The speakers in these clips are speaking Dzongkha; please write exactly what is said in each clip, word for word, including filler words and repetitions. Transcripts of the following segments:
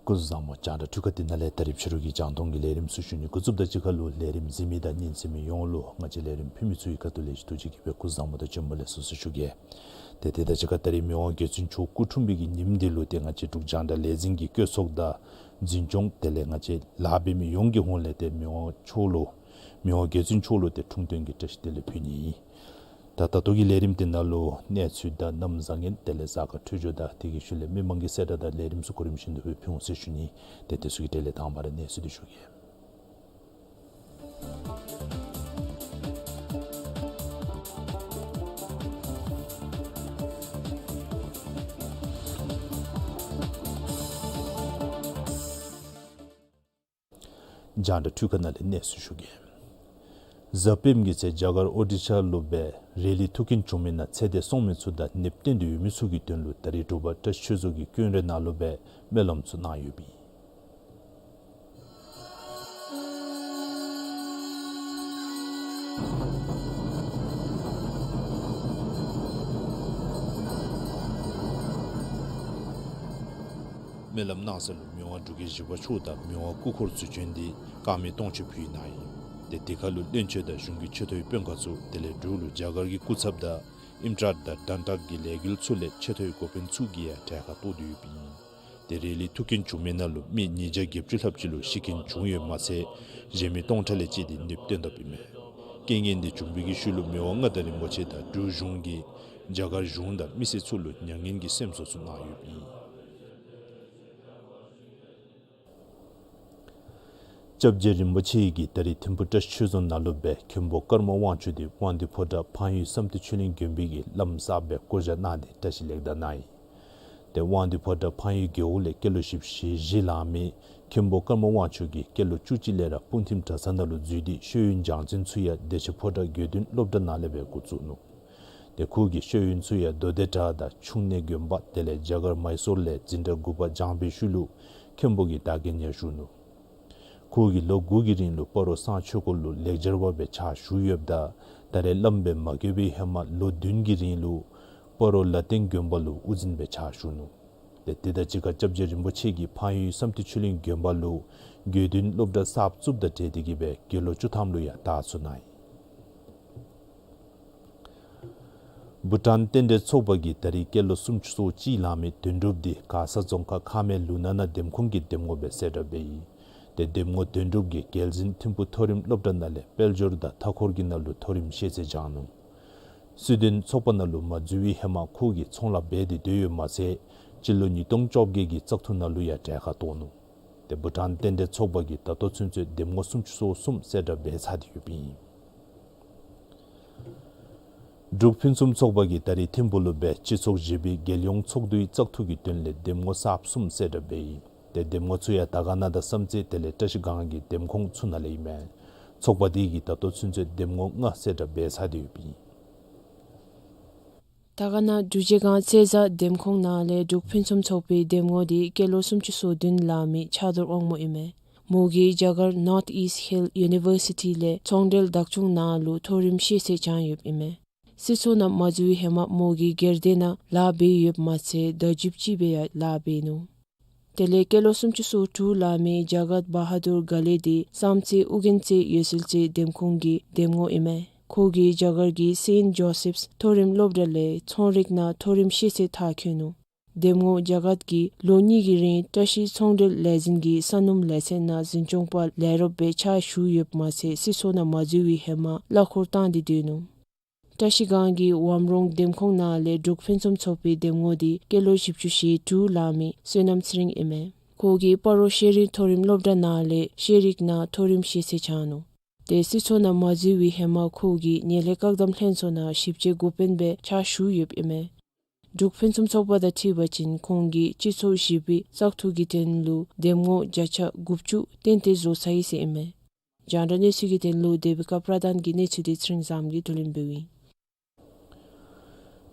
སྐུ་གཟུགས་བཟང་པོ། རྒྱང་བསྒྲགས་འཕྲུལ་ཁང་འདི་ནང་ལས་ད་རིས་ཕྱི་རུ་གི་རྒྱང་མཐོང་གི་ལས་རིམ་ཚུ་ཞུ་ནི་འགོ་བཙུགསཔ་དང་གཅིག་ཁར་ལུ་ལས་རིམ་གཟིགས་མི་དང་ཉན་གཟིགས་མི་ཡོངས་ལུ་ང་བཅས་ལས་རིམ་ཕུལ་མི་ཚུ་གི་ཁ་ཐུག་ལས་ཐུགས་རྗེ་ཆེ་གི་སྦེ་སྐུ་གཟུགས་བཟང་པོ་དང་བྱོན་པ་ལེགས་སོ་ཟེར་ཞུ་གེ། ཏེ་དེ་དང་གཅིག་ཁར་ད་རིས་མི་དབང་རྒྱལ་བཙུན་མཆོག་སྐུ་འཁྲུངས་པའི་གི་ཉིནམ་འདི་ལུ་ཏེ་ང་བཅས་འབྲུག་རྒྱང་བསྒྲགས་ལས་འཛིན་གྱི་བཀོད་ཚོགས་དང་འཛིན་སྐྱོང་དེ་ལས་ང་བཅས་ལཱ་འབད་མི་ཡོངས་ཀྱི་ཧོངས་ལས་ཏེ་མི་དབང་མཆོག་ལུ་མི་དབང་རྒྱལ་བཙུན་མཆོག་ལུ་ཏེ་འཁྲུངས་སྟོན་གྱི་བཀྲ་ཤིས་བདེ་ལེགས་ཕུལ་ནི་ཨིན། ད་ད་ལྟོ་གི་ལས་རིམ་འདི་ནང་ལུ་གནས་ཚུལ་དང་གནམ་བཟང་ངན་དེ་ལས་གཟའ་སྐར་འཕྲོད་སྦྱོར་དང་དེ་གི་ཤུལ་ལས་མི་མང་གི་གསལ་བསྒྲགས་དང་ལས་རིམ་ཚུ་གོ་རིམ་བཞིན་དུ་སྦེ་ཕུལ་འོང་ཟེར་ཞུ་ནི། ཏེ་དེ་ཚུ་གི་གྲས་ལས་དང་པ་ར་གནས་ཚུལ་འདི་ཞུ་གེ། རྒྱང་བསྒྲགས་འཕྲུལ་ཁང་ནང་ལས་གནས་ཚུལ་ཞུ་གེ། གཟའ་སྤེནམ་གི་ཚེ་རྒྱ་གར་ཨོ་ཌི་ཤ་ལུ་སྦེ་རེ་ལི་ཐུག་རྐྱེན་བྱུང་མི་ནང་ཚེ་འདས་སོང་མི་ཚུ་དང་ནདཔ་བརྟེན་ཏེ་ཡོད་མི་ཚུ་གི་དོན་ལུ་ད་རིས་འབྲུག་པ་བཀྲ་ཤིས་ཆོས་རྫོང་གི་དཀོན་རས་ནང་ལུ་སྦེ་སྨོན་ལམ་ཚུ་གནང་ཡོདཔ་ཨིན། སྨོན་ལམ་གནང་ས་ལུ་མི་དབང་འབྲུག་རྒྱལ་བཞི་པ་མཆོག་དང་མི་དབང་སྐུ་འཁོར་ཚུ་བྱོན་ཏེ་དཀར་མེ་སྟོང་མཆོད་ཕུལ་གནང་ཡི། ཏེ་དེ་ཁར་ལུ་བློན་ཆེན་དང་གཞུང་གི་ཆེ་མཐོའི་དཔོན་ཁག་ཚུ་དེ་ལས་འབྲུག་ལུ་རྒྱ་གར་གྱི་སྐུ་ཚབ་དང་ཨིམ་ཊཱཊ་དང་དཱན་ཊཱཊ་ཀྱི་ལས་འགུལ་ཚུ་ལས་ཆེ་མཐོའི་འགོ་དཔོན་ཚུ་གིས་ཡང་གྲལ་ཁར་གཏོགས་ཏེ་ཡོདཔ་ཨིན། ཏེ་རེ་ལི་ཐུག་རྐྱེན་བྱུང་མི་ནང་ལུ་མི་ཉིས་བརྒྱ་བརྒྱད་ཅུ་ལྷགཔ་ཅིག་ལུ་ཤི་རྐྱེན་བྱུང་ཡོདཔ་མ་ཚད་གཞན་མི་སྟོང་ཕྲག་ལས་བཅད་དེ་ནདཔ་བརྟེན་དོ་ཡོདཔ་ཨིན་མས། རྐྱེན་ངན་འདི་བྱུང་བའི་གི་ཤུལ་ལུ་མི་དབང་མངའ་བདག་རིན་པོ་ཆེ་དང་འབྲུག་གཞུང་གིས་རྒྱ་གར་གཞུང་དང་མི་སེར་ཚུ་ལུ་མྱ་ངན་གྱི་སེམས་གསོ་ཚུ་གནང་ཡོདཔ་ཨིན། སྐྱབས་རྗེ་རིན་པོ་ཆེ་གིས་ད་རིས་ཐིམ་ཕུ་བཀྲ་ཤིས་ཆོས་རྫོང་ནང་ལུ་སྦེ་མཁན་པོ་ཀརྨ་དབང་ཕྱུག་འདི་དབང་འདུས་ཕོ་བྲང་འཕགས་ཡུལ་བསམ་གཏན་ཆོས་གླིང་དགོན་པའི་གི་བླམ་གསརཔ་སྦེ་བསྐོ་བཞག་གནང་སྟེ་བཀྲ་ཤིས་ལེགས་དར་གནང་ཡི། ཏེ་དབང་འདུས་ཕོ་བྲང་འཕགས་ཡུལ་རྒེད་འོག་ལས་སྐྱེས་ལོ་བཞི་བཅུ་ཞེ་བཞི་ལང་མི་མཁན་པོ་ཀརྨ་དབང་ཕྱུག་གིས་སྐྱེས་ལོ་བཅུ་གཅིག་ལས་ར་སྤུངས་ཐིམ་གྲྭ་ཚང་ནང་ལུ་འཛུལ་ཏེ་ཤེས་ཡོན་སྦྱང་ཚན་ཚུ་ཡང་བདེ་ཆེན་ཕོ་བྲང་དགེ་འདུན་སློབ་གྲྭ་ནང་ལས་སྦེ་འགོ་བཙུགས་ནུག། ཏེ་ཁོ་གིས་ཤེས་ཡོན་ཚུ་ཡང་མདོ་སྡེ་བྲག་དང་ཆུང་གནས་དགོན་པ་དེ་ལས་རྒྱ་གར་མཱི་སོར་ལས་འཛིན་གྲྭ་དགུ་པ་སྦྱངས་པའི་ཤུལ་ལུ་མཁན་པོ་གི་བདག་རྐྱེན་ཡང་ཞུ་ནུག། ཁོ་གིས་ལོ་དགུ་གི་རིང་ལུ་སྤ་རོ་གསང་ཆོས་སྐོར་ལུ་ལེགས་སྦྱར་བ་སྦེ་ཕྱག་ཞུ་ཡོདཔ་ད་ད་རེས་བླམ་སྦེ་མ་བསྐོས་པའི་ཧེ་མ་ལོ་བདུན་གྱི་རིང་ལུ་སྤ་རོ་ལ་བརྟེན་དགོན་པ་ལུ་དབུ་འཛིན་སྦེ་ཕྱག་ཞུ་ནུག། ཏེ་དེ་དང་གཅིག་ཁར་སྐྱབས་རྗེ་རིན་པོ་ཆེ་གིས་འཕགས་ཡུལ་བསམ་གཏན་ཆོས་གླིང་དགོན་པ་ལུ་དགེ་འདུན་སློབ་གྲྭ་གསརཔ་བཙུགསཔ་དང་འབྲེལ་ཏེ་གིས་སྦེ་དགེ་སློང་བཅུ་ཐམ་ལུ་ཡང་དར་ཚུ་གནང་ཡི། བྷུ་ཊཱན་རྟེན་འབྲེལ་ཚོགས་པ་གིས་ད་རིས་སྐྱེས་ལོ་སུམ་ཅུ་སོ་གཅིག་ལང་མི་དོན་གྲུབ་འདི་མགར་ས་རྫོང་ཁག་ཁ་སྨད་ལུང་ནག་ན་འདེམས་ཁོངས་ཀྱི་འདེམས་ངོ་སྦེ་གསལ་བསྒྲགས་འབད་ཡི། ཏེ་འདེམས་ངོ་དོན་གྲུབ་ཀྱིས་རྒྱལ་འཛིན་ཐིམ་ཕུ་མཐོ་རིམ་སློབ་གྲྭ་ནང་ལས་དཔལ་འབྱོར་དང་མཐའ་འཁོར་གྱི་ནང་ལུ་མཐོ་རིམ་ཤེས་ཚད་སྦྱངས་ནུག། སྲིད་དོན་ཚོགས་པ་ནང་ལུ་མ་འཛུལ་བའི་ཧེ་མ་ཁོ་གིས་ཚོང་ལཱ་འབད་དེ་སྡོད་ཡོདཔ་མ་ཚད་སྤྱི་ལོ་ཉིས་སྟོང་བཅོ་བརྒྱད་ཀྱི་བཙག་འཐུ་ནང་ལུ་ཡང་གྲལ་ཁར་གཏོགས་ནུག། ཏེ་བྷུ་ཊཱན་རྟེན་འབྲེལ་ཚོགས་པ་གིས་ད་ལྟོ་ཚུན་ཚོད་འདེམས་ངོ་སུམ་ཅུ་སོ་གསུམ་གསལ་བསྒྲགས་འབད་ཚར་ཏེ་ཡོདཔ་ཨིན། འབྲུག་ཕུན་སུམ་ཚོགས་པ་གིས་ད་རིས་ཐིམ་ཕུག་ལུ་སྦེ་སྤྱི་ཚོགས་བཞི་པའི་རྒྱལ་ཡོངས་ཚོགས་འདུའི་བཙག་འཐུ་གི་དོན་ལས་འདེམས་ངོ་གསརཔ་གསུམ་གསལ་བསྒྲགས་འབད་ཡི། ཏེ་འདེམས་ངོ་ཚུ་ཡང་དར་དཀར་ན་དང་བསམ་རྩེ་དེ་ལས་བཀྲ་ཤིས་སྒང་གི་འདེམས་ཁོངས་ཚུ་ནང་ལས་ཨིན་མས། ཚོགས་པ་དེ་གིས་ད་ལྟོ་ཚུན་ཚོད་འདེམས་ངོ་ལྔ་གསལ་བསྒྲགས་འབད་ཚར་ཏེ་ཡོདཔ་ཨིན། དར་དཀར་ན་འབྲུག་རྗེས་སྒང་རྩེ་བཟའ་འདེམས་ཁོངས་ནང་ལས་འབྲུག་ཕུན་སུམ་ཚོགས་པའི་འདེམས་ངོ་འདི་སྐྱེས་ལོ་སུམ་ཅུ་སོ་བདུན་ལང་མི་ཕྱག་རྡོར་དབང་མོ་ཨིན་མས། མོ་གིས་རྒྱ་གར་North East Hill University ལས་ཚོང་འབྲེལ་བདག་སྐྱོང་ནང་ལུ་མཐོ་རིམ་ཤེས་ཚད་སྦྱངས་ཡོདཔ་ཨིན་མས། སྲིད་ཚོགས་ནང་མ་འཛུལ་བའི་ཧེ་མ་མོ་གིས་སྒེར་སྡེ་ནང་ལཱ་འབད་ཡོདཔ་མ་ཚད་བརྡ་བརྒྱུདཔ་ཅིག་སྦེ་ཡང་ལཱ་འབད་ནུག། དེ་ལས་སྐྱེས་ལོ་སུམ་ཅུ་སོ་དྲུག་ལང་མི་ཇ་གཏ་བ་ཧ་དུར་ག་ལེ་འདི་བསམ་རྩེ་ཨོ་རྒྱན་རྩེ་འོད་གསལ་རྩེ་འདེམས་ཁོངས་ཀྱི་འདེམས་ངོ་ཨིན་མས། ཁོ་གིས་རྒྱ་གར་གྱི་སེནཊ་ཇོ་སེཕས་མཐོ་རིམ་སློབ་གྲྭ་ལས་ཚོང་རིག་ནང་མཐོ་རིམ་ཤེས་ཚད་མཐར་འཁྱོལ་ནུག། འདེམས་ངོ་ཇ་གཏ་གིས་ལོ་གཉིས་ཀྱི་རིང་བཀྲ་ཤིས་ཚོང་འབྲེལ་ལས་འཛིན་གྱི་ས་སྣུམ་ལས་ཚན་ནང་འཛིན་སྐྱོང་པ་ལས་རོགསཔ་སྦེ་ཕྱག་ཞུ་ཡོདཔ་མ་ཚད་སྲིད་ཚོགས་ནང་མ་འཛུལ་བའི་ཧེ་མ་གླ་འཁོར་བཏང་སྟེ་སྡོད་ནུག། བཀྲ་ཤིས་སྒང་གི་ཝམ་རོང་འདེམས་ཁོངས་ནང་ལས་འབྲུག་ཕུན་སུམ་ཚོགས་པའི་འདེམས་ངོ་འདི་སྐྱེས་ལོ་བཞི་བཅུ་ཞེ་དྲུག་ལང་མི་བསོད་ནམས་ཚེ་རིང་ཨིན་མས། ཁོ་གིས་སྤ་རོ་ཤེས་རིག་མཐོ་རིམ་སློབ་གྲྭ་ནང་ལས་ཤེས་རིག་ནང་མཐོ་རིམ་ཤེས་ཚད་སྦྱངས་ནུག། ཏེ་སྲིད་ཚོགས་ནང་མ་འཛུལ་བའི་ཧེ་མ་ཁོ་གིས་ངན་ལྷད་བཀག་སྡོམ་ལྷན་ཚོགས་ནང་ཞིབ་དཔྱད་འགོ་དཔོན་སྦེ་ཕྱག་ཞུ་ཡོདཔ་ཨིན་མས། འབྲུག་ཕུན་སུམ་ཚོགས་པ་དང་འཁྲིལ་བ་ཅིན་ཁོང་གིས་སྤྱི་ཚོགས་བཞི་པའི་བཙག་འཐུ་གི་དོན་ལུ་འདེམས་ངོ་བརྒྱ་ཆ་དགུ་བཅུ་གཏན་གཏན་བཟོ་ཚར་ཡི་ཟེར་ཨིན་མས། རྒྱང་བསྒྲགས་གནས་ཚུལ་གྱི་དོན་ལུ་དེ་བི་ཀ་པྲ་དཱན་གྱི་གནས་ཚུལ་འདི་ཚེ་རིང་བཟངམོ་གིས་བསྡུ་ལེན་འབདཝ་ཨིན།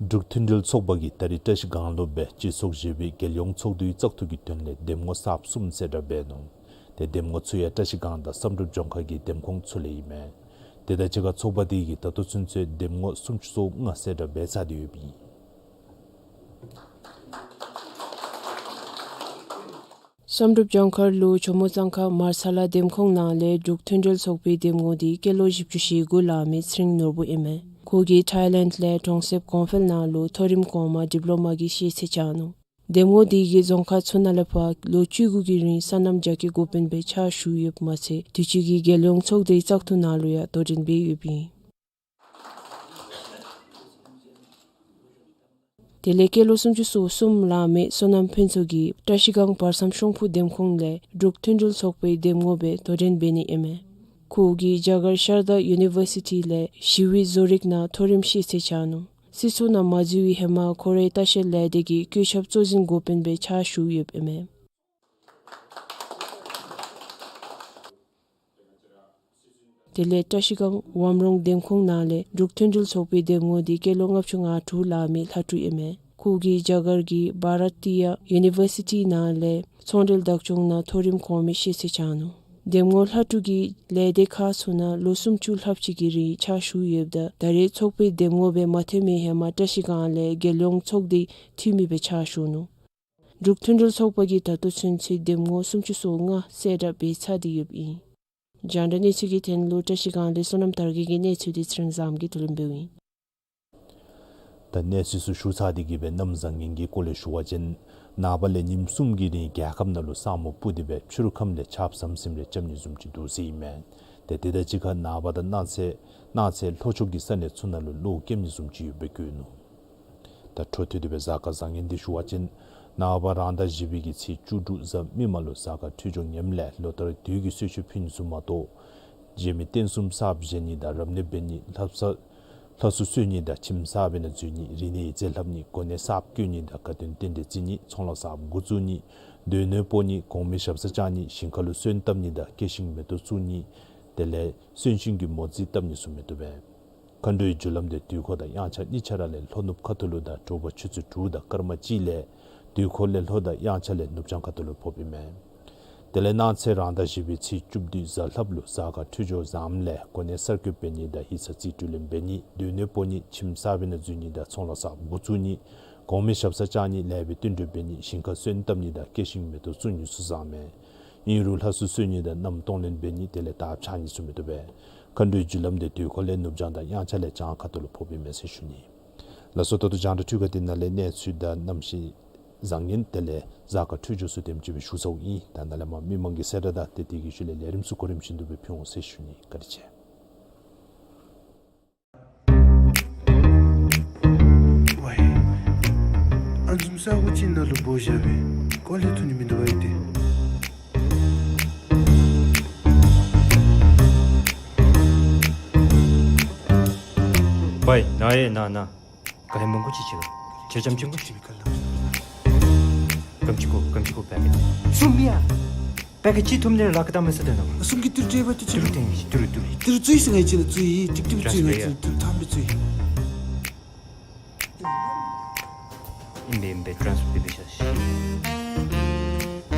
འབྲུག་མཐུན་སྒྲིལ་ཚོགས་པ་གིས་ད་རིས་བཀྲ་ཤིས་སྒང་ལུ་སྦེ་སྤྱི་ཚོགས་བཞི་པའི་རྒྱལ་ཡོངས་ཚོགས་འདུའི་བཙག་འཐུ་གི་དོན་ལས་འདེམས་ངོ་གསརཔ་གསུམ་གསལ་བསྒྲགས་འབད་ནུག། ཏེ་འདེམས་ངོ་ཚུ་ཡང་བཀྲ་ཤིས་སྒང་དང་བསམ་གྲུབ་ལྗོངས་མཁར་གྱི་འདེམས་ཁོངས་ཚུ་ལས་ཨིན་མས། དེ་དང་གཅིག་ཁར་ཚོགས་པ་དེ་གིས་ད་ལྟོ་ཚུན་ཚོད་འདེམས་ངོ་སུམ་ཅུ་སོ་ལྔ་གསལ་བསྒྲགས་འབད་ཚར་ཏེ་ཡོདཔ་ཨིན། བསམ་གྲུབ་ལྗོངས་མཁར་ལུ་ཇོ་མོ་གཙང་ཁ་མར་ས་ལ་འདེམས་ཁོངས་ནང་ལས་འབྲུག་མཐུན་སྒྲིལ་ཚོགས་པའི་འདེམས་ངོ་དེ་སྐྱེས་ལོ་བཞི་བཅུ་ཞེ་དགུ་ལང་མི་ཚེ་རིང་ནོར་བུ་ཨིན་མས། ཁོ་གིས་ཐའི་ལེནཌ་ལས་གྲོང་གསེབ་གོང་འཕེལ་ནང་ལུ་མཐོ་རིམ་གོང་མ་ཌིབ་ལོ་མ་གི་ཤེས་ཚད་བྱུང་ནུག། འདེམས་ངོ་དེ་གིས་རྫོང་ཁག་ཚུ་ནང་ལས་ཕར་ལོ་བཅུ་དགུ་གི་རིང་སོ་ནམ་རྒྱ་སྐྱེད་འགོ་དཔོན་སྦེ་ཕྱག་ཞུ་ཡོདཔ་མ་ཚད་དུས་ཅི་གི་རྒྱལ་ཡོངས་ཚོགས་སྡེའི་བཙག་འཐུ་ནང་ལུ་ཡང་དོ་འགྲན་འབད་ཡོདཔ་ཨིན། དེ་ལས་སྐྱེས་ལོ་སུམ་ཅུ་སོ་གསུམ་ལང་མི་བསོད་ནམས་ཕུན་ཚོགས་ཀྱིས་བཀྲ་ཤིས་སྒང་བར་མཚམས་ཤོང་ཕུ་འདེམས་ཁོངས་ལས་འབྲུག་མཐུན་སྒྲིལ་ཚོགས་པའི་འདེམས་ངོ་སྦེ་དོ་འགྲན་འབད་ནི་ཨིན་མས། ཁོ་གིས་རྒྱ་གར་ཤར་ད་ཡུ་ནི་ཝར་སི་ཊི་ལས་ཞི་བའི་བཟོ་རིག་ནང་མཐོ་རིམ་ཤེས་ཚད་བྱུང་ནུག། སྲིད་ཚོགས་ནང་མ་འཛུལ་བའི་ཧེ་མ་ཁོ་རའི་ལྟ་བཤལ་ལས་སྡེ་གི་བཀོད་ཁྱབ་གཙོ་འཛིན་འགོ་དཔོན་སྦེ་ཕྱག་ཞུ་ཡོདཔ་ཨིན་མས། དེ་ལས་བཀྲ་ཤིས་སྒང་ཝམ་རོང་འདེམས་ཁོངས་ནང་ལས་འབྲུག་མཐུན་སྒྲིལ་ཚོགས་པའི་འདེམས་ངོ་དེ་སྐྱེས་ལོ་ལྔ་བཅུ་ང་དྲུག་ལང་མི་ལྷ་སྤྲུལ་ཨིན་མས། ཁོ་གིས་རྒྱ་གར་གྱི་བྷ་ར་ཏི་ཡ་ཡུ་ནི་ཝར་སི་ཊི་ནང་ལས་ཚོང་འབྲེལ་བདག་སྐྱོང་ནང་མཐོ་རིམ་གོང་མའི་ཤེས་ཚད་བྱུང་ནུག། འདེམས་ངོ་ལྷ་སྤྲུལ་གྱིས་ལས་སྡེ་ཁག་ཚུ་ནང་ལོ་སུམ་ཅུ་ལྷགཔ་ཅིག་གི་རིང་ཕྱག་ཞུ་ཡོདཔ་ད་ད་རེས་ཚོགས་པའི་འདེམས་ངོ་སྦེ་མ་ཐོན་མི་ཧེ་མ་བཀྲ་ཤིས་སྒང་ལས་རྒྱལ་ཡོངས་ཚོགས་སྡེའི་འཐུས་མི་སྦེ་ཕྱག་ཞུ་ནུག། འབྲུག་མཐུན་སྒྲིལ་ཚོགས་པ་གིས་ད་ལྟོ་ཚུན་ཚོད་འདེམས་ངོ་སུམ་ཅུ་སོ་ལྔ་གསལ་བསྒྲགས་འབད་ཚར་ཏེ་ཡོདཔ་ཨིན། རྒྱང་བསྒྲགས་གནས་ཚུལ་གྱི་དོན་ལུ་བཀྲ་ཤིས་སྒང་ལས་བསོད་ནམས་དར་རྒྱས་ཀྱི་གནས་ཚུལ་དེ་ཚེ་རིང་བཟངམོ་གིས་བསྡུ་ལེན་འབདཝ་ཨིན། ད་གནས་ཚུལ་ཚུ་ཞུ་ཚར་ཏེ་གི་སྦེ་གནམ་བཟང་ངན་གྱི་སྐོར་ལས་ཞུ་བ་ཅིན་ནངས་པ་ལས་ཉིནམ་གསུམ་གྱི་རིང་རྒྱལ་ཁབ་ནང་ལུ་ས་སྨུག་སྤུབས་ཏེ་སྦེ་ཕྱི་རུ་ཁམས་ལས་ཆརཔ་ཟམ་ཟིམ་རེ་རྐྱབ་ནི་བཟུམ་ཅིག་འདུག་ཟེར་ཨིན་མས། ཏེ་དེ་དང་གཅིག་ཁར་ནངས་པ་དང་གནངས་ཚེ་གནངས་ཚེ་ལྷོ་ཕྱོགས་ཀྱི་ས་གནས་ཚུ་ནང་ལུ་གློག་རྐྱབ་ནི་བཟུམ་ཅིག་ཡོདཔ་སྦེ་བཀོད་ནུག། ད་འཕྲོ་མཐུད་དེ་སྦེ་གཟའ་སྐར་བཟང་ངན་དེ་ཞུ་བ་ཅིན་ནངས་པ་རང་ཟླ་བཞི་པའི་གི་ཚེས་བཅུ་དྲུག་གཟའ་མིག་དམར་ལུ་གཟའ་སྐར་འཕྲོད་སྦྱོར་ངནམ་ལས་ལོ་ལྟར་དུས་ཀྱི་གསོལ་མཆོད་ཕུལ་ནི་ཚུ་མ་གཏོགས་རྗེ་མི་རྟེན་གསུམ་གསརཔ་བཞེངས་ནི་དང་རབ་གནས་འབད་ནི་ལྷ་ས་ལྷ་གསོལ་གསོལ་ནི་དང་ཁྱིམ་གསརཔ་ནང་འཛུལ་ནི་རིག་གནས་ཡིག་རྩིས་ལྷབ་ནི་གོ་གནས་གསརཔ་བསྐོ་ནི་དང་དགའ་སྟོན་རྟེན་འབྲེལ་བརྩི་ནི་ཚོང་ལཱ་གསརཔ་འགོ་བཙུགས་ནི་སྡོད་གནས་སྤོ་ནི་གོང་མའི་ཞབས་སར་བཅར་ནི་ཞིང་ཁ་ལུ་སོན་བཏབ་ནི་དང་སྐྱེད་ཤིང་མེ་ཏོག་བཙུགས་ནི་དེ་ལས་གསོན་གཤིན་གྱི་མོ་རྩིས་བཏབ་ནི་ཚུ་མི་བཏུབ་པས། མཁའ་འགྲོའི་རྒྱུ་ལམ་དེ་དུས་འཁོར་དང་དབྱངས་འཆར་གཉིས་ཆ་ར་ལས་ལྷོ་ནུབ་ཁ་ཐུག་ལུ་དང་དྲོ་པ་ཆུ་ཚོད་དྲུག་དང་སྐར་མ་གཅིག་ལས་དུས་འཁོར་ལས་ལྷོ་དང་དབྱངས་འཆར་ལས་ནུབ་བྱང་ཁ་ཐུག་ལུ་ཕོགཔ་ཨིན་མས། དེ་ལས་གནངས་ཚེ་རང་ཟླ་བཞི་པའི་ཚེས་བཅུ་བདུན་གཟའ་ལྷགཔ་ལུ་གཟའ་སྐར་འཕྲོད་སྦྱོར་བཟངམ་ལས་གོ་གནས་གསར་བསྐོ་འབད་ནི་དང་ཡིག་ཚང་རྩིས་སྤྲོད་ལེན་འབད་ནི་སྡོད་གནས་སྤོ་ནི་ཁྱིམ་གསརཔ་ནང་འཛུལ་ནི་དང་ཚོང་ལཱ་གསརཔ་འགོ་བཙུགས་ནི་གོང་མའི་ཞབས་སར་བཅར་ནི་ལེགས་པའི་བསྟུན་གྲོས་འབད་ནི་ཞིང་ཁར་སོན་བཏབ་ནི་དང་སྐྱེད་ཤིང་མེ་ཏོག་བཙུགས་ནི་ཚུ་བཟང་མས། ཨིན་རུང་ལྷ་གསོལ་གསོལ་ནི་དང་གནམ་གཏོང་ལེན་འབད་ནི་དེ་ལས་དར་འཕྱར་ནི་ཚུ་མི་བཏུབ་པས། མཁའ་འགྲོའི་རྒྱུ་ལམ་དེ་དུས་འཁོར་ལས་ནུབ་བྱང་དང་དབྱངས་འཆར་ལས་བྱང་ཁ་ཐུག་ལུ་ཕོགཔ་ཨིན་མས་ཟེར་ཞུ་ནི། ལགས་སོ། ད་ལྟོ་རྒྱང་བསྒྲགས་འཕྲུལ་ཁང་འདི་ནང་ལས་གནས་ཚུལ་དང་གནམ་གཤིས་བཟང་ངན་དེ་ལས་གཟའ་སྐར་འཕྲོད་སྦྱོར་ཚུ་དེམ་ཅིག་སྦེ་ཞུ་ཚརཝ་ཨིན། ད་ནཱ་ལས་མར་མི་མང་གི་གསལ་བསྒྲགས་དང་ཏེ་དེ་གི་ཤུལ་ལས་ལས་རིམ་ཚུ་གོ་རིམ་བཞིན་དུ་སྦེ་ཕུལ་འོང་ཟེར་ཞུ་ནི། བཀའ་དྲིན་ཆེ། ཝའི། ཨ་ནི་བཟུམ་ས་སྒོ་ཅིག་ནང་ལུ་སྦོ་བཞག་སྦེ་ཀོ་ལེ་ཐུག་ནི་མིན་འདུག་པ་ཨིན་ཏེ། ཝའི་ན་ཨེ་ན་ན། ག་ཧེ་མང་པོ་ཅིག་ཅིག་ལ་ཕྱིར་ཙམ་ཅིག་གོ། གམ་ཅིག་གོ་གམ་ཅིག་གོ་བེ་གི་ཚུམ་ཡ། བེ་གི་ཅིག་ཐུམ་ནེ་ལ་ཀ་ད་མ་ས་དེ་ན་མ། གསུམ་གྱི་ཏིར་ཏེ་བ་ཏི་ཅི་ཏིར་ཏེ་ཏིར་ཏིར་ཏིར་ཙུའི་སི་ངའི་ཅི་ལ་ཙུའི་ཏིག་ཏིག་ཙུའི་ངའི་ཅི་ལ་ཏིར་ཐམ་པའི་ཙུའི། ཨིན་པས་ཨིན་པས། ཊཱན་སི་ཕར་འབད་བཞག་ཤིག།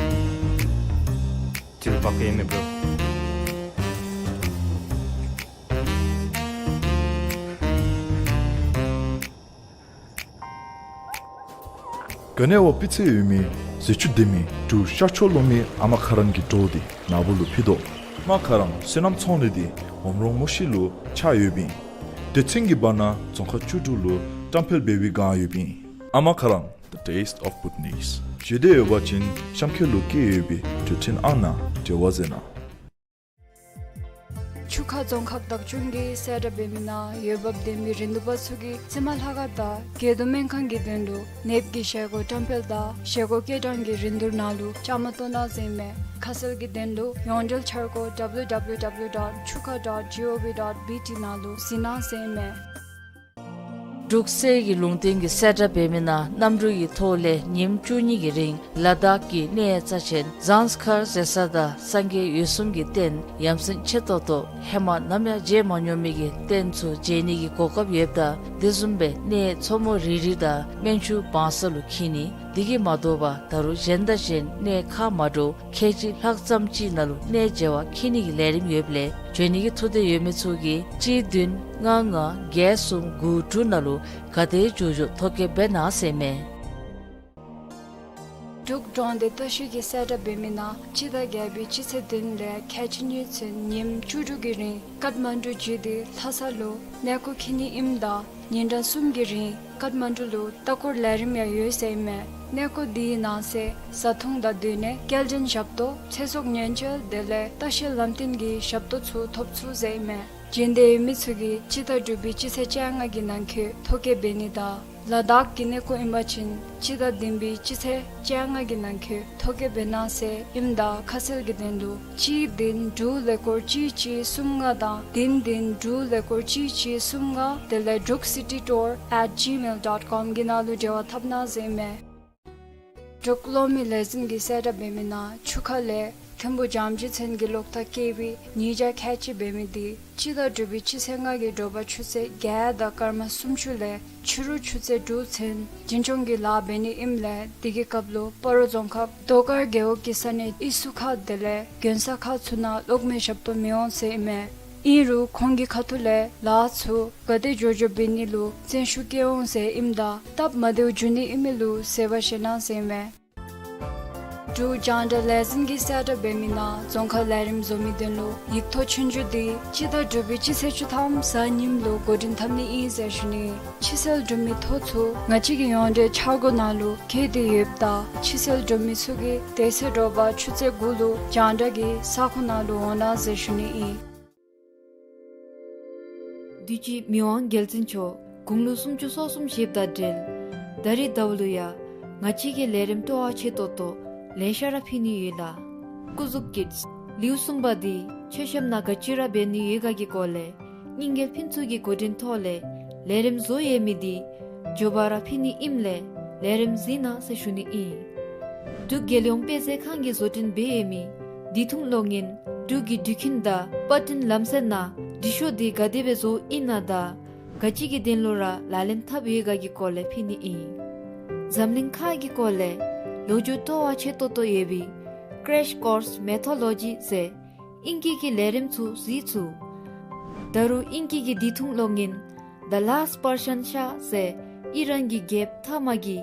ཅི་ལ་བ་ཀི་ཨིན་མས་བྲོ། ག་ནི་བ་སྤུས་ཚད་ཡོད་མི་ཟས་བཅུད་ལྡན་མི་འབྲུག་ཤར་ཕྱོགས་གློག་མེ་ཨ་མ་ཁ་རང་གི་སྒྲོག་འདི་ནཱ་བུ་ལུ་ཕུལ་དོ། ཨ་མ་ཁ་རང་སོ་ནམ་ཚོང་ལས་འདི་ཝམ་རོང་མུ་ཤི་ལུ་ཆགས་ཡོདཔ་ཨིན། སྡེ་ཚན་གྱི་བར་ན་རྫོང་ཁག་བཅུ་དྲུག་ལུ་བཀྲམ་སྤེལ་འབད་བའི་བསྒང་ཡོདཔ་ཨིན། ཨ་མ་ཁ་རང་the taste of Bhutanese། བརྗེད་དེ་ཡོད་པ་ཅིན་གཤམ་འཁོད་ལུ་བཀོད་ཡོད་པའི་འབྲེལ་མཐུད་ཨང་ནང་འབྲེལ་བ་མཛད་གནང་། ཆུ་ཁ་རྫོང་ཁག་བདག་སྐྱོང་གིས་གསལ་བསྒྲགས་འབད་མི་ནང་འོས་འབབ་ལྡན་པའི་རིན་བསྡུར་པ་ཚུ་གིས་རྩིས་མ་ལྷ་ཁང་དང་དགེ་འདུན་སྨན་ཁང་གི་དོན་ལུ་ནདཔ་གི་བཞེས་སྒོ་བཀྲམ་སྤེལ་དང་བཞེས་སྒོ་སྐྱེལ་ཐངས་ཀྱི་རིན་བསྡུར་ནང་ལུ་བཅའ་མར་གཏོགས་གནང་ཟེར་ཨིན་མས། ཁ་གསལ་གྱི་དོན་ལུ་ཡོངས་འབྲེལ་འཆར་སྒོ་W W W dot chuka dot gov dot B T ནང་ལུ་གཟིགས་གནང་ཟེར་ཨིན་མས། འབྲུག་གསེར་གྱི་ལུང་བསྟན་གྱི་གསལ་བསྒྲགས་འབད་མི་ནང་གནམ་གྲུ་གི་ཐོག་ལས་ཉིནམ་བཅུ་གཉིས་ཀྱི་རིང་ལ་དྭགས་ཀྱི་གནས་རྩ་ཆེན་ཟངས་དཀར་ཟེར་ས་དང་སངས་རྒྱས་འོད་སྲུང་གི་རྟེན་ཡ་མཚན་ཆེ་ཏོག་ཏོ་ཧེ་མ་ནམ་ཡང་མཇལ་མ་མྱོང་མི་གི་རྟེན་ཚུ་མཇལ་ནི་གི་གོ་སྐབས་ཡོདཔ་ད་དེ་བཟུམ་སྦེ་གནས་མཚོ་མོ་རི་རི་དང་སྨན་ཆུ་བང་ས་ལུ་འཁྱིད་ནི། དེ་གིས་མ་དོ་བར་ད་རུང་གཞན་དང་གཞན་གནས་ཁ་མ་འདྲཝ་ཁལ་གཅིག་ལྷག་ཙམ་ཅིག་ནང་ལུ་གནས་མཇལ་བར་འཁྱིད་ནི་གི་ལས་རིམ་ཡོདཔ་ལས་འབྱོན་ནི་གི་ཐུགས་འདོད་ཡོད་མི་ཚུ་གིས་གཅིག་བདུན་ལྔ་ལྔ་བརྒྱད་གསུམ་དགུ་དྲུག་ནང་ལུ་ག་དེ་མགྱོགས་མགྱོགས་ཐོ་བཀོད་འབད་གནང་ཟེར་མས། འབྲུག་གྲོང་སྡེ་ལྟ་བཤལ་གྱི་གསལ་བསྒྲགས་འབད་མི་ནང་སྤྱི་ཟླ་བརྒྱད་པའི་སྤྱི་ཚེས་བདུན་ལས་ཁལ་གཅིག་གཉིས་ཚུན་ཉིནམ་བཅུ་དྲུག་གི་རིང་ཀཏ་མན་ཌུ་བརྒྱུད་དེ་ལྷ་ས་ལུ་གནས་སྐོར་འཁྱིད་ནི་ཨིནམ་ད་ཉིན་གྲངས་གསུམ་གྱི་རིང་ཀཏ་མན་ཌུ་ལུ་ལྟ་སྐོར་ལས་རིམ་ཡང་ཡོད་ཟེར་ཨིན་མས། གནས་སྐོར་དེའི་ནང་གསེས་བཟའ་འཐུང་དང་སྡོད་གནས་སྐྱེལ་འདྲེན་ཞབས་ཏོག་ཚེ་སྲོག་ཉེན་བཅོལ་དེ་ལས་ལྟ་བཤལ་ལམ་སྟོན་གྱི་ཞབས་ཏོག་ཚུ་ཐོབ་ཚུགས་ཟེར་ཨིན་མས། འབྱོན་འདོད་ཡོད་མི་ཚུ་གིས་སྤྱི་ཟླ་དྲུག་པའི་སྤྱི་ཚེས་བཅོ་ལྔ་གི་ནང་འཁོད་ཐོ་བཀོད་འབད་ནི་དང་ལ་དྭགས་ཀྱི་གནས་སྐོར་ཨིན་པ་ཅིན་སྤྱི་ཟླ་བདུན་པའི་སྤྱི་ཚེས་བཅོ་ལྔ་གི་ནང་འཁོད་ཐོ་བཀོད་འབད་གནང་ཟེར་ཨིནམ་ད་ཁ་གསལ་གྱི་དོན་ལུ་གཅིག་བདུན་དྲུག་ཀླད་ཀོར་གཅིག་གཅིག་གསུམ་ལྔ་དང་བདུན་བདུན་དྲུག་ཀླད་ཀོར་གཅིག་གཅིག་གསུམ་ལྔ་དེ་ལས་འབྲུག་སི་ཊི་ཊུར་ཨེཊ་ཇི་མེལ་ཌོཊ་ཀོམ་གི་ནང་ལུ་འབྲེལ་བ་འཐབ་གནང་ཟེར་ཨིན་མས། འབྲུག་གློག་མེ་ལས་འཛིན་གྱི་གསལ་བསྒྲགས་འབད་མི་ནང་ཆུ་ཁ་ལས་ཐིམ་ཕུ་ལྗང་བྱི་ཚན་གྱི་གློག་ཐག་བཀལ་བའི་ཉེས་བྱ་ཁལ་གཅིག་འབད་མི་དེ་སྤྱི་ཟླ་དྲུག་པའི་སྤྱི་ཚེས་ལྔ་གི་དྲོ་པ་ཆུ་ཚོད་བརྒྱད་དང་སྐར་མ་སུམ་ཅུ་ལས་ཕྱི་རུ་ཆུ་ཚོད་དྲུག་ཚུན་འཛིན་སྐྱོང་གི་ལཱ་འབད་ནི་ཨིནམ་ལས་དེ་གི་སྐབས་ལུ་སྤ་རོ་རྫོང་ཁག་རྡོ་དཀར་རྒེད་འོག་གི་ས་གནས་ཨི་སུ་ཁ་དེ་ལས་དགོན་ས་ཁག་ཚུ་ནང་གློག་མེ་ཞབས་ཏོག་མི་འོང་ཟེར་ཨིན་མས། ཨིན་རུང་ཁོང་གི་ཁ་ཐུག་ལས་ལཱ་ཚུ་ག་དེ་མགྱོགས་མགྱོགས་འབད་ནི་ལུ་བརྩོན་ཤུགས་བསྐྱེད་འོང་ཟེར་ཨིནམ་ད་སྟབས་མ་བདེཝ་འབྱུང་ནི་ཨིན་མི་ལུ་བཟོད་པ་བཞེས་གནང་ཟེར་ཨིན་མས། འབྲུག་རྒྱང་བསྒྲགས་ལས་འཛིན་གྱི་གསལ་བསྒྲགས་འབད་མི་ནང་རྫོང་ཁ་ལས་རིམ་བཟོ་མི་དོན་ལུ་ཡིག་ཐོག་ཆོས་རྒྱུགས་དེ་སྤྱི་ཟླ་དྲུག་པའི་སྤྱི་ཚེས་བཅུ་ཐམ་གཟའ་ཉིམ་ལུ་འགོ་འདྲེན་འཐབ་ནི་ཨིན་ཟེར་ཞུ་ནི། ཕྱི་སེལ་གྲུབ་མི་ཐོ་ཚུ་ང་བཅས་ཀྱི་ཡོངས་འབྲེལ་འཆར་སྒོ་ནང་ལུ་བཀོད་དེ་ཡོདཔ་ད་ཕྱི་སེལ་གྲུབ་མི་ཚུ་གིས་དེ་ཚེ་དྲོ་པ་ཆུ་ཚོད་དགུ་ལུ་རྒྱང་བསྒྲགས་ཀྱི་ས་ཁོངས་ནང་ལུ་འོང་གནང་ཟེར་ཞུ་ནི་ཨིན། དུས་ཅི་མི་དབང་རྒྱལ་བཙུན་མཆོག་དགུང་ལོ་སུམ་ཅུ་སོ་གསུམ་བཞེསཔ་དང་འབྲེལ་ད་རིས་ཟླཝ་ལུ་ཡང་ང་བཅས་ཀྱི་ལས་རིམ་སྤྲོ་བ་ཆེ་ཏོག་ཏོ་ལེ་ཤ་ར་ཕུལ་ནི་ཡོད་ལགས། སྐུ་གཟུགས་ཀྱི་ལེའུ་གསུམ་པ་དེ་མཆོད་བཤམ་ནང་ག་ཅི་ར་འབད་ནི་ཡོད་ག་གི་སྐོར་ལས་རྙིང་རྒྱལ་ཕུན་ཚོགས་ཀྱི་འགོ་འདྲེན་ཐོག་ལས་ལས་རིམ་བཟོ་ཡོད་མི་དེ་མགྱོགས་པ་ར་ཕུལ་ནི་ཨིནམ་ལས་ལས་རིམ་གཟིགས་གནང་ཟེར་ཞུ་ནི་ཨིན། འབྲུག་རྒྱལ་ཡོངས་དཔེ་མཛོད་ཁང་གིས་བཟོ་སྐྲུན་འབད་ཡོད་མི་དུས་ཐུང་གློག་བརྙན་འབྲུག་གི་འགྲུལ་འཕྲིན་དང་པར་སྐྲུན་ལམ་སྲོལ་ནང་འབྲི་ཤོག་དེ་ག་དེ་སྦེ་བཟོཝ་ཨིན་ན་དང་ག་ཅི་གི་དོན་ལུ་ར་ལག་ལེན་འཐབ་ཡོད་ག་གི་སྐོར་ལས་ཕུལ་ནི་ཨིན། འཛམ་གླིང་ཁག་གི་སྐོར་ལས་ལོ་རྒྱུས་སྤྲོ་བ་ཆེ་ཏོག་ཏོ་ཡོད་པའི་Crash Course Mythology ཟེར་ཨིང་སྐད་ཀྱི་ལས་རིམ་ཚུ་གཟིགས་ཚུགས། ད་རུང་ཨིང་སྐད་ཀྱི་དུས་ཐུང་གློག་བརྙན་The Last Persian Shah ཟེར་ཨི་རན་གྱི་རྒྱལཔོ་ཐ་མ་གིས་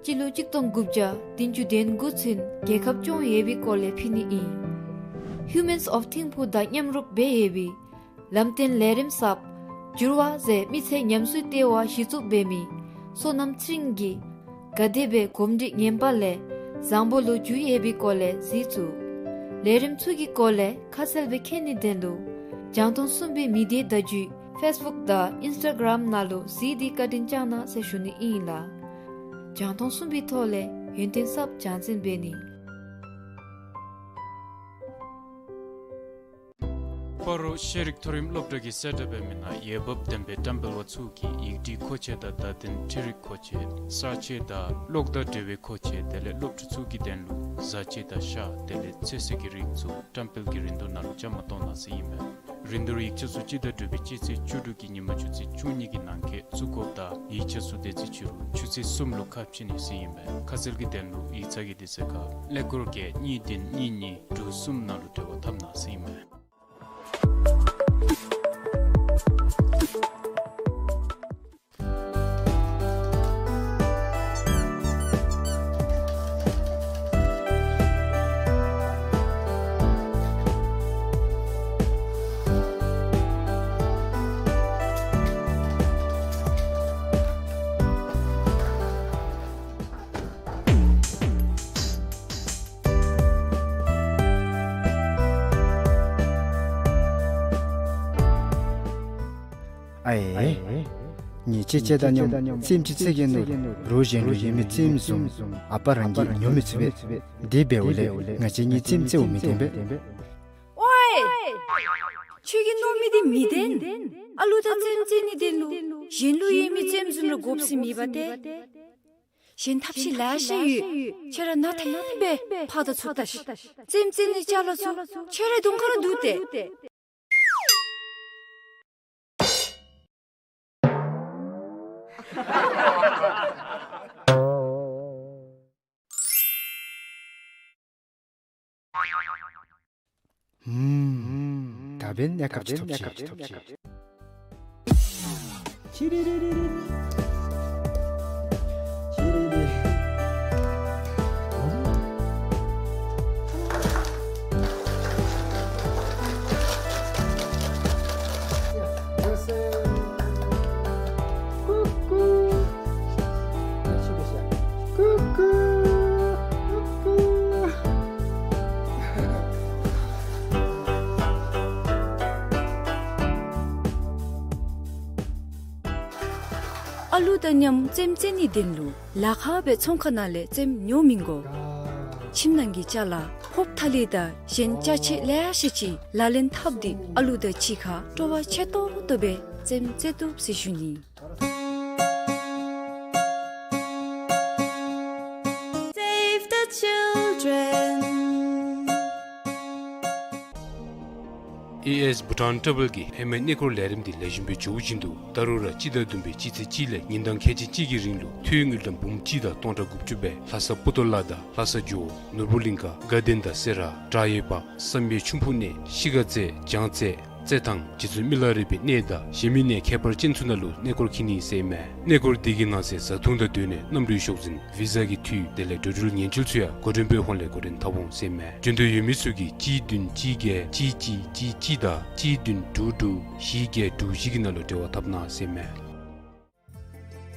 སྤྱི་ལོ་གཅིག་སྟོང་དགུ་བརྒྱ་བདུན་ཅུ་དོན་དགུ་ཚུན་རྒྱལ་ཁབ་སྐྱོང་ཡོད་པའི་སྐོར་ལས་ཕུལ་ནི་ཨིན། Humans of Thimphu དང་མཉམ་རུབ་འབད་ཡོད་པའི་ལམ་སྟོན་ལས་རིམ་གསརཔ་འགྱུར་བ་ཟེར་མི་ཚེ་ཉམས་གསོའི་ལྟེ་བ་གཞི་བཙུགས་འབད་མི་བསོད་ནམས་ཚེ་རིང་གིས་ག་དེ་སྦེ་གོམས་འདྲིས་ངན་པ་ལས་བཟང་པོ་ལུ་འགྱུར་ཡོད་པའི་སྐོར་ལས་གཟིགས་ཚུགས། ལས་རིམ་ཚུ་གི་སྐོར་ལས་ཁ་གསལ་སྦེ་མཁྱེན་ནིའི་དོན་ལུ་རྒྱང་མཐོང་གསུམ་པའི་མི་སྡེ་བརྡ་བརྒྱུད་ཕེསི་བུཀ་དང་ཨིནསི་ཊ་གརམ་ནང་ལུ་གཟིགས་ཏེ་བཀའ་དྲིན་བསྐྱང་གནང་ཟེར་ཞུ་ནི་ཨིན་ལགས། རྒྱང་མཐོང་གསུམ་པའི་ཐོག་ལས་ཡོན་ཏན་གསརཔ་སྦྱང་འཛིན་འབད་ནི། སྤ་རོ་ཤེས་རིག་མཐོ་རིམ་སློབ་གྲྭ་གི་གསལ་བསྒྲགས་འབད་མི་ནང་འོས་འབབ་ལྡན་པའི་བཀྲམ་སྤེལ་བ་ཚུ་གིས་ཡིག་བྲིས་མཁོ་ཆས་དང་བརྡ་དོན་འཕྲུལ་རིག་མཁོ་ཆས་གསར་བརྗེ་དང་གློག་དང་འབྲེལ་བའི་མཁོ་ཆས་དེ་ལས་སློབ་ཕྲུག་ཚུ་གི་དོན་ལུ་བཟའ་ཆས་དང་ཤ་དེ་ལས་ཚོད་བསྲེ་གི་རིགས་ཚུ་བཀྲམ་སྤེལ་གྱི་རིན་བསྡུར་ནང་ལུ་བཅའ་མར་གཏོགས་གནང་ཟེར་ཨིན་མས། རིན་བསྡུར་ཡིག་ཆ་ཚུ་སྤྱི་ཟླ་དྲུག་པའི་སྤྱི་ཚེས་བཅུ་དྲུག་གི་ཉིན་མ་ཆུ་ཚོད་བཅུ་གཉིས་ཀྱི་ནང་འཁོད་བཙུགས་དགོཔ་དང་ཡིག་ཆ་ཚུ་དེ་ཚེ་ཕྱི་རུ་ཆུ་ཚོད་གསུམ་ལུ་ཁ་ཕྱེ་ནི་ཟེར་ཨིན་མས། ཁ་གསལ་གྱི་དོན་ལུ་ཡིག་ཚང་གི་དུས་ཚོད་ཁར་ཀླད་ཀོར་བརྒྱད་གཉིས་བདུན་གཉིས་གཉིས་དྲུག་གསུམ་ནང་ལུ་འབྲེལ་བ་འཐབ་གནང་ཟེར་ཨིན་མས། ཨའེ། ཉེས་ཆད་བཅད་དང་མཉམ་རྩེདམོ་ཅིག་རྩེ་གེ་ནོར་བུ་གཞན་ལུ་ཡོད་མི་རྩེདམོ་བཟུམ་ཨ་པ་རང་གིས་ཉོ་མི་ཚུགས་པས། དེ་འབདཝ་ལས་ང་བཅས་གཉིས་རྩེདམོ་རྩེཝ་མི་བདེན་པས། ཨོའི། ཁྱོད་ཀྱིས་མནོ་མི་འདི་མི་བདེན། ཨ་ལུ་དང་རྩེདམོ་རྩེ་ནིའི་དོན་ལུ་གཞན་ལུ་ཡོད་མི་རྩེདམོ་བཟུམ་ར་དགོཔ་ཟེར་མེད་པ་ཏེ། གཞན་ཐབས་ཤེས་ལེ་ཤ་ཡོད། ཁྱོད་ར་ནང་ཐིམ་སྦེ་ཕར་དང་ཚུར་བལྟ་ཤིག། རྩེདམོ་རྩེ་ནིའི་ཅ་ལ་ཚུ་ཁྱོད་རའི་གདོང་ཁར་ར་འདུག་སྟེ། ཧུམ། ད་འབདན་གནས་སྐབས་ཅིག་ཐོབ་ཅི། ཐོབ་ཅི། ཐོབ་ཅི། ཐི་རི་རི་རི་རི། ཐི་རི་རི། ཀུ་ཀུ། ཀུ་ཀུ། ཀུ་ཀུ། ཨ་ལུ་དང་མཉམ་རྩེདམོ་རྩེ་ནིའི་དོན་ལུ་ལཱ་ཁག་སྦེ་ཚོང་ཁང་ནང་ལས་རྩེདམོ་ཉོ་མི་དགོ། ཁྱིམ་ནང་གི་ཅ་ལ་ཧོབ་ཐ་ལི་དང་གཞན་ཅ་ཆས་ལེ་ཤ་ཅིག་ལག་ལེན་འཐབ་སྟེ་ཨ་ལུ་དང་གཅིག་ཁར་སྤྲོ་བ་ཆེ་ཏོག་ཏོ་སྦེ་རྩེདམོ་རྩེ་བཏུབ་ཟེར་ཞུ་ནི། Save the children. ཨེ་ཨེས་བྷུ་ཊཱན་ཊྲ་བཱལ་གྱིས་ཧེ་མའི་གནས་སྐོར་ལས་རིམ་འདི་ལེགས་ཤོམ་སྦེ་འགྱོ་བཞིན་འདུག། ད་རུང་ར་སྤྱི་ཟླ་བདུན་པའི་སྤྱི་ཚེས་གཅིག་ལས་ཉིན་གྲངས་ཁལ་གཅིག་གཅིག་གི་རིང་ལུ་འཐུས་དངུལ་ཀྲམ་འབུམ་གཅིག་དང་སྟོང་ཕྲག་དགུ་བཅུ་སྦེ་ལྷ་ས་པུ་ཏོ་ལ་དང་ལྷ་ས་ཇོ་བོ་ནོར་བུ་གླིང་ཀ་དགའ་ལྡན་དང་སེ་ར་བྲག་ཡོས་པ་བསམ་ཡས་ཆུ་འབུ་གནས་ཤི་ག་རྩེ་བྱང་རྩེ་རྩེ་ཐང་རྗེ་བཙུན་མི་ལ་རས་པའི་གནས་དང་གཞན་མི་གནས་ཁྱད་པར་ཅན་ཚུ་ནང་ལུ་གནས་སྐོར་འཁྱིད་ནི་ཟེར་མས། གནས་སྐོར་འདི་གི་ནང་གསེས་བཟའ་འཐུང་དང་སྡོད་གནས་གནམ་གྲུའི་ཤོག་འཛིན་བི་ཟ་གི་འཐུས་དེ་ལས་འགྲོ་འགྲུལ་ཉེན་བཅོལ་ཚུ་ཡང་འགོ་འདྲེན་པའི་ཧོང་ལས་འགོ་འདྲེན་འཐབ་འོང་ཟེར་མས། འབྱོན་འདོད་ཡོད་མི་ཚུ་གིས་གཅིག་བདུན་གཅིག་བརྒྱད་གཅིག་གཅིག་གཅིག་གཅིག་དང་གཅིག་བདུན་དྲུག་དྲུག་བཞི་བརྒྱད་དྲུག་བཞི་གི་ནང་ལུ་འབྲེལ་བ་འཐབ་གནང་ཟེར་མས།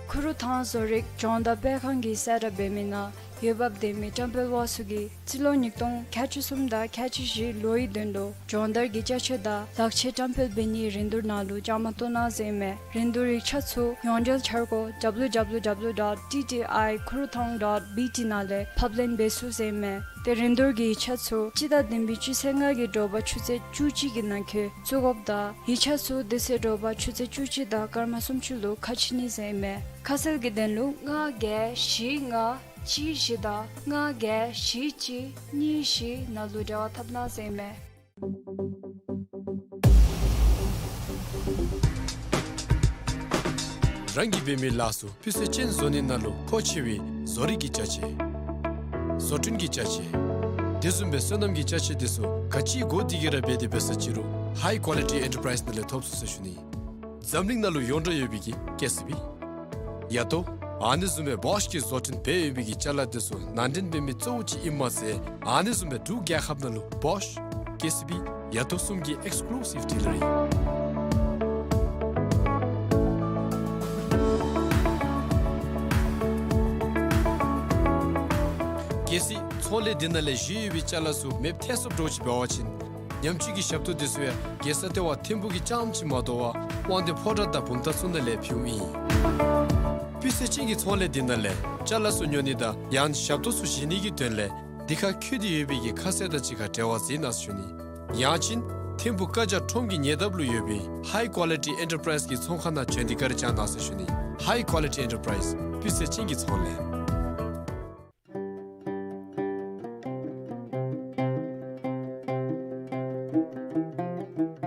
ཁུ་རུ་ཐང་བཟོ་རིག་སྦྱོང་བརྡར་སྤེལ་ཁང་གིས་གསལ་བསྒྲགས་འབད་མི་ནང་འོས་འབབ་ལྡན་མི་བཀྲམ་སྤེལ་པ་ཚུ་གིས་རྩིས་ལོ་ཉིས་སྟོང་ཁལ་གཅིག་གསུམ་དང་ཁལ་གཅིག་བཞི་ལོའི་དོན་ལུ་སྦྱོང་བརྡར་གྱི་ཅ་ཆས་དང་ལག་ཆས་བཀྲམ་སྤེལ་འབད་ནིའི་རིན་བསྡུར་ནང་ལུ་བཅའ་མར་གཏོགས་གནང་ཟེར་མས། རིན་བསྡུར་ཡིག་ཆ་ཚུ་ཡོངས་འབྲེལ་འཆར་སྒོ་W W W dot T T I kurutang dot B T ནང་ལས་ཕབ་ལེན་འབད་ཚུགས་ཟེར་མས། ཏེ་རིན་བསྡུར་གྱི་ཡིག་ཆ་ཚུ་སྤྱི་ཟླ་བདུན་པའི་སྤྱི་ཚེས་ལྔ་གི་དྲོ་པ་ཆུ་ཚོད་བཅུ་གཅིག་གི་ནང་འཁོད་བཙུགས་དགོཔ་དང་ཡིག་ཆ་ཚུ་དེ་ཚེ་དྲོ་པ་ཆུ་ཚོད་བཅུ་གཅིག་དང་སྐར་མ་སུམ་ཅུ་ལུ་ཁ་ཕྱེ་ནི་ཟེར་མས། ཁ་གསལ་གྱི་དོན་ལུ་ལྔ་བརྒྱད་བཞི་ལྔ་གཅིག་བཞི་དང་ལྔ་བརྒྱད་བཞི་གཅིག་གཉིས་བཞི་ནང་ལུ་འབྲེལ་བ་འཐབ་གནང་ཟེར་མས། རང་གིས་འབད་མི་ལཱ་ཚུ་སྤུས་ཚད་ཅན་བཟོ་ནི་ནང་ལུ་མཁོ་ཆེ་བའི་བཟོ་རིག་གི་ཅ་ཆས། བཟོ་སྐྲུན་གྱི་ཅ་ཆས། དེ་བཟུམ་སྦེ་སོ་ནམ་གྱི་ཅ་ཆས་དེ་ཚུ་ག་ཅི་གོ་དེ་གིས་ར་འབད་དེ་འབད་ས་ཅི་རུང་High Quality Enterprise ནང་ལས་ཐོབ་ཚུགས་ཟེར་ཞུ་ནི། འཛམ་གླིང་ནང་ལུ་ཡོངས་གྲགས་ཡོད་པའི་གི་ཀེ་སི་བི། ཡ་ཏོ། ཨ་ནི་བཟུམ་སྦེ་བོཤ་གིས་བཟོ་སྐྲུན་འབད་ཡོད་པའི་གི་ཅ་ལ་དེ་ཚུ་ནང་འདྲེན་འབད་མི་གཙོ་བོ་ཅིག་ཨིནམ་མ་ཚད་ཨ་ནི་བཟུམ་སྦེ་འབྲུག་རྒྱལ་ཁབ་ནང་ལུ་བོཤ་ཀེ་སི་བི་ཡ་ཏོ་གསུམ་གྱི་ཨེགསི་ཀུ་ལུ་སིབ་ཌི་ལར་ཨིན། གལ་སྲིད་ཚོང་ལས་འདི་ནང་ལས་བཞེས་ཡོད་པའི་ཅ་ལ་ཚུ་མེདཔ་ཐལ་སོཔ་འདྲཝ་ཅིག་འབད་བ་ཅིན་ཉམས་བཅོས་ཀྱི་ཞབས་ཏོག་དེ་ཚུ་ཡང་རྒྱལ་ས་ལྟེ་བ་ཐིམ་ཕུག་གི་རྐྱངམ་ཅིག་མ་དོ་བར་དབང་འདུས་ཕོ་བྲང་དང་བུམ་ཐང་ཚུ་ནང་ལས་ཕུལཝ་ཨིན། སྤུས་ཚད་ཅན་གྱི་ཚོང་ལས་འདི་ནང་ལས་ཅ་ལ་ཚུ་ཉོ་ནི་དང་ཡང་ཞབས་ཏོག་ཚུ་བཞེས་ནི་གི་དོན་ལས་འདི་ཁར་འཁོད་དེ་ཡོད་པའི་གི་ཁ་གསལ་དང་གཅིག་ཁར་འབྲེལ་བ་མཛད་གནང་ཟེར་ཞུ་ནི། ཡང་ཅིན་ཐིམ་ཕུག་ཀ་ཇ་ཁྲོམ་གྱི་ཉེ་འདབས་ལུ་ཡོད་པའི་High Quality Enterprise གི་ཚོང་ཁང་ནང་བྱོན་ཏེ་བཀའ་དྲིན་བསྐྱང་གནང་ཟེར་ཞུ་ནི། High Quality Enterprise སྤུས་ཚད་ཅན་གྱི་ཚོང་ལས།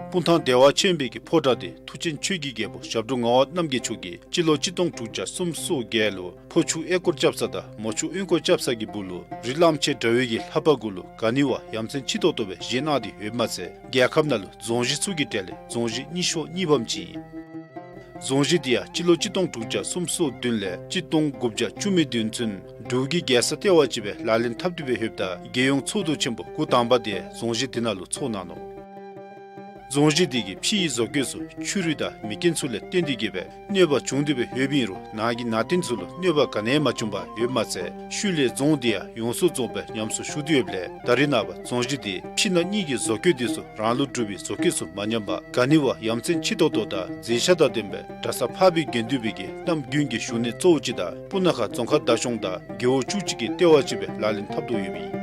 སྤུངས་ཐང་བདེ་བ་ཆེན་པོའི་གི་ཕོ་བྲང་དེ་མཐུ་ཆེན་ཆོས་ཀྱི་རྒྱལ་པོ་ཞབས་དྲུང་ངག་དབང་རྣམ་རྒྱལ་མཆོག་གིས་སྤྱི་ལོ་གཅིག་སྟོང་དྲུག་བརྒྱ་སུམ་ཅུ་སོ་བརྒྱད་ལུ་ཕོ་ཆུ་གཡས་སྐོར་རྐྱབ་ས་དང་མོ་ཆུ་གཡོན་སྐོར་རྐྱབ་ས་གི་སྦུག་ལུ་རི་གླང་ཆེན་འདྲ་བའི་གི་ལྷ་པ་གུ་ལུ་ག་ནི་བ་ཡ་མཚན་ཆེ་ཏོག་ཏོ་སྦེ་བཞེངས་གནང་སྟེ་ཡོདཔ་མ་ཚད་རྒྱལ་ཁབ་ནང་ལུ་རྫོང་གཞི་ཚུ་གི་གྲས་ལས་རྫོང་གཞི་རྙིང་ཤོས་གཉིས་པམ་ཅིག་ཨིན། རྫོང་གཞི་འདི་ཡང་སྤྱི་ལོ་གཅིག་སྟོང་དྲུག་བརྒྱ་སུམ་ཅུ་སོ་བདུན་ལས་གཅིག་སྟོང་དགུ་བརྒྱ་བཅུ་མེད་བདུན་ཚུན་འབྲུག་གི་རྒྱལ་ས་ལྟེ་བ་ཅིག་སྦེ་ལག་ལེན་འཐབ་སྟེ་སྦེ་ཡོདཔ་ད་རྒྱལ་ཡོངས་ཚོགས་འདུ་ཆེན་པོ་འགོ་དང་པ་དེ་རྫོང་གཞི་འདི་ནང་ལུ་ཚོགས་གནང་ནུག། རྫོང་གཞི་འདི་གི་ཕྱི་ཡི་བཟོ་བཀོད་ཚུ་ཆུ་རུད་དང་མེ་རྐྱེན་ཚུ་ལས་བརྟེན་ཏེ་གིས་སྦེ་གནོད་པ་བྱུང་སྟེ་སྦེ་ཡོདཔ་ཨིན་རུང་ནང་གི་ནང་རྟེན་ཚུ་ལུ་གནོད་པ་ག་ནི་ཡང་མ་བྱུང་པར་ཡོདཔ་མ་ཚད་ཤུལ་ལས་རྫོང་འདི་ཡང་ཡོངས་སུ་རྫོགས་སྦེ་ཉམས་སུ་ཞུགས་ཏེ་ཡོདཔ་ལས་ད་རེས་ནངས་པ་རྫོང་གཞི་འདི་ཕྱི་ནང་གཉིས་ཀྱི་བཟོ་བཀོད་འདི་ཚུ་རང་ལུགས་གྲུབ་པའི་བཟོ་བཀོད་ཚུ་མ་ཉམས་པར་ག་ནི་བ་ཡ་མཚན་ཆེ་ཏོག་ཏོ་དང་མཛེས་ཆ་དང་ལྡན་པའི་གྲྭ་ས་འཕགས་པའི་དགེ་འདུན་པའི་གི་གནམ་དགུན་གྱི་བཞུགས་གནས་གཙོ་བོ་ཅིག་དང་སྤུ་ན་ཁ་རྫོང་ཁག་བདག་སྐྱོང་དང་རྒེད་འོག་བཅུ་གཅིག་གི་ལྟེ་བ་ཅིག་སྦེ་ལག་ལེན་འཐབ་དོ་ཡོདཔ་ཨིན།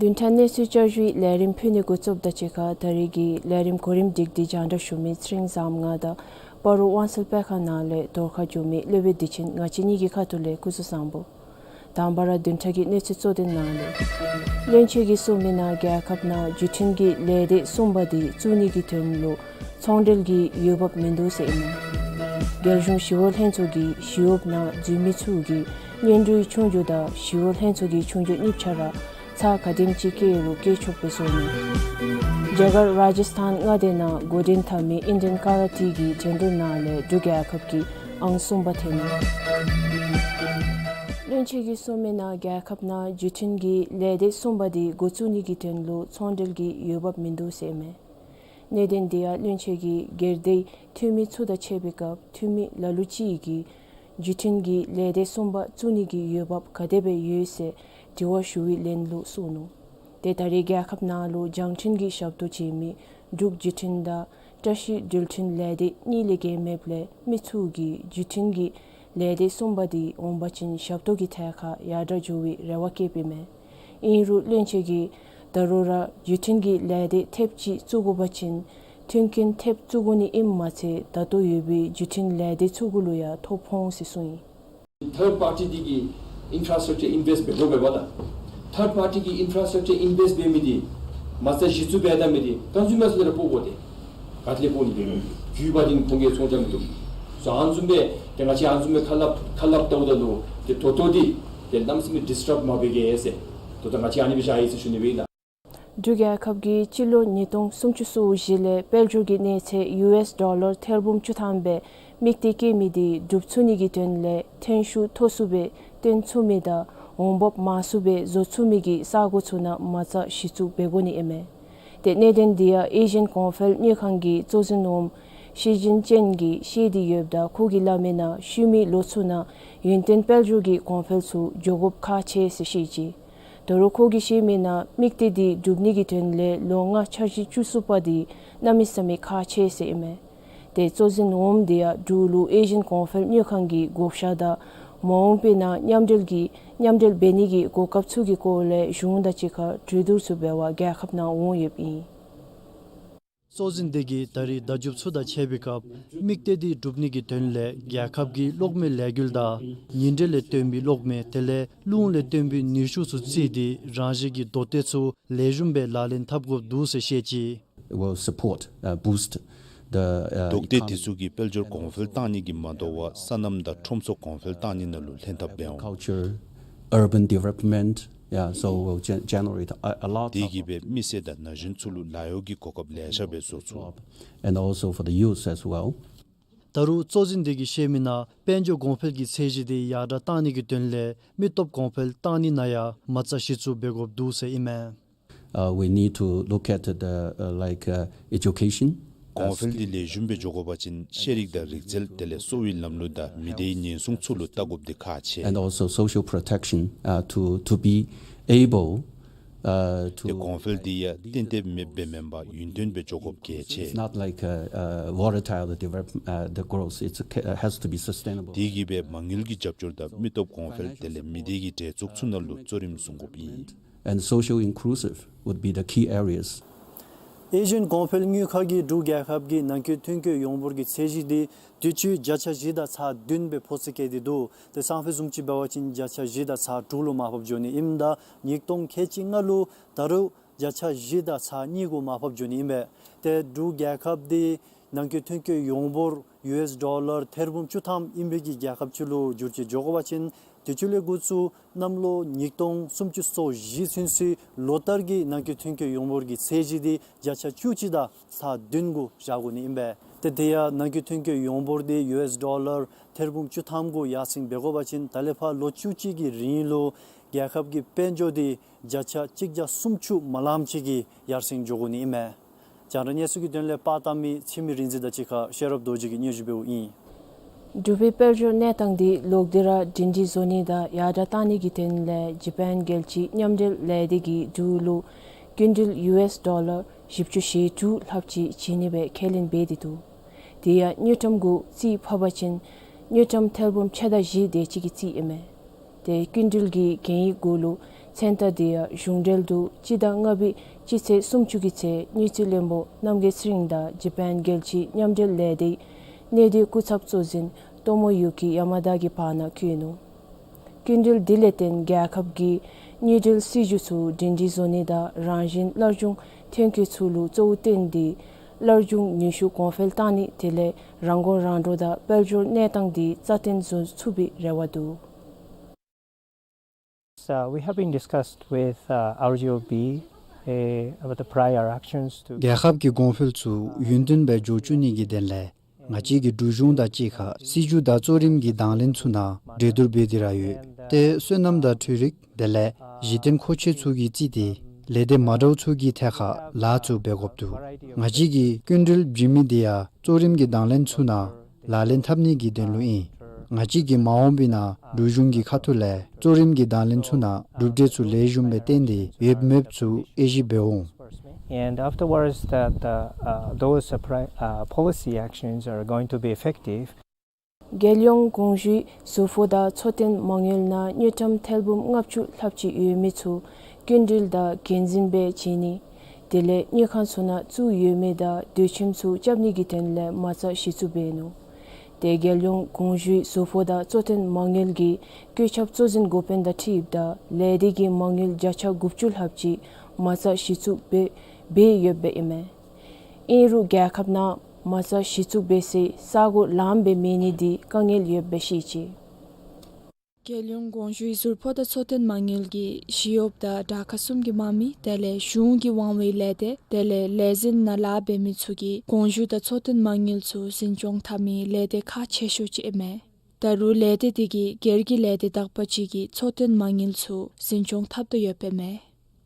བདུན་ཕྲག་གནས་ཚུལ་བསྐྱར་ཞུའི་ལས་རིམ་ཕུལ་ནི་འགོ་བཙུགསཔ་དང་གཅིག་ཁར་ད་རེས་ཀྱི་ལས་རིམ་གོ་རིམ་སྒྲིག་སྟེ་སྙན་ཞུ་མི་ཚེ་རིང་བཟངམོ་ང་དང་སྤ་རོ་དབང་གསལ་དཔེ་ཁང་ནང་ལས་བརྡ་ཁ་བསྒྱུར་མི་སློབ་དཔོན་བདེ་ཆེན་ང་བཅས་གཉིས་ཀྱི་ཁ་ཐུག་ལས་སྐུ་གཟུགས་བཟང་པོ། དང་པ་ར་བདུན་ཕྲག་གི་གནས་ཚུལ་གཙོ་དོན་ནང་ལས། བློན་ཆེན་གྱིས་གསུངས་མི་ནང་རྒྱལ་ཁབ་ནང་བརྒྱུད་འཕྲིན་གྱི་ལས་སྡེ་གསུམ་པ་དེ་བཙུགས་ནི་གི་དོན་ལུ་ཚོང་འབྲེལ་གྱི་འོས་འབབ་མིན་འདུག་ཟེར་ཨིན་མས། རྒྱལ་གཞུང་ཞི་གཡོག་ལྷན་ཚོགས་ཀྱིས་ཞི་གཡོགཔ་ནང་འཛུལ་མི་ཚུ་གི་སྙན་སྒྲོན་ཆོས་རྒྱུགས་དང་ཞི་གཡོག་ལྷན་ཚོགས་ཀྱི་ཆོས་རྒྱུགས་གཉིས་ཆ་ར་ཚར་ག་དེམ་ཅིག་བཀལ་རུང་བཀལ་ཆོགཔ་སྦེ་བཟོ་ནུག། རྒྱ་གར་རཱ་ཇཱིས་ཐཱན་མངའ་སྡེ་ནང་འགོ་འདྲེན་འཐབ་མི་ཨིན་ཌི་ཡན་ཀ་ར་ཊི་གི་འགྲན་བསྡུར་ནང་ལས་འབྲུག་རྒྱལ་ཁབ་ཀྱིས་ཨང་གསུམ་པ་ཐོན་ནུག། བློན་ཆེན་གྱིས་གསུངས་མི་ནང་རྒྱལ་ཁབ་ནང་བརྒྱུད་འཕྲིན་གྱི་ལས་སྡེ་གསུམ་པ་དེ་འགོ་བཙུགས་ནི་གི་དོན་ལུ་ཚོང་འབྲེལ་གྱི་འོས་འབབ་མིན་འདུག་ཟེར་ཨིན་མས། གནད་དོན་དེ་ཡང་བློན་ཆེན་གྱིས་སྒེར་སྡེའི་འཐུས་མི་ཚུ་དང་འཕྱད་པའི་སྐབས་འཐུས་མི་ལ་ལུ་ཅིག་གིས་བརྒྱུད་འཕྲིན་གྱི་ལས་སྡེ་གསུམ་པ་བཙུགས་ནི་གི་འོས་འབབ་ག་དེ་སྦེ་ཡོད་ཟེར་དྲི་བ་ཞུ་བའི་ལན་ལུ་གསུངས་ནུག། ཏེ་ད་རེས་རྒྱལ་ཁབ་ནང་ལུ་རྒྱང་འཕྲིན་གྱི་ཞབས་ཏོག་བྱིན་མི་འབྲུག་བརྒྱུད་འཕྲིན་དང་བཀྲ་ཤིས་འགྲུལ་འཕྲིན་ལས་སྡེ་གཉིས་ལས་བརྒལ་མེདཔ་ལས་མི་ཚུ་གིས་བརྒྱུད་འཕྲིན་གྱི་ལས་སྡེ་གསུམ་པ་དེ་འོང་པ་ཅིན་ཞབས་ཏོག་གི་ཐད་ཁར་ཡར་དྲག་འགྱོ་བའི་རེ་བ་བསྐྱེདཔ་ཨིན་མས། ཨིན་རུང་བློན་ཆེན་གྱིས་ད་རུང་ར་བརྒྱུད་འཕྲིན་གྱི་ལས་སྡེ་ཐེབས་གཅིག་བཙུགས་དགོ་པ་ཅིན་མཐུན་རྐྱེན་ཐེབས་བཙུགས་དགོ་ནི་ཨིནམ་མ་ཚད་ད་ལྟོ་ཡོད་པའི་བརྒྱུད་འཕྲིན་ལས་སྡེ་ཚུ་གུ་ལུ་ཡང་ཐོ་ཕོག་འོང་ཟེར་གསུངས་ཡི། Third party འདི་གིས་ཨིན་ཕྲ་སི་ཊྲག་ཅར་ཨིན་བེསཊ་འབད་དགོ་པས་པ་ད། Third party གིས་ཨིན་ཕྲ་སི་ཊྲག་ཅར་ཨིན་བེསཊ་འབད་མི་འདི་མ་རྩ་གཞི་བཙུགས་འབད་ད་མི་འདི་ཀོན་སུ་མར་ཚུ་ལུ་ར་ཕོག་དགོ་སྟེ། ག་ཏེ་ལས་ཕོག་ནི་འབད་མི་འདི་རྒྱུ་བ་འདི་ཁོང་གིས་ཚོང་རྐྱབ་མི་བཏུབ། སོ་ཨ་ནི་བཟུམ་སྦེ་ཏེ་ང་བཅས་ཨ་ནི་བཟུམ་སྦེ་ཁ་སླབ་ཁ་སླབ་བལྟཝ་ད་ལུ་ཏེ་ད་ལྟོ་འདི་ཏེ་གནམ་མེད་ས་མེད་ཌིསི་ཊབ་མ་འབད་གེ་ཟེར། ད་ལྟོ་ང་བཅས་ཨ་ནི་སྦེ་བཞག་ཡི་ཟེར་ཞུ་ནི་སྦེ་ཨིན་ལགས། འབྲུག་རྒྱལ་ཁབ་ཀྱིས་སྤྱི་ལོ་ཉིས་སྟོང་སུམ་ཅུ་སོ་བཞི་ལས་དཔལ་འབྱོར་གྱི་གནས་ཚད་ཡུ་ཨེསི་ཌོ་ལར་ཐེར་འབུམ་བཅུ་ཐམ་སྦེ་དམིགས་གཏད་བསྐྱེད་མི་དེ་འགྲུབ་ཚུགས་ནི་གི་དོན་ལས་ཐོན་ཤུགས་མཐོ་སུ་སྦེ་སྟོན་ཚུགས་མི་དང་འོང་འབབ་མང་སུ་སྦེ་བཟོ་ཚུགས་མི་གི་ས་གོ་ཚུ་ནང་མ་རྩ་གཞི་བཙུགས་འབད་དགོ་ནི་ཨིན་མས། ཏེ་གནད་དོན་དེ་ཡང་ཨེ་ཤི་ཡན་གོང་འཕེལ་དངུལ་ཁང་གི་གཙོ་འཛིན་འོགམ་ཤི་ཅིན་ཅན་གྱིས་བཤད་དེ་ཡོདཔ་ད་ཁོ་གིས་སླབ་མི་ནང་ཤུལ་མའི་ལོ་ཚུ་ནང་ཡུན་བརྟན་དཔལ་འབྱོར་གྱི་གོང་འཕེལ་ཚུ་འགྱོ་དགོཔ་ཁག་ཆེ་ཟེར་བཤད་ཅི། ད་རུང་ཁོ་གིས་བཤད་མི་ནང་དམིགས་གཏད་དེ་འགྲུབ་ནི་གི་དོན་ལས་ལོ་ལྔ་འཆར་གཞི་བཅུ་གསུམ་པ་དེ་གནམ་མེད་ས་མེད་ཁག་ཆེ་ཟེར་ཨིན་མས། ཏེ་གཙོ་འཛིན་འོགམ་དེ་ཡང་འབྲུག་ལུ་ཨེ་ཤི་ཡན་གོང་འཕེལ་དངུལ་ཁང་གི་བགོ་བཤའ་དང་མ་འོངས་པའི་ནང་མཉམ་འབྲེལ་གྱི་མཉམ་འབྲེལ་འབད་ནི་གི་གོ་སྐབས་ཚུ་གི་སྐོར་ལས་གཞུང་དང་གཅིག་ཁར་གྲོས་བསྡུར་ཚུ་འབད་བར་རྒྱལ་ཁབ་ནང་འོང་ཡོདཔ་ཨིན། གཙོ་འཛིན་དེ་གིས་ད་རེས་བརྡ་བརྒྱུདཔ་ཚུ་དང་འཕྱད་པའི་སྐབས་དམིགས་གཏད་དེ་འགྲུབ་ནི་གི་དོན་ལས་རྒྱལ་ཁབ་ཀྱི་གློག་མེ་ལས་འགུལ་དང་ཉིན་དྲོད་ལས་བཏོན་པའི་གློག་མེ་དེ་ལས་རླུང་ལས་བཏོན་པའི་ནུས་ཤུགས་ཚུ་བརྩིས་ཏེ་རང་བཞིན་གྱི་མདོ་སྟོད་ཚུ་ལེགས་ཤོམ་སྦེ་ལག་ལེན་འཐབ་དགོཔ་འདུག་ཟེར་བཤད་ཅི། Will support, uh, boost the, uh, མདོ་སྟོད་དེ་ཚུ་གིས་དཔལ་འབྱོར་གོང་འཕེལ་གཏང་ནི་གི་མ་དོ་བར་སོ་ནམ་དང་ཁྲོམ་སོགས་གོང་འཕེལ་གཏང་ནི་ནང་ལུ་ལྷན་ཐབས་འབད་འོང་། Culture, urban development, yeah, so will gen- generate a, a lot of དེ་གིས་སྦེ་མི་སེར་དང་ན་གཞོན་ཚུ་ལུ་ལཱ་གཡོག་གི་གོ་སྐབས་ལེ་ཤ་སྦེ་བཟོ་ཚུགས། And also for the youth as well. ད་རུང་གཙོ་འཛིན་དེ་གིས་བཤད་མི་ནང་དཔལ་འབྱོར་གོང་འཕེལ་གྱི་ཚད་གཞི་དེ་ཡར་དྲག་གཏང་ནི་གི་དོན་ལས་མི་སྟོབས་གོང་འཕེལ་གཏང་ནི་ནང་ཡང་མ་རྩ་གཞི་བཙུགས་འབད་དགོཔ་འདུག་ཟེར་ཨིན་མས། Uh, we need to look at the, uh, like, uh, education. གོང་འཕེལ་འདི་ལེགས་ཤོམ་སྦེ་འགྱོ་དགོ་པ་ཅིན་ཤེས་རིག་དང་རིག་རྩལ་དེ་ལས་གསོ་བའི་ལམ་ལུགས་དང་མི་སྡེའི་ཉེན་སྲུང་ཚུ་ལུ་བལྟ་དགོཔ་འདི་ཁག་ཆེ། And also social protection, uh, to, to be able, uh, to ཏེ་གོང་འཕེལ་འདི་ཡང་གཏན་གཏན་མེདཔ་སྦེ་མེན་པར་ཡུན་བརྟན་སྦེ་འགྱོ་དགོཔ་གལ་ཆེ། It's not like, uh, uh, volatile, the develop-, uh, the growth. It's a, has to be sustainable. དེ་གིས་སྦེ་མ་དངུལ་གྱི་རྒྱབ་སྐྱོར་དང་མི་སྟོབས་གོང་འཕེལ་དེ་ལས་མི་སྡེ་གི་གྲལ་ཚུད་ཚུ་ནང་ལུ་གཙོ་རིམ་བཟུང་དགོཔ་ཨིན། And social inclusive would be the key areas. ཨེ་ཤི་ཡན་གོང་འཕེལ་དངུལ་ཁང་གིས་འབྲུག་རྒྱལ་ཁབ་ཀྱི་ནང་འཁོད་ཐོན་སྐྱེད་ཡོངས་འབོར་གྱི་ཚད་གཞི་དེ་དུས་ཅི་བརྒྱ་ཆ་བཞི་དང་ཚག་བདུན་སྦེ་ཕོག་ཚོད་བཀལ་ཏེ་འདུག། ཏེ་སང་ཕོད་བཟུམ་ཅིག་འབད་བ་ཅིན་བརྒྱ་ཆ་བཞི་དང་ཚག་དྲུག་ལུ་མར་ཕབ་འགྱོ་ནི་ཨིནམ་ད་ཉིས་སྟོང་ཁལ་གཅིག་ལྔ་ལུ་ད་རུང་བརྒྱ་ཆ་བཞི་དང་ཚག་གཉིས་གུ་མར་ཕབ་འགྱོ་ནི་ཨིན་པས། ཏེ་འབྲུག་རྒྱལ་ཁབ་དེ་ནང་འཁོད་ཐོན་སྐྱེད་ཡོངས་འབོར་ཡུ་ཨེསི་ཌོ་ལར་ཐེར་འབུམ་བཅུ་ཐམ་ཨིན་པའི་གི་རྒྱལ་ཁབ་ཅིག་ལུ་འགྱུར་ཏེ་འགྱོ་དགོ་པ་ཅིན་དུས་ཅི་ལས་འགོ་བཙུགས་གནམ་ལོ་ཉིས་སྟོང་སུམ་ཅུ་སོ་བཞི་ཚུན་ཚོད་ལོ་ལྟར་གྱི་ནང་འཁོད་ཐོན་སྐྱེད་ཡོངས་འབོར་གྱི་ཚད་གཞི་དེ་བརྒྱ་ཆ་བཅུ་གཅིག་དང་ཚག་བདུན་གུ་བཞག་དགོ་ནི་ཨིན་པས། ཏེ་དེ་ཡང་ནང་འཁོད་ཐོན་སྐྱེད་ཡོངས་འབོར་དེ་ཡུ་ཨེསི་ཌོ་ལར་ཐེར་འབུམ་བཅུ་ཐམ་གུ་ཡར་སེང་འབད་དགོ་པ་ཅིན་ད་ལས་ཕར་ལོ་བཅུ་གཅིག་གི་རིང་ལུ་རྒྱལ་ཁབ་ཀྱི་དཔལ་འབྱོར་དེ་བརྒྱ་ཆ་གཅིག་བརྒྱ་སུམ་ཅུ་མ་ལངམ་ཅིག་གིས་ཡར་སེང་འགྱོ་དགོ་ནི་ཨིན་མས། རྒྱང་བསྒྲགས་གནས་ཚུལ་གྱི་དོན་ལས་པར་བཏབ་མི་འཆི་མེད་རིག་འཛིན་དང་གཅིག་ཁར་ཤེས་རབ་རྡོ་རྗེ་གིས་སྙན་ཞུ་འབདཝ་ཨིན། འབྲུག་པའི་དཔལ་འབྱོར་གནས་སྟངས་དེ་ལོག་སྟེ་ར་སྒྲིང་སྒྲིང་བཟོ་ནི་དང་ཡར་དྲག་གཏང་ནི་གི་དོན་ལས་ཇ་པཱན་རྒྱལ་སྤྱིའི་མཉམ་འབྲེལ་ལས་སྡེ་གིས་འབྲུག་ལུ་སྐྱིན་འགྲུལ་ཡུ་ཨེསི་ཌོ་ལར་བཞི་བཅུ་ཞེ་དྲུག་ལྷགཔ་ཅིག་བྱིན་ནི་སྦེ་ཁས་ལེན་འབད་དེ་འདུག། དེ་ཡང་དངུལ་ཀྲམ་གུ་རྩིས་ཕབ་པ་ཅིན་དངུལ་ཀྲམ་ཐེར་འབུམ་ཕྱེད་དང་བཞི་དེ་ཅིག་གི་རྩིས་ཨིན་མས། ཏེ་སྐྱིན་འགྲུལ་གྱི་གན་ཡིག་གུ་ལུ་ ཐེན་ཐ་དེ་ཡང་གཞུང་འབྲེལ་དུ་སྤྱི་ཟླ་ལྔ་པའི་སྤྱི་ཚེས་སུམ་ཅུ་གི་ཚེ་དངུལ་རྩིས་བློན་པོ་རྣམ་རྒྱལ་ཚེ་རིང་དང་ཇ་པཱན་རྒྱལ་སྤྱིའི་མཉམ་འབྲེལ་ལས་སྡེའི་གནས་སྡུད་སྐུ་ཚབ་གཙོ་འཛིན་ཏོ་མོ་ཡུ་ཀི་ཡ་མ་ད་གི་བར་ན་བཀོད་ནུག། སྐྱིན་འགྲུལ་དེ་ལས་བརྟེན་རྒྱལ་ཁབ་ཀྱི་དངུལ་འབྲེལ་སྲིད་བྱུས་ཚུ་སྒྲིང་སྒྲི་བཟོ་ནི་དང་རང་བཞིན་སླར་འབྱུང་ཐོན་སྐྱེད་ཚུ་ལུ་གཙོ་བོ་བསྟེན་ཏེ་སླར་འབྱུང་ནུས་ཤུགས་གོང་འཕེལ་བཏང་ནི་དེ་ལས་རང་མགོ་རང་འདྲོངས་དང་དཔལ་འབྱོར་གནས་སྟངས་དེ་རྩ་བརྟན་བཟོ་ཚུགས་པའི་རེ་བ་འདུག། So we have been discussed with, uh, R G O B, uh, about the prior actions to རྒྱལ་ཁབ་ཀྱི་གོང་འཕེལ་ཚུ་ཡུན་བརྟན་སྦེ་འགྱོ་བཅུག་ནི་གི་དོན་ལས་ང་བཅས་ཀྱིས་འབྲུག་གཞུང་དང་གཅིག་ཁར་སྲིད་བྱུས་དང་གཙོ་རིམ་གྱི་དང་ལེན་ཚུ་ནང་གྲོས་བསྡུར་འབད་དེ་ར་ཡོད། ཏེ་སོ་ནམ་དང་འཕྲུལ་རིག་དེ་ལས་གཞི་རྟེན་མཁོ་ཆས་ཚུ་གིས་རྩིས་ཏེ་ལས་སྡེ་མ་འདྲཝ་ཚུ་གི་ཐད་ཁར་ལཱ་ཚུ་འབད་དགོཔ་འདུག། ང་བཅས་ཀྱིས་སྐྱིན་འགྲུལ་བྱིན་མི་དེ་ཡང་གཙོ་རིམ་གྱི་དང་ལེན་ཚུ་ནང་ལག་ལེན་འཐབ་ནི་གི་དོན་ལུ་ཨིན། ང་བཅས་ཀྱིས་མ་འོངས་པའི་ནང་འབྲུག་གཞུང་གི་ཁ་ཐུག་ལས་གཙོ་རིམ་གྱི་དང་ལེན་ཚུ་ནང་གྲུབ་འབྲས་ཚུ་ལེགས་ཤོམ་སྦེ་བཏོན་ཏེ་ཡོདཔ་མེདཔ་ཚུ་དབྱེ་ཞིབ་འབད་འོང་། And afterwards that the, uh, those, uh, pri- uh, policy actions are going to be effective. རྒྱལ་ཡོངས་གོང་ཞུའི་ཟུར་ཕོགས་དང་འཚོ་རྟེན་མ་དངུལ་ནང་དངུལ་ཀྲམ་ཐེར་འབུམ་ལྔ་བཅུ་ལྷགཔ་ཅིག་ཡོད་མི་ཚུ་སྐྱིན་འགྲུལ་དང་འགན་འཛིན་སྦེ་བྱིན་ནི་དེ་ལས་དངུལ་ཁང་ཚུ་ནང་བཙུགས་ཡོད་མི་དང་སྡོད་ཁྱིམ་ཚུ་རྐྱབ་ནི་གི་དོན་ལས་མ་རྩ་གཞི་བཙུགས་འབད་ནུག། ཏེ་རྒྱལ་ཡོངས་གོང་ཞུའི་ཟུར་ཕོགས་དང་འཚོ་རྟེན་མ་དངུལ་གྱི་བཀོད་ཁྱབ་གཙོ་འཛིན་འགོ་དཔོན་དང་འཁྲིལཝ་ད་ལས་སྡེ་གི་མ་དངུལ་བརྒྱ་ཆ་དགུ་བཅུ་ལྷགཔ་ཅིག་མ་རྩ་གཞི་བཙུགས་འབད་འབད་ཡོདཔ་ཨིན་མས། ཨིན་རུང་རྒྱལ་ཁབ་ནང་མ་རྩ་གཞི་བཙུགས་འབད་སའི་ས་གོ་ལངམ་སྦེ་མེད་ནི་འདི་དཀའ་ངལ་ཡོདཔ་སྦེ་བཤད་ཅི། རྒྱལ་ཡོངས་གོང་ཞུའི་ཟུར་ཕོགས་དང་འཚོ་རྟེན་མ་དངུལ་གྱིས་ཞི་གཡོགཔ་དང་དྲག་ཁག་གསུམ་གྱི་དམག་མི་དེ་ལས་གཞུང་གི་དབང་བའི་ལས་སྡེ་དེ་ལས་ལས་འཛིན་ནང་ལཱ་འབད་མི་ཚུ་གིས་གོང་ཞུ་དང་འཚོ་རྟེན་མ་དངུལ་ཚུ་འཛིན་སྐྱོང་འཐབ་མི་ལས་སྡེ་ཁག་ཆེ་ཤོས་ཅིག་ཨིན་མས། ད་རུང་ལས་སྡེ་དེ་གིས་སྒེར་གྱི་ལས་སྡེ་དག་པ་ཅིག་གི་འཚོ་རྟེན་མ་དངུལ་ཚུ་འཛིན་སྐྱོང་འཐབ་དོ་ཡོདཔ་ཨིན་མས།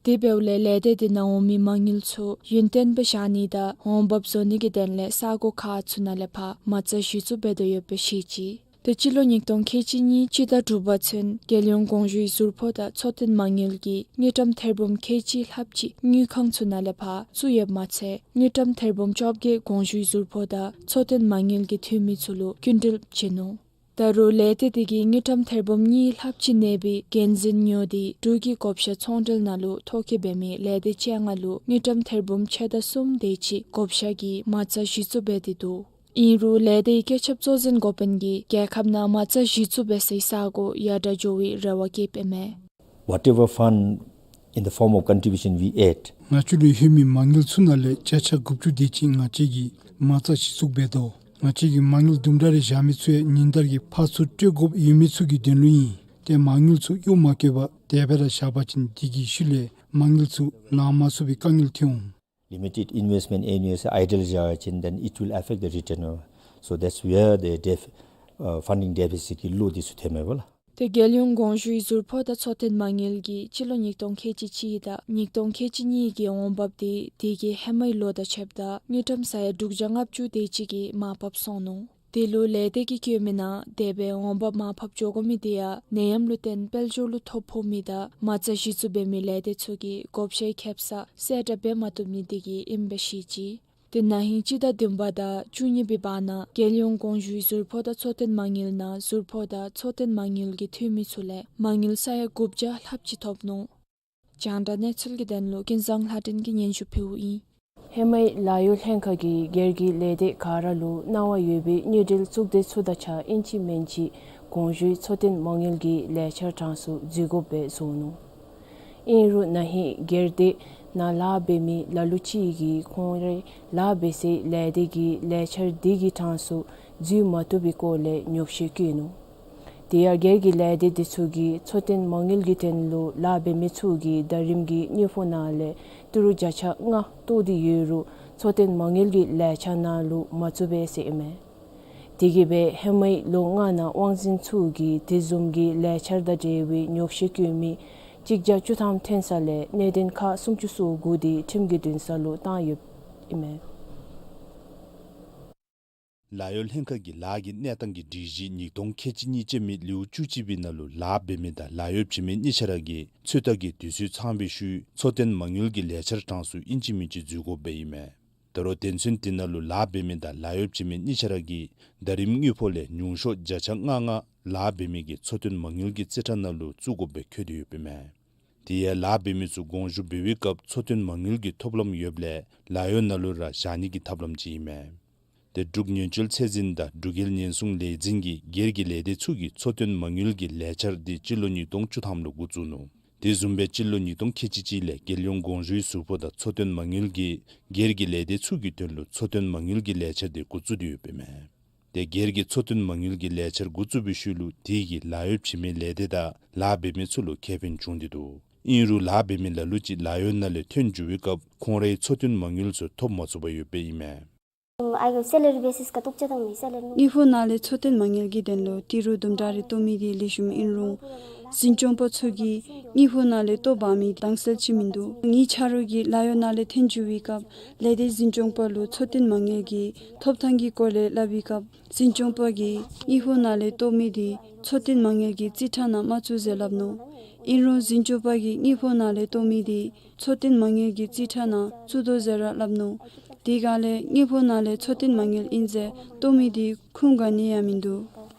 དེ་འབདཝ་ལས་ལས་སྡེ་དེ་ནང་འོང་མི་མ་དངུལ་ཚུ་ཡུན་བརྟན་སྦེ་བཞག་ནི་དང་འོང་འབབ་བཟོ་ནི་གི་དོན་ལས་ས་གོ་ཁག་ཚུ་ནང་ལས་ཕར་མ་རྩ་གཞི་བཙུགས་འབད་དོ་ཡོདཔ་སྦེ་བཤད་ཅི། ཏེ་སྤྱི་ལོ་ཉིས་སྟོང་ཁལ་གཅིག་གཉིས་སྤྱི་ཟླ་དྲུག་པ་ཚུན་རྒྱལ་ཡོངས་གོང་ཞུའི་ཟུར་ཕོགས་དང་འཚོ་རྟེན་མ་དངུལ་གྱིས་དངུལ་ཀྲམ་ཐེར་འབུམ་ཁལ་གཅིག་ལྷགཔ་ཅིག་དངུལ་ཁང་ཚུ་ནང་ལས་ཕར་བཙུགས་ཡོདཔ་མ་ཚད་དངུལ་ཀྲམ་ཐེར་འབུམ་བཅོ་བརྒྱད་གོང་ཞུའི་ཟུར་ཕོགས་དང་འཚོ་རྟེན་མ་དངུལ་གྱི་འཐུས་མི་ཚུ་ལུ་སྐྱིན་འགྲུལ་བྱིན་ནུག། ད་རུང་ལས་སྡེ་དེ་གིས་དངུལ་ཀྲམ་ཐེར་འབུམ་གཉིས་ལྷགཔ་ཅིག་གནས་པའི་འགན་འཛིན་ཉོ་སྟེ་འབྲུག་གི་བགོ་བཤའ་ཚོང་འབྲེལ་ནང་ལུ་ཐོ་བཀོད་འབད་མི་ལས་སྡེ་བཅོ་ལྔ་ལུ་དངུལ་ཀྲམ་ཐེར་འབུམ་ཕྱེད་དང་གསུམ་དེ་ཅིག་བགོ་བཤའ་གི་མ་རྩ་གཞི་བཙུགས་འབད་དེ་འདུག། ཨིན་རུང་ལས་སྡེའི་བཀོད་ཁྱབ་གཙོ་འཛིན་འགོ་དཔོན་གྱིས་རྒྱལ་ཁབ་ནང་མ་རྩ་གཞི་བཙུགས་འབད་སའི་ས་གོ་ཡར་དྲག་འགྱོ་བའི་རེ་བ་བསྐྱེདཔ་ཨིན་མས། Whatever fund in the form of contribution we add, ང་བཅས་ལུ་ལྷོད་མི་མ་དངུལ་ཚུ་ནང་ལས་བརྒྱ་ཆ་དགུ་བཅུ་དེ་ཅིག་ང་བཅས་ཀྱིས་མ་རྩ་གཞི་བཙུགས་འབད་དོ། ང་བཅས་ཀྱིས་མ་དངུལ་དུམ་གྲ་རེ་བཞག་མི་ཚུ་ཡང་ཉིན་ལྟར་གྱི་ཕར་ཚུར་སྤྲོད་དགོཔ་ཡོད་མི་ཚུ་གི་དོན་ལུ་ཨིན། ཏེ་མ་དངུལ་ཚུ་གཡུག་མ་བཀོལ་བར་དེ་སྦེ་ར་བཞག་པ་ཅིན་དེ་གི་ཤུལ་ལས་མ་དངུལ་ཚུ་ལང་མ་ཚུགས་པའི་དཀའ་ངལ་ཐོན་འོང་། Limited investment annual idle བཞག་པ་ཅིན་then it will affect the return. So that's where the def- uh, funding deficit གི་བློ་འདི་ཚུ་ཐོནམ་མས་པ་ལགས། ཏེ་རྒྱལ་ཡོངས་གོང་ཞུའི་ཟུར་ཕོགས་དང་འཚོ་རྟེན་མ་དངུལ་གྱིས་སྤྱི་ལོ་ཉིས་སྟོང་ཁལ་གཅིག་གཅིག་དང་ཉིས་སྟོང་ཁལ་གཅིག་གཉིས་ཀྱི་འོང་འབབ་དེ་དེ་གི་ཧེ་མའི་ལོ་དང་ཕྱདཔ་ད་དངུལ་ཀྲམ་ས་ཡ་དྲུག་བརྒྱ་ལྔ་བཅུ་དེ་ཅིག་གིས་མར་ཕབ་སོང་ནུག། དེ་ལུ་ལས་སྡེ་གིས་བཀོད་མི་ནང་དེ་སྦེ་འོང་འབབ་མར་ཕབ་འགྱོ་དགོ་མི་དེ་ཡང་ནད་ཡམས་ལུ་བརྟེན་དཔལ་འབྱོར་ལུ་ཐོ་ཕོག་མི་དང་མ་རྩ་གཞི་བཙུགས་འབད་མི་ལས་སྡེ་ཚུ་གིས་བགོ་བཤའི་ཁེབ་ས་གསལ་བསྒྲགས་འབད་མ་བཏུབ་ནི་དེ་གིས་ཨིནམ་སྦེ་བཤད་ཅི། ཏེ་ན་ཧིང་སྤྱི་ཟླ་བདུན་པ་དང་བཅུ་གཉིས་པའི་བར་ན་རྒྱལ་ཡོངས་གོང་ཞུའི་ཟུར་ཕོགས་དང་འཚོ་རྟེན་མ་དངུལ་ནང་ཟུར་ཕོགས་དང་འཚོ་རྟེན་མ་དངུལ་གྱི་འཐུས་མི་ཚུ་ལས་མ་དངུལ་ས་ཡ་དགུ་བརྒྱ་ལྷགཔ་ཅིག་ཐོབ་ནུག། རྒྱང་བསྒྲགས་གནས་ཚུལ་གྱི་དོན་ལུ་ཀུན་བཟང་ལྷ་སྒྲོན་གྱིས་སྙན་ཞུ་ཕུལཝ་ཨིན། ཧེ་མའི་ལཱ་གཡོག་ལྷན་ཁག་གིས་སྒེར་གྱི་ལས་སྡེ་ག་ར་ལུ་གནང་བ་ཡོད་པའི་དངུལ་འབྲེལ་གཙུག་སྡེ་ཚུ་དང་གཅིག་ཁར་ཨིན་ཅི་མིན་ཅི་གོང་ཞུའི་འཚོ་རྟེན་མ་དངུལ་གྱི་ལས་འཆར་གྲངས་སུ་འཛུལ་དགོཔ་སྦེ་བཟོ་ནུག། ཨིན་རུང་ན་ཧིང་སྒེར་སྡེ་ནང་ལཱ་འབད་མི་ལ་ལུ་ཅིག་གིས་ཁོང་རའི་ལཱ་འབད་སའི་ལས་སྡེ་གི་ལས་འཆར་དེ་གི་གྲངས་སུ་འཛུལ་མ་བཏུབ་པའི་སྐོར་ལས་ཉོགས་བཤད་བཀོད་ནུག། དེ་ཡང་སྒེར་གྱི་ལས་སྡེ་དེ་ཚུ་གིས་འཚོ་རྟེན་མ་དངུལ་གྱི་དོན་ལུ་ལཱ་འབད་མི་ཚུ་གིས་ཟླ་རིམ་གྱི་དངུལ་ཕོགས་ནང་ལས་ཏི་རུ་བརྒྱ་ཆ་ལྔ་བཏོག་སྟེ་ཡོད་རུང་འཚོ་རྟེན་མ་དངུལ་གྱི་ལས་འཆར་ནང་ལུ་མ་བཙུགས་པས་ཟེར་ཨིན་མས། དེ་གིས་སྦེ་ཧེ་མའི་ལོ་ལྔ་ནང་དབང་འཛིན་ཚུ་གིས་དེ་བཟུམ་གྱི་ལས་འཆར་དང་འབྲེལ་བའི་ཉོགས་བཤད་བཀོད་མི་གཅིག་བརྒྱ་བཅུ་ཐམ་ཐོན་ས་ལས་གནད་དོན་ཁག་སུམ་ཅུ་སོ་དགུ་དེ་ཁྲིམས་ཀྱི་འདུན་ས་ལུ་བཏང་ཡོདཔ་ཨིན་མས། ལཱ་གཡོག་ལྷན་ཁག་གི་ལཱ་གི་གནས་སྟངས་ཀྱི་སྒྲིག་གཞི་ཉིས་སྟོང་ཁལ་གཅིག་གཉིས་ཅན་མའི་ལེའུ་བཅུ་གཅིག་པའི་ནང་ལུ་ལཱ་འབད་མི་དང་ལཱ་གཡོག་བྱིན་མི་གཉིས་ཆ་ར་གིས་ཚོད་ལྟ་གི་དུས་ཚོད་ཚང་བའི་ཤུལ་འཚོ་རྟེན་མ་དངུལ་གྱི་ལས་འཆར་གྲངས་སུ་ཨིན་ཅི་མིན་ཅི་འཛུལ་དགོཔ་སྦེ་ཨིན་མས། ད་རུང་དོན་ཚན་དེ་ནང་ལུ་ལཱ་འབད་མི་དང་ལཱ་གཡོག་བྱིན་མི་གཉིས་ཆ་ར་གིས་ཟླ་རིམ་དངུལ་ཕོགས་ལས་ཉུང་ཤོས་བརྒྱ་ཆ་ལྔ་ལྔ་ལཱ་འབད་མི་གི་འཚོ་རྟེན་མ་དངུལ་གྱི་རྩིས་ཁྲ་ནང་ལུ་བཙུགས་དགོཔ་སྦེ་འཁོད་དེ་ཡོདཔ་ཨིན་མས། དེ་ཡང་ལཱ་འབད་མི་ཚུ་དགོངས་ཞུ་འབད་བའི་སྐབས་འཚོ་རྟེན་མ་དངུལ་གྱི་ཐོབ་ལམ་ཡོདཔ་ལས་ལཱ་གཡོག་ནང་ལུ་ར་བཞག་ནི་གི་ཐབས་ལམ་ཅིག་ཨིན་མས། ཏེ་འབྲུག་ཉེན་བཅོལ་ཚད་འཛིན་དང་འབྲུག་རྒྱལ་ཉེན་སྲུང་ལས་འཛིན་གྱིས་སྒེར་གྱི་ལས་སྡེ་ཚུ་གི་འཚོ་རྟེན་མ་དངུལ་གྱི་ལས་འཆར་འདི་སྤྱི་ལོ་ཉིས་སྟོང་བཅུ་ཐམ་ལུ་འགོ་བཙུགས་ནུག། དེ་བཟུམ་སྦེ་སྤྱི་ལོ་ཉིས་སྟོང་ཁལ་གཅིག་གཅིག་ལས་རྒྱལ་ཡོངས་དགོངས་ཞུའི་ཟུར་ཕོགས་དང་འཚོ་རྟེན་མ་དངུལ་གྱིས་སྒེར་གྱི་ལས་སྡེ་ཚུ་གི་དོན་ལུ་འཚོ་རྟེན་མ་དངུལ་གྱི་ལས་འཆར་འདི་འགོ་བཙུགས་ཏེ་ཡོདཔ་ཨིན་མས། ཏེ་སྒེར་གྱི་འཚོ་རྟེན་མ་དངུལ་གྱི་ལས་འཆར་འགོ་བཙུགས་པའི་ཤུལ་ལུ་དེ་གིས་ལཱ་གཡོག་བྱིན་མི་ལས་སྡེ་དང་ལཱ་འབད་མི་ཚུ་ལུ་ཁེ་ཕན་བྱུང་སྟེ་འདུག། ཨིན་རུང་ལཱ་འབད་མི་ལ་ལུ་ཅིག་ལཱ་གཡོག་ནང་ལས་ཐོན་འགྱོ་བའི་སྐབས་ཁོང་རའི་འཚོ་རྟེན་མ་དངུལ་ཚུ་ཐོབ་མ་ཚུགས་པར་ཡོདཔ་ཨིན་མས། I go salary basis ka tukcha tang mi salary དངུལ་ཕོགས་ནང་ལས་འཚོ་རྟེན་མ་དངུལ་གྱི་དོན་ལུ་ཏི་རུ་དུམ་གྲ་རེ་བཏོག་མི་འདི་ལེགས་ཤོམ་ཨིན་རུང་འཛིན་སྐྱོང་པ་ཚུ་གིས་དངུལ་ཕོགས་ནང་ལས་བཏོག་འབག་མི་དྭངས་གསལ་ཅིག་མིན་འདུག། ངེའི་ཆ་རོགས་ཀྱིས་ལཱ་གཡོག་ནང་ལས་ཐོན་འགྱོ་བའི་སྐབས་ལས་སྡེ་འཛིན་སྐྱོང་པ་ལུ་འཚོ་རྟེན་མ་དངུལ་གྱི་ཐོབ་ཐང་གི་སྐོར་ལས་སླབ་པའི་སྐབས་འཛིན་སྐྱོང་པ་གིས་དངུལ་ཕོགས་ནང་ལས་བཏོག་མི་འདི་འཚོ་རྟེན་མ་དངུལ་གྱི་རྩིས་ཁྲ་ནང་མ་བཙུགས་ཟེར་སླབ་ནུག། ཨིན་རུང་འཛིན་སྐྱོང་པ་གིས་དངུལ་ཕོགས་ནང་ལས་བཏོག་མི་འདི་འཚོ་རྟེན་མ་དངུལ་གྱི་རྩིས་ཁྲ་ནང་བཙུགས་དོ་ཟེར་ར་སླབ་ནུག། དེ་སྒང་ལས་དངུལ་ཕོགས་ནང་ལས་འཚོ་རྟེན་མ་དངུལ་ཨིན་ཟེར་བཏོག་མི་འདི་ཁུངས་ག་ནི་ཡང་མིན་འདུག།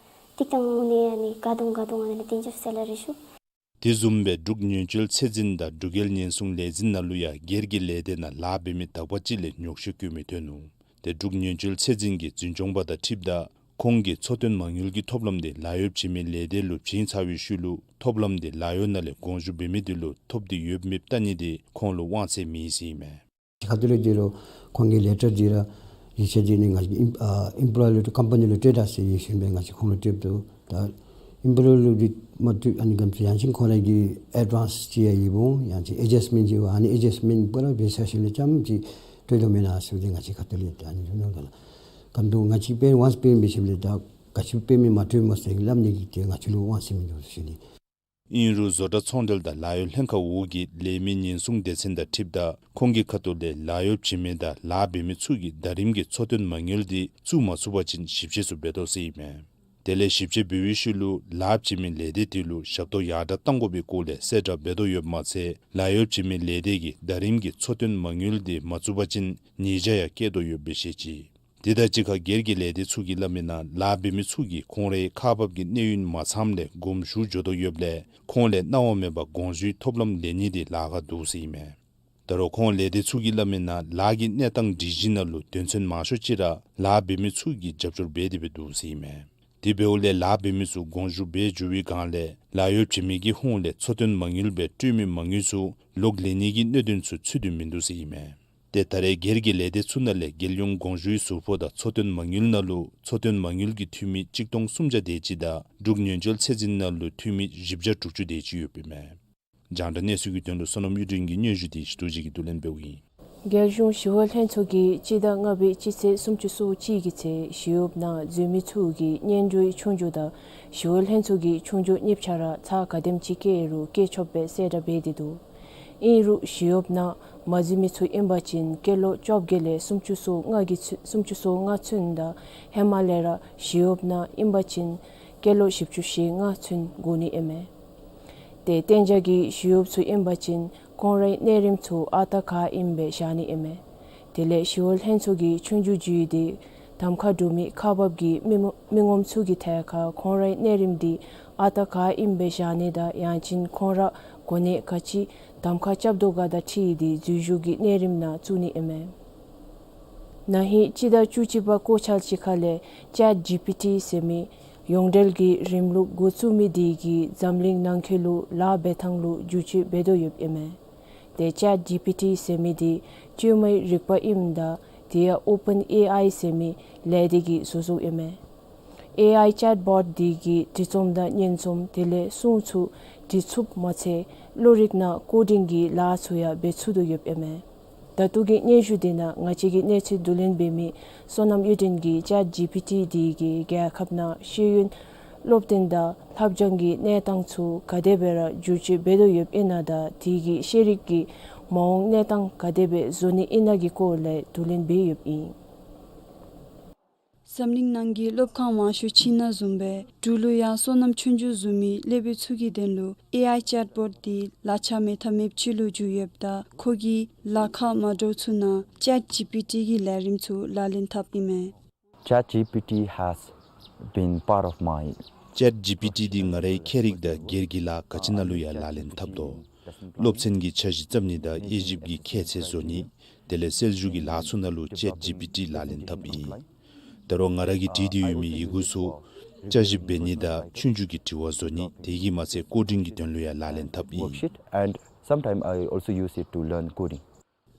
ཏིག་ཏང་ངོ་ནས་ཨ་ནི་ག་དུང་ག་དུང་ཨ་ནི་ལས་དེ་ཚུ་སེལ་ལ་རེ་ཞུ། དེ་བཟུམ་སྦེ་འབྲུག་ཉེན་བཅོལ་ཚད་འཛིན་དང་འབྲུག་རྒྱལ་ཉེན་སྲུང་ལས་འཛིན་ནང་ལུ་ཡང་སྒེར་གྱི་ལས་སྡེ་ནང་ལཱ་འབད་མི་དག་པ་ཅིག་ལས་ཉོགས་བཤད་བཀོད་མི་ཐོན་ནུག། ཏེ་འབྲུག་ཉེན་བཅོལ་ཚད་འཛིན་གྱི་འཛིན་སྐྱོང་པ་དང་འཁྲིལཝ་ད་ཁོང་གིས་འཚོ་རྟེན་མ་དངུལ་གྱི་ཐོབ་ལམ་འདི་ལཱ་གཡོག་བྱིན་མི་ལས་སྡེ་ལུ་བྱིན་ཚར་བའི་ཤུལ་ལུ་ཐོབ་ལམ་འདི་ལཱ་གཡོག་ནང་ལས་དགོངས་ཞུ་འབད་མི་འདི་ལུ་ཐོབ་སྟེ་ཡོད་མེད་བལྟ་ནི་འདི་ཁོང་ལུ་དབང་ཚད་མེད་ཟེར་ཨིན་མས། ཁ་ཐུག་ལས་འདི་ལུ་ཁོང་གི་ལེ་ཊར་འདི་ར་ཡིག་ཆ་འདི་ནི་ང་བཅས་ཨིམ་ཨ་ཨིམ་པོ་ལོ་ཡར་ལུ་ཀམ་པ་ནི་ལུ་སྤྲོད་ད་ཟེར་ཡོད་ཞིནམ་ལས་ང་བཅས་ཁོང་ལུ་སྤྲོདཔ་ད་ཨིམ་པོ་ལོ་ཡར་ལུ་འདི་མ་བཏུབ་ཨ་ནི་ག་ཅི་ཡང་ཅིན་ཁོང་ར་གི་ཨེཌ་ཝཱནསི་ཅིག་ཡང་ཡོདཔ་འོང་ཡང་ཅིན་ཨེ་ཌཇཱསཊ་མེནཊ་ཅིག་འོང་ཨ་ནི་ཨེ་ཌཇཱསཊ་མེནཊ་པོ་ར་འབད་ཚར་ཞིནམ་ལས་ཙམ་ཅིག་སྤྲོད་དོ་མེན་ན་ཟེར་ཏེ་ང་བཅས་ཁ་ཐུག་ལས་ཨ་ནི་ལུ་ནང་ག་ལ་ག་དུང་ང་བཅས་པེ་ཝཱནསི་པེ་མེནཊ་འབད་ཞིནམ་ལས་ད་ག་ཅི་པེ་མེནཊ་མ་སྤྲོད་མས་ཟེར་སླབ་ནི་གི་ཏེ་ང་བཅས་ལུ་དབང་ཚད་མིན་འདུག་ཟེར་ཞུ་ནི། ཨིན་རུང་བཟོ་གྲྭ་ཚོང་འབྲེལ་དང་ལཱ་གཡོག་ལྷན་ཁག་འོག་གི་ལས་མི་ཉེན་སྲུང་སྡེ་ཚན་དང་འཁྲིལཝ་ད་ཁོང་གི་ཁ་ཐུག་ལས་ལཱ་གཡོག་བྱིན་མི་དང་ལཱ་འབད་མི་ཚུ་གིས་ཟླ་རིམ་གྱི་འཚོ་རྟེན་མ་དངུལ་འདི་བཙུགས་མ་ཚུགས་པ་ཅིན་ཞིབ་དཔྱད་ཚུ་འབད་དོ་ཟེར་ཨིན་མས། དེ་ལས་ཞིབ་དཔྱད་འབད་བའི་ཤུལ་ལུ་ལཱ་བྱིན་མི་ལས་སྡེ་དེ་ལུ་ཞབས་ཏོག་ཡར་དྲག་གཏང་དགོ་པའི་སྐོར་ལས་གསལ་བསྒྲགས་འབད་དོ་ཡོདཔ་མ་ཚད་ལཱ་གཡོག་བྱིན་མི་ལས་སྡེ་གིས་ཟླ་རིམ་གྱི་འཚོ་རྟེན་མ་དངུལ་འདི་མ་བཙུགས་པ་ཅིན་ཉེས་བྱ་ཡང་བཀལ་དོ་ཡོདཔ་སྦེ་བཤད་ཅི། དེ་དང་གཅིག་ཁར་སྒེར་གྱི་ལས་སྡེ་ཚུ་གིས་སླབ་མིའི་ནང་ལཱ་འབད་མི་ཚུ་གིས་ཁོང་རའི་ཁག་འབགཔ་ཀྱི་གནས་ཡུན་མ་ཚངམ་ལས་དགོངས་ཞུ་འགྱོ་དོ་ཡོདཔ་ལས་ཁོང་ལས་གནང་བ་མེད་པར་དགོངས་ཞུའི་ཐོབ་ལམ་ལེན་ནི་འདི་ལཱ་ཁག་འདུག་ཟེར་ཨིན་མས། ད་རུང་ཁོང་ལས་སྡེ་ཚུ་གིས་སླབ་མིའི་ནང་ལཱ་གི་གནས་སྟངས་སྒྲིག་གཞི་ནང་ལུ་དོན་ཚན་མང་ཤོས་ཅིག་ར་ལཱ་འབད་མི་ཚུ་གིས་རྒྱབ་སྐྱོར་འབད་དེ་སྦེ་འདུག་ཟེར་ཨིན་མས། དེ་འབདཝ་ལས་ལཱ་འབད་མི་ཚུ་དགོངས་ཞུ་འབད་འགྱོ་བའི་སྒང་ལས་ལཱ་གཡོག་བྱིན་མི་གི་ཧོངས་ལས་འཚོ་རྟེན་མ་དངུལ་སྦེ་སྤྲོད་མི་མ་དངུལ་ཚུ་ལོག་ལེན་ནི་གི་གནད་དོན་ཚུ་ཚུད་དེ་མིན་འདུག་ཟེར་ཨིན་མས། ཏེ་ད་རེས་སྒེར་གྱི་ལས་སྡེ་ཚུ་ནང་ལས་རྒྱལ་ཡོངས་དགོངས་ཞུའི་ཟུར་ཕོགས་དང་འཚོ་རྟེན་མ་དངུལ་ནང་ལུ་འཚོ་རྟེན་མ་དངུལ་གྱི་འཐུས་མི་གཅིག་སྟོང་སུམ་བརྒྱ་དེ་ཅིག་དང་འབྲུག་ཉེན་བཅོལ་ཚད་འཛིན་ནང་ལུ་འཐུས་མི་བཞི་བརྒྱ་དྲུག་ཅུ་དེ་ཅིག་ཡོདཔ་ཨིན་མས། རྒྱང་བསྒྲགས་གནས་ཚུལ་གྱི་དོན་ལུ་བསོད་ནམས་གཡུ་སྒྲོན་གྱི་སྙན་ཞུ་འདི་ཞི་ཏོ་ཅིག་གིས་བསྡུ་ལེན་འབདཝ་ཨིན། རྒྱལ་གཞུང་ཞི་གཡོག་ལྷན་ཚོགས་ཀྱིས་སྤྱི་ཟླ་ལྔ་པའི་སྤྱི་ཚེས་སུམ་ཅུ་སོ་གཅིག་གི་ཚེ་ཞི་གཡོགཔ་ནང་འཛུལ་མི་ཚུ་གི་གཉེན་སྒྲོན་ཆོས་རྒྱུགས་དང་ཞི་གཡོག་ལྷན་ཚོགས་ཀྱི་ཆོས་རྒྱུགས་གཉིས་ཆ་ར་ཚར་ག་དེམ་ཅིག་བཀལ་རུང་བཀལ་ཆོགཔ་སྦེ་གསལ་བསྒྲགས་འབད་དེ་འདུག། ཨིན་རུང་ཞི་གཡོགཔ་ནང་མ་འཛུལ་མི་ཚུ་ཨིན་པ་ཅིན་སྐྱེས་ལོ་བཅོ་བརྒྱད་ལས་སུམ་ཅུ་སོ་ལྔ་གི་ཚུ་སུམ་ཅུ་སོ་ལྔ་ཚུན་དང་ཧེ་མ་ལས་ར་ཞི་གཡོགཔ་ནང་ཨིན་པ་ཅིན་སྐྱེས་ལོ་བཞི་བཅུ་ཞེ་ལྔ་ཚུན་དགོ་ནི་ཨིན་མས། ཏེ་གཏན་འཇགས་ཀྱི་ཞི་གཡོགཔ་ཚུ་ཨིན་པ་ཅིན་ཁོང་རའི་གནས་རིམ་ཚུ་ཨ་རྟག་ག་ཨིནམ་སྦེ་བཞག་ནི་ཨིན་མས། དེ་ལས་ཞི་གཡོག་ལྷན་ཚོགས་ཀྱི་ཆོས་རྒྱུགས་བརྒྱུད་དེ་གདམ་ཁ་གྲུབ་མི་ཁག་འབགཔ་ཀྱི་མི་ངོམ་མི་ངོམ་ཚུ་གི་ཐད་ཁར་ཁོང་རའི་གནས་རིམ་འདི་ཨ་རྟག་ག་ཨིནམ་སྦེ་བཞག་ནི་དང་ཡང་ཅིན་ཁོང་ར་གོ་གནས་ག་ཅི་གདམ་ཁ་རྐྱབ་དོ་ག་དང་འཁྲིལ་ཏེ་འཛུལ་ཞུགས་ཀྱི་གནས་རིམ་ནང་བཙུགས་ནི་ཨིན་མས། ན་ཧིང་སྤྱི་ཟླ་བཅུ་གཅིག་པ་སྐོར་ཆ་ཅིག་ཁ་ལས་ཅེཊ་ཇི་པི་ཊི་ཟེར་མི་ཡོངས་འབྲེལ་གྱི་རིམ་ལུགས་འགོ་བཙུགས་མི་དེ་གིས་འཛམ་གླིང་ནང་འཁོད་ལུ་ལཱ་འབད་ཐངས་ལུ་བསྒྱུར་བཅོས་འབད་དོ་ཡོདཔ་ཨིན་མས། ཏེ་ཅེཊ་ཇི་པི་ཊི་ཟེར་མི་དེ་བཅོས་མའི་རིག་པ་ཨིནམ་ད་དེ་ཡང་ཨོ་པཱན་ཨེ་ཨའི་ཟེར་མི་ལས་སྡེ་གིས་བཟོ་བཟོཝ་ཨིན་མས། ཨེ་ཨའི་ཅེཊ་བོཊ་དེ་གིས་འབྲི་རྩོམ་དང་སྙན་རྩོམ་དེ་ལས་སྲུང་ཚུ་འབྲི་ཚུགསཔ་མ་ཚད་གློག་རིག་ནང་ཀོ་ཌིང་གི་ལཱ་ཚུ་ཡང་འབད་ཚུགས་དོ་ཡོདཔ་ཨིན་མས། ད་ལྟོ་གི་སྙན་ཞུ་དེ་ནང་ང་བཅས་ཀྱི་གནས་ཚུལ་བསྡུ་ལེན་འབད་མི་བསོད་ནམས་གཡུ་སྒྲོན་གྱིས་ཅེཊ་ཇི་པི་ཊི་དེ་གིས་རྒྱལ་ཁབ་ནང་ཤེས་ཡོན་སློབ་སྟོན་དང་ལྷབ་སྦྱང་གི་གནས་སྟངས་ཚུ་ག་དེ་སྦེ་ར་བསྒྱུར་བཅོས་འབད་དོ་ཡོདཔ་ཨིན་ན་དང་དེ་གི་ཤེས་རིག་གི་མ་འོངས་གནས་སྟངས་ག་དེ་སྦེ་བཟོ་ནི་ཨིན་ན་གི་སྐོར་ལས་བསྡུ་ལེན་འབད་ཡོདཔ་ཨིན། འཛམ་གླིང་ནང་གི་སློབ་ཁང་མང་ཤོས་ཕྱི་ནང་བཟུམ་སྦེ་འབྲུག་ལུ་ཡང་བསོད་ནམས་ཆོས་འབྱུང་བཟུམ་མའི་སློབ་དཔོན་ཚུ་གི་དོན་ལུ་ཨེ་ཨའི་ཅེཊ་བོཊ་དེ་ལག་ཆ་མེད་ཐབས་མེདཔ་ཅིག་ལུ་གྱུར་ཡོདཔ་ད་ཁོ་གི་ལཱ་ཁག་མ་འདྲཝ་ཚུ་ནང་ཅེཊ་ཇི་པི་ཊི་གི་ལས་རིམ་ཚུ་ལག་ལེན་འཐབ་ཨིན་མས། ཅེཊ་ཇི་པི་ཊི་has been part of my ཅེཊ་ཇི་པི་ཊི་དེ་ང་རའི་ཁྱད་རིག་དང་སྒེར་གྱི་ལཱ་ག་ཅི་ནང་ལུ་ཡང་ལག་ལེན་འཐབ་དོ། སློབ་ཚན་གྱི་འཆར་གཞི་བརྩམ་ནི་དང་དབྱེ་ཞིབ་ཀྱི་ཁྱད་ཚད་བཟོ་ནི། དེ་ལས་གསལ་བསྒྲགས་ཀྱི་ལཱ་ཚུ་ནང་ལུ་ཅེཊ་ཇི་པི་ཊི་ལག་ལེན་འཐབ་ཨིན། ད་རུང་ང་ར་གིས་བྲིས་ཏེ་ཡོད་མི་ཡི་གུ་ཚུ་བསྐྱར་ཞིབ་འབད་ནི་དང་ཆོས་རྒྱུགས་ཀྱི་དྲི་བ་བཟོ་ནི། དེ་གིས་མ་ཚད་ཀོ་ཌིང་གི་དོན་ལུ་ཡང་ལག་ལེན་འཐབ་ཨིན། Worksheet, and sometime I also use it to learn coding.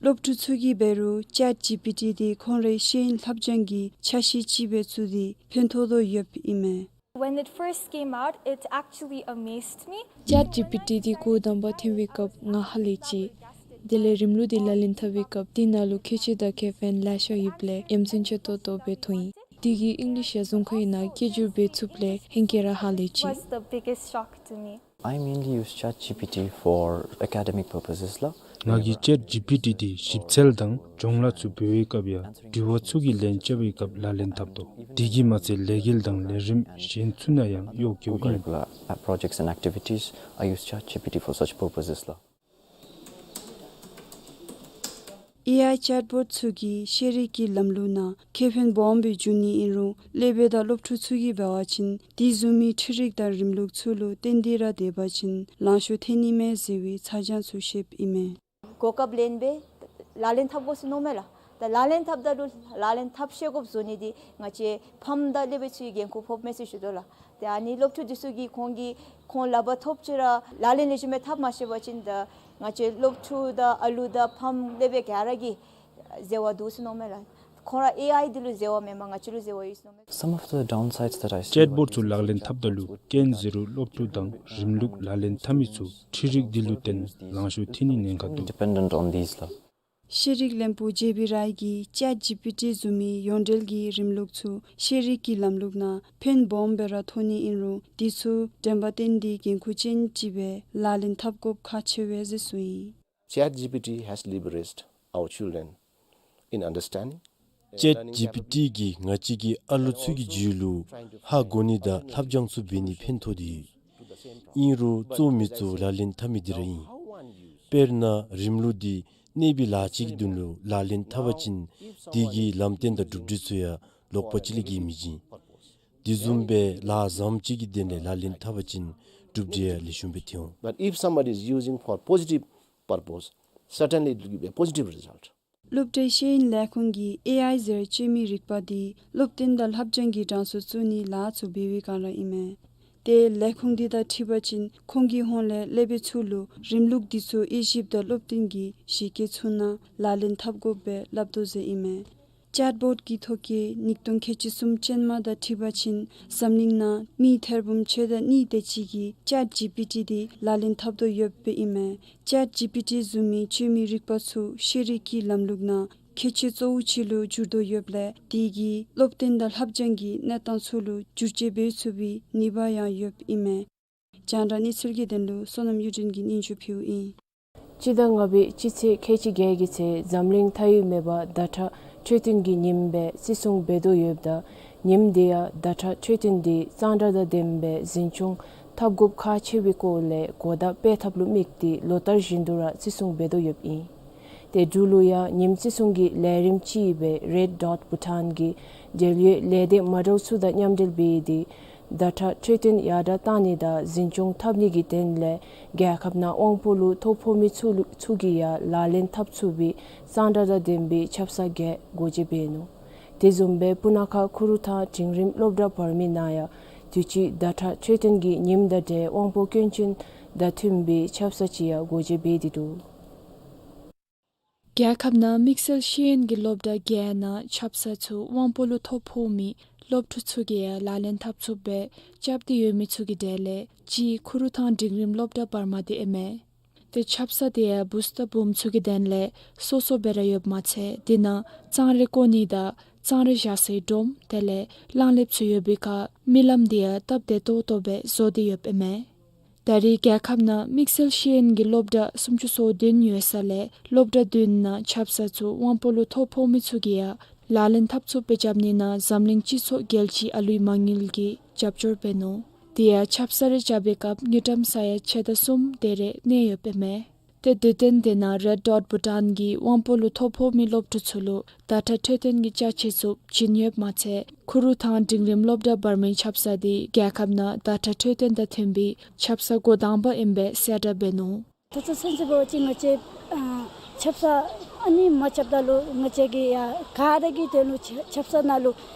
སློབ་ཕྲུག་ཚུ་གིས་འབད་རུང་ཅེཊ་ཇི་པི་ཊི་འདི་ཁོང་རའི་ཤེས་ཡོན་བསླབ་སྦྱང་གི་ཆ་ཤས་ཅིག་སྦེ་བརྩིས་ཏེ་ཕན་ཐོགས་དོ་ཡོདཔ་ཨིན་མས། When it first came out, it actually amazed me. ཅེཊ་ཇི་པི་ཊི་འདི་འགོ་དང་པ་ཐོན་པའི་སྐབས་ང་ཧ་ལས་ཅི། དེ་ལས་རིམ་ལུགས་འདི་ལག་ལེན་འཐབ་པའི་སྐབས་དེ་ནང་ལུ་ཁྱད་ཆོས་དང་ཁེ་ཕན་ལེ་ཤ་ཡོདཔ་ལས་ཡ་མཚན་ཆེ་ཏོག་ཏོ་སྦེ་མཐོང་ཡི། དེ་གིས་ཨིང་ལིཤ་ཡང་རྫོང་ཁ་ནང་སྐད་སྒྱུར་འབད་ཚུགསཔ་ལས་ཧེང་སྐལ་ར་ཧ་ལས་ཅི། Was the biggest shock to me. I mainly use ChatGPT for academic purposes ལགས། ང་གིས་ཅེཊ་ཇི་པི་ཊི་འདི་ཞིབ་འཚོལ་དང་སྦྱོང་ལཱ་ཚུ་འབད་བའི་སྐབས་ཡང་དྲི་བ་ཚུ་གི་ལན་རྐྱབ་པའི་སྐབས་ལག་ལེན་འཐབ་དོ། དེ་གིས་མ་ཚད་ལས་འགུལ་དང་ལས་རིམ་གཞན་ཚུ་ནང་ཡང་གཡོག་བཀོལཝ་ཨིན། Curricular, uh, projects and activities, I use ChatGPT for such purposes ལགས། ཨེ་ཨའི་ཅེཊ་བོཊ་ཚུ་གིས་ཤེས་རིག་གི་ལམ་ལུགས་ནང་ཁེ་ཕན་སྦོམ་སྦེ་འབྱུང་ནི་ཨིན་རུང་སློབ་དཔོན་དང་སློབ་ཕྲུག་ཚུ་གིས་འབད་བ་ཅིན་དེ་བཟུམ་མའི་འཕྲུལ་རིག་དང་རིམ་ལུགས་ཚུ་ལུ་བརྟེན་ཏེ་ར་སྡོད་པ་ཅིན་ལང་ཤོར་ཐལ་ནི་མས་ཟེར་བའི་ཚ་གྱང་ཚུ་བཤདཔ་ཨིན་མས། གོ་སྐབས་ལེན་སྦེ་ལག་ལེན་འཐབ་དགོ་ཟེར་མནོཝ་མས་ལགས། ད་ལག་ལེན་འཐབ་ད་ལུ་ལག་ལེན་འཐབ་ཤེས་དགོཔ་བཟོ་ནི་འདི་ང་བཅས་ཕམ་དང་སློབ་དཔོན་ཚུ་གི་འགན་ཁུར་ཕོགཔ་མས་ཟེར་ཞུ་དོ་ལགས། ཏེ་ཨ་ནི་སློབ་ཕྲུག་འདི་ཚུ་གིས་ཁོང་གིས་ཁོང་ལག་པར་ཐོབ་ཅི་ར་ལག་ལེན་ལེགས་ཤོམ་སྦེ་འཐབ་མ་ཤེས་པ་ཅིན་ད་ང་བཅས་སློབ་ཕྲུག་དང་ཨ་ལུ་དང་ཕམ་སློབ་དཔོན་ག་ར་གིས་བཟོད་པ་འདུག་ཟེར་མནོཝ་མས་ལགས། ཁོང་ར་ཨེ་ཨའི་འདི་ལུ་བཟོད་པ་མེན་པར་ང་བཅས་ལུ་བཟོད་པ་ཡོད་ཟེར་མནོཝ་མས། Some of the downsides that I see. ཅེཊ་བོཊ་ཚུ་ལག་ལེན་འཐབ་ད་ལུ་རྐྱེན་ཟེར་རུང་སློབ་ཕྲུག་དང་རིམ་ལུགས་ལག་ལེན་འཐབ་མི་ཚུ་འཕྲུལ་རིག་འདི་ལུ་བརྟེན་ལང་ཤོར་ཐལ་ནི་ཉེན་ཁ་འདུག། Dependent on these ལགས། ཤེས་རིག་བློན་པོ་ཇེ་བི་རའི་གིས་ཅེཊ་ཇི་པི་ཊི་བཟུམ་མའི་ཡོངས་འབྲེལ་གྱི་རིམ་ལུགས་ཚུ་ཤེས་རིག་གི་ལམ་ལུགས་ནང་ཕན་སྦོམ་སྦེ་ར་ཐོགས་ནི་ཨིན་རུང་དེ་ཚུ་དྲན་པ་བཏོན་ཏེ་འགན་ཁུར་ཅན་ཅིག་སྦེ་ལག་ལེན་འཐབ་དགོཔ་ཁག་ཆེ་བས་ཟེར་གསུངས་ཡི། ChatGPT has liberated our children in understanding. ཅེཊ་ཇི་པི་ཊི་གིས་ང་བཅས་ཀྱི་ཨ་ལུ་ཚུ་གི་རྒྱུད་ལུ་ཧ་གོ་ནི་དང་ལྷབ་སྦྱང་ཚུ་འབད་ནི་ཕན་ཐོགས་ཏེ་ཡོད། ཨིན་རུང་གཙོ་མི་གཙོ་ལག་ལེན་འཐབ་མི་འདི་ར་ཨིན། དཔེར་ན་རིམ་ལུགས་འདི་གནས་པའི་ལཱ་ཅིག་གི་དོན་ལུ་ལག་ལེན་འཐབ་པ་ཅིན་དེ་གི་ལམ་སྟོན་དང་གྲུབ་འབྲས་ཚུ་ཡང་ལོག་པ་ཅིག་ལས་བརྒལ་མི་བྱིན། དེ་བཟུམ་སྦེ་ལཱ་བཟངམ་ཅིག་གི་དོན་ལས་ལག་ལེན་འཐབ་པ་ཅིན་གྲུབ་འབྲས་ཡང་ལེགས་ཤོམ་སྦེ་ཐོན་འོང་། But if somebody is using for positive purpose, certainly it will give a positive result. སློབ་གྲྭའི་ཤེས་ཡོན་ལས་ཁུངས་ཀྱིས་ཨེ་ཨའི་ཟེར་སྤྱོད་མི་རིག་པ་འདི་སློབ་སྟོན་དང་ལྷབ་སྦྱང་གི་གྲངས་སུ་བཙུགས་ནིའི་ལཱ་ཚུ་འབད་བའི་སྒང་ར་ཨིན་མས། ཏེ་ལས་ཁུངས་འདི་དང་འཁྲིལ་བ་ཅིན་ཁོང་གི་ཧོངས་ལས་སློབ་དཔོན་ཚུ་ལུ་རིམ་ལུགས་འདི་ཚུ་དབྱེ་ཞིབ་དང་སློབ་སྟོན་གྱི་གཞི་བཀོད་ཚུ་ནང་ལག་ལེན་འཐབ་དགོཔ་སྦེ་སླབ་དོ་ཟེར་ཨིན་མས། ཅེཊ་བོཊ་ཀྱི་ཐོ་བཀོད་ཉིས་སྟོང་ཁལ་གཅིག་གསུམ་ཅན་མ་དང་འཁྲིལ་བ་ཅིན་འཛམ་གླིང་ནང་མི་ཐེར་འབུམ་ཕྱེད་དང་གཉིས་དེ་ཅིག་གིས་ཅེཊ་ཇི་པི་ཊི་འདི་ལག་ལེན་འཐབ་དོ་ཡོདཔ་ཨིན་མས། ཅེཊ་ཇི་པི་ཊི་བཟུམ་མའི་སྤྱོད་མི་རིག་པ་ཚུ་ཤེས་རིག་གི་ལམ་ལུགས་ནང་ཁྱད་ཆོས་གཙོ་བོ་ཅིག་ལུ་འགྱུར་དོ་ཡོདཔ་ལས་དེ་གིས་སློབ་སྟོན་དང་ལྷབ་སྦྱང་གི་གནས་སྟངས་ཚུ་ལུ་བསྒྱུར་བཅོས་འབད་ཚུགས་པའི་ནུས་པ་ཡང་ཡོདཔ་ཨིན་མས། རྒྱང་བསྒྲགས་གནས་ཚུལ་གྱི་དོན་ལུ་བསོད་ནམས་གཡུ་སྒྲོན་གྱིས་སྙན་ཞུ་ཕུལཝ་ཨིན། སྤྱི་ཟླ་ལྔ་པའི་སྤྱི་ཚེས་ཁལ་གཅིག་བརྒྱད་ཀྱི་ཚེ་འཛམ་གླིང་མཐའ་དབུས་མེད་པར་ཟླ་ཁྲག་འཕྲོད་བསྟེན་གྱི་ཉིནམ་སྦེ་བརྩི་སྲུང་འབད་དོ་ཡོདཔ་ད་ཉིནམ་འདི་ཡང་ཟླ་ཁྲག་འཕྲོད་བསྟེན་འདི་གཙང་སྦྲ་དང་ལྡནམ་སྦེ་འཛིན་སྐྱོང་འཐབ་དགོཔ་ཁག་ཆེ་བའི་སྐོར་ལས་གོ་བརྡ་སྤེལ་ཐབས་ལུ་དམིགས་ཏེ་ལོ་ལྟར་བཞིན་དུ་ར་བརྩི་སྲུང་འབད་དོ་ཡོདཔ་ཨིན། ཏེ་འབྲུག་ལུ་ཡང་ཉིནམ་བརྩི་སྲུང་གི་ལས་རིམ་ཅིག་སྦེ་རེཌ་ཌོཊ་བྷུ་ཊཱན་གྱི་འབྲེལ་ཡོད་ལས་སྡེ་མ་འདྲཝ་ཚུ་དང་མཉམ་འབྲེལ་འབད་དེ་ཟླ་ཁྲག་འཕྲོད་བསྟེན་ཡར་དྲག་གཏང་ནི་དང་འཛིན་སྐྱོང་འཐབ་ནི་གི་དོན་ལས་རྒྱལ་ཁབ་ནང་དབང་པོ་ལུ་ཐོ་ཕོག་མི་ཚུ་ལུ་ཚུ་གིས་ཡང་ལག་ལེན་འཐབ་ཚུགས་པའི་གཙང་སྦྲ་དང་ལྡན་པའི་ཆབ་གསང་གིས་སྒོ་འབྱེད་འབད་ནུག། དེ་བཟུམ་སྦེ་སྤུ་ན་ཁ་ཁུ་རུ་ཐང་འབྲིང་རིམ་སློབ་གྲྭ་བར་མའི་ནང་ཡང་དུས་ཅི་ཟླ་ཁྲག་འཕྲོད་བསྟེན་གྱི་ཉིནམ་དང་འབྲེལ་དབང་པོ་སྐྱོན་ཅན་དང་མཐུན་པའི་ཆབ་གསང་ཅིག་ཡང་སྒོ་འབྱེད་འབད་དེ་འདུག། རྒྱལ་ཁབ་ནང་དམིགས་བསལ་ཤེས་ཡོན་གྱི་སློབ་གྲྭ་བརྒྱད་ནང་ཆབ་གསང་ཚུ་དབང་པོ་ལུ་ཐོ་ཕོག་མི་སློབ་ཕྲུག་ཚུ་གིས་ཡང་ལག་ལེན་འཐབ་ཚུགསཔ་སྦེ་རྐྱབ་སྟེ་ཡོད་མི་ཚུ་གི་གྲས་ལས་གཅིག་ཁུ་རུ་ཐང་འབྲིང་རིམ་སློབ་གྲྭ་བར་མ་འདི་ཨིན་མས། ཏེ་ཆབ་གསང་འདི་ཡང་བུཚ་དང་བུམོ་ཚུ་གི་དོན་ལས་སོ་སོ་སྦེ་ར་ཡོདཔ་མ་ཚད་དེ་ནང་གཙང་རས་བཀོ་ནི་དང་གཙང་རས་བཞག་སའི་སྒྲོམ་དེ་ལས་གླང་ལེབ་ཚུ་ཡོད་པའི་ཁར་རྨི་ལམ་འདི་ཡང་སྟབས་བདེ་ཏོག་ཏོ་སྦེ་བཟོ་སྟེ་ཡོདཔ་ཨིན་མས། ད་རེས་རྒྱལ་ཁབ་ནང་དམིགས་བསལ་ཤེས་ཡོན་གྱི་སློབ་གྲྭ་སུམ་ཅུ་སོ་བདུན་ཡོད་ས་ལས་སློབ་གྲྭ་བདུན་ནང་ཆབ་གསང་ཚུ་དབང་པོ་ལུ་ཐོ་ཕོག་མི་ཚུ་གིས་ཡང་ལག་ལེན་འཐབ་ཚུགསཔ་སྦེ་རྐྱབ་ནི་ནང་འཛམ་གླིང་སྤྱི་ཚོགས་རྒྱལ་སྤྱིའི་ཨ་ལུའི་མ་དངུལ་གྱིས་རྒྱབ་སྐྱོར་འབད་ནུག། དེ་ཡང་ཆབ་གསང་རེ་རྐྱབ་པའི་སྐབས་དངུལ་ཀྲམ་ས་ཡ་ཕྱེད་དང་གསུམ་དེ་རེ་གནས་ཡོདཔ་ཨིན་མས། ཏེ་དུས་སྟོན་དེ་ནང་རེཌ་ཌོཊ་བྷུ་ཊཱན་གྱིས་དབང་པོ་ལུ་ཐོ་ཕོག་མི་སློབ་ཕྲུག་ཚུ་ལུ་ཟླ་ཁྲག་འཕྲོད་བསྟེན་གྱི་ཅ་ཆས་ཚུ་བྱིན་ཡོདཔ་མ་ཚད་ཁུ་རུ་ཐང་འབྲིང་རིམ་སློབ་གྲྭ་བར་མའི་ཆབ་གསང་འདི་རྒྱལ་ཁབ་ནང་ཟླ་ཁྲག་འཕྲོད་བསྟེན་དང་མཐུན་པའི་ཆབ་གསང་འགོ་དང་པ་ཨིནམ་སྦེ་གསལ་བསྒྲགས་འབད་ནུག། ད་ལྟོ་ཚུན་ཚོད་འབད་བ་ཅིན་ང་བཅས་ཨ་ཆབ་གསང་ཨ་ནི་མ་རྐྱབ་ད་ལུ་ང་བཅས་ཀྱིས་ཡར་ག་ར་གི་དོན་ལུ་ཆ་ཆབ་གསང་ནང་ལུ་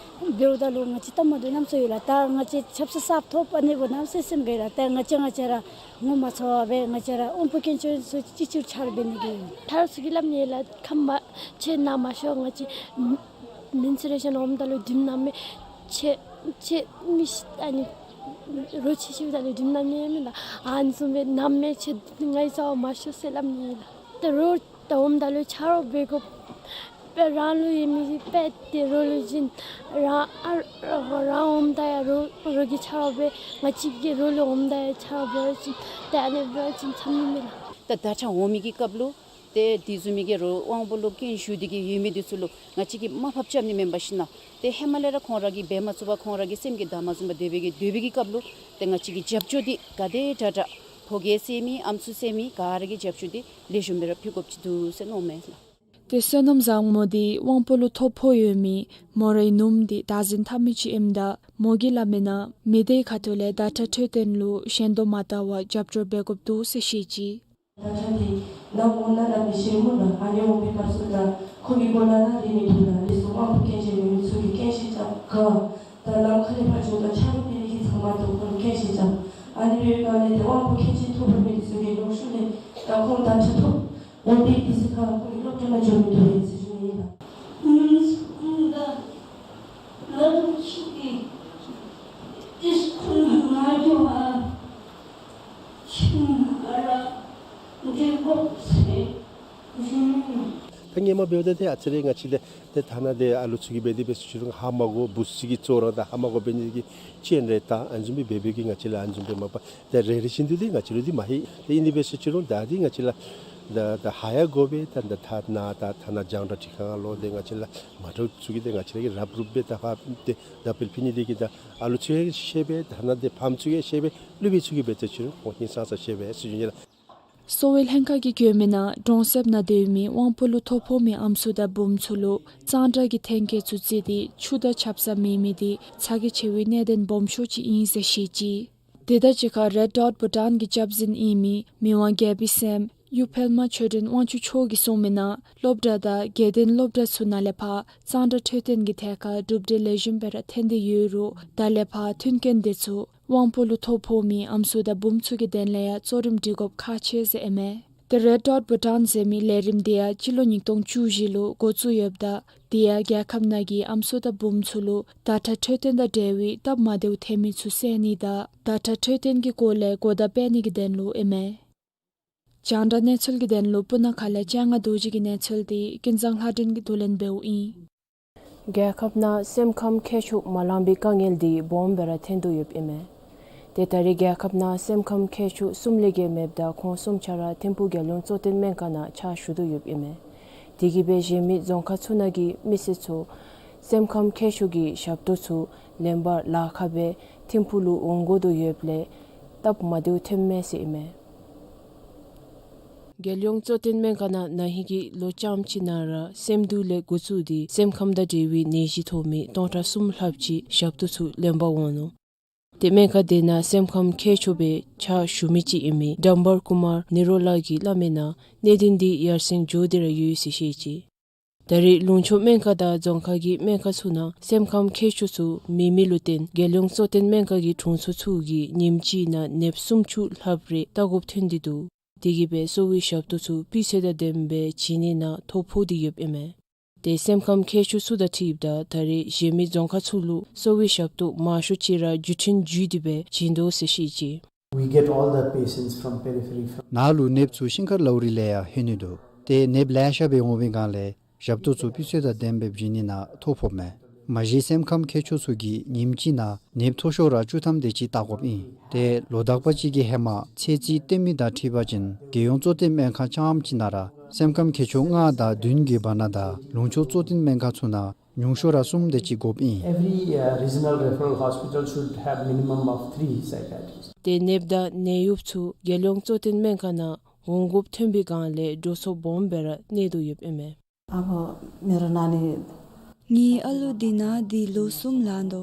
འབདཝ་ད་ལུ་ང་བཅས་སྟབས་མ་བདེཝ་གནམ་མེད་ས་མེད་ཡོད་ལགས། ད་ང་བཅས་ཆབ་གསང་གསརཔ་ཐོབ་ཨ་ནི་འབདཝ་གནམ་མེད་ས་མེད་སེམས་དགའ་ཡི་ལགས། ད་ང་བཅས་ང་བཅས་ར་ངོ་མ་ཚ་བར་སྦེ་ང་བཅས་ར་དབང་པོ་སྐྱོན་ཅན་ཚུ་ཅིག་ཅིག་ཆ་རོགས་འབད་ནི་གི་ཡོད། ཆ་རོགས་ཚུ་གིས་སླབ་ནི་ལགས། ཁམས་མ་ཁྱེད་ནཱ་མ་ཤོག། ང་བཅས་མེན་སི་ཊུ་རེ་ཤཱན་འོངམ་ད་ལུ་དྲིམ་མནམ་མས། ཁྱེད་ཁྱེད་མི་ཤི་ཨ་ནི་རོ་ཁྱི་ཤིཝ་ད་ལུ་དྲིམ་མནམ་ནི་མེན་ན། ཨ་ནི་བཟུམ་སྦེ་མནམ་མས། ཁྱེད་ང་གི་རྩ་བར་མ་ཤོག་ཟེར་སླབ་ནི་ལགས། ཏེ་རོགས་ད་འོངམ་ད་ལུ་ཆ་རོགས་འབད་དགོ་པས། རང་ལུ་ཡོད་མི་དཔེ་དེ་རོགས་ལུ་བྱིན། རང་ཨ་རང་འོངམ་ད་ཡང་རོགས་རོགས་ཀྱིས་ཆ་རོགས་འབད། ང་བཅས་ཀྱིས་རོགས་ལུ་འོངམ་ད་ཡང་ཆ་རོགས་འབད་བ་ཅིན་ཏེ་ཨ་ནི་འབད་བ་ཅིན་འཚམ་ནི་མས་ལགས། ད་ཟླ་ཁྲག་འོང་མི་གི་སྐབས་ལུ་ཏེ་དེ་བཟུམ་མའི་གི་རོགས་དབང་པོ་ལུ་སྐྱོན་ཞུགས་ཏེ་གི་ཡོད་མི་དེ་ཚུ་ལུ་ང་བཅས་ཀྱིས་དམའ་ཕབ་རྐྱབ་ནི་མེན་པར་ཞིན་ན་ཏེ་ཧེ་མ་ལས་ར་ཁོང་ར་གིས་འབད་མ་ཚུགས་པར་ཁོང་ར་གི་སེམས་ཀྱི་བདག་མ་བཟུང་བར་དེ་སྦེ་གི་སྡོད་པའི་གི་སྐབས་ལུ་ཏེ་ང་བཅས་ཀྱིས་རྒྱབ་སྐྱོར་འདི་ག་དེ་དྲག་དྲག་ཕོ་རྒས་བསད་མི་ཨམ་སྲུ་བསད་མི་ག་ར་གི་རྒྱབ་སྐྱོར་འདི་ལེགས་ཤོམ་སྦེ་ར་ཕུལ་དགོཔ་ཅིག་འདུག་ཟེར་མནོཝ་མས་ལགས། ཏེ་བསོད་ནམས་བཟང་མོ་འདི་དབང་པོ་ལུ་ཐོ་ཕོག་ཡོད་མི་མོ་རའི་ནུམོ་འདི་བདག་འཛིན་འཐབ་མི་ཅིག་ཨིནམ་ད་མོ་གིས་སླབ་མིའི་ནང་མི་སྡེའི་ཁ་ཐུག་ལས་ཟླ་ཁྲག་འཕྲོད་བསྟེན་ལུ་ཞེན་ལྟོ་མ་བལྟ་བར་རྒྱབ་སྐྱོར་འབད་དགོཔ་འདུག་ཟེར་བཤད་ཅི། ཟླ་ཁྲག་འདི་ནམ་འོང་ན་ནམ་མི་ཤེས་སྨོ་ལགས། ཨ་ནི་འོང་པའི་སྐབས་སུ་ད་ཁོ་གི་གོ་ལ་ར་རེག་མི་བཏུབ་ལགས། ལགས་སོ་དབང་པོ་སྐྱོན་ཅན་ཡོད་མི་ཚུ་གིས་སྐྱོན་བཤད་རྐྱབ་ག། ད་ནམ་མཁའ་ལས་ཕར་བྱོན་ད་ཆ་རོགས་འབད་ནི་གི་ཚབ་མ་ཏེ་ཁོ་ལུ་སྐྱོན་བཤད་རྐྱབ། ཨ་ནི་འབད་བའི་སྒང་ལས་ཏེ་དབང་པོ་སྐྱོན་ཅན་ཐོབ་པའི་མི་དེ་ཚུ་གིས་ལོག་ཤུལ་ལས་ད་ཁོང་ད་ཆ་ཐོབ་འོང་པའི་དུས་སུ་ཁར་ཁོང་གི་སློབ་གྲྭ་ནང་འགྱོ་མི་བཏུབ་པས་ཟེར་ཞུ་ནི་ཨིན་ལགས། ང་ཚོ་ད་ང་ཚོ་ཆུ་གི་ཨིས་ཁུལ་ནང་འགྱོ་བ་ཆུང་ང་ར་འདི་དགོ་ཟེར་ཞུ་ནི་ཨིན། ད་སྔོན་མ་འབདཝ་ད་ཏེ་ཨ་ཙི་རེ་ང་བཅས་ལས་ཏེ་ཐ་ན་ཏེ་ཨ་ལུ་ཚུ་གིས་འབད་དེ་འབད་ཟེར་ཅི་རུང་ཧ་མ་གོ་འབུ་སྲིན་གྱི་བཙོ་ར་དང་ཧ་མ་གོ་འབད་ནི་གི་ཅིན་རེ་ད་ཨ་ནི་བཟུམ་སྦེ་འབད་འབདཝ་གིས་ང་བཅས་ལུ་ཨ་ནི་བཟུམ་སྦེ་མ་པ་ཏེ་རེ་རེ་བཞིན་དུ་ཏེ་ང་བཅས་ལུ་འདི་མ་ཧེ། ཏེ་ཨིན་དེ་འབད་ཟེར་ཅི་རུང་ད་འདི་ང་བཅས་ལུ་ད་ད་ཧ་ཡང་གོ་སྦེ་ད་ད་ཐ་ན་ད་ཐ་ན་རྒྱང་བསྒྲགས་ཁྲི་ཁང་ལུ་ཏེ་ང་བཅས་ལུ་མ་འདྲཝ་ཚུ་གིས་ཏེ་ང་བཅས་ལུ་གི་རབ་རུབ་སྦེ་ད་ཕར་ཏེ་ད་འཕེལ་ཕུལ་ནི་དེ་གིས་ད་ཨ་ལུ་ཚུ་ཡང་ཤེས་པས། ཐ་ན་ཏེ་ཕམ་ཚུ་ཡང་ཤེས་པས། སློབ་དཔོན་ཚུ་གིས་འབད་ཟེར་ཅི་རུང་ཁོང་ཧིང་སངས་ས་ཤེས་པས་ཟེར་ཞུ་ནི་ལགས། གསོ་བའི་ལྷན་ཁག་གིས་བཀོད་མིའི་ནང་གྲོང་གསེབ་ནང་སྡོད་མི་དབང་པོ་ལུ་ཐོ་ཕོག་མི་ཨམ་སྲུ་དང་བུམོ་ཚུ་ལུ་གཙང་སྦྲ་གི་ཐོན་སྐྱེད་ཚུ་བརྩིས་ཏེ་ཆུ་དང་ཆབ་གསང་མེད་མི་འདི་ཚ་གྱང་ཆེ་བའི་གནད་དོན་སྦོམ་ཤོས་ཅིག་ཨིན་ཟེར་བཤད་ཅི། དེ་དང་གཅིག་ཁར་རེཌ་ཌོཊ་བྷུ་ཊཱན་གྱི་སྐྱབས་འཛིན་ཨིན་མི་མི་དབང་རྒྱལ་པོའི་སྲསམོ་གཡུ་འཕེལ་མ་ཆོས་སྒྲོན་དབང་ཕྱུག་མཆོག་གིས་གསུངས་མིའི་ནང་སློབ་གྲྭ་དང་དགེ་ལྡན་སློབ་གྲྭ་ཚུ་ནང་ལས་ཕར་གཙང་སྦྲ་འཕྲོད་བསྟེན་གྱི་ཐད་ཁར་གྲུབ་འབྲས་ལེགས་ཤོམ་སྦེ་ར་ཐོན་ཏེ་ཡོད་རུང་ད་ལས་ཕར་མཐུན་རྐྱེན་དེ་ཚུ་དབང་པོ་ལུ་ཐོ་ཕོག་མི་ཨམ་སྲུ་དང་བུམོ་ཚུ་གི་དོན་ལས་ཡང་གཙོ་རིམ་སྒྲིག་དགོཔ་ཁག་ཆེ་ཟེར་ཨིན་མས། ཏེ་རེཌ་ཌོཊ་བྷུ་ཊཱན་ཟེར་མི་ལས་རིམ་དེ་ཡང་སྤྱི་ལོ་ཉིས་སྟོང་བཅུ་བཞི་ལུ་འགོ་བཙུགས་ཡོདཔ་ད་དེ་ཡང་རྒྱལ་ཁབ་ནང་གི་ཨམ་སྲུ་དང་བུམོ་ཚུ་ལུ་ཟླ་ཁྲག་འཕྲོད་བསྟེན་དང་འབྲེལ་བའི་སྟབས་མ་བདེཝ་ཐོན་མི་ཚུ་སེལ་ནི་དང་ཟླ་ཁྲག་འཕྲོད་བསྟེན་གྱི་སྐོར་ལས་གོ་བརྡ་སྤེལ་ནི་གི་དོན་ལུ་ཨིན་མས། རྒྱང་བསྒྲགས་གནས་ཚུལ་གྱི་དོན་ལུ་སྤུ་ན་ཁ་ལས་སྤྱན་སྔ་རྡོ་རྗེ་གི་གནས་ཚུལ་འདི་ཀུན་བཟང་ལྷ་སྒྲོན་གྱིས་བསྡུ་ལེན་འབདཝ་ཨིན། རྒྱལ་ཁབ་ནང་སེམས་ཁམས་ཁྱད་ཆོས་མ་ལང་པའི་དཀའ་ངལ་འདི་སྦོམ་སྦེ་ར་ཐོན་དོ་ཡོདཔ་ཨིན་མས། ཏེ་ད་རེས་རྒྱལ་ཁབ་ནང་སེམས་ཁམས་ཁྱད་ཆོས་གསུམ་ལས་བརྒལ་མེདཔ་ད་ཁོང་གསུམ་ཆ་ར་ཐིམ་ཕུག་རྒྱལ་ཡོངས་གཙོ་བསྟེན་སྨན་ཁང་ནང་ཕྱག་ཞུ་དོ་ཡོདཔ་ཨིན་མས། དེ་གིས་འབད་གཞན་མི་རྫོང་ཁག་ཚུ་ནང་གི་མི་སེར་ཚུ་སེམས་ཁམས་ཁྱད་ཆོས་ཀྱི་ཞབས་ཏོག་ཚུ་ལེན་པར་ལཱ་ཁག་སྦེ་ཐིམ་ཕུག་ལུ་འོང་དགོ་དོ་ཡོདཔ་ལས་སྟབས་མ་བདེཝ་ཐོནམ་མས་ཟེར་ཨིན་མས། རྒྱལ་ཡོངས་གཙོ་བསྟེན་སྨན་ཁང་ནང་ན་ཧིང་གི་ལོ་རྐྱངམ་ཅིག་ནང་ར་སེམས་སྡུག་ལས་འགོ་བཙུགས་ཏེ་སེམས་ཁམས་དང་འབྲེལ་བའི་ནད་གཞི་ཐོབ་མི་སྟོང་ཕྲག་གསུམ་ལྷགཔ་ཅིག་ཞབས་ཏོག་ཚུ་ལེན་པར་འོང་ནུག། ཏེ་སྨན་ཁང་དེ་ནང་སེམས་ཁམས་ཁྱད་ཆོས་སྦེ་ཕྱག་ཞུ་མི་ཅིག་ཨིན་མི་ཌམ་བར་ཀུ་མར་ནི་རོ་ལགས་ཀྱིས་སླབ་མིའི་ནང་གནད་དོན་འདི་ཡར་སེང་འགྱོ་སྟེ་ར་ཡོད་ཟེར་བཤད་ཅི། ད་རེས་ལུང་ཕྱོགས་སྨན་ཁང་དང་རྫོང་ཁག་གི་སྨན་ཁང་ཚུ་ནང་སེམས་ཁམས་ཁྱད་ཆོས་ཚུ་མེད་མི་ལུ་བརྟེན་རྒྱལ་ཡོངས་གཙོ་བསྟེན་སྨན་ཁང་གི་དྲུང་འཚོ་ཚུ་གིས་ཉིནམ་གཅིག་ནང་ནདཔ་སུམ་ཅུ་ལྷགཔ་རེ་བལྟ་དགོཔ་ཐོན་ཏེ་འདུག། དེ་གིས་འབད་གསོ་བའི་ཞབས་ཏོག་ཚུ་སྤུས་ཚད་དང་ལྡནམ་སྦེ་བྱིན་ནི་ནང་ཐོ་ཕོག་སྟེ་ཡོདཔ་ཨིན་མས། ཏེ་སེམས་ཁམས་ཁྱད་ཆོས་ཚུ་དང་འཁྲིལཝ་ད་ད་རེས་གཞན་མི་རྫོང་ཁག་ཚུ་ལུ་གསོ་བའི་ཞབས་ཏོག་མང་ཤོས་ཅིག་ར་བརྒྱུད་འཕྲིན་བརྒྱུད་དེ་སྦེ་བྱིན་དོ་ཟེར་བཤད་ཅི། We get all the patients from periphery, from ནཱ་ལུ་ནདཔ་ཚུ་ཤིང་མཁར་ལའུ་རི་ལས་ཡང་ལྷོད་ནི་འདུག། ཏེ་ནདཔ་ལེ་ཤ་སྦེ་འོང་བའི་སྒང་ལས་ཞབས་ཏོག་ཚུ་སྤུས་ཚད་དང་ལྡནམ་སྦེ་བྱིན་ནི་ནང་ཐོ་ཕོགཔ་མས། མ་གཞི་སེམས་ཁམས་ཁྱད་ཆོས་ཚུ་གིས་ཉིནམ་གཅིག་ནང་ནདཔ་མཐོ་ཤོས་ར་བཅུ་ཐམ་དེ་ཅིག་བལྟ་དགོཔ་ཨིན། ཏེ་ལོ་དག་པ་ཅིག་གི་ཧེ་མ་ཚེས་རྩིས་སྟོན་མི་དང་འཁྲིལ་བ་ཅིན་རྒྱལ་ཡོངས་གཙོ་བསྟེན་སྨན་ཁང་རྐྱངམ་ཅིག་ནང་ར་སེམས་ཁམས་ཁྱད་ཆོས་ལྔ་དང་བདུན་གྱི་བར་ན་དང་ལུང་ཕྱོགས་གཙོ་བསྟེན་སྨན་ཁང་ཚུ་ནང་ཉུང་ཤོས་ར་གསུམ་དེ་ཅིག་དགོཔ་ཨིན། Every, uh, regional referral hospital should have minimum of three psychiatrists. ཏེ་ནདཔ་དང་ནད་གཡོགཔ་ཚུ་རྒྱལ་ཡོངས་གཙོ་བསྟེན་སྨན་ཁང་ནང་འོང་དགོཔ་ཐོན་པའི་སྒང་ལས་འགྲོ་སོང་སྦོམ་སྦེ་ར་གནས་དོ་ཡོདཔ་ཨིན་མས། ཨ་ཕོ་མི་རོ་ན་ནི། ངེའི་ཨ་ལུ་འདི་ནཱ་འདི་ལོ་གསུམ་ལང་དོ།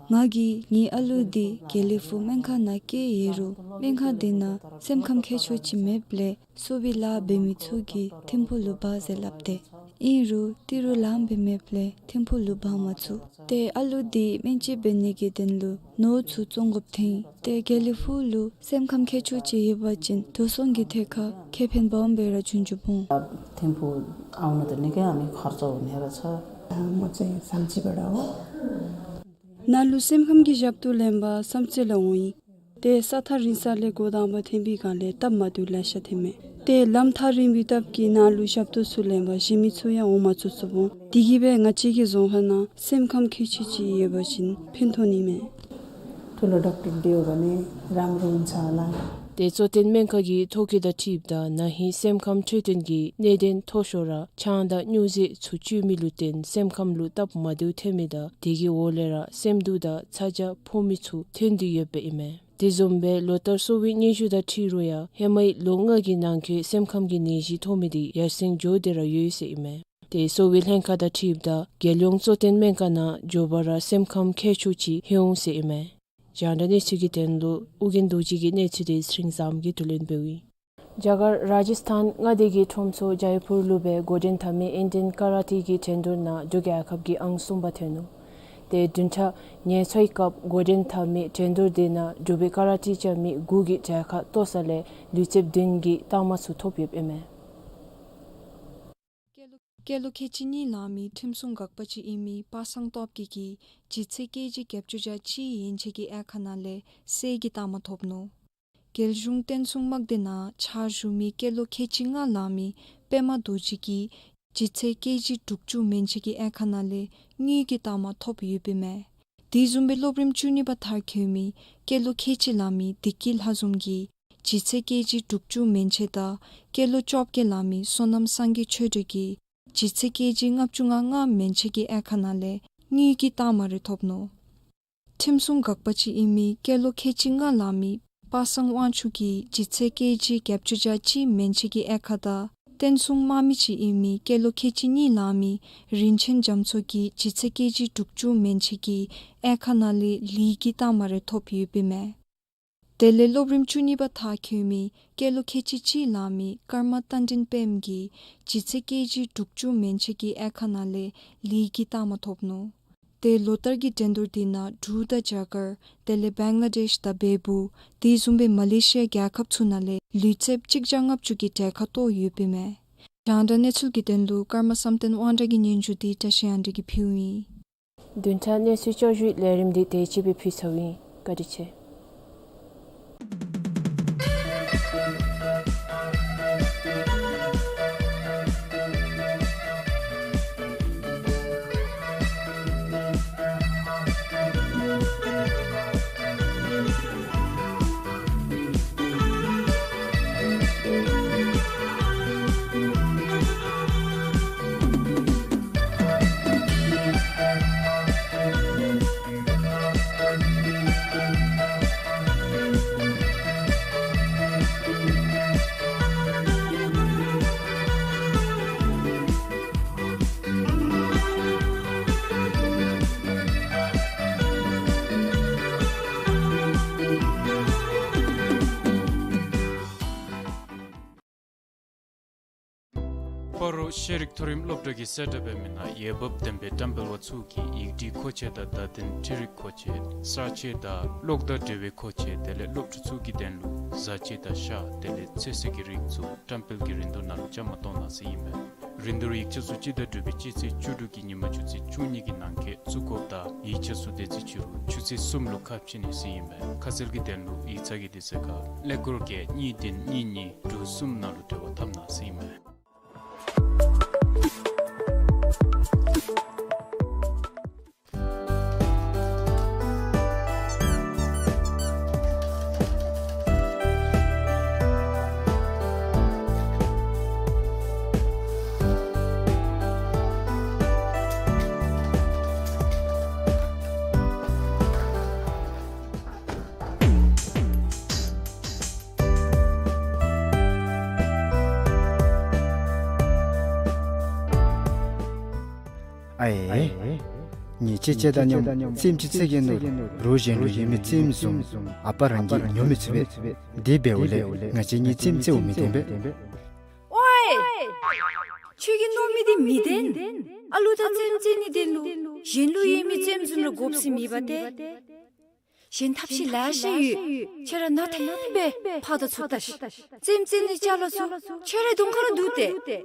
ང་གིས་ངེའི་ཨ་ལུ་འདི་དགེ་ལེགས་ཕུག་སྨན་ཁང་ནང་བསྐྱལ་ཡི་རུང་སྨན་ཁང་འདི་ནང་སེམས་ཁམས་ཁྱད་ཆོས་ཅིག་མེདཔ་ལས་གསོ་བའི་ལཱ་འབད་མི་ཚུ་གིས་ཐིམ་ཕུག་ལུ་འབག་ཟེར་སླབ་སྟེ། ཨིན་རུང་ཏི་རུ་ལམ་སྦེ་མེདཔ་ལས་ཐིམ་ཕུག་ལུ་འབག་མ་ཚུགས། ཏེ་ཨ་ལུ་འདི་སྨན་བཅོས་འབད་ནི་གི་དོན་ལུ་ནོར་ཚུ་བཙོང་དགོཔ་ཐོན། ཏེ་དགེ་ལེགས་ཕུག་ལུ་སེམས་ཁམས་ཁྱད་ཆོས་ཅིག་ཡོད་པ་ཅིན་འགྲོ་སོང་གི་ཐད་ཁར་ཁེ་ཕན་སྦོམ་སྦེ་ར་བྱུང་བྱུངམ་འོང་། ཐིམ་ཕུག་ཨའུ་ནང་འདི་ནི་ག་ཨ་ནི་ཁར་ཚོ་ནེ་ར་ཚ་མོ་ཚེ་སམ་ཅི་བ་ར་འོ། ནཱ་ལུ་སེམས་ཁམས་ཀྱི་ཞབས་ཏོག་ལེན་པར་བསམ་རྩེ་ལུ་འོང་ཡི། ཏེ་ས་ཐག་རིང་ས་ལས་འགོ་དང་པ་ཐོན་པའི་སྒང་ལས་སྟབས་མ་བདེཝ་ལེ་ཤ་ཐོནམ་མས། ཏེ་ལམ་ཐག་རིང་བའི་སྟབས་ཀྱིས་ནཱ་ལུ་ཞབས་ཏོག་ཚུ་ལེན་པར་གཞན་མི་ཚུ་ཡང་འོང་མ་ཚུགས་ཚུགསཔ་འོང་། དེ་གིས་སྦེ་ང་བཅས་ཀྱི་རྫོང་ཁག་ནང་སེམས་ཁམས་ཁྱད་ཆོས་ཅིག་ཡོད་པ་ཅིན་ཕན་ཐོགས་ནི་མས། ཐུ་ལོ་ཌོག་ཊར་དེའུ་བ་ནི་རམ་རུང་ཚ་ལ། ཏེ་གཙོ་བསྟེན་སྨན་ཁང་གི་ཐོ་བཀོད་དང་འཁྲིལཝ་ད་ན་ཧིང་སེམས་ཁམས་འཕྲོད་བསྟེན་གྱི་གནད་དོན་མཐོ་ཤོས་ར་ཆང་དང་སྨྱོ་རྫས་ཚུ་སྤྱོད་མི་ལུ་བརྟེན་སེམས་ཁམས་ལུ་སྟབས་མ་བདེཝ་ཐོན་མི་དང་དེ་གི་འོག་ལས་ར་སེམས་སྡུག་དང་ཚ་གྱང་ཕོག་མི་ཚུ་ཐོན་དོ་ཡོདཔ་ཨིན་མས། དེ་བཟུམ་སྦེ་ལོ་ལྟར་གསོ་བའི་སྙན་ཞུ་དང་འཁྲིལ་རུང་ཡང་ཧེ་མའི་ལོ་ལྔ་གི་ནང་འཁོད་སེམས་ཁམས་ཀྱི་ནད་གཞི་ཐོབ་མི་དེ་ཡར་སེང་འགྱོ་སྟེ་ར་ཡོད་ཟེར་ཨིན་མས། ཏེ་གསོ་བའི་ལྷན་ཁག་དང་འཁྲིལཝ་ད་རྒྱལ་ཡོངས་གཙོ་བསྟེན་སྨན་ཁང་ནང་མགྱོགས་པ་ར་སེམས་ཁམས་ཁྱད་ཆོས་ཅིག་ལྷོད་འོང་ཟེར་ཨིན་མས། རྒྱང་བསྒྲགས་གནས་ཚུལ་གྱི་དོན་ལུ་ཨོ་རྒྱན་རྡོ་རྗེ་གི་གནས་ཚུལ་དེ་ཚེ་རིང་བཟངམོ་གིས་བསྡུ་ལེན་འབདཝ་ཨིན། རྒྱ་གར་ར་ཇཱིས་ཐཱན་མངའ་སྡེ་གི་ཁྲོམ་ཚོགས་ཇའི་པུར་ལུ་སྦེ་འགོ་འདྲེན་འཐབ་མི་ཨིན་ཌི་ཡན་ཀ་ར་ཊི་གི་འགྲན་བསྡུར་ནང་འབྲུག་རྒྱལ་ཁབ་ཀྱིས་ཨང་གསུམ་པ་ཐོན་ནུག། ཏེ་བདུན་ཕྲག་ཉེར་ལྔའི་སྐབས་འགོ་འདྲེན་འཐབ་མི་འགྲན་བསྡུར་དེ་ནང་འབྲུག་པའི་ཀ་ར་ཊི་རྐྱབ་མི་དགུ་གིས་གྲལ་ཁར་གཏོགས་ས་ལས་ལུས་རྩལཔ་བདུན་གྱིས་རྟགས་མ་ཚུ་ཐོབ་ཡོདཔ་ཨིན་མས། སྐྱེས་ལོ་ཁལ་གཅིག་གཉིས་ལང་མི་ཁྲིམས་སྲུང་འགག་པ་ཅིག་ཨིན་མི་པ་སངས་སྟོབས་རྒྱས་ཀྱིས་ལྗིད་ཚད་ཀེ་ཇི་བརྒྱད་ཅུ་གྱ་གཅིག་ཡན་ཆད་ཀྱི་དབྱེ་ཁག་ནང་ལས་གསེར་གྱི་རྟགས་མ་ཐོབ་ནུག། རྒྱལ་གཞུང་བསྟན་སྲུང་དམག་སྡེ་ནང་ཕྱག་ཞུ་མི་སྐྱེས་ལོ་ཁལ་གཅིག་ལྔ་ལང་མི་པདྨ་རྡོ་རྗེ་གིས་ལྗིད་ཚད་ཀེ་ཇི་དྲུག་ཅུ་མན་ཆད་ཀྱི་དབྱེ་ཁག་ནང་ལས་དངུལ་གྱི་རྟགས་མ་ཐོབ་ཡོདཔ་ཨིན་མས། དེ་བཟུམ་སྦེ་སློབ་རིམ་བཅུ་གཉིས་པ་མཐར་འཁྱོལ་མི་སྐྱེས་ལོ་ཁལ་གཅིག་ལང་མི་བདེ་སྐྱིད་ལྷ་འཛོམས་ཀྱིས་ལྗིད་ཚད་ཀེ་ཇི་དྲུག་ཅུ་མན་ཆད་དང་སྐྱེས་ལོ་བཅོ་བརྒྱད་ལང་མི་བསོད་ནམས་སངས་རྒྱས་ཆོས་སྒྲོན་གྱིས་ལྗིད་ཚད་ཀེ་ཇི་ལྔ་བཅུ་ང་ལྔ་མན་ཆད་ཀྱི་དབྱེ་ཁག་ནང་ལས་དངུལ་གྱི་རྟགས་མ་རེ་ཐོབ་ནུག། ཁྲིམས་སྲུང་འགག་པ་ཅིག་ཨིན་མི་སྐྱེས་ལོ་ཁལ་གཅིག་ལྔ་ལང་མི་པ་སངས་དབང་ཕྱུག་གིས་ལྗིད་ཚད་ཀེ་ཇི་བརྒྱད་ཅུ་གྱ་གཅིག་མན་ཆད་ཀྱི་དབྱེ་ཁག་དང་བསྟན་སྲུང་དམག་མི་ཅིག་ཨིན་མི་སྐྱེས་ལོ་ཁལ་གཅིག་གཉིས་ལང་མི་རིན་ཆེན་རྒྱ་མཚོ་གིས་ལྗིད་ཚད་ཀེ་ཇི་དྲུག་ཅུ་མན་ཆད་ཀྱི་དབྱེ་ཁག་ནང་ལས་ལི་གི་རྟགས་མ་རེ་ཐོབ་ཡོདཔ་ཨིན་མས། དེ་ལས་སློབ་རིམ་བཅུ་གཉིས་པ་མཐར་འཁྱོལ་མི་སྐྱེས་ལོ་ཁལ་གཅིག་གཅིག་ལང་མི་ཀརྨ་རྟ་མགྲིན་དཔལམོ་གིས་ལྗིད་ཚད་ཀེ་ཇི་དྲུག་ཅུ་མན་ཆད་ཀྱི་དབྱེ་ཁག་ནང་ལས་ལི་གི་རྟགས་མ་ཐོབ་ནུག། ཏེ་ལོ་ལྟར་གྱི་འགྲན་བསྡུར་དེ་ནང་འབྲུག་དང་རྒྱ་གར་དེ་ལས་བང་ལ་དེཤ་དང་བལ་པོ་དེ་བཟུམ་སྦེ་མ་ལེ་ཤི་ཡ་རྒྱལ་ཁབ་ཚུ་ནང་ལས་ལུས་རྩལཔ་གཅིག་བརྒྱ་ལྔ་བཅུ་གིས་གྲལ་ཁར་གཏོགས་ཡོདཔ་ཨིན་མས། རྒྱང་བསྒྲགས་གནས་ཚུལ་གྱི་དོན་ལུ་ཀརྨ་བསམ་གཏན་དབང་གྲགས་ཀྱི་སྙན་ཞུ་དེ་བཀྲ་ཤིས་དབང་གྲགས་ཀྱིས་ཕུལཝ་ཨིན། བདུན་ཕྲག་གནས་ཚུལ་བསྐྱར་ཞུའི་ལས་རིམ་འདི་དེ་ཅིག་སྦེ་ཕུལ་ཚརཝ་ཨིན། བཀའ་དྲིན་ཆེ། སྤ་རོ་ཤེས་རིག་མཐོ་རིམ་སློབ་གྲྭ་གི་གསལ་བསྒྲགས་འབད་མི་ནང་འོས་འབབ་ལྡན་པའི་བཀྲམ་སྤེལ་བ་ཚུ་གིས་ཡིག་བྲིས་མཁོ་ཆས་དང་བརྡ་དོན་འཕྲུལ་རིག་མཁོ་ཆས་གསར་བརྗེ་དང་གློག་དང་འབྲེལ་བའི་མཁོ་ཆས་དེ་ལས་སློབ་ཕྲུག་ཚུ་གི་དོན་ལུ་བཟའ་ཆས་དང་ཤ་དེ་ལས་ཚོད་བསྲེ་གི་རིགས་ཚུ་བཀྲམ་སྤེལ་གྱི་རིན་བསྡུར་ནང་ལུ་བཅའ་མར་གཏོགས་གནང་ཟེར་ཨིན་པས། རིན་བསྡུར་ཡིག་ཆ་ཚུ་སྤྱི་ཟླ་དྲུག་པའི་སྤྱི་ཚེས་བཅུ་དྲུག་གི་ཉིན་མ་ཆུ་ཚོད་བཅུ་གཉིས་ཀྱི་ནང་འཁོད་བཙུགས་དགོཔ་དང་ཡིག་ཆ་ཚུ་དེ་ཚེ་ཕྱི་རུ་ཆུ་ཚོད་གསུམ་ལུ་ཁ་ཕྱེ་ནི་ཟེར་ཨིན་པས། ཁ་གསལ་གྱི་དོན་ལུ་ཡིག་ཚང་གི་དེ་ཚེ་ཁར་ཀླད་ཀོར་བརྒྱད་གཉིས་བདུན་གཉིས་གཉིས་དྲུག་གསུམ་ནང་ལུ་འབྲེལ་བ་འཐབ་གནང་ཟེར་ཨིན་པས། ཨའེ། ངེའི་ཅ་ཆས་དང་མཉམ་རྩེདམོ་ཅིག་རྩེ་གེ་མནོ་རུང་རོགས་གཞན་ལུ་ཡོད་མི་རྩེདམོ་བཟུམ་ཨ་པ་རང་གིས་ཉོ་མི་ཚུགས་པས། དེ་འབདཝ་ལས་ང་བཅས་གཉིས་རྩེདམོ་རྩེཝ་མི་བདེན་པས། ཨོའེ། ཁྱོད་ཀྱིས་མནོ་མི་དེ་མི་བདེན། ཨ་ལུ་དང་རྩེདམོ་རྩེ་ནིའི་དོན་ལུ་གཞན་ལུ་ཡོད་མི་རྩེདམོ་བཟུམ་ར་དགོཔ་ཟེར་མེད་པ་ཏེ། གཞན་ཐབས་ཤེས་ལེ་ཤ་ཡོད། ཁྱོད་ར་ནང་ཐེངས་སྦེ་ཕར་དང་ཚུར་བལྟ་ཤིག། རྩེདམོ་རྩེ་ནིའི་ཅ་ལ་ཚུ་ཁྱོད་རའི་གདོང་ཁར་ར་འདུག་སྟེ།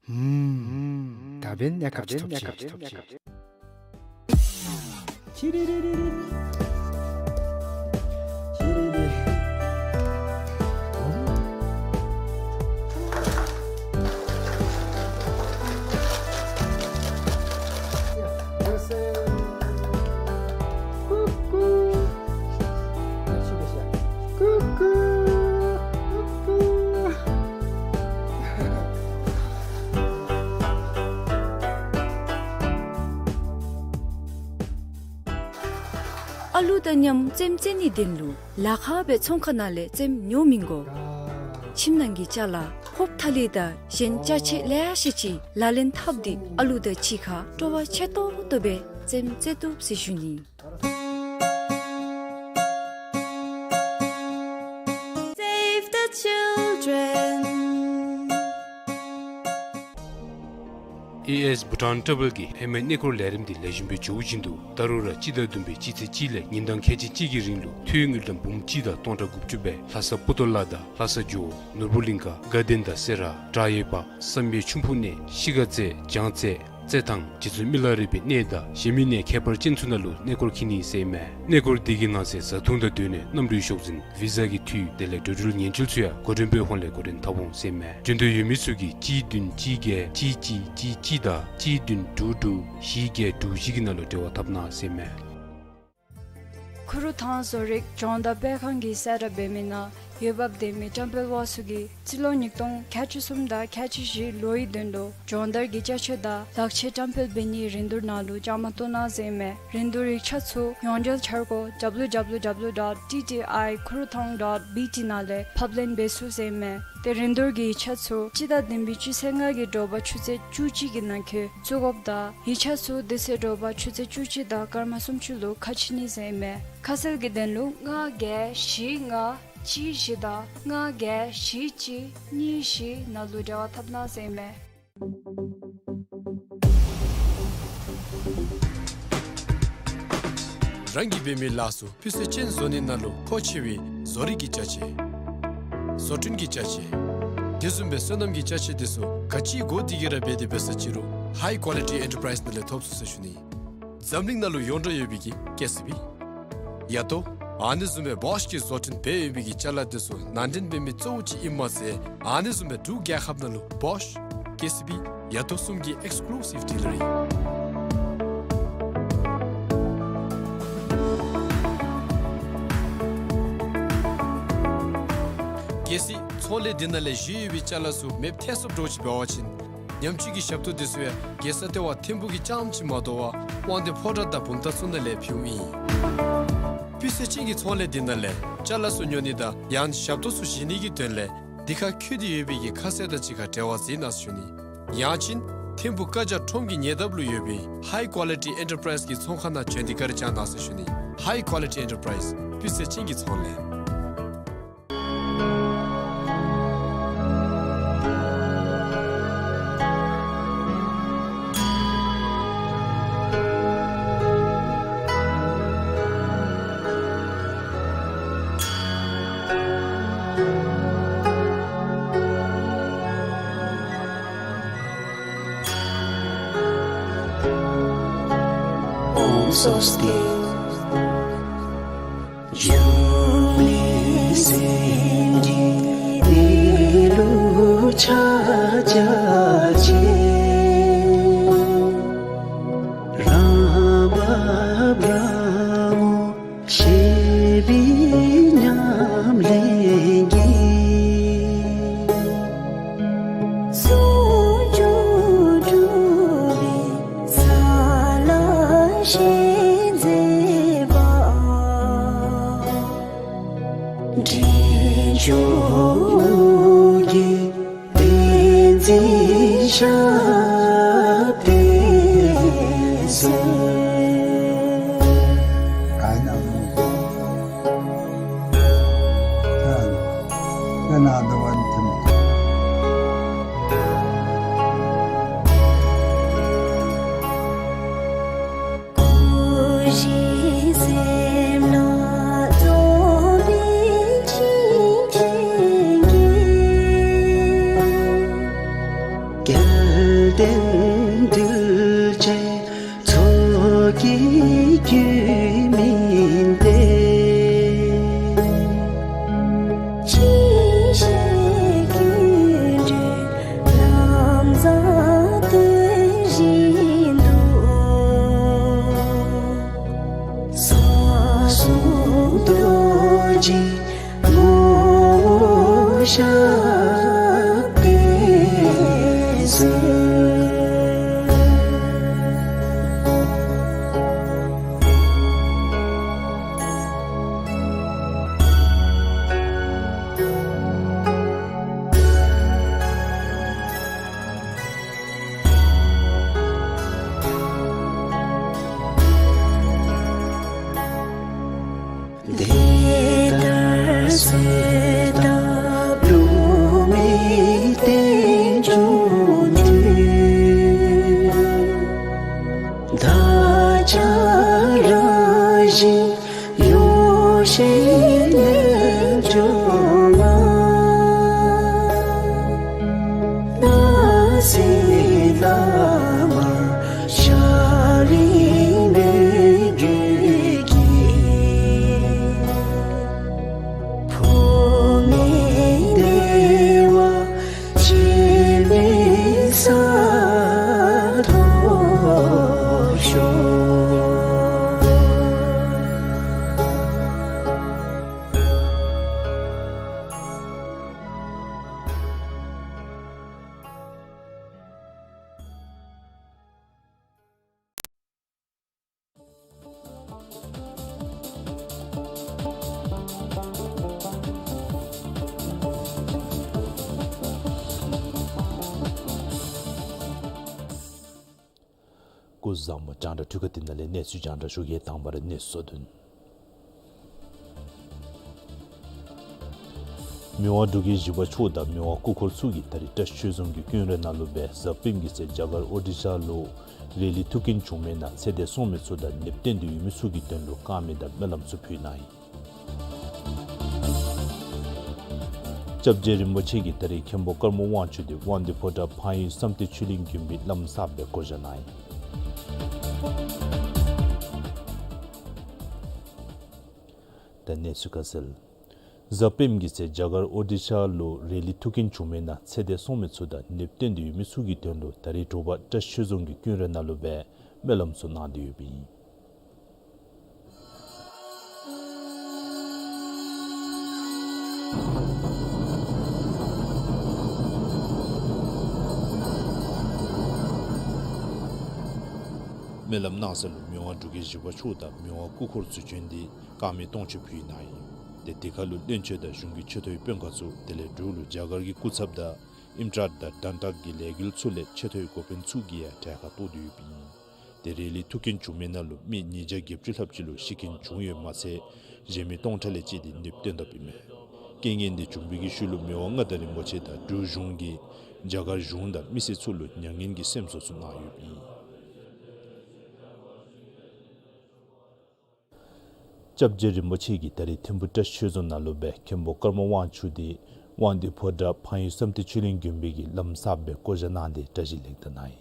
ཧུམ། ད་འབདན་གནས་སྐབས་ཅིག་ཐོབ་ཅི། ཅི་རི་རི་རི་རི། ཅི་རི་རི། ཀུ་ཀུ། ཀུ་ཀུ། ཀུ་ཀུ། ཨ་ལུ་དང་མཉམ་རྩེདམོ་རྩེ་ནིའི་དོན་ལུ་ལཱ་ཁག་སྦེ་ཚོང་ཁང་ནང་ལས་རྩེདམོ་ཉོ་མི་དགོ། ཁྱིམ་ནང་གི་ཅ་ལ་ཧོབ་ཐ་ལི་དང་གཞན་ཅ་ཆས་ལེ་ཤ་ཅིག་ལག་ལེན་འཐབ་སྟེ་ཨ་ལུ་དང་གཅིག་ཁར་སྤྲོ་བ་ཆེ་ཏོག་ཏོ་སྦེ་རྩེདམོ་རྩེ་བཏུབ་ཟེར་ཞུ་ནི། Save the children. ཨེ་ཨེས་བྷུ་ཊཱན་ཊྲ་བེལ་གྱིས་ཧེ་མའི་གནས་སྐོར་ལས་རིམ་འདི་ལེགས་ཤོམ་སྦེ་འགྱོ་བཞིན་འདུག། ད་རུང་ར་སྤྱི་ཟླ་བདུན་པའི་སྤྱི་ཚེས་གཅིག་ལས་ཉིན་གྲངས་ཁལ་གཅིག་གཅིག་གི་རིང་ལུ་འཐུས་དངུལ་ཀྲམ་འབུམ་གཅིག་དང་སྟོང་ཕྲག་དགུ་བཅུ་སྦེ་ལྷ་ས་པུ་ཏོ་ལ་དང་ལྷ་ས་ཇོ་བོ་ནོར་བུ་གླིང་ཀ་དགའ་ལྡན་དང་སེ་ར་བྲག་གཡས་པ་བསམ་ཡས་ཆུ་འབུ་གནས་ཤི་ག་རྩེ་བྱང་རྩེ་རྩེ་ཐང་རྗེ་བཙུན་མི་ལ་རས་པའི་གནས་དང་གཞན་མི་གནས་ཁྱད་པར་ཅན་ཚུ་ནང་ལུ་གནས་སྐོར་འཁྱིད་ནི་ཟེར་མས། གནས་སྐོར་འདི་གི་ནང་གསེས་བཟའ་འཐུང་དང་སྡོད་གནས་གནམ་གྲུའི་ཤོག་འཛིན་བི་ཟ་གི་འཐུས་དེ་ལས་འགྲོ་འགྲུལ་ཉེན་བཅོལ་ཚུ་ཡང་འགོ་འདྲེན་པའི་ཧོངས་ལས་འགོ་འདྲེན་འཐབ་འོང་ཟེར་མས། འགྲོ་འདོད་ཡོད་མི་ཚུ་གིས་གཅིག་བདུན་གཅིག་བརྒྱད་གཅིག་གཅིག་གཅིག་གཅིག་དང་གཅིག་བདུན་དྲུག་དྲུག་བཞི་བརྒྱད་དྲུག་བཞི་གི་ནང་ལུ་འབྲེལ་བ་འཐབ་གནང་ཟེར་མས། ཁུ་རུ་ཐང་བཟོ་རིག་སྦྱོང་བརྡར་སྤེལ་ཁང་གིས་གསལ་བསྒྲགས་འབད་མི་ནང་འོས་འབབ་ལྡན་མི་བཀྲམ་སྤེལ་པ་ཚུ་གིས་རྩིས་ལོ་ཉིས་སྟོང་ཁལ་གཅིག་གསུམ་དང་ཁལ་གཅིག་བཞི་ལོའི་དོན་ལུ་སྦྱོང་བརྡར་གྱི་ཅ་ཆས་དང་ལག་ཆས་བཀྲམ་སྤེལ་འབད་ནིའི་རིན་བསྡུར་ནང་ལུ་བཅའ་མར་གཏོགས་གནང་ཟེར་མས། རིན་བསྡུར་ཡིག་ཆ་ཚུ་ཡོངས་འབྲེལ་འཆར་སྒོ་W W W dot T T I kurutang dot B T ནང་ལས་ཕབ་ལེན་འབད་ཚུགས་ཟེར་མས། ཏེ་རིན་བསྡུར་གྱི་ཡིག་ཆ་ཚུ་སྤྱི་ཟླ་བདུན་པའི་སྤྱི་ཚེས་ལྔ་གི་དྲོ་པ་ཆུ་ཚོད་བཅུ་གཅིག་གི་ནང་འཁོད་བཙུགས་དགོཔ་དང་ཡིག་ཆ་ཚུ་དེ་ཚེ་དྲོ་པ་ཆུ་ཚོད་བཅུ་གཅིག་དང་སྐར་མ་སུམ་ཅུ་ལུ་ཁ་ཕྱེ་ནི་ཟེར་མས། ཁ་གསལ་གྱི་དོན་ལུ་ལྔ་བརྒྱད་བཞི་ལྔ་གཅིག་བཞི་དང་ལྔ་བརྒྱད་བཞི་གཅིག་གཉིས་བཞི་ནང་ལུ་འབྲེལ་བ་འཐབ་གནང་ཟེར་མས། རང་གིས་འབད་མི་ལཱ་ཚུ་སྤུས་ཚད་ཅན་བཟོ་ནི་ནང་ལུ་མཁོ་ཆེ་བའི་བཟོ་རིག་གི་ཅ་ཆས། བཟོ་སྐྲུན་གྱི་ཅ་ཆས། དེ་བཟུམ་སྦེ་སོ་ནམ་གྱི་ཅ་ཆས་དེ་ཚུ་ག་ཅི་དགོ་དེ་གི་ར་འབད་དེ་འབད་ས་ཅི་རུང་High Quality Enterprise ནང་ལས་ཐོབ་ཚུགས་ཟེར་ཞུ་ནི། འཛམ་གླིང་ནང་ལུ་ཡོངས་གྲགས་ཡོད་པའི་གི་ཀེ་སི་བི། ཡ་ཏོ། ཨ་ནི་བཟུམ་སྦེ་བོཤ་གིས་བཟོ་སྐྲུན་འབད་ཡོད་པའི་གི་ཅ་ལ་དེ་ཚུ་ནང་འདྲེན་འབད་མི་གཙོ་བོ་ཅིག་ཨིནམ་མ་ཚད་ཨ་ནི་བཟུམ་སྦེ་འབྲུག་རྒྱལ་ཁབ་ནང་ལུ་བོཤ་ཀེ་སི་བི་ཡ་ཏོ་གསུམ་གྱི་ཨེགསི་ཀུ་ལུ་སིབ་ཌི་ལར་ཨིན། གལ་སྲིད་ཚོང་ལས་འདི་ནང་ལས་བཞེས་ཡོད་པའི་ཅ་ལ་ཚུ་མེདཔ་ཐལ་སོཔ་འདྲཝ་ཅིག་འབད་བ་ཅིན་ཉམས་བཅོས་ཀྱི་ཞབས་ཏོག་དེ་ཚུ་ཡང་རྒྱལ་ས་ལྟེ་བ་ཐིམ་ཕུག་གི་རྐྱངམ་ཅིག་མ་དོ་བར་དབང་འདུས་ཕོ་བྲང་དང་བུམ་ཐང་ཚུ་ནང་ལས་ཕུལཝ་ཨིན། སྤུས་ཚད་ཅན་གྱི་ཚོང་ལས་འདི་ནང་ལས་ཅ་ལ་ཚུ་ཉོ་ནི་དང་ཡང་ཞབས་ཏོག་ཚུ་བཞེས་ནི་གི་དོན་ལས་འདི་ཁར་བཀོད་དེ་ཡོད་པའི་གི་ཁ་གསལ་དང་གཅིག་ཁར་འབྲེལ་བ་འཛིན་གནང་ཟེར་ཞུ་ནི། ཡང་ཅིན་ཐིམ་ཕུག་ཀ་ཇ་ཁྲོམ་གྱི་ཉེ་འདབས་ལུ་ཡོད་པའི་High Quality Enterprise གི་ཚོང་ཁང་ནང་བྱོན་ཏེ་བཀའ་དྲིན་བསྐྱང་གནང་ཟེར་ཞུ་ནི། High Quality Enterprise སྤུས་ཚད་ཅན་གྱི་ཚོང་ལས། ཨོཾ་སྭ་སྟི། འབྱུང་གནས་སེམས་ཅན་འདི་ལུ་ཕྱག་བྱ་ཆེ། རང་བབས་རང་ངོ་ཤེས་པའི་ཉམས་ལེན་གྱིས། ཟུང་འཇུག་གྲུབ་པའི་ས་ལ་གཤེགས་མཛད། འདྲེན་མཆོག་གི་བསྟན་འཛིན་ཞབས་པད་སྲས། སྐལ་ལྡན་གདུལ་བྱའི་ཚོགས་ཀྱི་རྒྱུད་སྨིན་ཏེ། དེ་ལྟར་གསོལ་བཏབ་འབྲུག་མི་བསྟན་འགྱུར་མཐུ། བདག་ཅག་རང་བཞིན་ཡོ་བྱད་རྣལ་འབྱོར་མ། སྣང་སྲིད་ལ་མ་ཤར་རིང་མོས་གུས་ཀྱི། ཕུར་མེ་བདེ་བ་ཆེན་པོའི་ས་ཐོབ་ཤོག། སྐུ་གཟུགས་བཟང་པོ། རྒྱང་བསྒྲགས་འཕྲུལ་ཁང་འདི་ནང་ལས་གནས་ཚུལ་རྒྱང་བསྒྲགས་ཞུ་གེ། དང་པ་ར་གནས་ཚུལ་བསྡུ་ནི། མི་དབང་འབྲུག་རྒྱལ་བཞི་པ་མཆོག་དང་མི་དབང་སྐུ་འཁོར་ཚུ་གིས་ད་རིས་བཀྲ་ཤིས་ཆོས་རྫོང་གི་ཀུན་ར་ནང་ལུ་སྦེ་གཟའ་སྤེནམ་གི་ཚེ་རྒྱ་གར་ཨོ་ཌི་ཤ་ལུ་རེ་ལི་ཐུགས་འགན་བྱུང་མི་ནང་ཚེ་འདས་སོང་མི་ཚུ་དང་ནདཔ་བསྟེན་ཏེ་ཡོད་མི་ཚུ་གི་དོན་ལུ་དཀར་མེ་དང་སྨོན་ལམ་ཚུ་ཕུལ་གནང་ཡི། སྐྱབས་རྗེ་རིན་པོ་ཆེ་གིས་ད་རིས་མཁན་པོ་ཀརྨ་དབང་ཕྱུག་འདི་དབང་འདུས་ཕོ་བྲང་འཕགས་ཡུལ་བསམ་གཏན་ཆོས་གླིང་དགོན་པའི་བླམ་གསརཔ་སྦེ་བསྐོ་བཞག་གནང་ཡི། ད་གནས་ཚུལ་ཁ་གསལ། གཟའ་སྤེནམ་གི་ཚེ་རྒྱ་གར་ཨོ་ཌི་ཤ་ལུ་རེ་ལི་ཐུགས་འགན་བྱུང་མི་ནང་ཚེ་འདས་སོང་མི་ཚུ་དང་ནདཔ་བསྟེན་ཏེ་ཡོད་མི་ཚུ་གི་དོན་ལུ་ད་རིས་དྲོ་པ་བཀྲ་ཤིས་ཆོས་རྫོང་གི་ཀུན་ར་ནང་ལུ་སྦེ་སྨོན་ལམ་ཚུ་གནང་སྟེ་ཡོདཔ་ཨིན། སྨོན་ལམ་གནང་ས་ལུ་མི་དབང་འབྲུག་རྒྱལ་བཞི་པ་མཆོག་དང་མི་དབང་སྐུ་འཁོར་ཚུ་བྱོན་ཏེ་དཀར་མེ་སྟོང་མཆོད་ཕུལ་གནང་ཡི། ཏེ་དེ་ཁར་ལུ་བློན་ཆེན་དང་གཞུང་གི་ཆེ་མཐོའི་དཔོན་ཁག་ཚུ་དེ་ལས་འབྲུག་ལུ་རྒྱ་གར་གྱི་སྐུ་ཚབ་དང་ཨིམ་ཊཱཊ་དང་དཱན་ཊཱཊ་ཀྱི་ལས་འགུལ་ཚུ་ལས་ཆེ་མཐོའི་འགོ་དཔོན་ཚུ་གིས་ཡང་གྲལ་ཁར་གཏོགས་ཏེ་ཡོདཔ་ཨིན། ཏེ་རེ་ལི་ཐུགས་འགན་བྱུང་མི་ནང་ལུ་མི་ཉིས་བརྒྱ་བརྒྱད་ཅུ་ལྷགཔ་ཅིག་ལུ་ཤི་རྐྱེན་བྱུང་ཡོདཔ་མ་ཚད་གཞན་མི་སྟོང་ཕྲག་ལས་བཅད་དེ་ནདཔ་བསྟེན་དཔ་ཨིན་མས། རྐྱེན་ངན་འདི་བྱུང་བའི་གི་ཤུལ་ལུ་མི་དབང་མངའ་བདག་རིན་པོ་ཆེ་དང་འབྲུག་གཞུང་གིས་རྒྱ་གར་གཞུང་དང་མི་སེར་ཚུ་ལུ་མྱ་ངན་གྱི་སེམས་གསོ་ཚུ་གནང་ཡོདཔ་ཨིན། སྐྱབས་རྗེ་རིན་པོ་ཆེ་གིས་ད་རིས་ཐིམ་ཕུ་བཀྲ་ཤིས་ཆོས་རྫོང་ནང་ལུ་སྦེ་མཁན་པོ་ཀརྨ་དབང་ཕྱུག་འདི་དབང་འདུས་ཕོ་བྲང་འཕགས་ཡུལ་བསམ་གཏན་ཆོས་གླིང་དགོན་པའི་གི་བླམ་གསརཔ་སྦེ་བསྐོ་བཞག་གནང་སྟེ་གྲ་སྒྲིག་ལེགས་དྲགས་གནང་ཡི།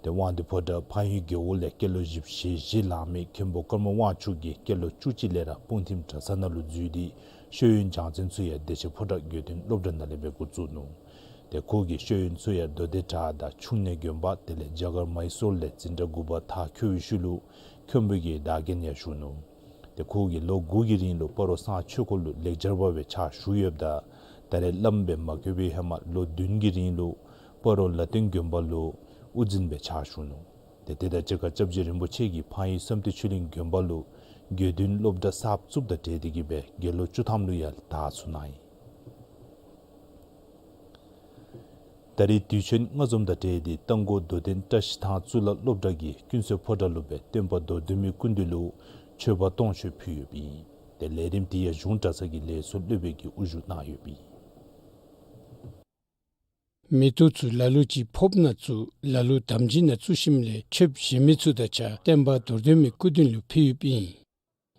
ཏེ་དབང་འདུས་ཕོ་བྲང་འཕགས་ཡུལ་རྒེད་འོག་ལས་སྐྱེས་ལོ་བཞི་བཅུ་ཞེ་བཞི་ལང་མི་མཁན་པོ་ཀརྨ་དབང་ཕྱུག་གིས་སྐྱེས་ལོ་བཅུ་གཅིག་ལས་ར་སྤུངས་ཐིམ་གྲྭ་ཚང་ནང་ལུ་འཛུལ་ཏེ་ཤེས་ཡོན་སྦྱང་ཚན་ཚུ་ཡང་བདེ་ཆེན་ཕོ་བྲང་དགེ་འདུན་སློབ་གྲྭ་ནང་ལས་སྦེ་འགོ་བཙུགས་ནུག། ཏེ་ཁོ་གིས་ཤེས་ཡོན་ཚུ་ཡང་མདོ་སྡེ་བྲག་དང་ཆུ་གནས་དགོན་པ་དེ་ལས་རྒྱ་གར་མཱི་སོར་ལས་འཛིན་གྲྭ་དགུ་པ་མཐར་འཁྱོལ་བའི་ཤུལ་ལུ་མཁན་པོའི་གི་བདག་འགན་ཡང་ཞུ་ནུག། ཏེ་ཁོ་གིས་ལོ་དགུ་གི་རིང་ལུ་སྤ་རོ་གསང་ཆོས་འཁོར་ལུ་ལེགས་སྦྱར་པ་སྦེ་ཕྱག་ཞུ་ཡོདཔ་ད་ད་རེས་བླམ་སྦེ་མ་བསྐོས་པའི་ཧེ་མ་ལོ་བདུན་གྱི་རིང་ལུ་སྤ་རོ་ལ་སྟེང་དགོན་པ་ལུ་དབུ་འཛིན་སྦེ་ཕྱག་ཞུ་ནུག། ཏེ་དེ་དང་གཅིག་ཁར་སྐྱབས་རྗེ་རིན་པོ་ཆེ་གིས་འཕགས་ཡུལ་བསམ་གཏན་ཆོས་གླིང་དགོན་པ་ལུ་ དགེ་འདུན་སློབ་གྲྭ་གསརཔ་བཙུགསཔ་དང་འབྲེལ་ཏེ་གིས་སྦེ་དགེ་སློང་བཅུ་ཐམ་ལུ་ཡང་དར་ཚུ་གནང་ཡི། ད་རེས་དུས་ཆེན་ལྔ་འཛོམས་དང་འབྲེལ་ཏེ་རྟ་མགོ་རྡོར་གདན་བཀྲ་ཤིས་ཐང་གཙུག་ལག་སློབ་གྲྭ་གིས་ཀུན་གསལ་ཕོ་བྲང་ལུ་སྦེ་སྟོན་པ་རྡོར་གདོན་མའི་སྐུ་མདུན་ལུ་མཆོད་པ་སྟོང་མཆོད་ཕུལ་ཡོདཔ་ཨིན། ཏེ་ལས་རིམ་དེ་ཡང་གཞུང་གྲྭ་ཚང་གི་ལས་ཚོགས་སློབ་དཔོན་གྱིས་དབུ་བཞུགས་གནང་ཡོདཔ་ཨིན། མེ་ཏོག་ཚུ་ལ་ལུ་ཅིག་ཕོརཔ་ནང་བཙུགས། ལ་ལུ་དམ་སྦྱིས་ནང་བཙུགས་ཞིནམ་ལས་མཆོདཔ་གཞན་མི་ཚུ་དང་གཅིག་ཁར་སྟོན་པ་རྡོར་གདོན་མའི་སྐུ་མདུན་ལུ་ཕུལ་ཡོདཔ་ཨིན།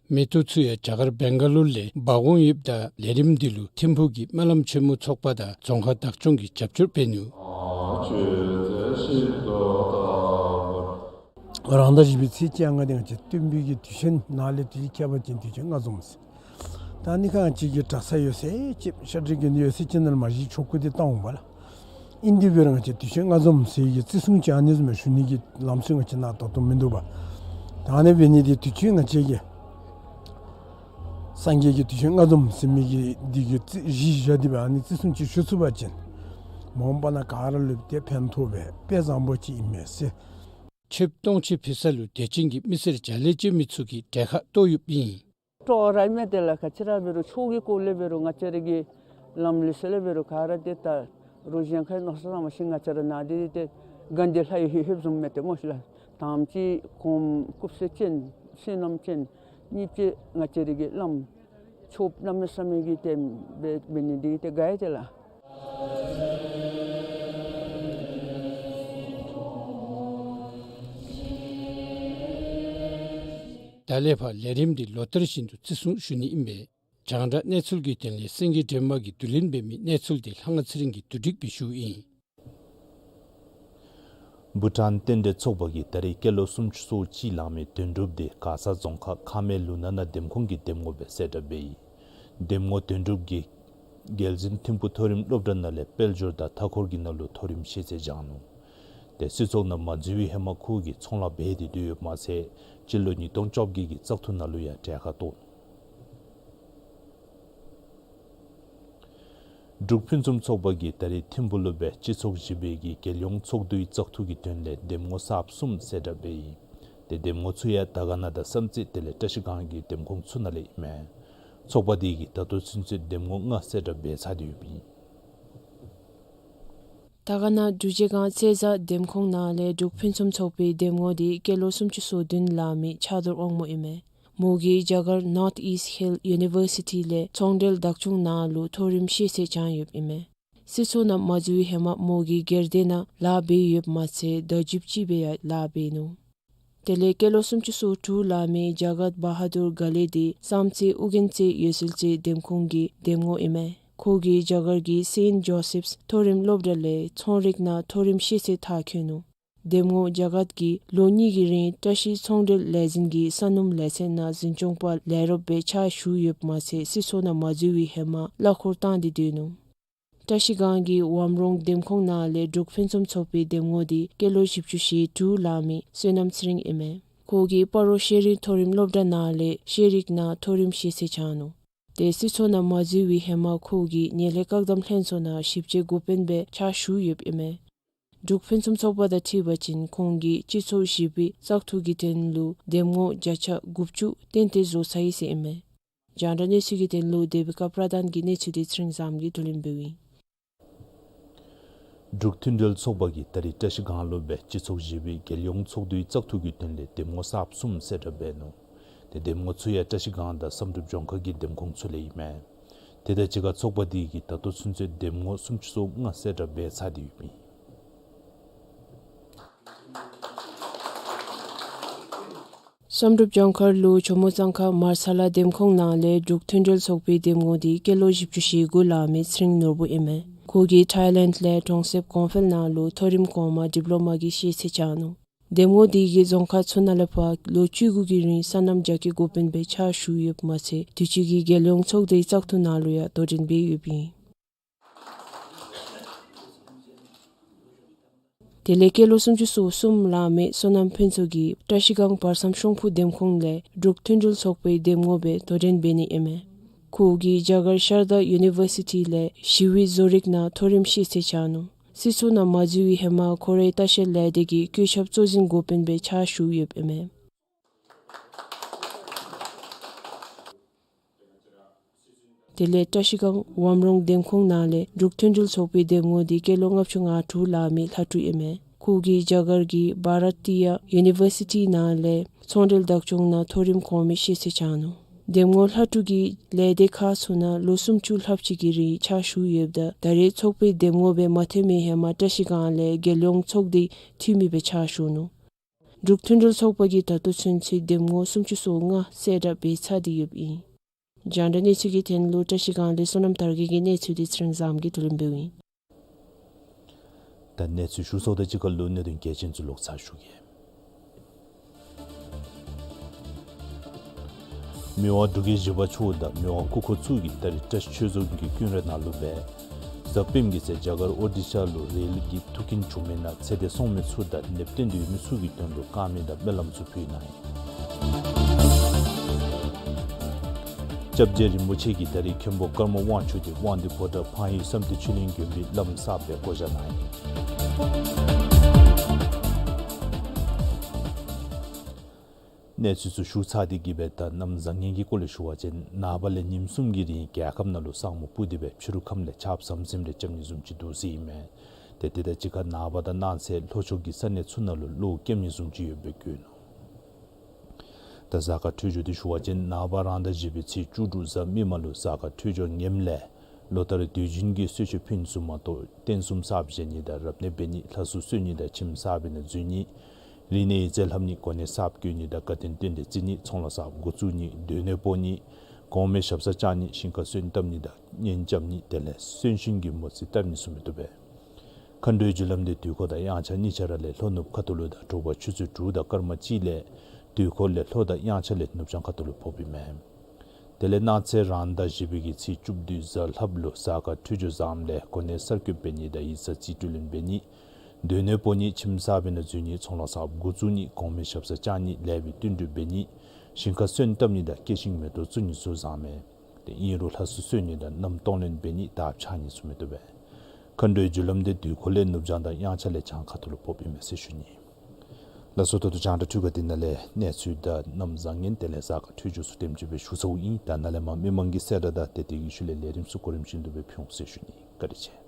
མེ་ཏོག་ཚུ་ཡང་རྒྱ་གར་བེང་ག་ལོར་ལས་འབག་འོང་ཡོདཔ་ད་ལས་རིམ་འདི་ལུ་ཐིམ་ཕུག་གི་སྨོན་ལམ་ཆེན་མོ་ཚོགས་པ་དང་རྫོང་ཁག་བདག་སྐྱོང་གིས་རྒྱབ་སྐྱོར་འབད་ནུག། རང་ཟླ་བཞི་པའི་ཚེས་བཅོ་ལྔ་འདི་ང་བཅས་སྟོན་པའི་གི་དུས་ཆེན་ནང་ལས་དུས་ཁྱད་པར་ཅན་དུས་ཆེན་ལྔ་འཛོམས་ཟེར། ད་ཨ་ནི་ཁར་ང་བཅས་ཀྱི་གྲྭ་ཚང་ཡོད་ཚད་ཅིག་ཤ་ཁྲག་གི་ཡོད་ཚད་ཅིག་ནང་མ་གཞི་ཆོ་ག་འདི་བཏང་འོང་པ་ལགས། ཨིན་དེ་འབད་རུང་ང་བཅས་དུས་ཆེན་ལྔ་འཛོམས་ཟེར་གྱི་བརྩི་སྲུང་ཅིག་ཨ་ནི་བཟུམ་མའི་ཞུ་ནི་གི་ལམ་སྲོལ་ང་བཅས་ནང་ད་ལྟོ་མིན་འདུག་པ། ད་ཨ་ནི་འབད་ནི་འདི་དུས་ཆེན་ང་བཅས་ཀྱི་སངས་རྒྱས་ཀྱི་དུས་ཆེན་ལྔ་འཛོམས་ཟེར་མི་གི་འདི་གི་བརྩི་གཞི་བཞག་སྟེ་སྦེ་ཨ་ནི་བརྩི་སྲུང་ཅིག་ཞུ་ཚུགས་པ་ཅིན་མ་འོངས་པ་ནང་ག་ར་ལུ་ཏེ་ཕན་ཐོགས་པའི་དཔེ་བཟང་པོ་ཅིག་ཨིན་མས་ཟེར། མཆོདཔ་སྟོང་མཆོད་ཕུལ་ས་ལུ་དད་ཅན་གྱི་མི་སེར་བརྒྱ་ལས་བཅད་མི་ཚུ་གིས་གྲལ་ཁར་གཏོགས་ཡོདཔ་ཨིན། སྤྲོ་ར་ཨིན་མས། དེ་ལས་ག་ཅི་ར་འབད་རུང་ཆོས་ཀྱི་སྐོར་ལས་འབད་རུང་ང་བཅས་ར་གི་ལམ་ལུགས་ཟེར་ལས་འབད་རུང་ག་ར་ཏེ་ད་རུང་གཞན་ཁའི་མནོ་བསམ་བཏང་བ་ཅིན་ང་བཅས་ར་ནང་འདི་ཏེ་དགའ་བདེ་ལྷ་ཡི་ཧེ་ཧེབ་བཟུམ་མས་ཏེ་སྨོ་ཤིག་ལགས། དམ་ཅིག་གོངམ་སྐུ་བསོད་ཅན་བསོད་ནམས་ཅན། གཉིས་པ་ཅིག་ང་བཅས་ར་གི་བླམ་ཆོསཔ་གནམ་མེད་ས་མེད་ཀྱི་ཏེ་འབད་འབད་ནི་འདི་ཏེ་དགའ་ཡི་ཏེ་ལགས། ད་ལས་ཕར་ལས་རིམ་འདི་ལོ་ལྟར་བཞིན་དུ་བརྩི་སྲུང་ཞུ་ནི་ཨིན་པས། རྒྱང་བསྒྲགས་གནས་ཚུལ་གྱི་དོན་ལས་སེང་གེ་སྒྲོལ་མ་གིས་བསྡུ་ལེན་འབད་མི་གནས་ཚུལ་འདི་ལྷ་དབང་ཚེ་རིང་གིས་བསྡུ་སྒྲིག་འབད་ཞུཝ་ཨིན། བྷུ་ཊཱན་རྟེན་འབྲེལ་ཚོགས་པ་གིས་ད་རེས་སྐྱེས་ལོ་སུམ་ཅུ་སོ་གཅིག་ལང་མི་དོན་གྲུབ་དེ་མགར་ས་རྫོང་ཁག་ཁ་སྨད་ལུང་ནག་ནང་འདེམས་ཁོངས་ཀྱི་འདེམས་ངོ་སྦེ་གསལ་བསྒྲགས་འབད་ཡི། འདེམས་ངོ་དོན་གྲུབ་ཀྱིས་རྒྱལ་འཛིན་ཐིམ་ཕུག་མཐོ་རིམ་སློབ་གྲྭ་ནང་ལས་དཔལ་འབྱོར་དང་མཐའ་འཁོར་གྱི་ནང་ལུ་མཐོ་རིམ་ཤེས་ཚད་སྦྱངས་ནུག། ཏེ་སྲིད་ཚོགས་ནང་མ་འཛུལ་བའི་ཧེ་མ་ཁོ་གིས་ཚོང་ལཱ་འབད་དེ་སྡོད་ཡོདཔ་མ་ཚད་སྤྱི་ལོ་ཉིས་སྟོང་བཅོ་བརྒྱད་ཀྱི་བཙག་འཐུ་ནང་ལུ་ཡང་གྲལ་ཁར་གཏོགས་ནུག། འབྲུག་ཕུན་སུམ་ཚོགས་པ་གིས་ད་རེས་ཐིམ་ཕུག་ལུ་སྦེ་སྤྱི་ཚོགས་བཞི་པའི་གི་རྒྱལ་ཡོངས་ཚོགས་འདུའི་བཙག་འཐུ་གི་དོན་ལས་འདེམས་ངོ་གསརཔ་གསུམ་གསལ་བསྒྲགས་འབད་ཡི། ཏེ་འདེམས་ངོ་ཚུ་ཡང་དར་དཀར་ན་དང་བསམ་རྩེ་དེ་ལས་བཀྲ་ཤིས་སྒང་གི་འདེམས་ཁོངས་ཚུ་ནང་ལས་ཨིན་མས། ཚོགས་པ་དེ་གིས་ད་ལྟོ་ཚུན་ཚོད་འདེམས་ངོ་ལྔ་གསལ་བསྒྲགས་འབད་ཚར་ཏེ་ཡོདཔ་ཨིན། དར་དཀར་ན་འབྲུག་རྗེས་སྒང་རྩེ་བཟའ་འདེམས་ཁོངས་ནང་ལས་འབྲུག་ཕུན་སུམ་ཚོགས་པའི་འདེམས་ངོ་དེ་སྐྱེས་ལོ་སུམ་ཅུ་སོ་བདུན་ལང་མི་ཕྱག་རྡོར་དབང་མོ་ཨིན་མས། མོ་གིས་རྒྱ་གར་North East Hill University ལས་ཚོང་འབྲེལ་བདག་སྐྱོང་ནང་ལུ་མཐོ་རིམ་ཤེས་ཚད་སྦྱངས་ཡོདཔ་ཨིན་མས། སྲིད་ཚོགས་ནང་མ་འཛུལ་བའི་ཧེ་མ་མོ་གིས་སྒེར་སྡེ་ནང་ལཱ་འབད་ཡོདཔ་མ་ཚད་བརྡ་བརྒྱུདཔ་ཅིག་སྦེ་ཡང་ལཱ་འབད་ནུག། དེ་ལས་སྐྱེས་ལོ་སུམ་ཅུ་སོ་དྲུག་ལང་མི་རྒྱ་གར་བྷ་ཧ་དུར་ག་ལེ་དེ་བསམ་རྩེ་ཨོ་རྒྱན་རྩེ་འོད་ཟེར་རྩེ་འདེམས་ཁོངས་ཀྱི་འདེམས་ངོ་ཨིན་མས། ཁོ་གིས་རྒྱ་གར་གྱི་Saint Joseph's མཐོ་རིམ་སློབ་གྲྭ་ལས་ཚོང་རིག་ནང་མཐོ་རིམ་ཤེས་ཚད་མཐར་འཁྱོལ་ནུག། འདེམས་ངོ་རྒྱ་གར་གྱིས་ལོ་གཉིས་ཀྱི་རིང་བཀྲ་ཤིས་ཚོང་འབྲེལ་ལས་འཛིན་གྱི་ས་སྣུམ་ལས་ཚན་ནང་འཛིན་སྐྱོང་པ་ལས་རོགསཔ་སྦེ་ཕྱག་ཞུ་ཡོདཔ་མ་ཚད་སྲིད་ཚོགས་ནང་མ་འཛུལ་བའི་ཧེ་མ་གླ་འཁོར་བཏང་སྟེ་སྡོད་ནུག། བཀྲ་ཤིས་སྒང་གི་ཝམ་རོང་འདེམས་ཁོངས་ནང་ལས་འབྲུག་ཕུན་སུམ་ཚོགས་པའི་འདེམས་ངོ་དེ་སྐྱེས་ལོ་བཞི་བཅུ་ཞེ་དྲུག་ལང་མི་བསོད་ནམས་ཚེ་རིང་ཨིན་མས། ཁོ་གིས་སྤ་རོ་ཤེས་རིག་མཐོ་རིམ་སློབ་གྲྭ་ནང་ལས་ཤེས་རིག་ནང་མཐོ་རིམ་ཤེས་ཚད་སྦྱངས་ནུག། ཏེ་སྲིད་ཚོགས་ནང་མ་འཛུལ་བའི་ཧེ་མ་ཁོ་གིས་ངན་ལྷད་བཀག་སྡོམ་ལྷན་ཚོགས་ནང་ཞིབ་དཔྱད་འགོ་དཔོན་སྦེ་ཕྱག་ཞུ་ཡོདཔ་ཨིན་མས། འབྲུག་ཕུན་སུམ་ཚོགས་པ་དང་འཁྲིལ་བ་ཅིན་ཁོང་གིས་སྤྱི་ཚོགས་བཞི་པའི་བཙག་འཐུ་གི་དོན་ལུ་འདེམས་ངོ་བརྒྱ་ཆ་དགུ་བཅུ་ཏན་ཏན་བཟོ་ཚར་ཡི་ཟེར་ཨིན་མས། རྒྱང་བསྒྲགས་གནས་ཚུལ་གྱི་དོན་ལུ་དེ་བི་ཀ་པྲ་དཱན་གྱི་གནས་ཚུལ་དེ་ཚེ་རིང་བཟངམོ་གིས་བསྡུ་ལེན་འབདཝ་ཨིན། འབྲུག་མཐུན་སྒྲིལ་ཚོགས་པ་གིས་ད་རིས་བཀྲ་ཤིས་སྒང་ལུ་སྦེ་སྤྱི་ཚོགས་བཞི་པའི་རྒྱལ་ཡོངས་ཚོགས་འདུའི་བཙག་འཐུ་གི་དོན་ལས་འདེམས་ངོ་གསརཔ་གསུམ་གསལ་བསྒྲགས་འབད་ནུག། ཏེ་འདེམས་ངོ་ཚུ་ཡང་བཀྲ་ཤིས་སྒང་དང་བསམ་གྲུབ་ལྗོངས་མཁར་གྱི་འདེམས་ཁོངས་ཚུ་ལས་ཨིན་མས། དེ་དང་གཅིག་ཁར་ཚོགས་པ་དེ་གིས་ད་ལྟོ་ཚུན་ཚོད་འདེམས་ངོ་སུམ་ཅུ་སོ་ལྔ་གསལ་བསྒྲགས་འབད་ཚར་ཏེ་ཡོདཔ་ཨིན། བསམ་གྲུབ་ལྗོངས་མཁར་ལུ་ཇོ་མོ་གཙང་ཁ་མར་ས་ལ་འདེམས་ཁོངས་ནང་ལས་འབྲུག་མཐུན་སྒྲིལ་ཚོགས་པའི་འདེམས་ངོ་དེ་སྐྱེས་ལོ་བཞི་བཅུ་ཞེ་དགུ་ལང་མི་ཚེ་རིང་ནོར་བུ་ཨིན་མས། ཁོ་གིས་ཐའི་ལེནཌ་ལས་གྲོང་གསེབ་ཀོང་ཕེལ་ནང་ལུ་མཐོ་རིམ་གོང་མ་ཌིབ་ལོ་མ་གི་ཤེས་ཚད་སྦྱངས་ནུག། འདེམས་ངོ་དེ་གིས་རྫོང་ཁག་ཚུ་ནང་ལས་ཕར་ལོ་བཅུ་དགུ་གི་རིང་སོ་ནམ་རྒྱ་སྐྱེད་འགོ་དཔོན་སྦེ་ཕྱག་ཞུ་ཡོདཔ་མ་ཚད་དུས་ཅི་གི་རྒྱལ་ཡོངས་ཚོགས་སྡེའི་བཙག་འཐུ་ནང་ལུ་ཡང་དོ་འགྲན་འབད་ཡོདཔ་ཨིན། དེ་ལས་སྐྱེས་ལོ་སུམ་ཅུ་སོ་གསུམ་ལང་མི་བསོད་ནམས་ཕུན་ཚོགས་ཀྱིས་བཀྲ་ཤིས་སྒང་བར་མཚམས་ཤོང་ཕུ་འདེམས་ཁོངས་ལས་འབྲུག་མཐུན་སྒྲིལ་ཚོགས་པའི་འདེམས་ངོ་སྦེ་དོ་འགྲན་འབད་ནི་ཨིན་མས། ཁོ་གིས་རྒྱ་གར་ཤར་དྷ་ཡུ་ནི་ཝར་སི་ཊི་ལས་ཞི་བའི་བཟོ་རིག་ནང་མཐོ་རིམ་ཤེས་ཚད་སྦྱངས་ནུག། སྲིད་ཚོགས་ནང་མ་འཛུལ་བའི་ཧེ་མ་ཁོ་རའི་ལྟ་བཤལ་ལས་སྡེ་གི་བཀོད་ཁྱབ་གཙོ་འཛིན་འགོ་དཔོན་སྦེ་ཕྱག་ཞུ་ཡོདཔ་ཨིན་མས། དེ་ལས་བཀྲ་ཤིས་སྒང་ཝམ་རོང་འདེམས་ཁོངས་ནང་ལས་འབྲུག་མཐུན་སྒྲིལ་ཚོགས་པའི་འདེམས་ངོ་འདི་སྐྱེས་ལོ་ལྔ་བཅུ་ང་དྲུག་ལང་མི་ལྷ་ཕྲུག་ཨིན་མས། ཁོ་གིས་རྒྱ་གར་གྱི་བྷ་ར་ཏི་ཡ་ཡུ་ནི་ཝར་སི་ཊི་ནང་ལས་ཚོང་འབྲེལ་བདག་སྐྱོང་ནང་མཐོ་རིམ་གོང་མའི་ཤེས་ཚད་སྦྱངས་ནུག། འདེམས་ངོ་ལྷ་ཕྲུག་གིས་ལས་སྡེ་ཁག་ཚུ་ནང་ལོ་སུམ་ཅུ་ལྷགཔ་ཅིག་གི་རིང་ཕྱག་ཞུ་ཡོདཔ་ད་ད་རེས་ཚོགས་པའི་འདེམས་ངོ་སྦེ་མ་ཐོན་མི་ཧེ་མ་བཀྲ་ཤིས་སྒང་ལས་རྒྱལ་ཡོངས་ཚོགས་སྡེའི་འཐུས་མི་སྦེ་ཕྱག་ཞུ་ནུག། འབྲུག་མཐུན་སྒྲིལ་ཚོགས་པ་གིས་ད་ལྟོ་ཚུན་ཚོད་འདེམས་ངོ་སུམ་ཅུ་སོ་ལྔ་གསལ་བསྒྲགས་འབད་ཚར་ཏེ་ཡོདཔ་ཨིན། རྒྱང་བསྒྲགས་གནས་ཚུལ་གྱི་དོན་ལུ་བཀྲ་ཤིས་སྒང་ལས་བསོད་ནམས་དར་རྒྱས་ཀྱི་གནས་ཚུལ་འདི་ཚེ་རིང་བཟངམོ་གིས་བསྡུ་ལེན་འབདཝ་ཨིན། ད་གནས་ཚུལ་ཞུ་ཚརཝ་དང་གཅིག་ཁར་ལུ་གནད་དོན་གལ་ཆེན་ཚུ་ལོག་ཚར་ཞུ་གེ། མི་དབང་འབྲུག་རྒྱལ་བཞི་པ་མཆོག་དང་མི་དབང་སྐུ་འཁོར་ཚུ་གིས་ད་རིས་བཀྲ་ཤིས་ཆོས་རྫོང་གི་ཀུན་ར་ནང་ལུ་སྦེ་གཟའ་སྤེནམ་གི་ཚེ་རྒྱ་གར་ཨོ་ཌི་ཤ་ལུ་རེལ་གྱི་ཐུག་རྐྱེན་བྱུང་མི་ནང་ཚེ་འདས་སོང་མི་ཚུ་དང་ནདཔ་བརྟེན་ཏེ་ཡོད་མི་ཚུ་གི་དོན་ལུ་དཀར་མེ་དང་སྨོན་ལམ་ཚུ་ཕུལ་གནང་ཡི། སྐྱབས་རྗེ་རིན་པོ་ཆེ་གིས་ད་རིས་མཁན་པོ་ཀརྨ་དབང་ཕྱུག་འདི་དབང་འདུས་ཕོ་བྲང་ཕངས་ཡུལ་བསམ་གཏན་ཆོས་གླིང་དགོན་པའི་བླམ་གསརཔ་སྦེ་བསྐོ་བཞག་གནང་ཡི། གནས་ཚུལ་ཚུ་ཞུ་ཚར་ཏེ་གི་སྦེ་ད་གནམ་བཟང་ངན་གྱི་སྐོར་ལས་ཞུ་བ་ཅིན་ནངས་པ་ལས་ཉིནམ་གསུམ་གྱི་རིང་རྒྱལ་ཁབ་ནང་ལུ་ས་སྨུག་སྤུབས་ཏེ་སྦེ་ཕྱི་རུ་ཁམས་ལས་ཆརཔ་ཟམ་ཟིམ་རེ་རྐྱབ་ནི་བཟུམ་ཅིག་འདུག་ཟེར་ཨིན་མས། ཏེ་དེ་དང་གཅིག་ཁར་ནངས་པ་དང་གནངས་ཚེ་ལྷོ་ཕྱོགས་ཀྱི་ས་གནས་ཚུ་ནང་ལུ་གློག་རྐྱབ་ནི་བཟུམ་ཅིག་ཡོདཔ་སྦེ་བཀོད་ནུག། ད་གཟའ་སྐར་འཕྲོད་སྦྱོར་འདི་ཞུ་བ་ཅིན་ནངས་པ་རང་ཟླ་བཞི་པའི་ཚེས་བཅུ་དྲུག་གཟའ་མིག་དམར་ལུ་གཟའ་སྐར་འཕྲོད་སྦྱོར་ངནམ་ལས་ལོ་ལྟར་དུས་རྒྱུན་གྱི་གསོལ་མཆོད་ཕུལ་ནི་ཚུ་མ་གཏོགས་རྟེན་གསུམ་གསརཔ་བཞེངས་ནི་དང་རབ་གནས་འབད་ནི་ལྷ་གསོལ་གསོལ་ནི་དང་ཁྱིམ་གསར་པའི་ནང་འཛུལ་ནི་རིག་གནས་ཡིག་རྩིས་ལྷབ་ནི་གོ་གནས་གསརཔ་བསྐོ་ནི་དང་དགའ་སྟོན་རྟེན་འབྲེལ་བརྩི་ནི་ཚོང་ལཱ་གསརཔ་འགོ་བཙུགས་ནི་སྡོད་གནས་སྤོ་ནི་གོང་མའི་ཞབས་སར་བཅར་ནི་ཞིང་ཁར་སོན་བཏབ་ནི་དང་གཉེན་རྐྱབ་ནི་དེ་ལས་གསོན་གཤིན་གྱི་མོ་རྩིས་བཏབ་ནི་ཚུ་མི་བཏུབ་པས། མཁའ་འགྲོའི་རྒྱུ་ལམ་འདི་དུས་འཁོར་དང་དབྱངས་འཆར་གཉིས་ཆ་ར་ལས་ལྷོ་ནུབ་ཁ་ཐུག་ལུ་དང་དྲོ་པ་ཆུ་ཚོད་དྲུག་དང་སྐར་མ་གཅིག་ལས་དུས་འཁོར་ལས་ལྷོ་དང་དབྱངས་འཆར་ལས་ནུབ་བྱང་ཁ་ཐུག་ལུ་ཕོགཔ་ཨིན་མས། དེ་ལས་གནངས་ཚེ་རང་ཟླ་བཞི་པའི་གི་ཚེས་བཅུ་བདུན་གཟའ་ལྷགཔ་ལུ་གཟའ་སྐར་འཕྲོད་སྦྱོར་བཟངམ་ལས་གོ་གནས་གསར་བསྐོ་འབད་ནི་དང་ཡིག་ཚང་རྩིས་སྤྲོད་ལེན་འབད་ནི་སྡོད་གནས་སྤོ་ནི་ཁྱིམ་གསར་པའི་ནང་འཛུལ་ནི་ཚོང་ལཱ་གསརཔ་འགོ་བཙུགས་ནི་གོང་མའི་ཞབས་སར་བཅར་ནི་ལེགས་པའི་བསྟུན་གྲོས་འབད་ནི་ཞིང་ཁར་སོན་བཏབ་ནི་དང་སྐྱེ་ཤིང་མེ་ཏོག་བཙུགས་ནི་ཚུ་བཟངམ་མས། ཏེ་ཨིན་རུང་ལྷ་གསོལ་གསོལ་ནི་དང་རྣམ་གཏོང་ལེན་འབད་ནི་དར་འཕྱར་ནི་ཚུ་མི་བཏུབ་པས། མཁའ་འགྲོའི་རྒྱུ་ལམ་འདི་དུས་འཁོར་ལས་ནུབ་བྱང་དང་དབྱངས་འཆར་ལས་བྱང་ཁ་ཐུག་ལུ་ཕོགཔ་ཨིན་མས་ཟེར་ཞུ་ནི། ལགས་སོ། ད་ལྟོ་རྒྱང་བསྒྲགས་འཕྲུལ་ཁང་འདི་ནང་ལས་གནས་ཚུལ་དང་གནམ་བཟང་ངན་དེ་ལས་གཟའ་སྐར་འཕྲོད་སྦྱོར་ཚུ་དེམ་ཅིག་སྦེ་ཞུ་ཚརཝ་ཨིན། ད་ནཱ་ལས་མར་མི་མང་གི་གསལ་བསྒྲགས་དང་དེ་དེ་གི་ཤུལ་ལས་ལས་རིམ་ཚུ་གོ་རིམ་བཞིན་དུ་སྦེ་ཕུལ་འོང་ཟེར་ཞུ་ནི། བཀའ་དྲིན་ཆེ།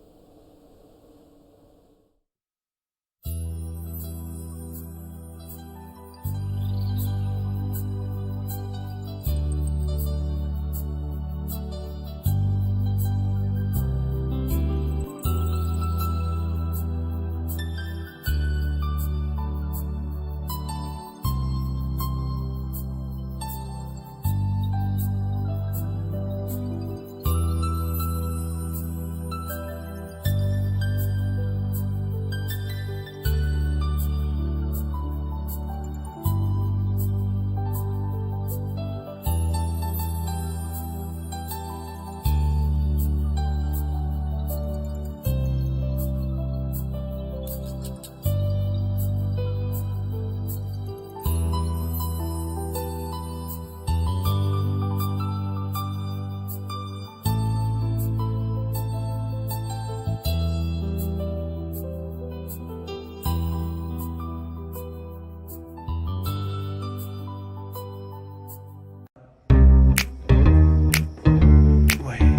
ཝའི།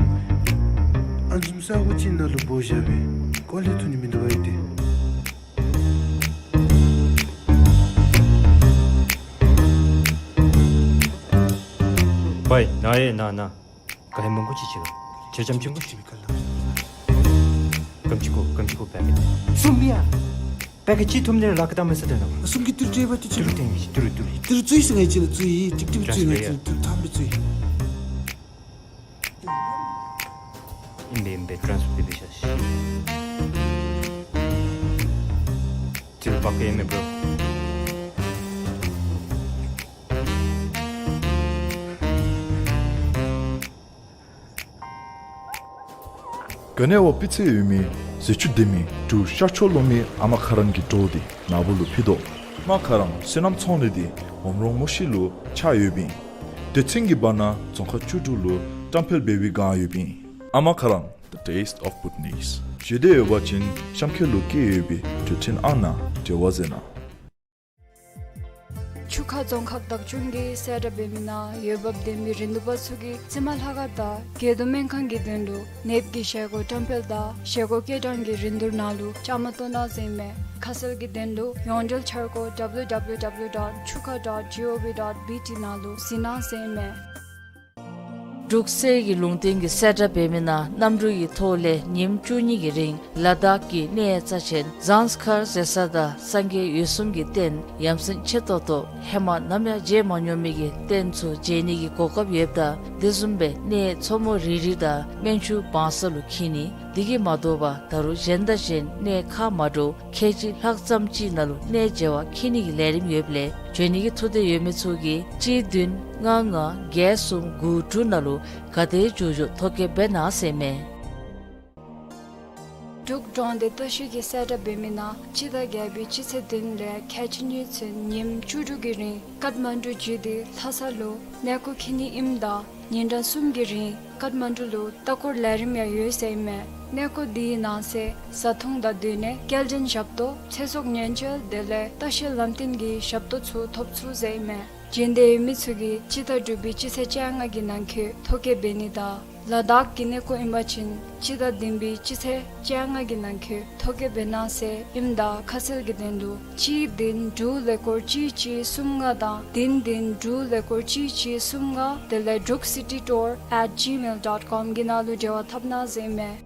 ཨ་ནི་བཟུམ་ས་སྒོ་ཅིག་ནང་ལུ་འབོ་བཞག་པས། ཀོ་ལེ་ཐོན་ནི་མིན་འདུག་ཝའི་ཏེ། ཝའི་ན་ཡེ་ན་ན། ག་ཡེ་མང་པོ་ཅིག་ཅིག་ཁྱེད་ཅམ་ཅིག་གོ། གམ་ཅིག་གོ། གམ་ཅིག་གོ་པེ་ཀེཊ་གསུམ་ཡ། པེ་ཀེཊ་གཅིག་ཐུམ་ནི་ལཱ་ཁག་ད་མི་ས་དེ་ན། གསུམ་གྱི་ཏི་རུ་ཏི་རུ་བ་ཏི་ཏི་རུ་ཏི་རུ་ཏི་རུ་ཏི་རུ་ཏི་རུ་བཙུགས་ཡི་ཟེར་ང་བཅས་ལུ་བཙུགས་ཡི། ཏིག་ཏིག་བཙུགས་ཡི་ང་བཅས་ལུ་ཏི་རུ་ཐམ་སྦེ་བཙུགས་ཡི། ཨིན་པས་ཨིན་པས། ཊཱནསི་ཕར་འབད་བཞག་ཤིག། ཏི་རུ་པ་ཀེཊ་ཨིན་མས་བྷྲོ། ག་ནི་བ་སྤུས་ཚད་ཡོད་མི་ཟས་བཅུད་ལྡན་མི་འབྲུག་ཤར་ཕྱོགས་ལུང་མའི་ཨ་མ་ཁ་རང་གི་བྲོ་འདི་ནཱ་བུ་ལུ་ཕུལ་དོ། ཨ་མ་ཁ་རང་སོ་ནམ་ཚོང་ལས་འདི་ཝམ་རོང་མུ་ཤི་ལུ་ཆགས་ཡོདཔ་ཨིན། དུས་ཆེན་གྱི་བར་ན་རྫོང་ཁག་བཅུ་དྲུག་ལུ་བཀྲམ་སྤེལ་འབད་བའི་བསྒང་ཡོདཔ་ཨིན། ཨ་མ་ཁ་རང་The Taste of Bhutanese། བཞེས་འདོད་ཡོད་པ་ཅིན་གཤམ་འཁོད་ལུ་བཀོད་ཡོད་པའི་འབྲེལ་འཕྲིན་ཨང་ནང་འབྲེལ་བ་མཛད་གནང་། ཆུ་ཁ་རྫོང་ཁག་བདག་སྐྱོང་གིས་གསལ་བསྒྲགས་འབད་མི་ནང་འོས་འབབ་ལྡན་པའི་རིན་བསྡུར་པ་ཚུ་གིས་རྩི་མ་ལྷ་ཁང་དང་དགེ་འདུན་སྨན་ཁང་གི་དོན་ལུ་ནདཔ་གི་བཞེས་སྒོ་བཀྲམ་སྤེལ་དང་བཞེས་སྒོ་སྐྱེལ་ཐངས་ཀྱི་རིན་བསྡུར་ནང་ལུ་བཅའ་མར་གཏོགས་གནང་ཟེར་ཨིན་མས། ཁ་གསལ་གྱི་དོན་ལུ་ཡོངས་འབྲེལ་འཆར་སྒོ་W W W dot chuka dot gov dot B T ནང་ལུ་གཟིགས་གནང་ཟེར་ཨིན་མས། འབྲུག་གསེར་གྱི་ལུང་བསྟན་གྱིས་གསལ་བསྒྲགས་འབད་མི་ནང་གནམ་གྲུ་གི་ཐོག་ལས་ཉིནམ་བཅུ་གཉིས་ཀྱི་རིང་ལ་དྭགས་ཀྱི་གནས་རྩ་ཆེན་ཛཱན་སི་ཁར་ཟེར་ས་དང་སངས་རྒྱས་འོད་སྲུང་གི་རྟེན་ཡ་མཚན་ཆེ་ཏོག་ཏོ་ཧེ་མ་ནམ་ཡང་མཇལ་མ་མྱོང་མི་གི་རྟེན་ཚུ་མཇལ་ནི་གི་གོ་སྐབས་ཡོདཔ་ད་དེ་བཟུམ་སྦེ་གནས་མཚོ་མོ་རི་རི་དང་སྨན་ཆུ་བང་ས་ལུ་འཁྱིད་ནི། དེ་གིས་མ་དོ་བར་ད་རུང་གཞན་དང་གཞན་གནས་ཁ་མ་འདྲཝ་ཁལ་གཅིག་ལྷག་ཙམ་ཅིག་ནང་ལུ་གནས་མཇལ་བར་འཁྱིད་ནི་གི་ལས་རིམ་ཡོདཔ་ལས་འབྱོན་ནི་གི་ཐུགས་འདོད་ཡོད་མི་ཚུ་གིས་གཅིག་བདུན་ལྔ་ལྔ་བརྒྱད་གསུམ་དགུ་དྲུག་ནང་ལུ་ག་དེ་འབྱོན་འབྱོན་ཐོ་བཀོད་འབད་གནང་ཟེར་ཨིན་མས། འབྲུག་གྲོང་སྡེ་ལྟ་བཤལ་གྱིས་གསལ་བསྒྲགས་འབད་མི་ནང་སྤྱི་ཟླ་བརྒྱད་པའི་སྤྱི་ཚེས་བདུན་ལས་ཁལ་གཅིག་གཉིས་ཚུན་ཉིནམ་བཅུ་དྲུག་གི་རིང་ཀཊ་མན་ཌུ་བརྒྱུད་དེ་ལྷ་ས་ལུ་གནས་སྐོར་འཁྱིད་ནི་ཨིནམ་ད་ཉིན་གྲངས་གསུམ་གྱི་རིང་ཀཊ་མན་ཌུ་ལུ་ལྟ་སྐོར་ལས་རིམ་ཡང་ཡོད་ཟེར་ཨིན་མས། གནས་སྐོར་དེའི་ནང་གསེས་བཟའ་འཐུང་དང་སྡོད་གནས་སྐྱེལ་འདྲེན་ཞབས་ཏོག་ཚེ་སྲོག་ཉེན་བཅོལ་དེ་ལས་ལྟ་བཤལ་ལམ་སྟོན་གྱི་ཞབས་ཏོག་ཚུ་ཐོབ་ཚུགས་ཟེར་ཨིན་མས། འབྱོན་འདོད་ཡོད་མི་ཚུ་གིས་སྤྱི་ཟླ་དྲུག་པའི་སྤྱི་ཚེས་བཅོ་ལྔ་གི་ནང་འཁོད་ཐོ་བཀོད་འབད་ནི་དང་ལ་དྭགས་ཀྱི་གནས་སྐོར་ཨིན་པ་ཅིན་སྤྱི་ཟླ་བདུན་པའི་སྤྱི་ཚེས་བཅོ་ལྔ་གི་ནང་འཁོད་ཐོ་བཀོད་འབད་གནང་ཟེར་ཨིནམ་ད་ཁ་གསལ་གྱི་དོན་ལུ་གཅིག་བདུན་དྲུག་ཀླད་ཀོར་གཅིག་གཅིག་གསུམ་ལྔ་དང་བདུན་བདུན་དྲུག་ཀླད་ཀོར་གཅིག་གཅིག་གསུམ་ལྔ་དེ་ལས་འབྲུག་སི་ཊི་ཊུར་ཨེཊ་ཇི་མེལ་ཌོཊ་ཀོམ་གི་ནང་ལུ་འབྲེལ་བ་འཐབ་གནང་ཟེར་ཨིན་མས།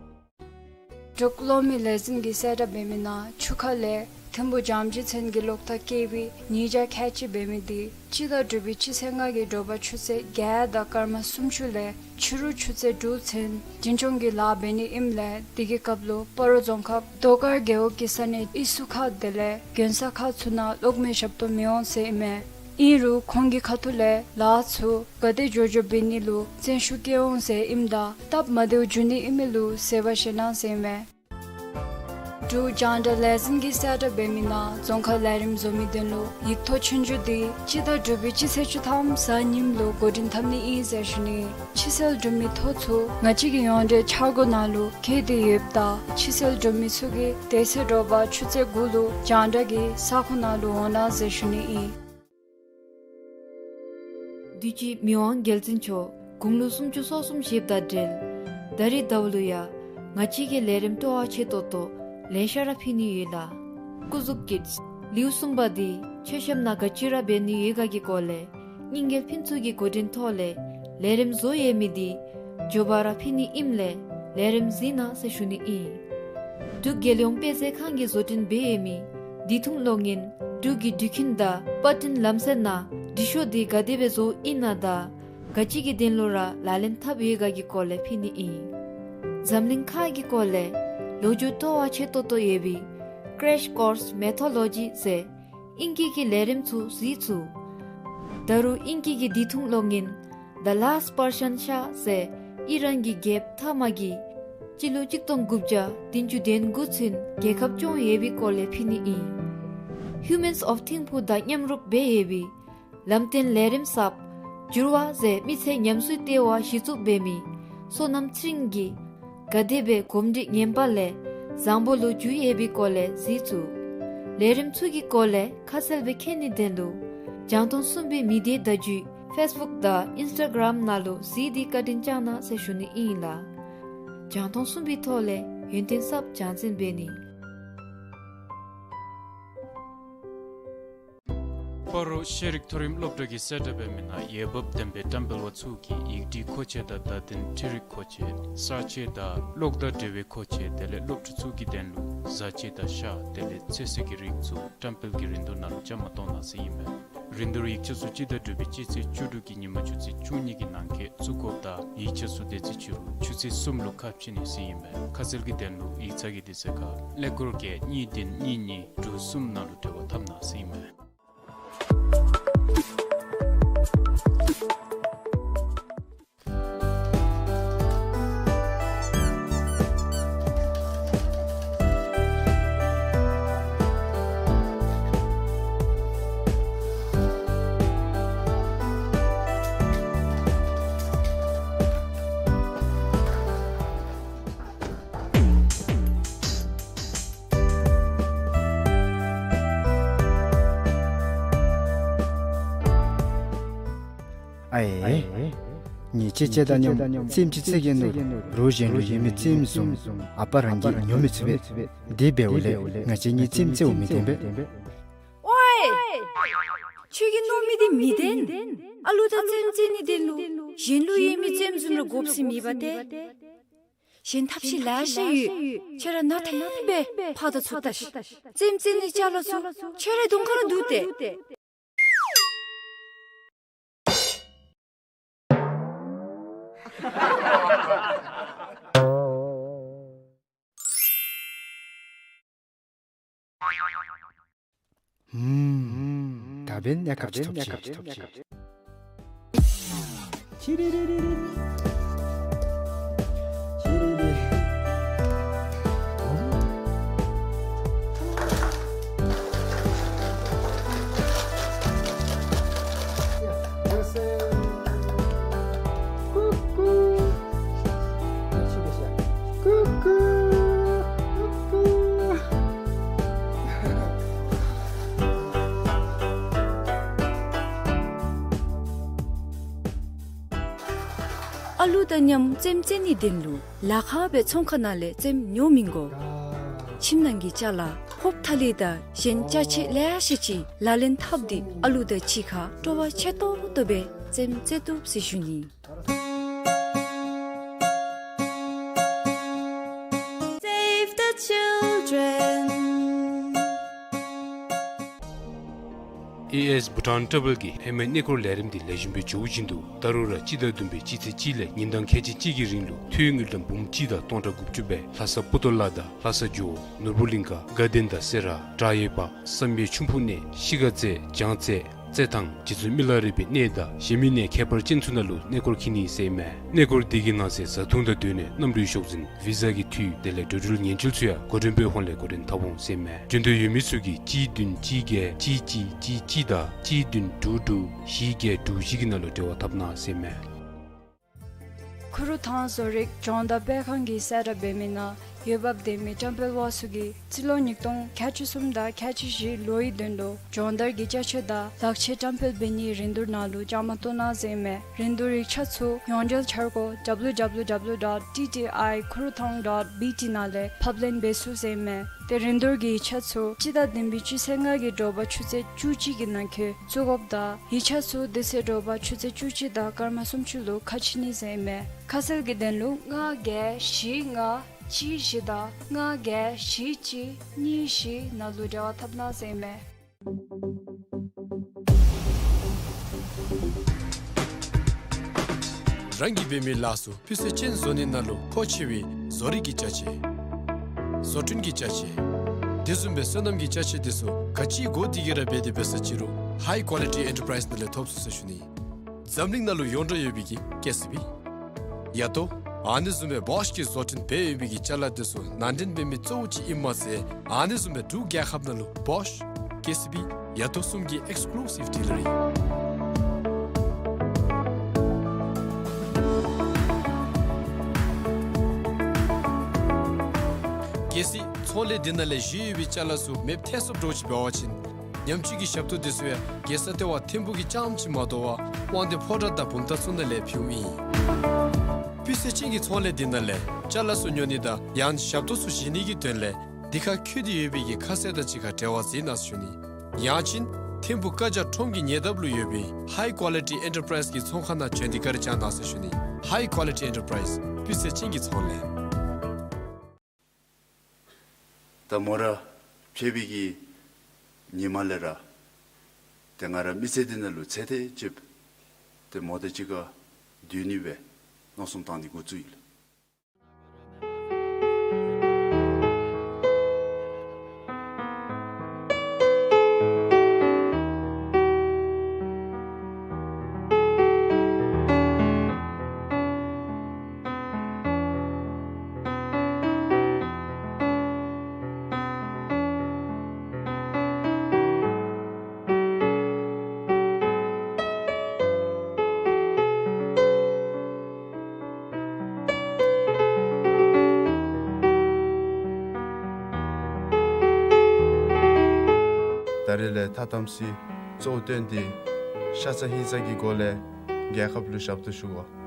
འབྲུག་གློག་མེ་ལས་འཛིན་གྱིས་གསལ་བསྒྲགས་འབད་མི་ནང་ཆུ་ཁ་ལས་ཐིམ་ཕུག་འཇམ་བྱེད་ཚན་གྱི་གློག་ཐག་བཀལ་བའི་ཉིས་བརྒྱ་ཁལ་གཅིག་འབད་མི་དེ་སྤྱི་ཟླ་དྲུག་པའི་སྤྱི་ཚེས་ལྔ་གི་དྲོ་པ་ཆུ་ཚོད་བརྒྱད་དང་སྐར་མ་སུམ་ཅུ་ལས་ཕྱི་རུ་ཆུ་ཚོད་དྲུག་ཚུན་འཛིན་སྐྱོང་གི་ལཱ་འབད་ནི་ཨིནམ་ལས་དེ་གི་སྐབས་ལུ་སྤ་རོ་རྫོང་ཁག་རྡོ་དཀར་རྒེད་འོག་གི་ས་གནས་ཨི་སུ་ཁ་དེ་ལས་དགོན་ས་ཁག་ཚུ་ནང་གློག་མེ་ཞབས་ཏོག་མི་འོང་ཟེར་ཨིན་མས། ཨིན་རུང་ཁོང་གི་ཁ་ཐུག་ལས་ལཱ་ཚུ་ག་དེ་མགྱོགས་མགྱོགས་འབད་ནི་ལུ་བརྩོན་ཤུགས་བསྐྱེད་འོང་ཟེར་ཨིནམ་ད་སྟབས་མ་བདེཝ་འབྱུང་ནི་ཨིན་མི་ལུ་བཟོད་པ་བཞེས་གནང་ཟེར་ཨིན་མས། འབྲུག་རྒྱང་བསྒྲགས་ལས་འཛིན་གྱིས་གསལ་བསྒྲགས་འབད་མི་ནང་རྫོང་ཁག་ལས་རིམ་བཟོ་མི་དོན་ལུ་ཡིག་ཐོག་ཆོས་རྒྱུགས་དེ་སྤྱི་ཟླ་དྲུག་པའི་སྤྱི་ཚེས་བཅུ་ཐམ་གཟའ་ཉིམ་ལུ་འགོ་འདྲེན་འཐབ་ནི་ཨིན་ཟེར་ཞུ་ནི། ཕྱི་སེལ་གྲུབ་མི་ཐོ་ཚུ་ང་བཅས་ཀྱི་ཡོངས་འབྲེལ་འཆར་སྒོ་ནང་ལུ་བཀོད་དེ་ཡོདཔ་ད་ཕྱི་སེལ་གྲུབ་མི་ཚུ་གིས་དེ་ཚེ་དྲོ་པ་ཆུ་ཚོད་དགུ་ལུ་རྒྱང་བསྒྲགས་ཀྱི་ས་ཁོངས་ནང་ལུ་འོང་གནང་ཟེར་ཞུ་ནི་ཨིན། དུས་ཅི་མི་དབང་རྒྱལ་བཙུན་མཆོག་དགུང་ལོ་སུམ་ཅུ་སོ་གསུམ་བཞེསཔ་དང་འབྲེལ་ད་རིས་ཟླཝ་ལུ་ཡང་ང་བཅས་ཀྱི་ལས་རིམ་སྤྲོ་བ་ཆེ་ཏོག་ཏོ་ལེ་ཤ་ར་ཕུལ་ནི་ཡོད་ལགས། སྐུ་གཟུགས་ཀྱི་ལེའུ་གསུམ་པ་འདི་མཆོད་བཤམ་ནང་ག་ཅི་ར་འབད་ནི་ཡོད་ག་གི་སྐོར་ལས་རྙིང་རྒྱལ་ཕུན་ཚོགས་ཀྱི་འགོ་འདྲེན་ཐོག་ལས་ལས་རིམ་བཟོ་ཡོད་མི་འདི་མགྱོགས་པ་ར་ཕུལ་ནི་ཨིནམ་ལས་ལས་རིམ་གཟིགས་གནང་ཟེར་ཞུ་ནི་ཨིན། འབྲུག་རྒྱལ་ཡོངས་དཔེ་མཛོད་ཁང་གིས་བཟོ་སྐྲུན་འབད་ཡོད་མི་བདེ་ཐང་གློག་བརྙན་འབྲུག་གི་འགྲུལ་འཕྲིན་དང་པར་སྐྲུན་ལམ་སྲོལ་ནང་འབྲི་ཤོག་འདི་ག་དེ་སྦེ་བཟོཝ་ཨིན་ན་དང་ག་ཅི་གི་དོན་ལུ་ར་ལག་ལེན་འཐབ་ཡོད་ག་གི་སྐོར་ལས་ཕུལ་ནི་ཨིན། འཛམ་གླིང་ཁག་གི་སྐོར་ལས་ལོ་རྒྱུས་སྤྲོ་བ་ཆེ་ཏོག་ཏོ་ཡོད་པའི་Crash Course Mythology ཟེར་ཨིང་སྐད་ཀྱི་ལས་རིམ་ཚུ་གཟིགས་ཚུགས། ད་རུང་ཨིང་སྐད་ཀྱི་བདེ་ཐང་གློག་བརྙན་The Last Persian Shah ཟེར་ཨི་རན་གྱི་རྒྱལཔོ་ཐ་མ་གིས་སྤྱི་ལོ་གཅིག་སྟོང་དགུ་བརྒྱ་བདུན་ཅུ་དོན་དགུ་ཚུན་རྒྱལ་ཁབ་སྐྱོང་ཡོད་པའི་སྐོར་ལས་ཕུལ་ནི་ཨིན། Humans of ཐིམ་ཕུག་དང་མཉམ་རུབ་འབད་ཡོད་པའི་ལམ་སྟོན་ལས་རིམ་གསརཔ་འགྱུར་བ་ཟེར་མི་ཚེ་ཉམས་གསོའི་ལྟེ་བ་གཞི་བཙུགས་འབད་མི་བསོད་ནམས་ཚེ་རིང་གིས་ག་དེ་སྦེ་གོམས་འདྲིས་ངན་པ་ལས་བཟང་པོ་ལུ་འགྱུར་ཡོད་པའི་སྐོར་ལས་གཟིགས་ཚུགས། ལས་རིམ་ཚུ་གི་སྐོར་ལས་ཁ་གསལ་སྦེ་མཁྱེན་ནི་དོན་ལུ་རྒྱང་མཐོང་གསུམ་པའི་མི་སྡེ་བརྡ་བརྒྱུད་ཕེསི་བུཀ་དང་ཨིནསི་ཊ་གརམ་ནང་ལུ་གཟིགས་ཏེ་བཀའ་དྲིན་བསྐྱང་གནང་ཟེར་ཞུ་ནི་ཨིན་ལགས། རྒྱང་མཐོང་གསུམ་པའི་ཐོག་ལས་ཡོན་ཏན་གསརཔ་སྦྱང་འཛིན་འབད་ནི། སྤ་རོ་ཤེས་རིག་མཐོ་རིམ་སློབ་གྲྭ་གིས་གསལ་བསྒྲགས་འབད་མི་ནང་འོས་འབབ་ལྡན་པའི་བཀྲམ་སྤེལ་པ་ཚུ་གིས་ཡིག་བྲིས་མཁོ་ཆས་དང་བརྡ་དོན་འཕྲུལ་རིག་མཁོ་ཆས་གསར་བརྗེ་དང་གློག་དང་འབྲེལ་བའི་མཁོ་ཆས་དེ་ལས་སློབ་ཕྲུག་ཚུ་གི་དོན་ལུ་བཟའ་ཆས་དང་ཤ་དེ་ལས་ཚོད་བསྲེ་གི་རིགས་ཚུ་བཀྲམ་སྤེལ་གྱི་རིན་བསྡུར་ནང་ལུ་བཅའ་མར་གཏོགས་གནང་ཟེར་ཨིན་མས། རིན་བསྡུར་ཡིག་ཆ་ཚུ་སྤྱི་ཟླ་དྲུག་པའི་སྤྱི་ཚེས་བཅུ་དྲུག་གི་ཉིན་མ་ཆུ་ཚོད་བཅུ་གཉིས་ཀྱི་ནང་འཁོད་བཙུགས་དགོཔ་དང་ཡིག་ཆ་ཚུ་དེ་ཚེ་ཕྱི་རུ་ཆུ་ཚོད་གསུམ་ལུ་ཁ་ཕྱེ་ནི་ཟེར་ཨིན་མས། ཁ་གསལ་གྱི་དོན་ལུ་ཡིག་ཚང་གི་དུས་ཚོད་ཁར་ཀླད་ཀོར་བརྒྱད་གཉིས་བདུན་གཉིས་གཉིས་དྲུག་གསུམ་ནང་ལུ་འབྲེལ་བ་འཐབ་གནང་ཟེར་ཨིན་མས། ཨའེ། ངེའི་ཅ་ཆས་དང་མཉམ་རྩེདམོ་ཅིག་རྩེ་གེ་ནོ། རོགས་གཞན་ལུ་ཡོད་མི་རྩེདམོ་བཟུམ་ཨ་པ་རང་གིས་ཉོ་མི་ཚུགས་པས། དེ་འབདཝ་ལས་ང་བཅས་གཉིས་རྩེདམོ་རྩེཝ་མི་བཏུབ་པས། ཝའེ། ཁྱོད་ཀྱིས་མནོ་མི་དེ་མི་བདེན། ཨ་ལུ་དང་རྩེདམོ་རྩེ་ནིའི་དོན་ལུ་གཞན་ལུ་ཡོད་མི་རྩེདམོ་བཟུམ་ར་དགོཔ་ཟེར་མེད་པ་ཏེ། གཞན་ཐབས་ཤེས་ལེ་ཤ་ཡོད། ཁྱོད་ར་ན་ཐན་སྦེ་ཕར་དང་ཚུར་ལྟ་ཤིག། རྩེདམོ་རྩེ་ནིའི་ཅ་ལ་ཚུ་ཁྱོད་རའི་གདོང་ཁར་ར་འདུག་སྟེ། ཧུམ། ད་འབདན་གནས་སྐབས་ཅིག་ཐོབ་ཅི། ཅི་རི་རི་རི་རི། ཅི་རི་རི། ཀུ་ཀུ། ཀུ་ཀུ། ཀུ་ཀུ། ཨ་ལུ་དང་མཉམ་རྩེདམོ་རྩེ་ནིའི་དོན་ལུ་ལཱ་ཁག་སྦེ་ཚོང་ཁང་ནང་ལས་རྩེདམོ་ཉོ་མི་དགོ། ཁྱིམ་ནང་གི་ཅ་ལ་ཕོརཔ་ཐ་ལི་དང་གཞན་ཅ་ཆས་ལེ་ཤ་ཅིག་ལག་ལེན་འཐབ་སྟེ་ཨ་ལུ་དང་གཅིག་ཁར་སྤྲོ་བ་ཆེ་ཏོག་ཏོ་སྦེ་རྩེདམོ་རྩེ་བཏུབ་ཟེར་ཞུ་ནི། Save the children. ཨེ་ཨེས་བྷུ་ཊཱན་ཊ་བཱལ་གྱིས་ཧེ་མའི་གནས་སྐོར་ལས་རིམ་འདི་ལེགས་ཤོམ་སྦེ་འགྱོ་བཞིན་འདུག། ད་རུང་ར་སྤྱི་ཟླ་བདུན་པའི་སྤྱི་ཚེས་གཅིག་ལས་ཉིན་གྲངས་ཁལ་གཅིག་གཅིག་གི་རིང་ལུ་འཐུས་དངུལ་ཀྲམ་འབུམ་གཅིག་དང་སྟོང་ཕྲག་དགུ་བཅུ་སྦེ་ལྷ་ས་པོ་ཏོ་ལ་དང་ལྷ་ས་ཇོ་བོ་ནོར་བུ་གླིང་ཁ་དགའ་ལྡན་དང་སེ་ར་བྲག་ཡོས་པ་བསམ་ཡས་ཁྱུང་ཕུག་གནས་ཤི་ཁ་རྩེ་བྱང་རྩེ་རྩེ་ཐང་རྗེ་བཙུན་མི་ལ་རས་པའི་གནས་དང་གཞན་མི་གནས་ཁྱད་པར་ཅན་ཚུ་ནང་ལུ་གནས་སྐོར་འཁྱིད་ནི་ཟེར་མས། གནས་སྐོར་འདི་གི་ནང་གསེས་བཟའ་འཐུང་དང་སྡོད་གནས་གནམ་གྲུའི་ཤོག་འཛིན་བི་ཟ་གི་འཐུས་དེ་ལས་འགྲོ་འགྲུལ་ཉེན་བཅོལ་ཚུ་ཡང་འགོ་འདྲེན་པའི་ཧོངས་ལས་འགོ་འདྲེན་འཐབ་འོང་ཟེར་མས། འབྱོན་འདོད་ཡོད་མི་ཚུ་གིས་གཅིག་བདུན་གཅིག་བརྒྱད་གཅིག་གཅིག་གཅིག་གཅིག་དང་གཅིག་བདུན་དྲུག་དྲུག་བཞི་བརྒྱད་དྲུག་བཞི་གི་ནང་ལུ་འབྲེལ་བ་འཐབ་གནང་ཟེར་མས། ཁུ་རུ་ཐང་བཟོ་རིག་སྦྱོང་བརྡར་སྤེལ་ཁང་གིས་གསལ་བསྒྲགས་འབད་མི་ནང་འོས་འབབ་ལྡན་མི་བཀྲམ་སྤེལ་པ་ཚུ་གིས་རྩིས་ལོ་ཉིས་སྟོང་ཁལ་གཅིག་གསུམ་དང་ཁལ་གཅིག་བཞི་ལོའི་དོན་ལུ་སྦྱོང་བརྡར་གྱི་ཅ་ཆས་དང་ལག་ཆས་བཀྲམ་སྤེལ་འབད་ནིའི་རིན་བསྡུར་ནང་ལུ་བཅའ་མར་གཏོགས་གནང་ཟེར་མས། རིན་བསྡུར་ཡིག་ཆ་ཚུ་ཡོངས་འབྲེལ་འཆར་སྒོ་W W W dot T T I Kurutang dot B T ནང་ལས་ཕབ་ལེན་འབད་ཚུགས་ཟེར་མས། ཏེ་རིན་བསྡུར་གྱི་ཡིག་ཆ་ཚུ་སྤྱི་ཟླ་བདུན་པའི་སྤྱི་ཚེས་ལྔ་གི་དྲོ་པ་ཆུ་ཚོད་བཅུ་གཅིག་གི་ནང་འཁོད་བཙུགས་དགོཔ་དང་ཡིག་ཆ་ཚུ་དེ་ཚེ་དྲོ་པ་ཆུ་ཚོད་བཅུ་གཅིག་དང་སྐར་མ་སུམ་ཅུ་ལུ་ཁ་ཕྱེ་ནི་ཟེར་མས། ཁ་གསལ་གྱི་དོན་ལུ་ལྔ་བརྒྱད་བཞི་ལྔ་གཅིག་བཞི་དང་ལྔ་བརྒྱད་བཞི་གཅིག་གཉིས་བཞི་ནང་ལུ་འབྲེལ་བ་འཐབ་གནང་ཟེར་མས། རང་གིས་འབད་མི་ལཱ་ཚུ་སྤུས་ཚད་ཅན་བཟོ་ནི་ནང་ལུ་མཁོ་ཆེ་བའི་བཟོ་རིག་གི་ཅ་ཆས། བཟོ་སྐྲུན་གྱི་ཅ་ཆས། དེ་བཟུམ་སྦེ་སོ་ནམ་གྱི་ཅ་ཆས་དེ་ཚུ་ག་ཅི་དགོ་དེ་གི་ར་འབད་དེ་འབད་ས་ཅི་རུང་High Quality Enterprise ནང་ལས་ཐོབ་ཚུགས་ཟེར་ཞུ་ནི། འཛམ་གླིང་ནང་ལུ་ཡོངས་གྲགས་ཡོད་པའི་གི་ཀེ་སི་བི། ཡ་ཏོ། ཨ་ནི་བཟུམ་སྦེ་བོཤ་གིས་བཟོ་སྐྲུན་འབད་ཡོད་པའི་གི་ཅ་ལ་དེ་ཚུ་ནང་འདྲེན་འབད་མི་གཙོ་བོ་ཅིག་ཨིནམ་མ་ཚད་ཨ་ནི་བཟུམ་སྦེ་འབྲུག་རྒྱལ་ཁབ་ནང་ལུ་བོཤ་ཀེ་སི་བི་ཡ་ཏོ་གསུམ་གྱི་ཨེགསི་ཀུ་ལུ་སིབ་ཌི་ལར་ཨིན། གལ་སྲིད་ཚོང་ལས་འདི་ནང་ལས་བཞེས་ཡོད་པའི་ཅ་ལ་ཚུ་མེདཔ་ཐལ་སོངམ་འདྲཝ་ཅིག་འབད་བ་ཅིན་ཉམས་བཅོས་ཀྱི་ཞབས་ཏོག་དེ་ཚུ་ཡང་རྒྱལ་ས་ལྟེ་བ་ཐིམ་ཕུག་གི་རྐྱངམ་ཅིག་མ་དོ་བར་དབང་འདུས་ཕོ་བྲང་དང་བུམ་ཐང་ཚུ་ནང་ལས་ཕུལཝ་ཨིན། སྤུས་ཚད་ཅན་གྱི་ཚོང་ལས་འདི་ནང་ལས་ཅ་ལ་ཚུ་ཉོ་ནི་དང་ཡང་ཞབས་ཏོག་ཚུ་བཞེས་ནི་གི་དོན་ལས་འདི་ཁར་འཁོད་དེ་ཡོད་པའི་གི་ཁ་གསལ་དང་གཅིག་ཁར་འབྲེལ་བ་མཛད་གནང་ཟེར་ཞུ་ནི། ཡང་ཅིན་ཐིམ་ཕུག་བཀའ་རྒྱ་ཁྲོམ་གྱི་ཉེ་འདབས་ལུ་ཡོད་པའི་High Quality Enterprise གི་ཚོང་ཁང་ནང་བྱོན་ཏེ་བཀའ་དྲིན་བསྐྱང་གནང་ཟེར་ཞུ་ནི། High Quality Enterprise སྤུས་ཚད་ཅན་གྱི་ཚོང་ལས། ད་མོ་ར་ཕྱད་པའི་གི་ཉིནམ་ལས་ར་ཏེ་ང་ར་མི་ཚེ་འདི་ནང་ལུ་ཚེ་འདི་ཕྱདཔ་ཏེ་མོ་དང་གཅིག་ཁར་སྡོད་ནི་སྦེ་མནོ་བསམ་བཏང་ནི་འགོ་བཙུགས་ཡི། ད་རེས་ལས་ཐ་དམ་སི་གཙོ་བོ་བཏོན་ཏེ་ཤ་ཚ་ཧིང་ཚ་གི་སྒོ་ལས་ རྒྱལ་ཁབ་ལུ་ཞབས་ཏོག་ཞུ་བ།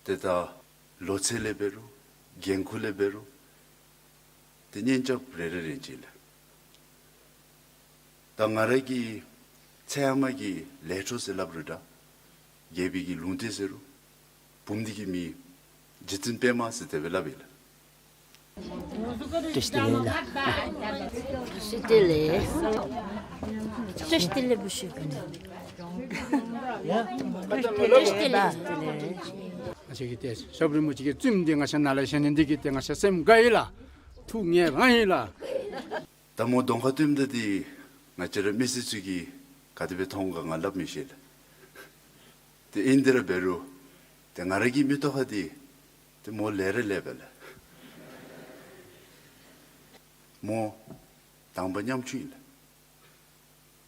ཏེ་ད་ལོ་ཚད་ལས་འབད་རུང་འགན་ཁུར་ལས་འབད་རུང་ཏེ་གཉེན་རྐྱབ་རེ་རེ་རེ་ཅིག་ལགས། ད་ང་ར་གི་ཚེ་ཧེ་མ་གི་ལས་འཕྲོ་ཟེར་སླབ་རུང་འདྲ། རྒྱལ་པོའི་གི་ལུང་བསྟན་ཟེར་རུང་བུམོ་འདི་གི་མིང་རྗེ་བཙུན་པདྨ་ཟེར་དེ་སྦེ་སླབ་ཨིན་ལགས། བཀྲ་ཤིས་བདེ་ལེགས་ལགས། བཀྲ་ཤིས་བདེ་ལེགས། བཀྲ་ཤིས་བདེ་ལེགས་བུ་ཤུ། བཀྲ་ཤིས་བདེ་ལེགས། ང་བཅས་ཀྱི་ཏེ་ཞབས་རིན་པོ་ཆེ་གི་བཙུནམོ་འདི་ང་བཅས་ནཱ་ལས་བཞེངས་ནི་འདི་གིས་ཏེ་ང་བཅས་སེམས་དགའ་ཡི་ལགས། ཐུགས་མཉེས་རངས་ཡི་ལགས། ད་མོ་གདོང་ཁར་སྟོནམ་ད་འདི་ང་བཅས་ར་མི་སེར་ཚུ་གིས་ག་དེ་སྦེ་མཐོང་ག་ང་སླབ་མི་ཤེས་ལགས། ཏེ་ཨིན་དེ་ར་འབད་རུང་ཏེ་ང་ར་གི་མིག་ཏོ་ཁར་འདི་ཏེ་མོ་ལེགས་ར་ལེགས་པས་ལགས། མོ་དང་པ་ཉམ་ཆུང་ཨིན་ལགས།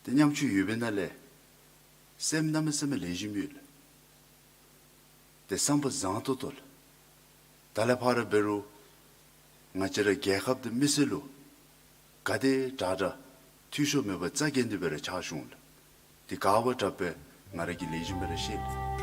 ཏེ་ཉམ་ཆུང་ཡོད་པའི་ནང་ལས་སེམས་གནམ་མེད་ས་མེད་ལེགས་ཤོམ་ཡོད་ལགས། ཏེ་བསམ་པ་བཟང་ཏོག་ཏོ་ལགས། ད་ལས་ཕར་འབད་རུང་ང་བཅས་ར་རྒྱལ་ཁབ་དང་མི་སེར་ལུ་ག་དེ་དྲག་དྲག་འཐུས་ཤོར་མེད་པར་རྩ་འགེངས་ཏེ་སྦེ་ར་ཕྱག་ཞུ་འོང་ལགས། ཏེ་ག་བ་དྲག་པས་ང་ར་གིས་ལེགས་ཤོམ་སྦེ་ར་ཤེས།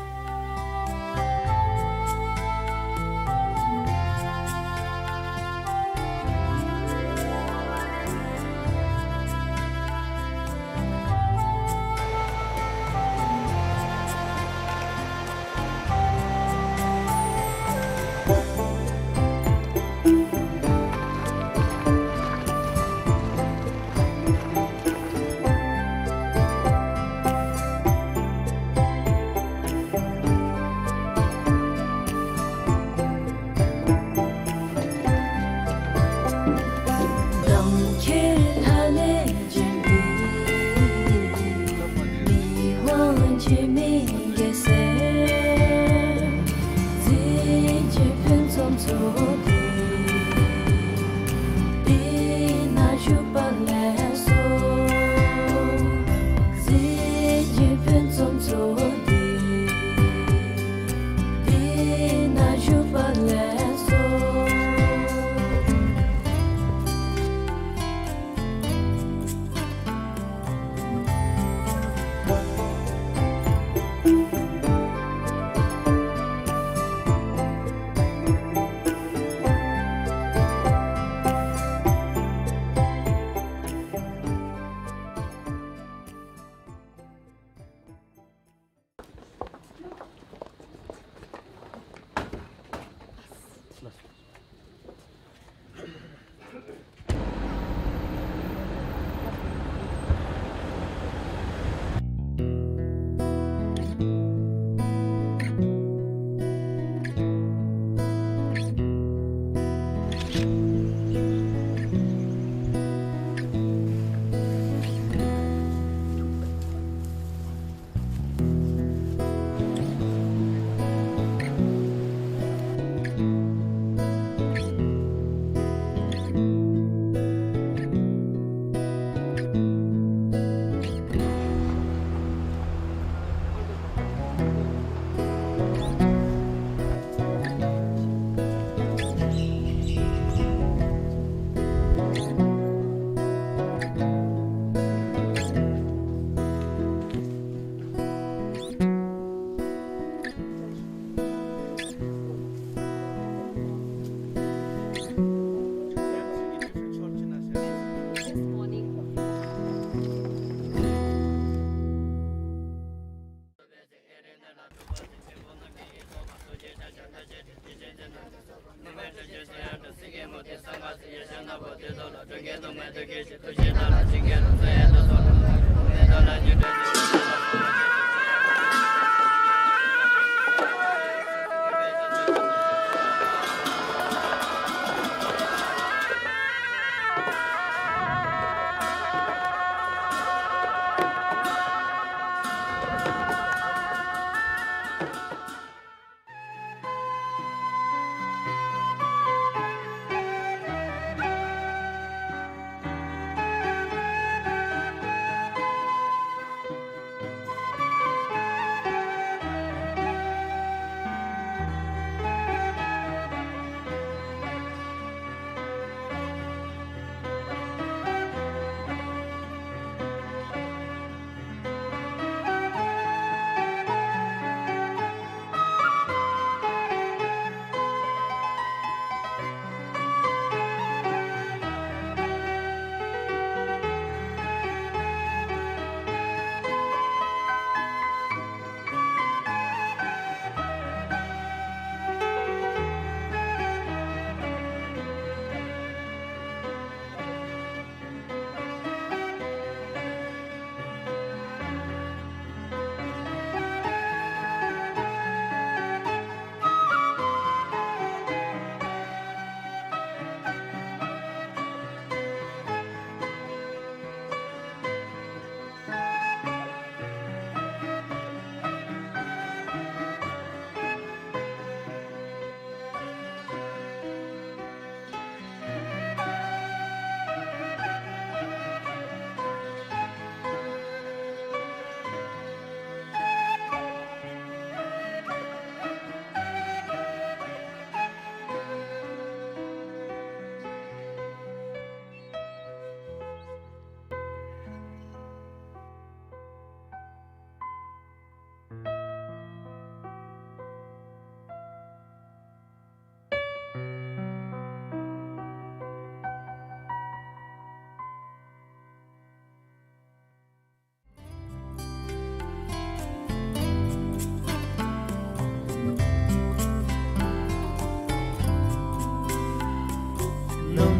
རྣམ་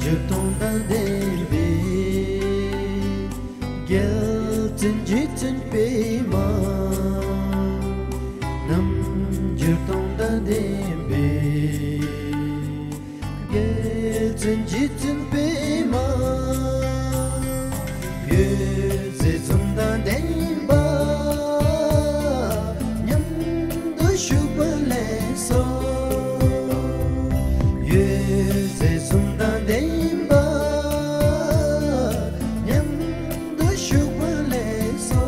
འགྱུར་སྟོང་དང་ལྡན་པའི་རྒྱལ་བཙུན་རྗེ་བཙུན་པདྨ། རྣམ་འགྱུར་སྟོང་དང་ལྡན་པའི་རྒྱལ་བཙུན་རྗེ་བཙུན་པདྨ། འོད་ཟེར་གསུམ་དང་ལྡན་པ། མཉམ་དུ་བཞུགས་པ་ལེགས་སོ། འོད་ཟེར་གསུམ་དང་ལྡན་པ། མཉམ་དུ་བཞུགས་པ་ལེགས་སོ།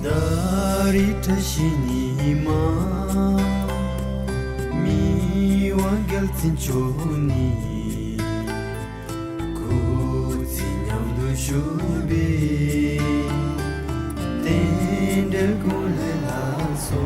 ད་རེས་བཀྲ་ཤིས་ཉི་མ། མི་དབང་རྒྱལ་བཙུན་མཆོག་ནི། སྐུ་ཚེ་མཉམ་དུ་བཞུགས་པའི་རྟེན་འབྲེལ་སྐོར་ལས་ལགས་སོ།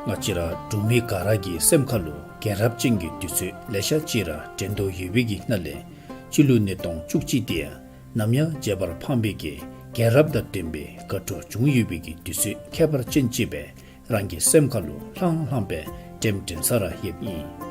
ང་བཅས་ར་འབྲུག་མི་ག་ར་གི་སེམས་ཁ་ལུ་རྒྱལ་རབས་ཅན་གྱི་དུས་ཚོད་ལེ་ཤ་ཅིག་ར་དྲན་དོ་ཡོད་པའི་གི་ནང་ལས་སྤྱི་ལོ་ཉིས་སྟོང་བཅུ་གཅིག་དེ་ཡང་ནམ་ཡང་བརྗེད་པར་ཕངས་པའི་གི་རྒྱལ་རབས་དང་ལྡན་པའི་དགའ་སྤྲོ་བྱུང་ཡོད་པའི་གི་དུས་ཚོད་ཁྱད་པར་ཅན་ཅིག་སྦེ་རང་གི་སེམས་ཁ་ལུ་ལྷང་ལྷང་སྦེ་དྲན་དྲན་ས་ར་ཡོདཔ་ཨིན།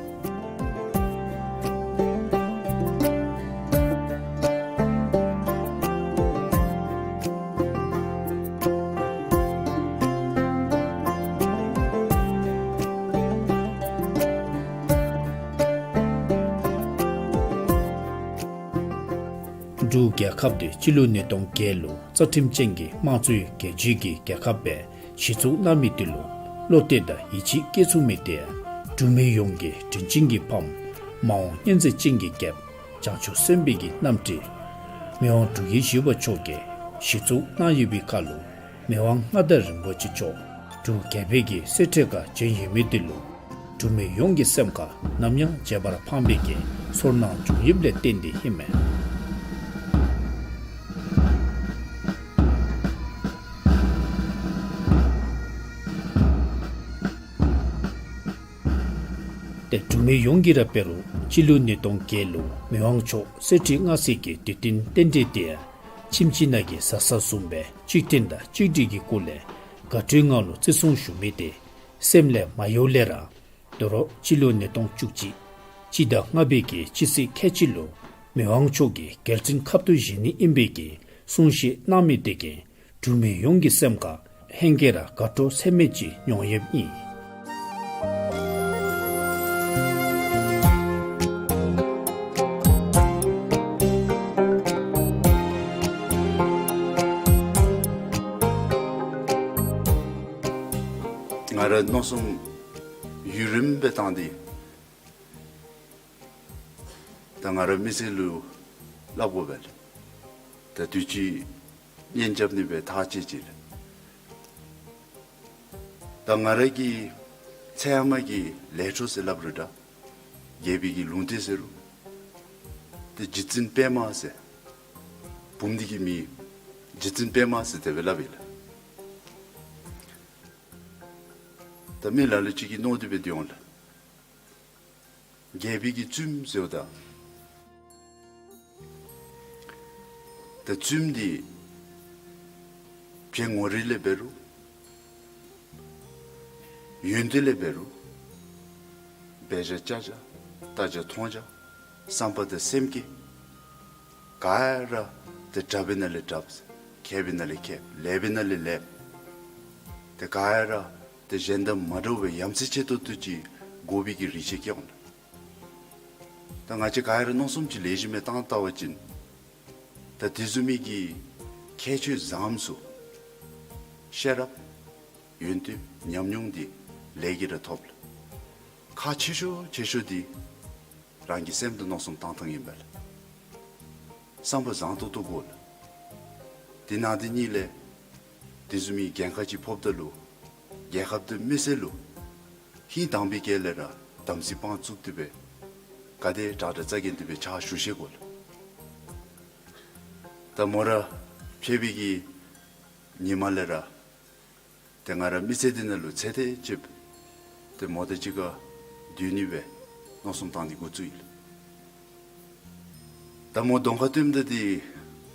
འབྲུག་རྒྱལ་ཁབ་དེ་སྤྱི་ལོ་ཉིས་སྟོང་བརྒྱད་ལུ་རྩ་ཁྲིམས་ཅན་གྱི་དམངས་གཙོའི་རྒྱལ་སྤྱི་གི་རྒྱལ་ཁབ་སྦེ་གཞི་བཙུགས་གནང་མི་དེ་ལུ་བློ་གཏད་དང་ཡིད་ཆེས་བསྐྱེད་ཚུགས་མི་དེ་འབྲུག་མི་ཡོངས་ཀྱི་དྲིན་ཅན་གྱི་ཕམ་མ་འོངས་སྙིང་རྗེ་ཅན་གྱི་རྒྱལཔོ་བྱང་ཆུབ་སེམས་དཔའི་གི་རྣམ་སྤྲུལ་མི་དབང་འབྲུག་རྒྱལ་བཞི་པ་མཆོག་གིས་གཞི་བཙུགས་གནང་ཡོད་པའི་ཁར་ལུ་མི་དབང་མངའ་བདག་རིན་པོ་ཆེ་མཆོག་འབྲུག་རྒྱལ་པོའི་གི་གསེར་ཁྲི་ཁར་བྱོན་ཡོད་མི་དེ་ལུ་འབྲུག་མི་ཡོངས་ཀྱི་སེམས་ཁར་ནམ་ཡང་བརྗེད་པར་ཕངས་པའི་གི་ཚོར་སྣང་བྱུང་ཡོདཔ་ལས་བརྟེན་ཏེ་ཨིན་མས། ཏེ་འབྲུག་མི་ཡོངས་ཀྱིས་ར་འབད་རུང་སྤྱི་ལོ་ཉིས་སྟོང་བརྒྱད་ལུ་མི་དབང་མཆོག་གསེར་ཁྲི་མངའ་གསོལ་གྱི་དུས་སྟོན་རྟེན་འབྲེལ་དེ་ཡང་ཁྱིམ་གྱི་ནང་གི་བཟའ་ཚང་བཟུམ་སྦེ་གཅིག་མཐུན་དང་གཅིག་སྒྲིལ་གྱི་སྒོ་ལས་དགའ་སྤྲོའི་ངང་ལུ་བརྩི་སྲུང་ཞུ་མི་དེ་སེམས་ལས་མ་གཡོ་ལས་ར་དོ་རུང་སྤྱི་ལོ་ཉིས་སྟོང་བཅུ་གཅིག་སྤྱི་ཟླ་ལྔ་པའི་གི་སྤྱི་ཚེས་ཁལ་གཅིག་ལུ་མི་དབང་མཆོག་གི་རྒྱལ་མཚན་ཁབ་ཏུ་བཞེས་ནི་ཨིན་པའི་གི་གསུང་བཤད་གནང་མི་དེ་གིས་འབྲུག་མི་ཡོངས་ཀྱི་སེམས་ཁར་ཧེང་སྐལ་ར་དགའ་སྤྲོ་ཚད་མེད་ཅིག་མྱོང་ཡོདཔ་ཨིན། ང་ར་མནོ་བསམ་ཡུན་རིངམོ་སྦེ་བཏང་སྟེ་ད་ང་ར་མི་སེར་ལུ་སླབ་དགོ་པས་ལགས། ད་དུས་ཅི་གཉེན་རྐྱབ་ནི་སྦེ་ཐག་བཅད་ཅི་ལགས། ད་ང་ར་གི་ཚེ་ཧེ་མ་གི་ལས་འཕྲོ་ཟེར་སླབ་རུང་འདྲ། རྒྱལ་པོའི་གི་ལུང་བསྟན་ཟེར་རུང་ཏེ་རྗེ་བཙུན་པདྨ་ཟེར་བུམོ་འདི་གི་མིང་རྗེ་བཙུན་པདྨ་ཟེར་དེ་སྦེ་སླབ་ཨིན་ལགས། ད་མི་ལ་ལུ་ཅིག་གིས་མནོ་སྟེ་སྦེ་སྡོད་འོང་ལགས། རྒྱལ་པོའི་གི་བཙུནམོ་ཟེརཝ་ད་ད་བཙུནམོ་འདི་བྱད་ངོ་རིས་ལས་འབད་རུང་ཡོན་ཏན་ལས་འབད་རུང་འབད་བཞག་བྱ་བཞག་ལྟ་བྱ་མཐོང་བྱ་བསམ་པ་དང་སེམས་བསྐྱེད་ག་ར་ཏེ་དྲག་པའི་ནང་ལས་དྲགཔ་མཁས་པའི་ནང་ལས་མཁསཔ་ལེགས་པའི་ནང་ལས་ལེགསཔ་ཏེ་ག་ར་ཏེ་གཞན་དང་མ་འདྲཝ་སྦེ་ཡ་མཚན་ཆེ་ཏོག་ཏོ་ཅིག་དགོ་པའི་གི་རིགས་ཅིག་སྐྱེ་འོང་ལགས། ད་ང་བཅས་ག་ར་མནོ་བསམ་ཅིག་ལེགས་ཤོམ་སྦེ་བཏང་བལྟ་བ་ཅིན་ད་དེ་བཟུམ་མའི་གི་ཁྱད་ཆོས་བཟངམ་ཚུ་ཤེས་རབ་ཡོན་ཏན་ཉམས་མྱོང་འདི་ལས་ཀྱིས་ར་ཐོབ་ལགས། ཁག་ཆེ་ཤོས་ཆེ་ཤོས་འདི་རང་གི་སེམས་ལུ་མནོ་བསམ་བཏང་ཐངས་ཨིན་པས་ལགས། བསམ་པ་བཟང་ཏོག་ཏོ་དགོ་ལགས། དེ་ནང་དེ་གཉིས་ལས་དེ་བཟུམ་མའི་འགན་ཁག་ཅིག་ཕོགཔ་ད་ལུ་རྒྱལ་ཁབ་དང་མི་སེར་ལུ་ཧིང་དྭངས་པའི་དཀྱིལ་ལས་ར་དམ་ཚིག་དཔང་བཙུགས་ཏེ་སྦེ་ག་དེ་དྲག་དྲག་རྩ་འགེངས་ཏེ་སྦེ་ཕྱག་ཞུ་ཤེས་དགོ་ལགས། ད་མོ་ར་ཕྱད་པའི་གི་ཉིནམ་ལས་ར་ཏེ་ང་ར་མི་ཚེ་འདི་ནང་ལུ་ཚེ་འདི་ཅིག་ཏེ་མོ་དང་གཅིག་ཁར་སྡོད་ནི་སྦེ་མནོ་བསམ་བཏང་ནི་འགོ་བཙུགས་ཡི་ལགས། ད་མོ་གདོང་ཁར་སྟོནམ་ད་འདི་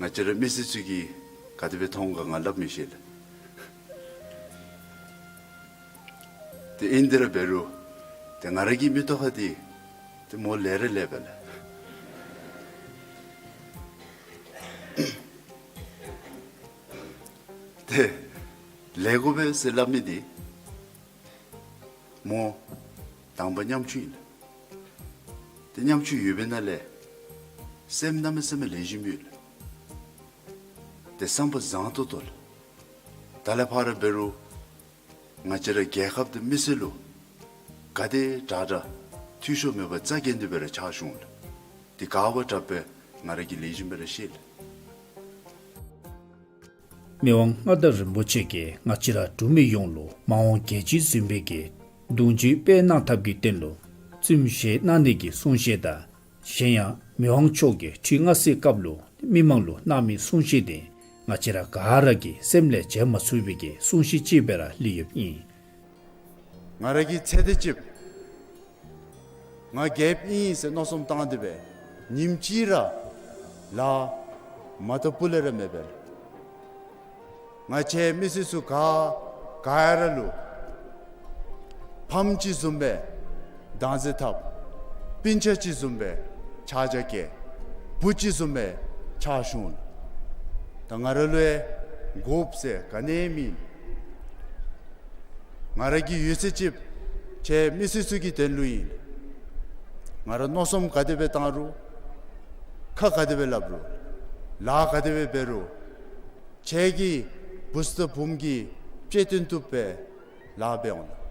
ང་བཅས་ར་མི་སེར་ཚུ་གིས་ག་དེ་སྦེ་མཐོང་ག་ང་སླབ་མི་ཤེས་ལགས། ཏེ་ཨིན་དེ་ར་འབད་རུང་ཏེ་ང་ར་གི་མིག་ཏོ་ཁར་འདི་ཏེ་མོ་ལེགས་ར་ལེགསཔ་ལགས། ཏེ་ལེགས་དགོ་པས་ཟེར་སླབ་མི་འདི་མོ་དང་པ་ཉམ་ཆུང་ཨིན་ལགས། ཏེ་ཉམ་ཆུང་ཡོད་པའི་ནང་ལས་སེམས་གནམ་མེད་ས་མེད་ལེགས་ཤོམ་ཡོད་ལགས། ཏེ་བསམ་པ་བཟང་ཏོག་ཏོ་ལགས། ད་ལས་ཕར་འབད་རུང་ང་བཅས་ར་རྒྱལ་ཁབ་དང་མི་སེར་ལུ་ག་དེ་དྲག་དྲག་འཐུས་ཤོར་མེད་པར་རྩ་འགེངས་ཏེ་སྦེ་ར་ཕྱག་ཞུ་འོང་ལགས། ཏེ་ག་བ་དྲག་པས་ང་ར་གིས་ལེགས་ཤོམ་སྦེ་ར་ཤེས་ལགས། མི་དབང་མངའ་བདག་རིན་པོ་ཆེ་གིས་ང་བཅས་ར་འབྲུག་མི་ཡོངས་ལུ་མ་འོངས་རྒྱལ་སྤྱི་འཛིན་པའི་གི་གདུང་རྒྱུད་སྤེལ་གནང་ཐབས་ཀྱི་དོན་ལུ་བཙུནམོ་བཞེས་གནང་ནི་གི་གསུང་བཤད་དང་གཞན་ཡང་མི་དབང་མཆོག་གིས་ཁྲི་མངའ་གསོལ་སྐབས་ལུ་མི་མང་ལུ་གནང་མི་གསུང་བཤད་དེ་ང་བཅས་ར་ག་ར་གི་སེམས་ལས་བརྗེད་མ་ཚུགས་པའི་གི་གསུང་བཤད་ཅིག་སྦེ་ར་ལུས་ཡོདཔ་ཨིན། ང་ར་གིས་ཚེ་འདི་ཅིག་ང་རྒྱལཔོ་ཨིན་ཟེར་མནོ་བསམ་བཏང་སྟེ་སྦེ་ཉིནམ་གཅིག་ར་ལཱ་མ་བཏབ་པ་ལས་ར་མེད་པས། ང་བཅས་མི་སེར་ཚུ་ག་ག་ཡ་ར་ལུ་ཕམ་ཅིག་བཟུམ་སྦེ་བདག་འཛིན་འཐབ། སྤུན་ཆ་ཅིག་བཟུམ་སྦེ་ཕྱག་རྒྱ་བསྐྱེད། བུ་ཅིག་བཟུམ་སྦེ་ཕྱག་ཞུ་ནུག། ད་ང་ར་ལུ་ཡང་དགོཔ་ཟེར་ག་ནི་ཡང་མེད། ང་ར་གི་ཡོད་ཚད་ཅིག་ཁྱེད་མི་སེར་ཚུ་གི་དོན་ལུ་ཨིན། ང་ར་མནོ་བསམ་ག་དེ་སྦེ་བཏང་རུང་ཁ་ག་དེ་སྦེ་སླབ་རུང་ལཱ་ག་དེ་སྦེ་འབད་རུང་ཁྱེད་ཀྱི་བུ་ཚ་བུམོ་གི་གཅེས་འདོན་བཏུབ་སྦེ་ལཱ་འབད་འོང་།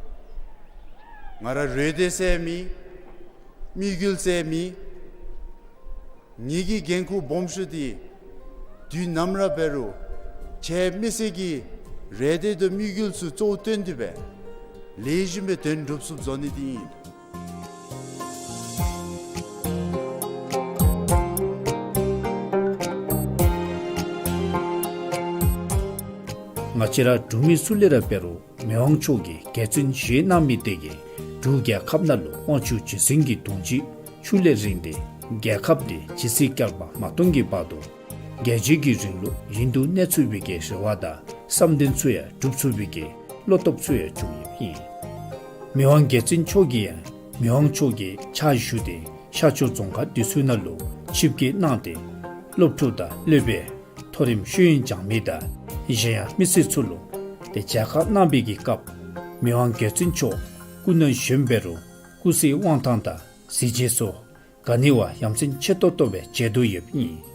ང་ར་རེ་འདོད་ཟེར་མེད། དམིགས་ཡུལ་ཟེར་མེད། ངེ་གི་འགན་ཁུར་སྦོམ་ཤོས་འདི་དུས་ནམ་ར་འབད་རུང་ཁྱེད་མི་སེར་གྱི་རེ་འདོད་དང་དམིགས་ཡུལ་ཚུ་གཙོ་བོར་བཏོན་ཏེ་སྦེ་ལེགས་ཤོམ་སྦེ་དོན་འགྲུབ་ཚུགསཔ་བཟོ་ནི་འདི་ཨིན། ང་བཅས་ར་འབྲུག་མི་སུ་ལས་ར་འབད་རུང་མི་དབང་མཆོག་གིས་རྒྱལ་བཙུན་བཞེས་གནང་མི་དེ་གིས་འབྲུག་རྒྱལ་ཁབ་ནང་ལུ་དབང་ཕྱུག་རྗེ་བཙུན་གྱི་གདུང་རྒྱུད་ཆུ་ལས་རིང་སྟེ་རྒྱལ་ཁབ་དེ་ཇི་སྲིད་བསྐལ་པ་མ་སྟོང་གི་བར་དུ་རྒྱལ་བརྒྱུད་ཀྱི་རིང་ལུགས་ཡུན་དུ་གནས་ཚུགས་པའི་གི་རེ་བ་དང་བསམ་དོན་ཚུ་ཡང་འགྲུབ་ཚུགས་པའི་གི་བློ་སྟོབས་ཚུ་ཡང་བྱུང་ཡོདཔ་ཨིན། མི་དབང་རྒྱལ་བཙུན་མཆོག་གིས་ཡང་མི་དབང་མཆོག་གི་ཕྱག་ཞུ་སྟེ་ཤར་ཕྱོགས་རྫོང་ཁག་འདི་ཚུ་ནང་ལུ་ཆིབས་བསྐྱོད་གནང་སྟེ་སློབ་ཕྲུག་དང་སློབ་དཔོན་མཐོ་རིམ་ཤེས་ཡོན་སྦྱང་མི་དང་གཞན་ཡང་མི་སེར་ཚུ་ལུ་ཏེ་མཇལ་ཁ་གནང་བའི་གི་སྐབས་མི་དབང་རྒྱལ་བཙུན་མཆོག་སྐུ་ན་གཞོནམ་འབད་རུང་སྐུ་ཚེའི་དབང་ཐང་དང་གཟི་བརྗིད་སོགས་ག་ནི་བ་ཡ་མཚན་ཆེ་ཏོག་ཏོ་སྦེ་མཇལ་དོ་ཡོདཔ་ཨིན།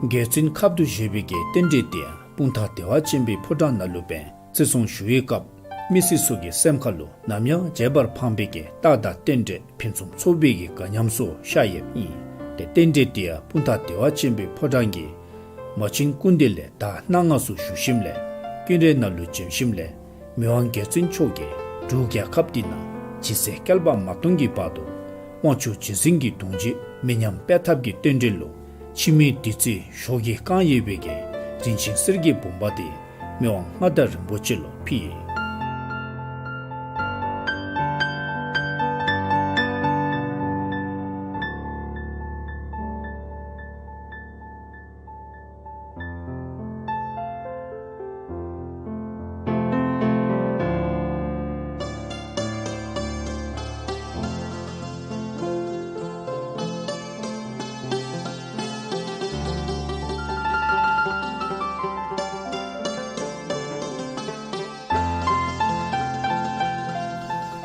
རྒྱལ་བཙུན་ཁབ་ཏུ་བཞེས་པའི་གི་རྟེན་འབྲེལ་དེ་ཡང་སྤུངས་ཐང་བདེ་བ་ཆེན་པོའི་ཕོ་བྲང་ནང་ལུ་འབད་བརྩི་སྲུང་ཞུ་བའི་སྐབས་མི་སེར་ཚུ་གི་སེམས་ཁ་ལུ་ནམ་ཡང་བརྗེད་པར་ཕངས་པའི་གི་རྟགས་དང་རྟེན་འབྲེལ་ཕུན་སུམ་ཚོགས་པའི་གི་དགའ་ཉམས་སུ་ཤར་ཡོདཔ་ཨིན། ཏེ་རྟེན་འབྲེལ་དེ་ཡང་སྤུངས་ཐང་བདེ་བ་ཆེན་པོའི་ཕོ་བྲང་གི་མ་བྱན་སྐུ་མདུན་ལས་ཟླ་གནངས་སྔ་སུ་བཞུགས་ཞིནམ་ལས་ཀུན་རའི་ནང་ལུ་བྱོན་ཞིནམ་ལས་མི་དབང་རྒྱལ་བཙུན་མཆོག་གིས་འབྲུག་རྒྱལ་ཁབ་འདི་ནང་ཇི་སྲིད་བསྐལ་པ་མ་སྟོང་གི་བར་དུ་དབང་ཕྱུག་རྗེ་བཙུན་གྱི་གདུང་རྒྱུད་མི་ཉམས་པའི་ཐབས་ཀྱི་རྟེན་འབྲེལ་ལུ་འཆི་མེད་བདུད་རྩིའི་ཞོ་གིས་བཀང་ཡོད་པའི་གི་རིན་ཆེན་གསེར་གྱི་བུམ་པ་དེ་མི་དབང་མངའ་བདག་རིན་པོ་ཆེ་ལུ་ཕུལ།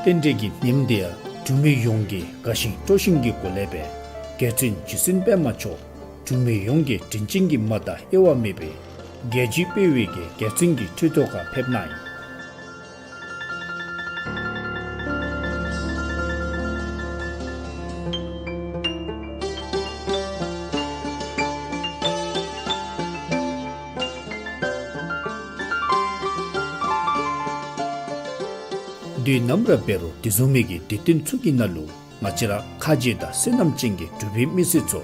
རྟེན་འབྲེལ་གྱི་ཉིནམ་དེ་ཡང་འབྲུག་མི་ཡོངས་ཀྱིས་དགའ་ཞིང་སྤྲོ་ཞིང་གི་སྒོ་ལས་སྦེ་རྒྱལ་བཙུན་རྗེ་བཙུན་པདྨ་མཆོག་འབྲུག་མི་ཡོངས་ཀྱི་དྲིན་ཅན་གྱི་མ་དང་དབྱེ་བ་མེད་པའི་རྒྱལ་བརྒྱུད་སྤེལ་བའི་གི་རྒྱལ་བཙུན་གྱི་ཁྲི་ཐོག་ཁར་ཕེབས་གནང་ཡི། དུས་ནམ་ར་འབད་རུང་དེ་བཟུམ་མའི་གི་དུས་སྟོན་ཚུ་གི་ནང་ལུ་ང་བཅས་ར་ཁ་རྗེ་དང་བསོད་ནམས་ཅན་གྱི་འབྲུག་པའི་མི་སེར་ཚུ་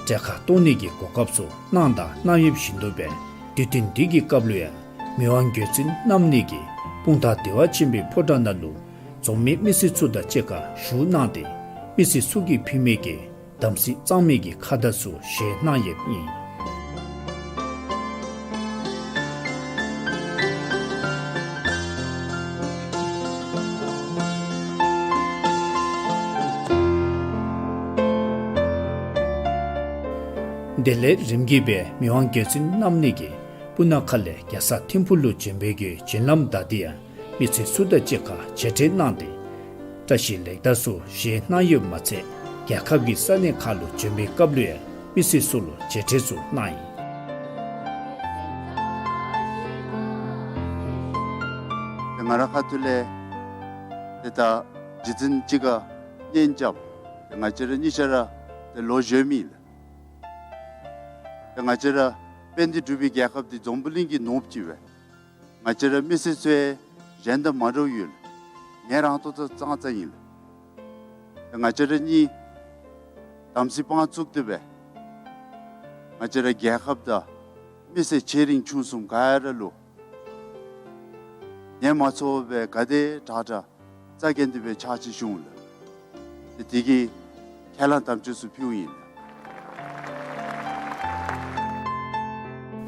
གྲལ་ཁར་གཏོགས་ནི་གི་གོ་སྐབས་ཚུ་གནང་དང་གནང་ཡོདཔ་བཞིན་དུ་སྦེ་དུས་སྟོན་འདི་གི་སྐབས་ལུ་ཡང་མི་དབང་རྒྱལ་བཙུན་རྣམ་གཉིས་ཀྱིས་སྤུངས་ཐང་བདེ་བ་ཆེན་པོའི་ཕོ་བྲང་ནང་ལུ་འཛོམས་མི་མི་སེར་ཚུ་དང་གཅིག་ཁར་བཞུགས་གནང་སྟེ་མི་སེར་ཚུ་གིས་ཕུལ་མི་གི་དམ་ཚིག་གཙང་མའི་གི་ཁ་བརྡ་ཚུ་བཞེས་གནང་ཡོདཔ་ཨིན། དེ་ལས་རིམ་གྱིས་སྦེ་མི་དབང་རྒྱལ་བཙུན་རྣམ་གཉིས་ཀྱིས་སྤུ་ན་ཁ་ལས་རྒྱལ་ས་ཐིམ་ཕུག་ལུ་བྱོན་པའི་གི་བྱོན་ལམ་བདའ་སྟེ་ཡང་མི་སེར་ཚུ་དང་གཅིག་ཁར་མཇལ་འཕྲད་གནང་སྟེ་བཀྲ་ཤིས་ལེགས་དར་ཚུ་བཞེས་གནང་ཡོདཔ་མ་ཚད་རྒྱལ་ཁབ་ཀྱི་ས་གནས་ཁག་ལུ་བྱོན་པའི་སྐབས་ལུ་ཡང་མི་སེར་ཚུ་ལུ་མཇལ་འཕྲད་ཚུ་གནང་ཡི། ང་རའི་ཁ་ཐུག་ལས་ཏེ་ད་རྗེ་བཙུན་གཅིག་ཁར་གཉེན་རྐྱབ། ཏེ་ང་བཅས་ར་གཉིས་ཆ་ར་ཏེ་ལོ་གཞོནམ་ཨིན་ལགས། ཏེ་ང་བཅས་ར་དཔལ་ལྡན་འབྲུག་པའི་རྒྱལ་ཁབ་འདི་འཛམ་བུ་གླིང་གི་ནོར་བུ་ཅིག་སྦེ་ང་བཅས་ར་མི་སེར་ཚུ་ཡང་ གཞན་དང་མ་འདྲཝ་ཡོད་ལགས། ངལ་རངས་ཏོག་ཏོ་ཙང་ཙང་ཨིན་ལགས། ཏེ་ང་བཅས་ར་གཉིས་དམ་ཚིག་དཔང་བཙུགས་ཏེ་སྦེ་ང་བཅས་ར་རྒྱལ་ཁབ་དང་མི་སེར་ཆེ་འབྲིང་ཆུང་གསུམ་ག་ར་ལུ་ངལ་མ་འཚོ་བར་སྦེ་ག་དེ་དྲག་དྲག་རྩ་འགེངས་ཏེ་སྦེ་ཕྱག་ཕྱིད་ཞུ་འོང་ལགས། ཏེ་དེ་གི་ཁས་བླངས་དམ་བཅའ་ཚུ་ཕུལཝ་ཨིན་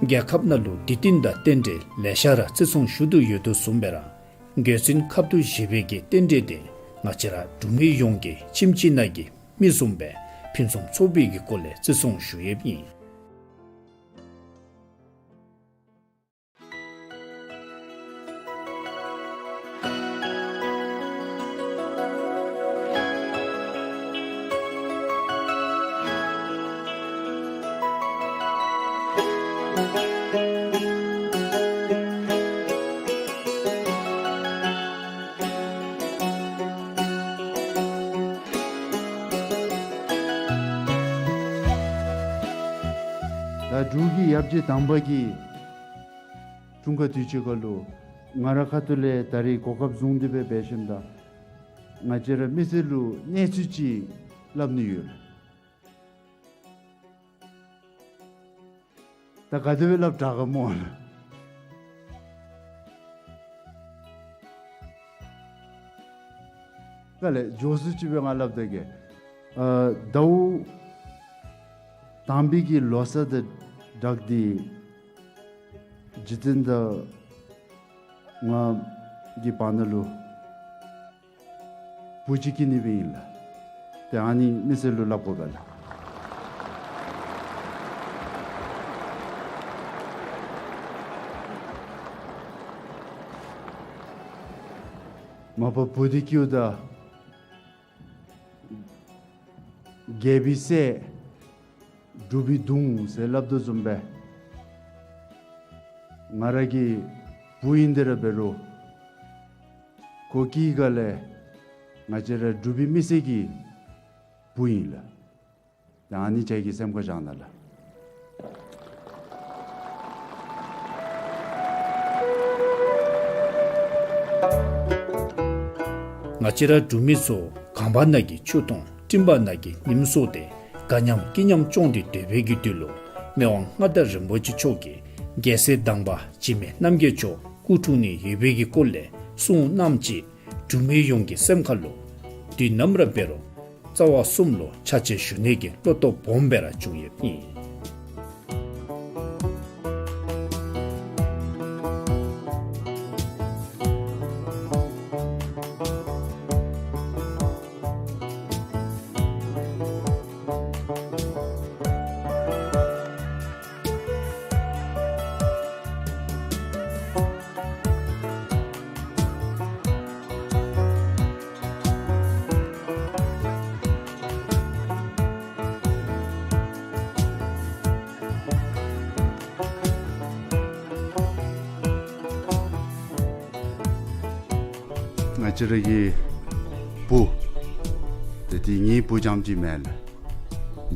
ལགས། རྒྱལ་ཁབ་ནང་ལུ་དུས་སྟོན་དང་རྟེན་འབྲེལ་ལེ་ཤ་ར་བརྩི་སྲུང་ཞུ་དོ་ཡོད་དོ་བཟུམ་སྦེ་ར་རྒྱལ་བཙུན་ཁབ་ཏུ་བཞེས་པའི་གི་རྟེན་འབྲེལ་དེ་ང་བཅས་ར་འབྲུག་མི་ཡོངས་ཀྱིས་ཁྱིམ་གཅིག་ནང་གི་མི་བཟུམ་སྦེ་ཕུན་སུམ་ཚོགས་པའི་གི་སྒོ་ལས་བརྩི་སྲུང་ཞུ་ཡོདཔ་ཨིན། ད་འབྲུག་གི་ཡབ་རྗེ་དང་པ་གི་འཁྲུངས་སྐར་དུས་ཆེན་ཁར་ལུ་ང་རའི་ཁ་ཐུག་ལས་ད་རིས་གོ་སྐབས་བཟུང་སྟེ་སྦེ་འབད་ཞིནམ་ད་ང་བཅས་ར་མི་སེར་ལུ་གནས་ཚུལ་ཅིག་སླབ་ནི་ཡོད་ལགས། ད་ག་དེ་སྦེ་སླབ་དྲག་ག་སྨོ་ལགས། ག་ལས་མགྱོགས་སུ་ཅིག་སྦེ་ང་སླབ་ད་གེ། ཨ་ཟླཝ་དང་པའི་གི་ལོ་གསར་དང་སྦྲགས་ཏེ་རྗེ་བཙུན་དང་ང་གི་བར་ན་ལུ་བུ་ཅིག་སྐྱེས་ནི་སྦེ་ཨིན་ལགས། ཏེ་ཨ་ནི་མི་སེར་ལུ་སླབ་དགོ་པས་ལགས། མ་པ་བུ་འདི་སྐྱེཝ་ད་རྒྱལ་པོའི་སྲས་འབྲུག་པའི་གདུང་ཟེར་སླབ་དོ་བཟུམ་སྦེ་ང་ར་གི་བུ་ཨིན་ཏེ་ར་འབད་རུང་ཁོ་སྐྱེས་སྒང་ལས་ང་བཅས་ར་འབྲུག་པའི་མི་སེར་གྱི་བུ་ཨིན་ལགས། ད་ཨ་ནི་ཁྱེད་ཀྱིས་སེམས་ཁར་བཞག་གནང་ལགས། ང་བཅས་ར་འབྲུག་མི་ཚུ་གངས་བར་ན་གི་ཆུ་དང་སྤྲིན་བར་ན་གི་ཉིམ་སོགས་ཏེ་དགའ་མཉམ་སྐྱིད་མཉམ་སྐྱོང་སྟེ་སྡོད་པའི་གི་དུས་ལུ་མི་དབང་མངའ་བདག་རིན་པོ་ཆེ་མཆོག་གིས་རྒྱལ་སྲས་དང་པ་འཇིགས་མེད་རྣམ་རྒྱལ་མཆོག་སྐུ་འཁྲུངས་ནི་ཡོད་པའི་གི་སྐོར་ལས་གསུང་གནངམ་ཅིག་འབྲུག་མི་ཡོངས་ཀྱི་སེམས་ཁ་ལུ་དུས་ནམ་ར་འབད་རུང་རྩ་བ་གསུམ་ལུ་ཕྱག་ཕྱིད་ཞུ་ནི་གི་བློ་སྟོབས་སྦོམ་སྦེ་ར་བྱུང་ཡོདཔ་ཨིན། ང་བཅས་ར་གི་བུ་ཏེ་དེ་ངེའི་བུ་རྐྱངམ་ཅིག་མེན་ལགས།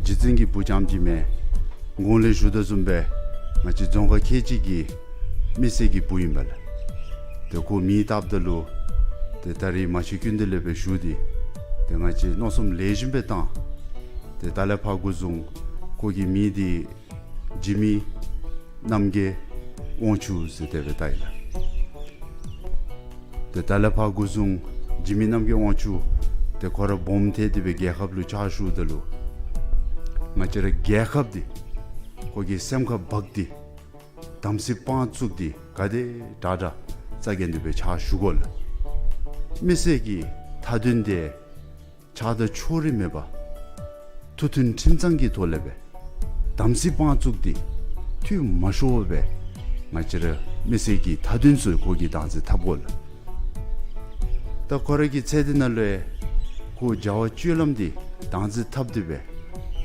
རྗེ་བཙུན་གྱི་བུ་རྐྱངམ་ཅིག་མེན། གོང་ལས་ཞུ་དོ་བཟུམ་སྦེ་ང་བཅས་རྫོང་ཁག་ཁལ་གཅིག་གི་མི་སེར་གྱི་བུ་ཨིན་པས་ལགས། ཏེ་ཁོ་མིང་བཏགསཔ་ད་ལུ་ཏེ་ད་རིས་མ་ཤི་ཀུན་ཏུ་ལེགས་པའི་ཞུ་སྟེ་ཏེ་ང་བཅས་མནོ་བསམ་ལེགས་ཤོམ་སྦེ་བཏང་། ཏེ་ད་ལས་ཕར་འགོ་བཟུང་ཁོ་གི་མིང་འདི་འཇིགས་མེད་རྣམ་རྒྱལ་དབང་ཕྱུག་ཟེར་དེ་སྦེ་བཏགས་ཡི་ལགས། ཏེ་ད་ལས་ཕར་འགོ་བཟུང་འཇིགས་མེད་རྣམ་རྒྱལ་དབང་ཕྱུག་ཏེ་ཁོ་ར་སྦོམ་ཐལ་ཏེ་སྦེ་རྒྱལ་ཁབ་ལུ་ཕྱག་ཞུཝ་ད་ལུ་ང་བཅས་ར་རྒྱལ་ཁབ་འདི་ཁོ་གི་སེམས་ཁར་འབག་སྟེ་དམ་ཚིག་དཔང་བཙུགས་ཏེ་ག་དེ་དྲག་དྲག་རྩ་འགེངས་ཏེ་སྦེ་ཕྱག་ཞུ་དགོ་ལགས། མི་སེར་གྱི་མཐའ་དོན་དེ་ཆགས་སྡང་ཕྱོགས་རིས་མེད་པར་མཐུན་ཁྲིམས་གཙང་གི་ཐོག་ལས་སྦེ་དམ་ཚིག་དཔང་བཙུགས་ཏེ་འཐུས་མ་ཤོར་བར་སྦེ་ང་བཅས་ར་མི་སེར་གྱི་མཐའ་དོན་ཚུ་ཁོ་གིས་བདག་འཛིན་འཐབ་དགོ་ལགས། ད་ཁོ་ར་གི་ཚེ་འདི་ནང་ལུ་ཁོ་བྱ་བ་སྤྱོད་ལམ་འདི་བདག་འཛིན་འཐབ་སྟེ་སྦེ་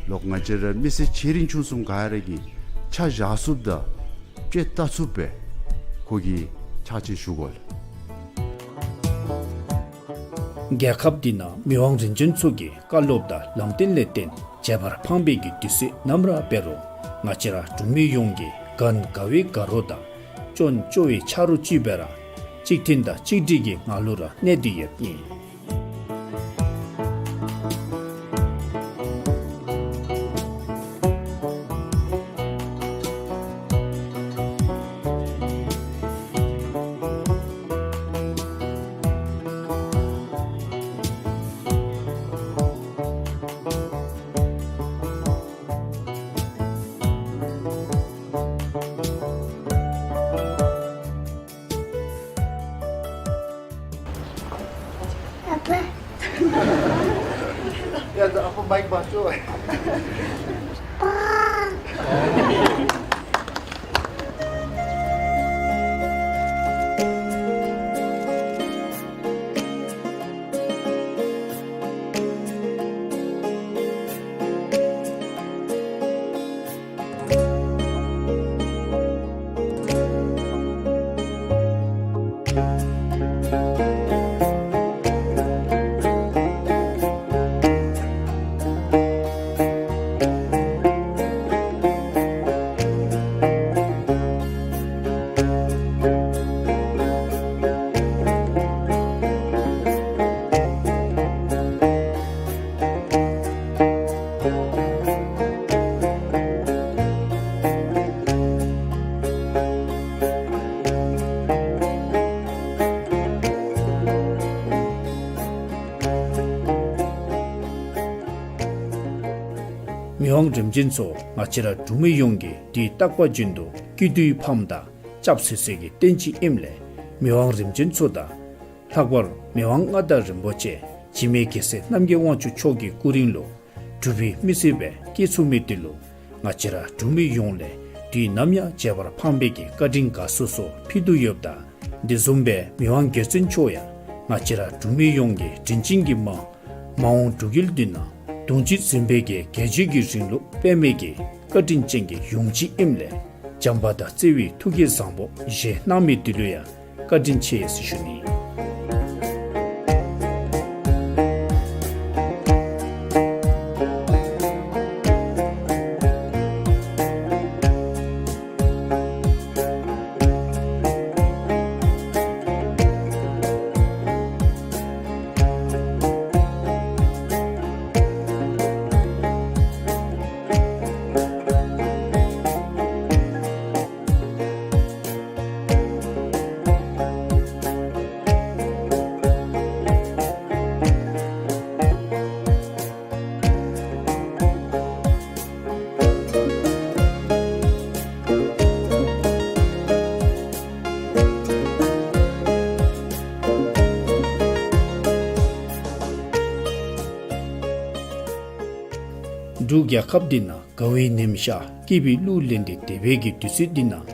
ལོག་ང་བཅས་ར་མི་སེར་ཆེ་འབྲིང་ཆུང་གསུམ་ག་ར་གི་ཆ་བཞག་ཚུགསཔ་དང་དཔྱད་བལྟ་ཚུགསཔ་སྦེ་ཁོ་གིས་ཕྱག་ཕྱིད་ཞུ་དགོ་ལགས། རྒྱལ་ཁབ་འདི་ནང་མི་དབང་རིམ་བྱོན་ཚུ་གི་བཀའ་སློབ་དང་ལམ་སྟོན་ལས་བརྟེན་བྱེ་བར་ཕངས་པའི་གི་དུས་ཚོད་ནམ་ར་འབད་རུང་ང་བཅས་ར་འབྲུག་མི་ཡོངས་ཀྱིས་ག་ན་དགའ་བའི་དགའ་རོགས་དང་སྐྱོན་སྐྱོ་བའི་ཆ་རོགས་ཅིག་སྦེ་ར་ གཅིག་མཐུན་དང་གཅིག་སྒྲིལ་གྱི་ངང་ལུ་ར་གནས་ཏེ་ཡོདཔ་ཨིན། ཨ་ཕ། ཡ་ད་ཨ་ཕ་མའིཀ་འབག་ཤོག། མི་དབང་རིམ་བྱོན་མཆོག་ང་བཅས་ར་འབྲུག་མི་ཡོངས་ཀྱི་དུས་རྟག་པ་བཞིན་དུ་སྐྱིད་སྡུག་ཕམ་དང་སྐྱབས་སུ་གསོལ་གྱི་རྟེན་ཅིག་ཨིནམ་ལས་མི་དབང་རིམ་བྱོན་མཆོག་དང་ལྷག་པར་མི་དབང་མངའ་བདག་རིན་པོ་ཆེ་འཇིགས་མེད་རྒྱལ་སྲས་རྣམ་རྒྱལ་དབང་ཕྱུག་མཆོག་གི་སྐུ་རིང་ལུ་འབྲུག་པའི་མི་སེར་སྦེ་སྐྱེས་ཚུགས་མི་དེ་ལུ་ང་བཅས་ར་འབྲུག་མི་ཡོངས་ལས་དུས་ནམ་ཡང་བརྗེད་པར་ཕངས་པའི་གི་བཀའ་དྲིན་དགའ་ཚོར་སོགས་ཕུལ་དོ་ཡོདཔ་ད་དེ་བཟུམ་སྦེ་མི་དབང་རྒྱལ་བཙུན་མཆོག་ཡང་ང་བཅས་ར་འབྲུག་མི་ཡོངས་ཀྱི་དྲིན་ཅན་གྱི་མ་མ་འོངས་འབྲུག་ཡུལ་འདི་ནང་གདུང་བརྒྱུད་འཛིན་པའི་གི་རྒྱལ་བརྒྱུད་ཀྱི་རིང་ལུགས་སྤེལ་མི་གི་བཀའ་དྲིན་ཅན་གྱི་ཡོངས་སྤྱི་ཨིནམ་ལས་བྱམས་པ་དང་བརྩེ་བའི་ཐུགས་བསྐྱེད་བཟང་པོ་བཞེས་གནང་མི་དེ་ལུ་ཡང་བཀའ་དྲིན་ཆེ་ཟེར་ཞུ་ནི། འབྲུག་རྒྱལ་ཁབ་འདི་ནང་དགའ་བའི་ཉིམ་ཤར་སྐྱིད་པའི་གླུ་ལེན་ཏེ་སྡོད་པའི་གི་དུས་ཚོད་འདི་ནང་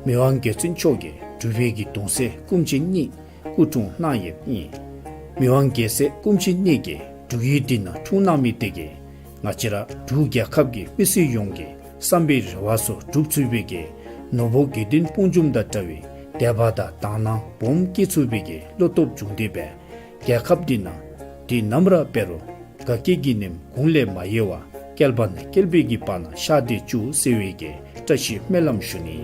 མི་དབང་རྒྱལ་བཙུན་མཆོག་གིས་འབྲུག་པའི་གི་གདུང་སྲས་སྐུ་མཆེད་གཉིས་སྐུ་འཁྲུངས་གནང་ཡོདཔ་ཨིན། མི་དབང་རྒྱལ་སྲས་སྐུ་མཆེད་གཉིས་ཀྱིས་འབྲུག་ཡུལ་འདི་ནང་འཁྲུངས་གནང་མི་དེ་གིས་ང་བཅས་ར་འབྲུག་རྒྱལ་ཁབ་ཀྱི་མི་སེར་ཡོངས་ཀྱི་བསམ་པའི་རེ་བ་ཚུ་འགྲུབ་ཚུགས་པའི་གི་ནོར་བུ་དགེ་འདུན་སྤུངས་འཇོམས་དང་འདྲ་བའི་དད་པ་དང་དག་སྣང་སྦོམ་སྐྱེ་ཚུགས་པའི་གི་བློ་སྟོབས་བྱུང་སྟེ་སྦེ་རྒྱལ་ཁབ་འདི་ནང་དུས་ནམ་ར་འབད་རུང་དགའ་སྐྱིད་ཀྱི་ཉིམ་གུང་ལས་མ་ཡལ་བར་བསྐལ་པ་ནས་བསྐལ་པའི་གི་བར་ན་ཤར་ཏེ་བཅུག་ཟེར་བའི་གི་བཀྲ་ཤིས་སྨོན་ལམ་ཞུ་ནི།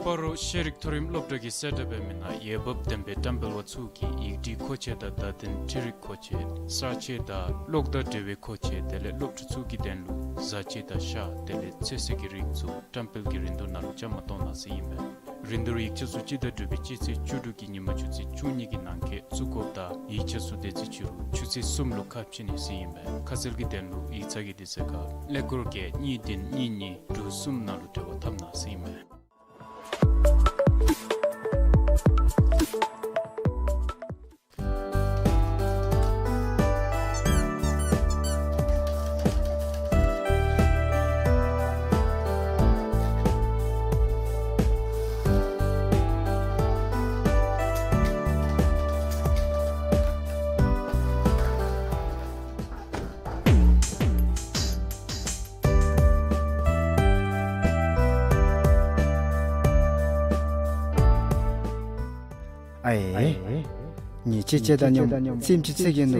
སྤ་རོ་ཤེས་རིག་མཐོ་རིམ་སློབ་གྲྭ་གི་གསལ་བསྒྲགས་འབད་མི་ནང་འོས་འབབ་ལྡན་པའི་བཀྲམ་སྤེལ་བ་ཚུ་གིས་ཡིག་འབྲི་མཁོ་ཆས་དང་བརྡ་དོན་འཕྲུལ་རིག་མཁོ་ཆས་གསར་ཆས་དང་གློག་དང་འབྲེལ་བའི་མཁོ་ཆས་དེ་ལས་སློབ་ཕྲུག་ཚུ་གི་དོན་ལུ་བཟའ་ཆས་དང་ཤ་དེ་ལས་ཚོད་བསྲེ་གི་རིགས་ཚུ་བཀྲམ་སྤེལ་གྱི་རིན་བསྡུར་ནང་ལུ་བཅའ་མར་གཏོགས་གནང་ཟེར་ཨིན་པས། རིན་བསྡུར་ཡིག་ཆ་ཚུ་སྤྱི་ཟླ་དྲུག་པའི་སྤྱི་ཚེས་བཅུ་དྲུག་གི་ཉིན་མ་ཆུ་ཚོད་བཅུ་གཉིས་ཀྱི་ནང་འཁོད་བཙུགས་དགོཔ་དང་ཡིག་ཆ་ཚུ་དེ་ཚེ་ཕྱི་རུ་ཆུ་ཚོད་གསུམ་ལུ་ཁ་ཕྱེ་ནི་ཟེར་ཨིན་པས། ཁ་གསལ་གྱི་དོན་ལུ་ཡིག་ཚང་གི་དུས་ཚོད་ཁར་ཀླད་ཀོར་བརྒྱད་གཉིས་བདུན་གཉིས་གཉིས་དྲུག་གསུམ་ནང་ལུ་འབྲེལ་བ་འཐབ་གནང་ཟེར་ཨིན་པས། ཨའེ། ཉེས་ཅན་བཅས་དང་མཉམ་རྩེདམོ་ཅིག་རྩེ་གེ་ནོ།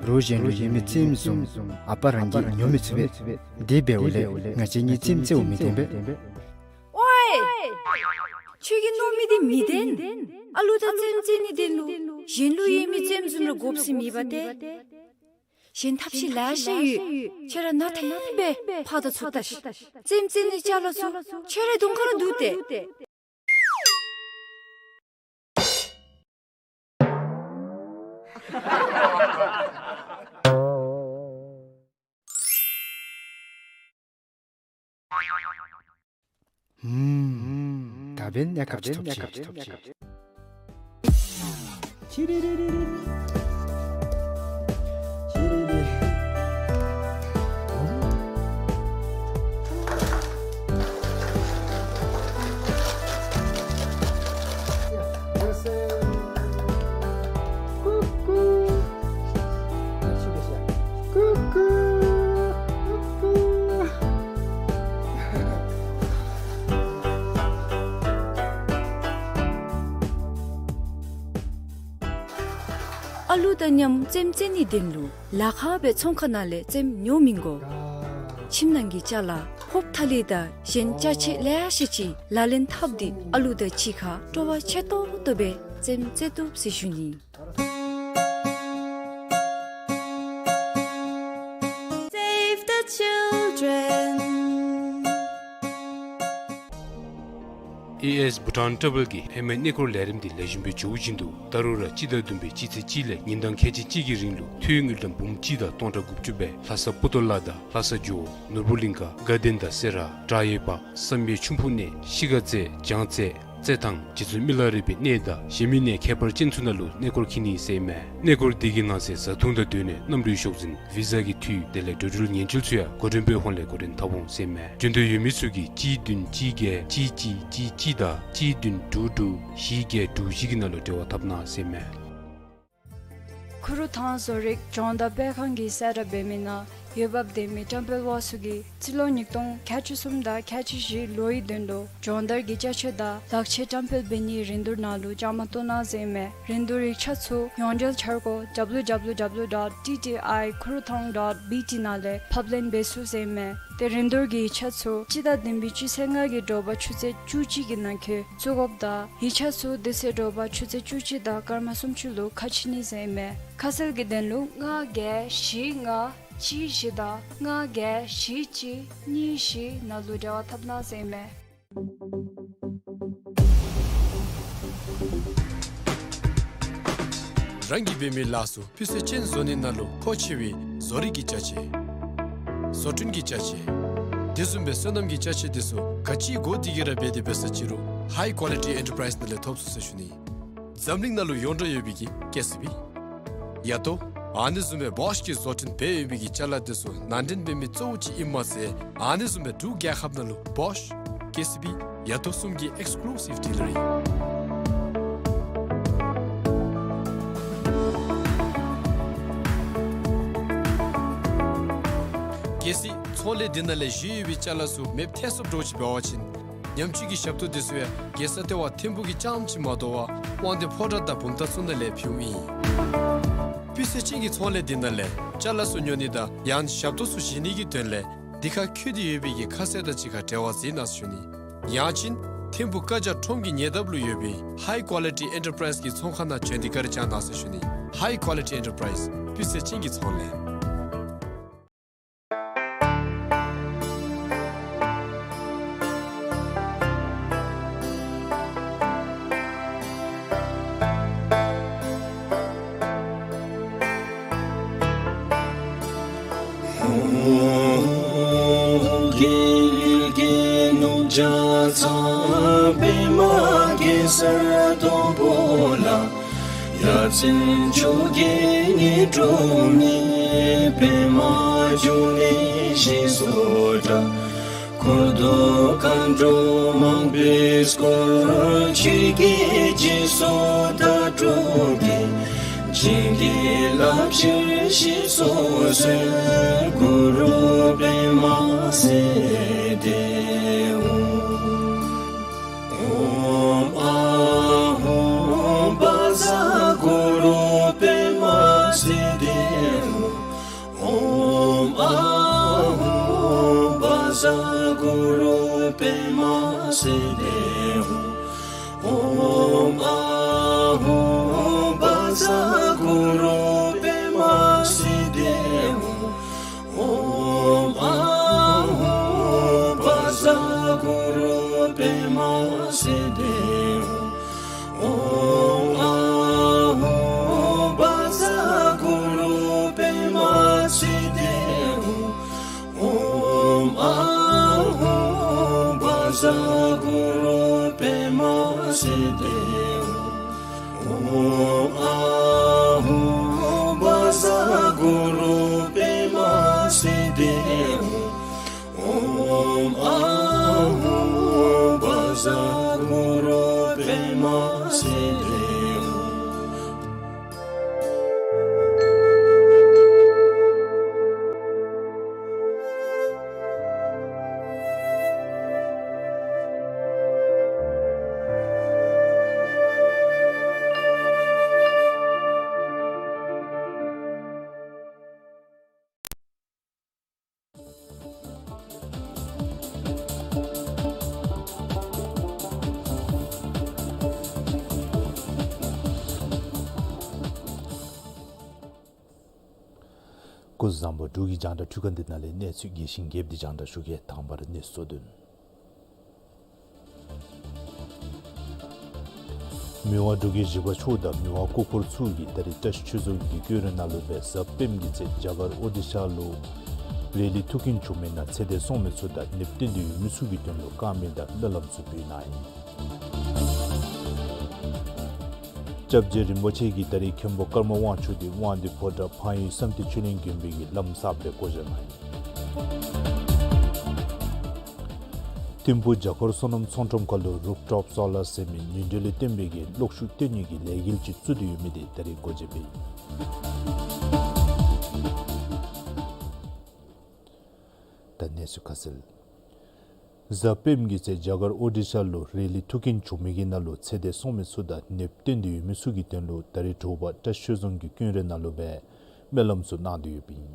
རོགས་གཞན་ལུ་ཡོད་མི་རྩེདམོ་བཟུམ་ཨ་པ་རང་གིས་ཉོ་མི་ཚུགས་པས། དེ་འབདཝ་ལས་ང་བཅས་གཉིས་རྩེདམོ་རྩེཝ་མི་བཏུབ་པས། ཨོའེ། ཁྱོད་ཀྱིས་མནོ་མི་དེ་མི་བདེན། ཨ་ལུ་དང་རྩེདམོ་རྩེ་ནི་དོན་ལུ་གཞན་ལུ་ཡོད་མི་རྩེདམོ་བཟུམ་ར་དགོཔ་ཟེར་མེད་པ་ཏེ། གཞན་ཐབས་ཤེས་ལེ་ཤ་ཡོད། ཁྱོད་ར་ནང་ཐེ་བའི་ཕར་དང་ཚུར་བལྟ་ཤིག། རྩེདམོ་རྩེ་ནི་ཅ་ལ་ཚུ་ཁྱོད་རའི་གདོང་ཁ་ལུ་འདུག་སྟེ། ཧུམ། ད་འབདན་གནས་སྐབས་ཅིག་ཐོབ་ཅི། ཅི་རི་རི་རི་རི། ཅི་རི་རི། ཀུ་ཀུ། ཀུ་ཀུ། ཀུ་ཀུ། ཨ་ལུ་དང་མཉམ་རྩེདམོ་རྩེ་ནི་དོན་ལུ་ལཱ་ཁག་སྦེ་ཚོང་ཁང་ནང་ལས་རྩེདམོ་ཉོ་མི་དགོ། ཁྱིམ་ནང་གི་ཅ་ལ་ཕོརཔ་ཐ་ལི་དང་གཞན་ཅ་ཆས་ལེ་ཤ་ཅིག་ལག་ལེན་འཐབ་སྟེ་ཨ་ལུ་དང་གཅིག་ཁར་སྤྲོ་བ་ཆེ་ཏོག་ཏོ་སྦེ་རྩེདམོ་རྩེ་བཏུབ་ཟེར་ཞུ་ནི། Save the children. ཨེ་ཨེས་བྷུ་ཊཱན་ཊེ་བཱལ་གྱིས་ཧེ་མའི་གནས་སྐོར་ལས་རིམ་འདི་ལེགས་ཤོམ་སྦེ་འགྱོ་བཞིན་འདུག། ད་རུང་ར་སྤྱི་ཟླ་བདུན་པའི་སྤྱི་ཚེས་གཅིག་ལས་ཉིན་གྲངས་ཁལ་གཅིག་གཅིག་གི་རིང་ལུ་འཐུས་དངུལ་ཀྲམ་འབུམ་གཅིག་དང་སྟོང་ཕྲག་དགུ་བཅུ་སྦེ་ལྷ་ས་པོ་ཏོ་ལ་དང་ལྷ་ས་ཇོ་ནོར་བུ་གླིང་ཁ་དགའ་ལྡན་དང་སེ་ར་བྲག་ཡོས་པ་བསམ་ཡས་ཁྱུང་ཕུག་གནས་གཞིས་ཀ་རྩེ་བྱང་རྩེ་རྩེ་ཐང་རྗེ་བཙུན་མི་ལ་རས་པའི་གནས་དང་གཞན་མི་གནས་ཁྱད་པར་ཅན་ཚུ་ནང་ལུ་གནས་སྐོར་འཁྱིད་ནི་ཟེར་ཨིན་མས། གནས་སྐོར་འདི་གི་ནང་གསེས་བཟའ་འཐུང་དང་སྡོད་གནས་གནམ་གྲུའི་ཤོག་འཛིན་བི་ཟ་གི་འཐུས་དེ་ལས་འགྲོ་འགྲུལ་ཉེན་བཅོལ་ཚུ་ཡང་འགོ་འདྲེན་པའི་ཧོང་ལས་འགོ་འདྲེན་འཐབ་འོང་ཟེར་ཨིན་མས། འབྱོན་འདོད་ཡོད་མི་ཚུ་གིས་གཅིག་བདུན་གཅིག་བརྒྱད་གཅིག་གཅིག་གཅིག་གཅིག་དང་གཅིག་བདུན་དྲུག་དྲུག་བཞི་བརྒྱད་དྲུག་བཞི་གི་ནང་ལུ་འབྲེལ་བ་འཐབ་གནང་ཟེར་ཨིན་མས། ཁུ་རུ་ཐང་བཟོ་རིག་སྦྱོང་བརྡར་སྤེལ་ཁང་གིས་གསལ་བསྒྲགས་འབད་མི་ནང་འོས་འབབ་ལྡན་མི་བཀྲམ་སྤེལ་པ་ཚུ་གིས་རྩིས་ལོ་ཉིས་སྟོང་ཁལ་གཅིག་གསུམ་དང་ཁལ་གཅིག་བཞི་ལོའི་དོན་ལུ་སྦྱོང་བརྡར་གྱི་ཅ་ཆས་དང་ལག་ཆས་བཀྲམ་སྤེལ་འབད་ནིའི་རིན་བསྡུར་ནང་ལུ་བཅའ་མར་གཏོགས་གནང་ཟེར་ཨིན་མས། རིན་བསྡུར་ཡིག་ཆ་ཚུ་ཡོངས་འབྲེལ་འཆར་སྒོ་W W W dot T T I Kurutang dot B T ནང་ལས་ཕབ་ལེན་འབད་ཚུགས་ཟེར་ཨིན་མས། ཏེ་རིན་བསྡུར་གྱི་ཡིག་ཆ་ཚུ་སྤྱི་ཟླ་བདུན་པའི་སྤྱི་ཚེས་ལྔ་གི་དྲོ་པ་ཆུ་ཚོད་བཅུ་གཅིག་གི་ནང་འཁོད་བཙུགས་དགོཔ་དང་ཡིག་ཆ་ཚུ་དེ་ཚེ་དྲོ་པ་ཆུ་ཚོད་བཅུ་གཅིག་དང་སྐར་མ་སུམ་ཅུ་ལུ་ཁ་ཕྱེ་ནི་ཟེར་ཨིན་མས། ཁ་གསལ་གྱི་དོན་ལུ་ལྔ་བརྒྱད་བཞི་ལྔ་གཅིག་བཞི་དང་ལྔ་བརྒྱད་བཞི་གཅིག་གཉིས་བཞི་ནང་ལུ་འབྲེལ་བ་འཐབ་གནང་ཟེར་ཨིན་མས། རང་གིས་འབད་མི་ལཱ་ཚུ་སྤུས་ཚད་ཅན་བཟོ་ནི་ནང་ལུ་མཁོ་ཆེ་བའི་བཟོ་རིག་གི་ཅ་ཆས་བཟོ་སྐྲུན་གྱི་ཅ་ཆས་དེ་བཟུམ་སྦེ་སོ་ནམ་གྱི་ཅ་ཆས་དེ་ཚུ་ག་ཅི་དགོ་དེ་གི་ར་འབད་དེ་འབད་ས་ཅིག་རུང་High Quality Enterprise ནང་ལས་ཐོབ་ཚུགས་ཟེར་ཞུ་ནི། འཛམ་གླིང་ནང་ལུ་ཡོངས་གྲགས་ཡོད་པའི་གི་ཀེ་སི་བི། ཡ་ཏོ། ཨ་ནི་བཟུམ་སྦེ་བོཤ་གིས་བཟོ་སྐྲུན་འབད་ཡོད་པའི་གི་ཅ་ལ་དེ་ཚུ་ནང་འདྲེན་འབད་མི་གཙོ་བོ་ཅིག་ཨིནམ་མ་ཚད་ཨ་ནི་བཟུམ་སྦེ་འབྲུག་རྒྱལ་ཁབ་ནང་ལུ་བོཤ་ཀེ་སི་བི་ཡ་ཏོ་གསུམ་གྱི་ཨེགསི་ཀུ་ལུ་སིབ་ཌི་ལི་བ་རི། གལ་སྲིད་ཚོང་ལས་འདི་ནང་ལས་བཞེས་ཡོད་པའི་ཅ་ལ་ཚུ་མེདཔ་ཐལ་སོཔ་འདྲཝ་ཅིག་འབད་བ་ཅིན་ཉམས་བཅོས་ཀྱི་ཞབས་ཏོག་དེ་ཚུ་ཡང་རྒྱལ་ས་ལྟེ་བ་ཐིམ་ཕུག་གི་རྐྱངམ་ཅིག་མ་དོ་བར་དབང་འདུས་ཕོ་བྲང་དང་བུམ་ཐང་ཚུ་ནང་ལས་ཕུལཝ་ཨིན། སྤུས་ཚད་ཅན་གྱི་ཚོང་ལས་འདི་ནང་ལས་ཅ་ལ་ཚུ་ཉོ་ནི་དང་ཡང་ཞབས་ཏོག་ཚུ་བཞེས་ནི་གི་དོན་ལས་འདི་ཁར་བཀོད་དེ་ཡོད་པའི་གི་ཁ་གསལ་དང་གཅིག་ཁར་འབྲེལ་བ་འཛིན་གནང་ཟེར་ཞུ་ནི། ཡང་ཅིན་ཐིམ་ཕུག་ཀ་ཇ་ཁྲོམ་གྱི་ཉེ་འདབས་ལུ་ཡོད་པའི་High Quality Enterprise གི་ཚོང་ཁང་ནང་བྱོན་ཏེ་བཀའ་དྲིན་བསྐྱང་གནང་ཟེར་ཞུ་ནི། High Quality Enterprise སྤུས་ཚད་ཅན་གྱི་ཚོང་ལས། རྒྱལ་གྱི་ནུབ་བྱང་ཚང་པདྨ་གེ་སར་སྡོང་པོ་ལ། ཡ་མཚན་མཆོག་གི་ཉི་སྒྲོན་མེ། པདྨ་འབྱུང་གནས་ཞེས་སུ་གྲགས། འཁོར་དང་མཁའ་འགྲོ་མང་པོས་བསྐོར། ཆོས་ཀྱི་རྗེས་སུ་བདག་སྒྲུབ་ཀྱིས། བྱིན་གྱིས་བརླབ་ཕྱིར་གཤེགས་སུ་གསོལ། གུ་རུ་པདྨ་སིདྡྷི་ཧཱུྃ། ཨོཾ་ཨཱཿཧཱུྃ་བཛྲ་གུ་རུ་པདྨ་སིདྡྷི་ཧཱུྃ། ཨོཾ་ཨཱཿཧཱུྃ་བཛྲ་གུ་རུ་པདྨ་སིདྡྷི་ཧཱུྃ། ཨོཾ་ཨཱཿཧཱུྃ་བཛྲ་གུ་རུ་པདྨ་སིདྡྷི་ཧཱུྃ། ཨོཾ་ཨཱཿཧཱུྃ་བཛྲ་གུ་རུ་པདྨ་སིདྡྷི་ཧཱུྃ། ཨོཾ་ཨཱཿཧཱུྃ་བཛྲ་གུ་རུ་པདྨ་སིདྡྷི་ཧཱུྃ། ཨོཾ་ཨཱཿཧཱུྃ་བཛྲ་གུ་རུ་པདྨ་སིདྡྷི་ཧཱུྃ། ཨོཾ་ཨཱཿཧཱུྃ་བཛྲ་གུ་རུ་པདྨ་སིདྡྷི་ཧཱུྃ། ཨོཾ་ཨཱཿཧཱུྃ་བཛྲ་གུ་རུ་པདྨ་སིདྡྷི་ཧཱུྃ། སྐུ་གཟུགས་བཟང་པོ། འབྲུག་གི་རྒྱང་བསྒྲགས་འཕྲུལ་ཁང་འདི་ནང་ལས་གནས་ཚུལ་རྒྱས་ཤིང་རྒྱསཔ་སྦེ་རྒྱང་བསྒྲགས་ཞུ་གེ། དང་པ་ར་གནས་ཚུལ་གཙོ་དོན། མི་དབང་འབྲུག་རྒྱལ་བཞི་པ་མཆོག་དང་མི་དབང་སྐུ་འཁོར་ཚུ་གིས་ད་རིས་བཀྲ་ཤིས་ཆོས་རྫོང་གི་དགོན་ར་ནང་ལུ་སྦེ་གཟའ་སྤེནམ་གི་ཚེ་རྒྱ་གར་ཨོ་ཌི་ཤ་ལུ་རེ་ལི་ཐུགས་འགན་བཞེས་མི་ནང་ཚེ་འདས་སོང་མི་ཚུ་དང་ནདཔ་བསྟེན་ཏེ་ཡོད་མི་ཚུ་གི་དོན་ལུ་དཀར་མེ་དང་སྨོན་ལམ་ཚུ་ཕུལ་གནང་ཡི། སྐྱབས་རྗེ་རིན་པོ་ཆེ་གིས་ད་རིས་མཁན་པོ་ཀརྨ་དབང་ཕྱུག་འདི་དབང་འདུས་ཕོ་བྲང་འཕགས་ཡུལ་བསམ་གཏན་ཆོས་གླིང་དགོན་པའི་གི་བླམ་གསརཔ་སྦེ་བསྐོ་བཞག་གནང་ཡི། ཐིམ་ཕུག་བརྒྱ་འཁོར་སོ་ནམ་ཚོང་ཁྲོམ་ཁ་ལུ་རུབ་ཊོབ་སོ་ལར་ཟེར་མི་ཉིན་དྲོད་ལས་བཏོན་པའི་གི་གློག་ཤུགས་བཏོན་ནི་གི་ལས་འགུལ་ཅིག་བཙུགས་ཏེ་ཡོད་མི་འདི་ད་རིས་སྒོ་འབྱེད་འབད་ཡི། ད་གནས་ཚུལ་ཁ་གསལ། གཟའ་སྤེནམ་གི་ཚེ་རྒྱ་གར་ཨོ་ཌི་ཤ་ལུ་རེ་ལི་ཐུགས་འགན་བཞེས་མི་གི་ནང་ལུ་ཚེ་འདས་སོང་མི་ཚུ་དང་ནདཔ་བསྟེན་ཏེ་ཡོད་མི་ཚུ་གི་དོན་ལུ་ད་རིས་དྲོ་པ་བཀྲ་ཤིས་ཆོས་རྫོང་གི་དགོན་ར་ནང་ལུ་སྦེ་སྨོན་ལམ་ཚུ་གནང་སྟེ་ཡོདཔ་ཨིན།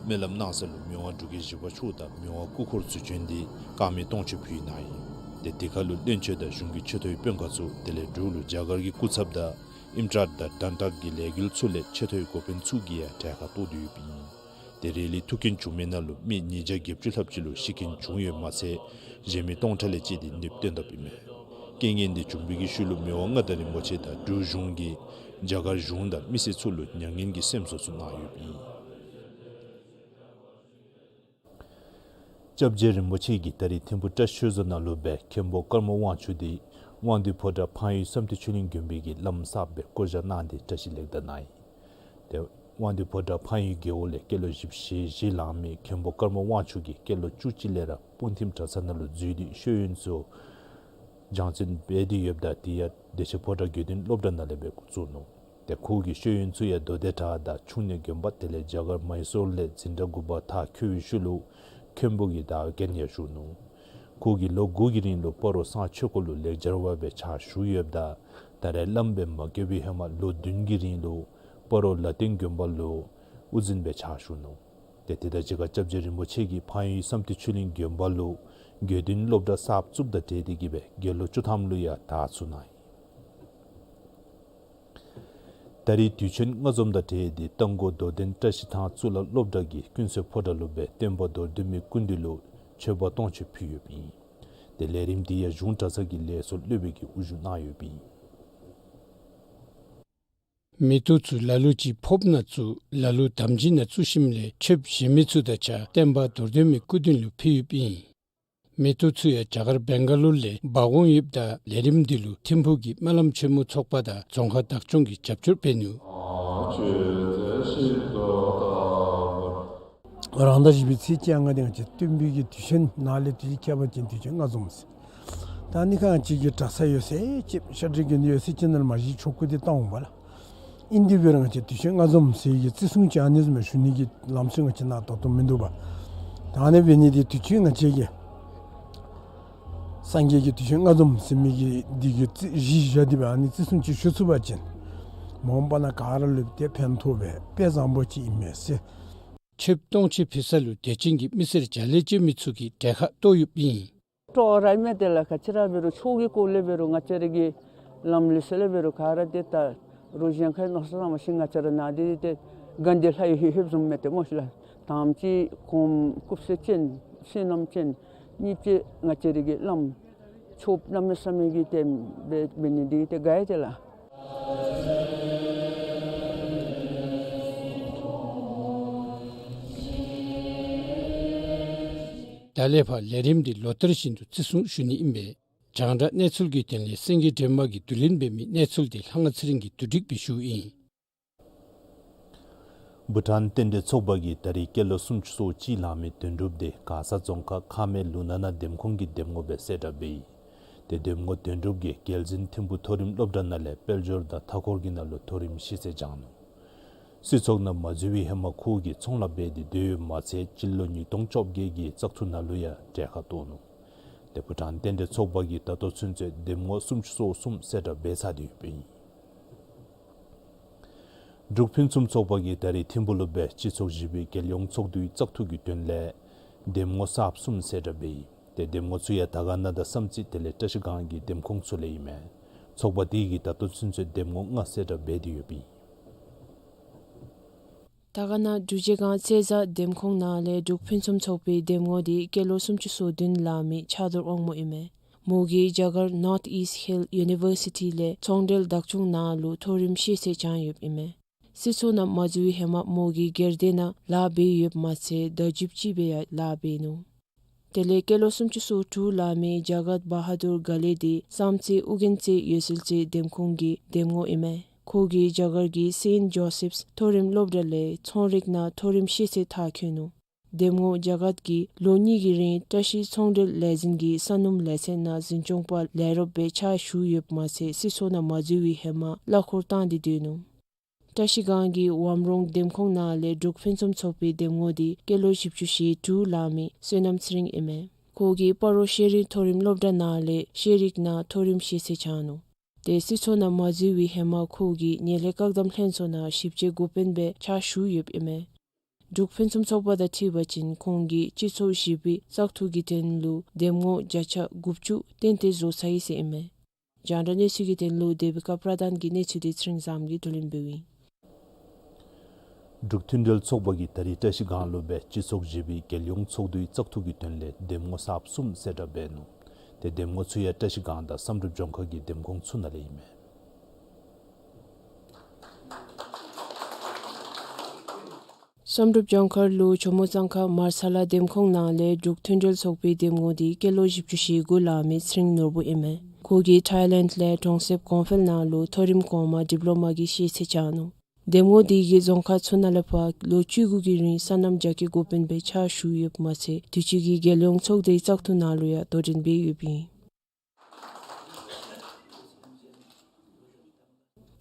སྨོན་ལམ་གནང་ས་ལུ་མི་དབང་འབྲུག་རྒྱལ་བཞི་པ་མཆོག་དང་མི་དབང་སྐུ་འཁོར་ཚུ་བྱོན་ཏེ་དཀར་མེ་སྟོང་མཆོད་ཕུལ་གནང་ཡི། ཏེ་དེ་ཁར་ལུ་བློན་ཆེན་དང་གཞུང་གི་ཆེ་མཐོའི་དཔོན་ཁག་ཚུ་དེ་ལས་འབྲུག་ལུ་རྒྱ་གར་གྱི་སྐུ་ཚབ་དང་ཨིམ་ཊཱཊ་དང་ཌན་ཊཱཊ་ཀྱི་ལས་འགུལ་ཚུ་ལས་ཆེ་མཐོའི་འགོ་དཔོན་ཚུ་གིས་ཡང་གྲལ་ཁར་གཏོགས་ཏེ་ཡོདཔ་ཨིན། ཏེ་རེ་ལི་ཐུགས་འགན་བཞེས་མི་ནང་ལུ་མི་ཉིས་བརྒྱ་བརྒྱད་ཅུ་ལྷགཔ་ཅིག་ལུ་ཤི་རྐྱེན་བྱུང་ཡོདཔ་མ་ཚད་གཞན་མི་སྟོང་ཕྲག་ལས་བཅད་དེ་ནདཔ་བསྟེན་དོ་ཡོདཔ་ཨིན་མས། རྐྱེན་ངན་འདི་བྱུང་བའི་གི་ཤུལ་ལུ་མི་དབང་མངའ་བདག་རིན་པོ་ཆེ་དང་འབྲུག་གཞུང་གིས་རྒྱ་གར་གཞུང་དང་མི་སེར་ཚུ་ལུ་མྱ་ངན་གྱི་སེམས་གསོ་ཚུ་གནང་ཡོདཔ་ཨིན། སྐྱབས་རྗེ་རིན་པོ་ཆེ་གིས་ད་རིས་ཐིམ་ཕུག་བཀྲ་ཤིས་ཆོས་རྫོང་ནང་ལུ་སྦེ་མཁན་པོ་ཀརྨ་དབང་ཕྱུག་འདི་དབང་འདུས་ཕོ་བྲང་འཕགས་ཡུལ་བསམ་གཏན་ཆོས་གླིང་དགོན་པའི་གི་བླམ་གསརཔ་སྦེ་བསྐོ་བཞག་གནང་སྟེ་བཀྲ་ཤིས་ལེགས་དར་གནང་ཡི། ཏེ་དབང་འདུས་ཕོ་བྲང་འཕགས་ཡུལ་རྒེད་འོག་ལས་སྐྱེས་ལོ་བཞི་བཅུ་ཞེ་བཞི་ལང་མི་མཁན་པོ་ཀརྨ་དབང་ཕྱུག་གིས་སྐྱེས་ལོ་བཅུ་གཅིག་ལས་ར་སྤུངས་ཐིམ་གྲྭ་ཚང་ནང་ལུ་འཛུལ་ཏེ་ཤེས་ཡོན་ཚུ་སྦྱང་བརྩོན་འབད་དེ་ཡོདཔ་ད་དེ་ཡང་བདེ་ཆེན་ཕོ་བྲང་དགེ་འདུན་སློབ་གྲྭ་ནང་ལས་སྦེ་བཙུགས་ནུག། ཏེ་ཁོ་གི་ཤེས་ཡོན་ཚུ་ཡང་མདོ་སྡེ་བྲག་དང་ཆུ་གནས་དགོན་པ་དེ་ལས་རྒྱ་གར་མཱི་སོར་ལས་འཛིན་གྲྭ་དགུ་པ་མཐར་འཁྱོལ་བའི་ཤུལ་ལུ་མཁན་པོ་གི་བདག་འགན་ཡང་ཞུ་ནུག། ཁོ་གིས་ལོ་དགུ་གི་རིང་ལུ་སྤ་རོ་གསང་ཆོས་སྐོར་ལུ་ལེགས་སྦྱར་བ་སྦེ་ཕྱག་ཞུ་ཡོདཔ་ད་ད་རེས་བླམ་སྦེ་མ་བསྐོས་པའི་ཧེ་མ་ལོ་བདུན་གྱི་རིང་ལུ་སྤ་རོ་ལ་སྟེང་དགོན་པ་ལུ་དབུ་འཛིན་སྦེ་ཕྱག་ཞུ་ནུག། ཏེ་དེ་དང་གཅིག་ཁར་སྐྱབས་རྗེ་རིན་པོ་ཆེ་གིས་འཕགས་ཡུལ་བསམ་གཏན་ཆོས་གླིང་དགོན་པ་ལུ་དགེ་འདུན་སློབ་གྲྭ་གསརཔ་བཙུགསཔ་དང་འབྲེལ་ཏེ་གིས་སྦེ་དགེ་སློང་བཅུ་ཐམ་ལུ་ཡང་དར་ཚུགས་གནང་ཡི། ད་རེས་དུས་ཆེན་སྔ་འཛོམས་དང་འབྲེལ་ཏེ་རྟ་མགོ་རྡོར་གདན་བཀྲ་ཤིས་ཐང་གཙུག་ལག་སློབ་གྲྭ་གི་ཀུན་གསལ་ཕོ་བྲང་ལུ་སྦེ་བསྟན་པ་རྡོར་གདོན་མའི་སྐུ་མདུན་ལུ་མཆོད་པ་སྟོང་མཆོད་ཕུལ་ཡོདཔ་ཨིན། ཏེ་ལས་རིམ་འདི་ཡང་གཞུང་གྲྭ་ཚང་གི་ལས་ཚོགས་སློབ་དཔོན་གྱིས་དབུ་བཞུགས་གནང་ཡོདཔ་ཨིན། མེ་ཏོག་ཚུ་ལ་ལུ་ཅིག་ཕོརཔ་ནང་བཙུགས། ལ་ལུ་དམ་སྦྱིས་ནང་བཙུགས་ཞིནམ་ལས་མཆོདཔ་གཞན་མི་ཚུ་དང་གཅིག་ཁར་བསྟན་པ་རྡོར་གདོན་མའི་སྐུ་མདུན་ལུ་ཕུལ་ཡོདཔ་ཨིན། མེ་ཏོག་ཚུ་ཡང་རྒྱ་གར་བེང་ག་ལུར་ལས་འབག་འོང་ཡོདཔ་ད་ལས་རིམ་འདི་ལུ་ཐིམ་ཕུག་གི་སྨོན་ལམ་ཆེན་མོ་ཚོགས་པ་དང་རྫོང་ཁག་བདག་སྐྱོང་གིས་རྒྱབ་སྐྱོར་འབད་ནུག། རང་ཟླ་བཞི་པའི་ཚེས་བཅོ་ལྔ་འདི་ང་བཅས་སྟོན་པའི་གི་དུས་ཆེན་ནང་ལས་དུས་ཁྱད་པར་ཅན་དུས་ཆེན་སྔ་འཛོམས་ཟེར། ད་ཨ་ནི་ཁར་ང་བཅས་ཀྱི་གྲྭ་ཚང་ཡོད་ཚད་ཅིག་ཤར་སྒྲེང་དགོན་སྡེ་ཡོད་ཚད་ཅིག་ནང་མ་གཞི་ཆོ་ག་འདི་བཏང་འོང་པ་ལགས། ཨིན་དེ་འབད་རུང་ང་བཅས་དུས་ཆེན་སྔ་འཛོམས་ཟེར་གྱི་བརྩི་སྲུང་ཅིག་ཨ་ནི་བཟུམ་མའི་ཞུ་ནི་གི་ལམ་སྲོལ་ང་བཅས་ནང་ད་ལྟོ་མིན་འདུག་པ། ད་ཨ་ནི་འབད་ནི་འདི་དུས་ཆེན་ང་བཅས་ཀྱི་སངས་རྒྱས་ཀྱི་དུས་ཆེན་སྔ་འཛོམས་ཟེར་མི་གི་འདི་གི་རྩིས་གཞི་བཞག་སྟེ་སྦེ་ཨ་ནི་བརྩི་སྲུང་ཅིག་ཞུ་ཚུགས་པ་ཅིན་མ་འོངས་པ་ནང་ག་ར་ལུ་ཏེ་ཕན་ཐོགས་པའི་དཔེ་བཟང་པོ་ཅིག་ཨིན་མས་ཟེར། མཆོདཔ་སྟོང་མཆོད་ཕུལ་ས་ལུ་དད་ཅན་གྱི་མི་སེར་བརྒྱ་ལས་བཅད་མི་ཚུ་གིས་གྲལ་ཁར་གཏོགས་ཡོདཔ་ཨིན། སྤྲོ་ར་ཨིན་མས། དེ་ལས་ག་ཅི་ར་འབད་རུང་ཆོས་ཀྱི་སྐོར་ལས་འབད་རུང་ང་བཅས་ར་གི་ལམ་ལུགས་སྲོལ་ལས་འབད་རུང་ག་ར་ཏེ་ད་རུང་གཞན་ཁའི་མནོ་བསམ་བཏང་བ་ཅིན་ང་བཅས་ར་ནང་འདི་ཏེ་དགའ་བདེ་ལྷ་ཡི་ཧེ་ཧེ་བཟུམ་མས་ཏེ་སྨོ་ཤིག་ལགས། དང་པ་གོངམ་སྐུ་བསོད་ཅན་བསོད་ནམས་ཅན། གཉིས་པ་ང་བཅས་ར་གི་བླམ་ཆོསཔ་གནམ་མེད་ས་མེད་ཀྱི་ཏེ་འབད་འབད་ནི་འདི་ཏེ་དགའ་ཡི་ཏེ་ལགས། ད་ལས་ཕར་ལས་རིམ་འདི་ལོ་ལྟར་བཞིན་དུ་བརྩི་སྲུང་ཞུ་ནི་ཨིན་པས། རྒྱང་བསྒྲགས་གནས་ཚུལ་གྱི་དོན་ལས་སེང་གེ་སྒྲོལ་མ་གིས་བསྡུ་ལེན་འབད་མི་གནས་ཚུལ་འདི་ལྷ་དབང་ཚེ་རིང་གིས་བསྡུ་སྒྲིག་འབད་ཞུཝ་ཨིན། བྷུ་ཊཱན་རྟེན་འབྲེལ་ཚོགས་པ་གིས་ད་རེས་སྐྱེས་ལོ་སུམ་ཅུ་སོ་གཅིག་ལང་མི་དོན་གྲུབ་འདི་མགར་ས་རྫོང་ཁག་ཁ་སྨད་ལུང་ནག་ནང་འདེམས་ཁོངས་ཀྱི་འདེམས་ངོ་སྦེ་གསལ་བསྒྲགས་འབད་ཡི། ཏེ་འདེམས་ངོ་དོན་གྲུབ་ཀྱིས་རྒྱལ་འཛིན་ཐིམ་ཕུག་མཐོ་རིམ་སློབ་གྲྭ་ནང་ལས་དཔལ་འབྱོར་དང་མཐའ་འཁོར་གྱི་ནང་ལུ་མཐོ་རིམ་ཤེས་ཚད་སྦྱངས་ནུག། སྲིད་ཚོགས་ནང་མ་འཛུལ་བའི་ཧེ་མ་ཁོ་གིས་ཚོང་ལཱ་འབད་དེ་སྡོད་ཡོདཔ་མ་ཚད་སྤྱི་ལོ་ཉིས་སྟོང་བཅོ་བརྒྱད་ཀྱི་བཙག་འཐུ་ནང་ལུ་ཡང་གྲལ་ཁར་གཏོགས་ནུག། ཏེ་བྷུ་ཊཱན་རྟེན་འབྲེལ་ཚོགས་པ་གིས་ད་ལྟོ་ཚུན་ཚོད་འདེམས་ངོ་སུམ་ཅུ་སོ་གསུམ་གསལ་བསྒྲགས་འབད་ཚར་ཏེ་ཡོདཔ་ཨིན། འབྲུག་ཕུན་སུམ་ཚོགས་པ་གིས་ད་རེས་ཐིམ་ཕུག་ལུ་སྦེ་སྤྱི་ཚོགས་བཞི་པའི་རྒྱལ་ཡོངས་ཚོགས་འདུའི་བཙག་འཐུ་གི་དོན་ལས་འདེམས་ངོ་གསརཔ་གསུམ་གསལ་བསྒྲགས་འབད་ཡི། ཏེ་འདེམས་ངོ་ཚུ་ཡང་དར་དཀར་ན་དང་བསམ་རྩེ་དེ་ལས་བཀྲ་ཤིས་སྒང་གི་འདེམས་ཁོངས་ཚུ་ལས་ཨིན་མས། ཚོགས་པ་དེ་གིས་ད་ལྟོ་ཚུན་ཚོད་འདེམས་ངོ་ལྔ་གསལ་བསྒྲགས་འབད་དེ་ཡོདཔ་ཨིན། དར་དཀར་ན་འབྲུག་རྗེས་སྒང་རྩེ་བཟའ་འདེམས་ཁོངས་ནང་ལས་འབྲུག་ཕུན་སུམ་ཚོགས་པའི་འདེམས་ངོ་འདི་སྐྱེས་ལོ་སུམ་ཅུ་སོ་བདུན་ལང་མི་ཕྱག་རྡོར་དབང་མོ་ཨིན་མས། མོ་གིས་རྒྱ་གར་North East Hill University ལས་ཚོང་འབྲེལ་བདག་སྐྱོང་ནང་ལུ་མཐོ་རིམ་ཤེས་ཚད་སྦྱངས་ཡོདཔ་ཨིན་མས། སྲིད་ཚོགས་ནང་མ་འཛུལ་བའི་ཧེ་མ་མོ་གིས་སྒེར་སྡེ་ནང་ལཱ་འབད་ཡོདཔ་མ་ཚད་བརྡ་བརྒྱུདཔ་ཅིག་སྦེ་ཡང་ལཱ་འབད་ནུག། དེ་ལས་སྐྱེས་ལོ་སུམ་ཅུ་སོ་དྲུག་ལང་མི་ཇ་གཏ་བ་ཧ་དུར་ག་ལེ་འདི་བསམ་རྩེ་ཨོ་རྒྱན་རྩེ་འོད་གསལ་རྩེ་འདེམས་ཁོངས་ཀྱི་འདེམས་ངོ་ཨིན་མས། ཁོ་གིས་རྒྱ་གར་གྱི་Saint Joseph's མཐོ་རིམ་སློབ་གྲྭ་ལས་ཚོང་རིག་ནང་མཐོ་རིམ་ཤེས་ཚད་མཐར་འཁྱོལ་ནུག། འདེམས་ངོ་ཇ་གཏ་གིས་ལོ་གཉིས་ཀྱི་རིང་བཀྲ་ཤིས་ཚོང་འབྲེལ་ལས་འཛིན་གྱི་ས་སྣུམ་ལས་ཚན་ནང་འཛིན་སྐྱོང་པ་ལས་རོགསཔ་སྦེ་ཕྱག་ཞུ་ཡོདཔ་མ་ཚད་སྲིད་ཚོགས་ནང་མ་འཛུལ་བའི་ཧེ་མ་གླ་འཁོར་བཏང་སྟེ་སྡོད་ནུག། བཀྲ་ཤིས་སྒང་གི་ཝམ་རོང་འདེམས་ཁོངས་ནང་ལས་འབྲུག་ཕུན་སུམ་ཚོགས་པའི་འདེམས་ངོ་འདི་སྐྱེས་ལོ་བཞི་བཅུ་ཞེ་དྲུག་ལང་མི་བསོད་ནམས་ཚེ་རིང་ཨིན་མས། ཁོ་གིས་སྤ་རོ་ཤེས་རིག་མཐོ་རིམ་སློབ་གྲྭ་ནང་ལས་ཤེས་རིག་ནང་མཐོ་རིམ་ཤེས་ཚད་སྦྱངས་ནུག། ཏེ་སྲིད་ཚོགས་ནང་མ་འཛུལ་བའི་ཧེ་མ་ཁོ་གིས་ངན་ལྷད་བཀག་སྡོམ་ལྷན་ཚོགས་ནང་ཞིབ་དཔྱད་འགོ་དཔོན་སྦེ་ཕྱག་ཞུ་ཡོདཔ་ཨིན་མས། འབྲུག་ཕུན་སུམ་ཚོགས་པ་དང་འཁྲིལ་བ་ཅིན་ཁོང་གིས་སྤྱི་ཚོགས་བཞི་པའི་བཙག་འཐུ་གི་དོན་ལུ་འདེམས་ངོ་བརྒྱ་ཆ་དགུ་བཅུ་ཏན་ཏན་བཟོ་ཚར་ཡི་ཟེར་ཨིན་མས། རྒྱང་བསྒྲགས་གནས་ཚུལ་གྱི་དོན་ལུ་དེ་བི་ཀ་པྲ་དཱན་གྱི་གནས་ཚུལ་འདི་ཚེ་རིང་བཟངམོ་གིས་བསྡུ་ལེན་འབདཝ་ཨིན། འབྲུག་མཐུན་སྒྲིལ་ཚོགས་པ་གིས་ད་རེས་བཀྲ་ཤིས་སྒང་ལུ་སྦེ་སྤྱི་ཚོགས་བཞི་པའི་རྒྱལ་ཡོངས་ཚོགས་འདུའི་བཙག་འཐུ་གི་དོན་ལས་འདེམས་ངོ་གསརཔ་གསུམ་གསལ་བསྒྲགས་འབད་ནུག། ཏེ་འདེམས་ངོ་ཚུ་ཡང་བཀྲ་ཤིས་སྒང་དང་བསམ་གྲུབ་ལྗོངས་མཁར་གྱི་འདེམས་ཁོངས་ཚུ་ནང་ལས་ཨིན་མས། བསམ་གྲུབ་ལྗོངས་མཁར་ལུ་ཇོ་མོ་གཙང་ཁ་མར་ས་ལ་འདེམས་ཁོངས་ནང་ལས་འབྲུག་མཐུན་སྒྲིལ་ཚོགས་པའི་འདེམས་ངོ་འདི་སྐྱེས་ལོ་བཞི་བཅུ་ཞེ་དགུ་ལང་མི་ཚེ་རིང་ནོར་བུ་ཨིན་མས། ཁོ་གིས་ཐའི་ལེནཌ་ལས་གྲོང་གསེབ་གོང་འཕེལ་ནང་ལུ་མཐོ་རིམ་གོང་མ་ཌིབ་ལོ་མ་གི་ཤེས་ཚད་སྦྱངས་ནུག། འདེམས་ངོ་འདི་གིས་རྫོང་ཁག་ཚུ་ནང་ལས་ཕར་ལོ་བཅུ་དགུ་གི་རིང་སོ་ནམ་རྒྱ་སྐྱེད་འགོ་དཔོན་སྦེ་ཕྱག་ཞུ་ཡོདཔ་མ་ཚད་དུས་ཅི་གི་རྒྱལ་ཡོངས་ཚོགས་སྡེའི་བཙག་འཐུ་ནང་ལུ་ཡང་དོ་འགྲན་འབད་ཡོདཔ་ཨིན།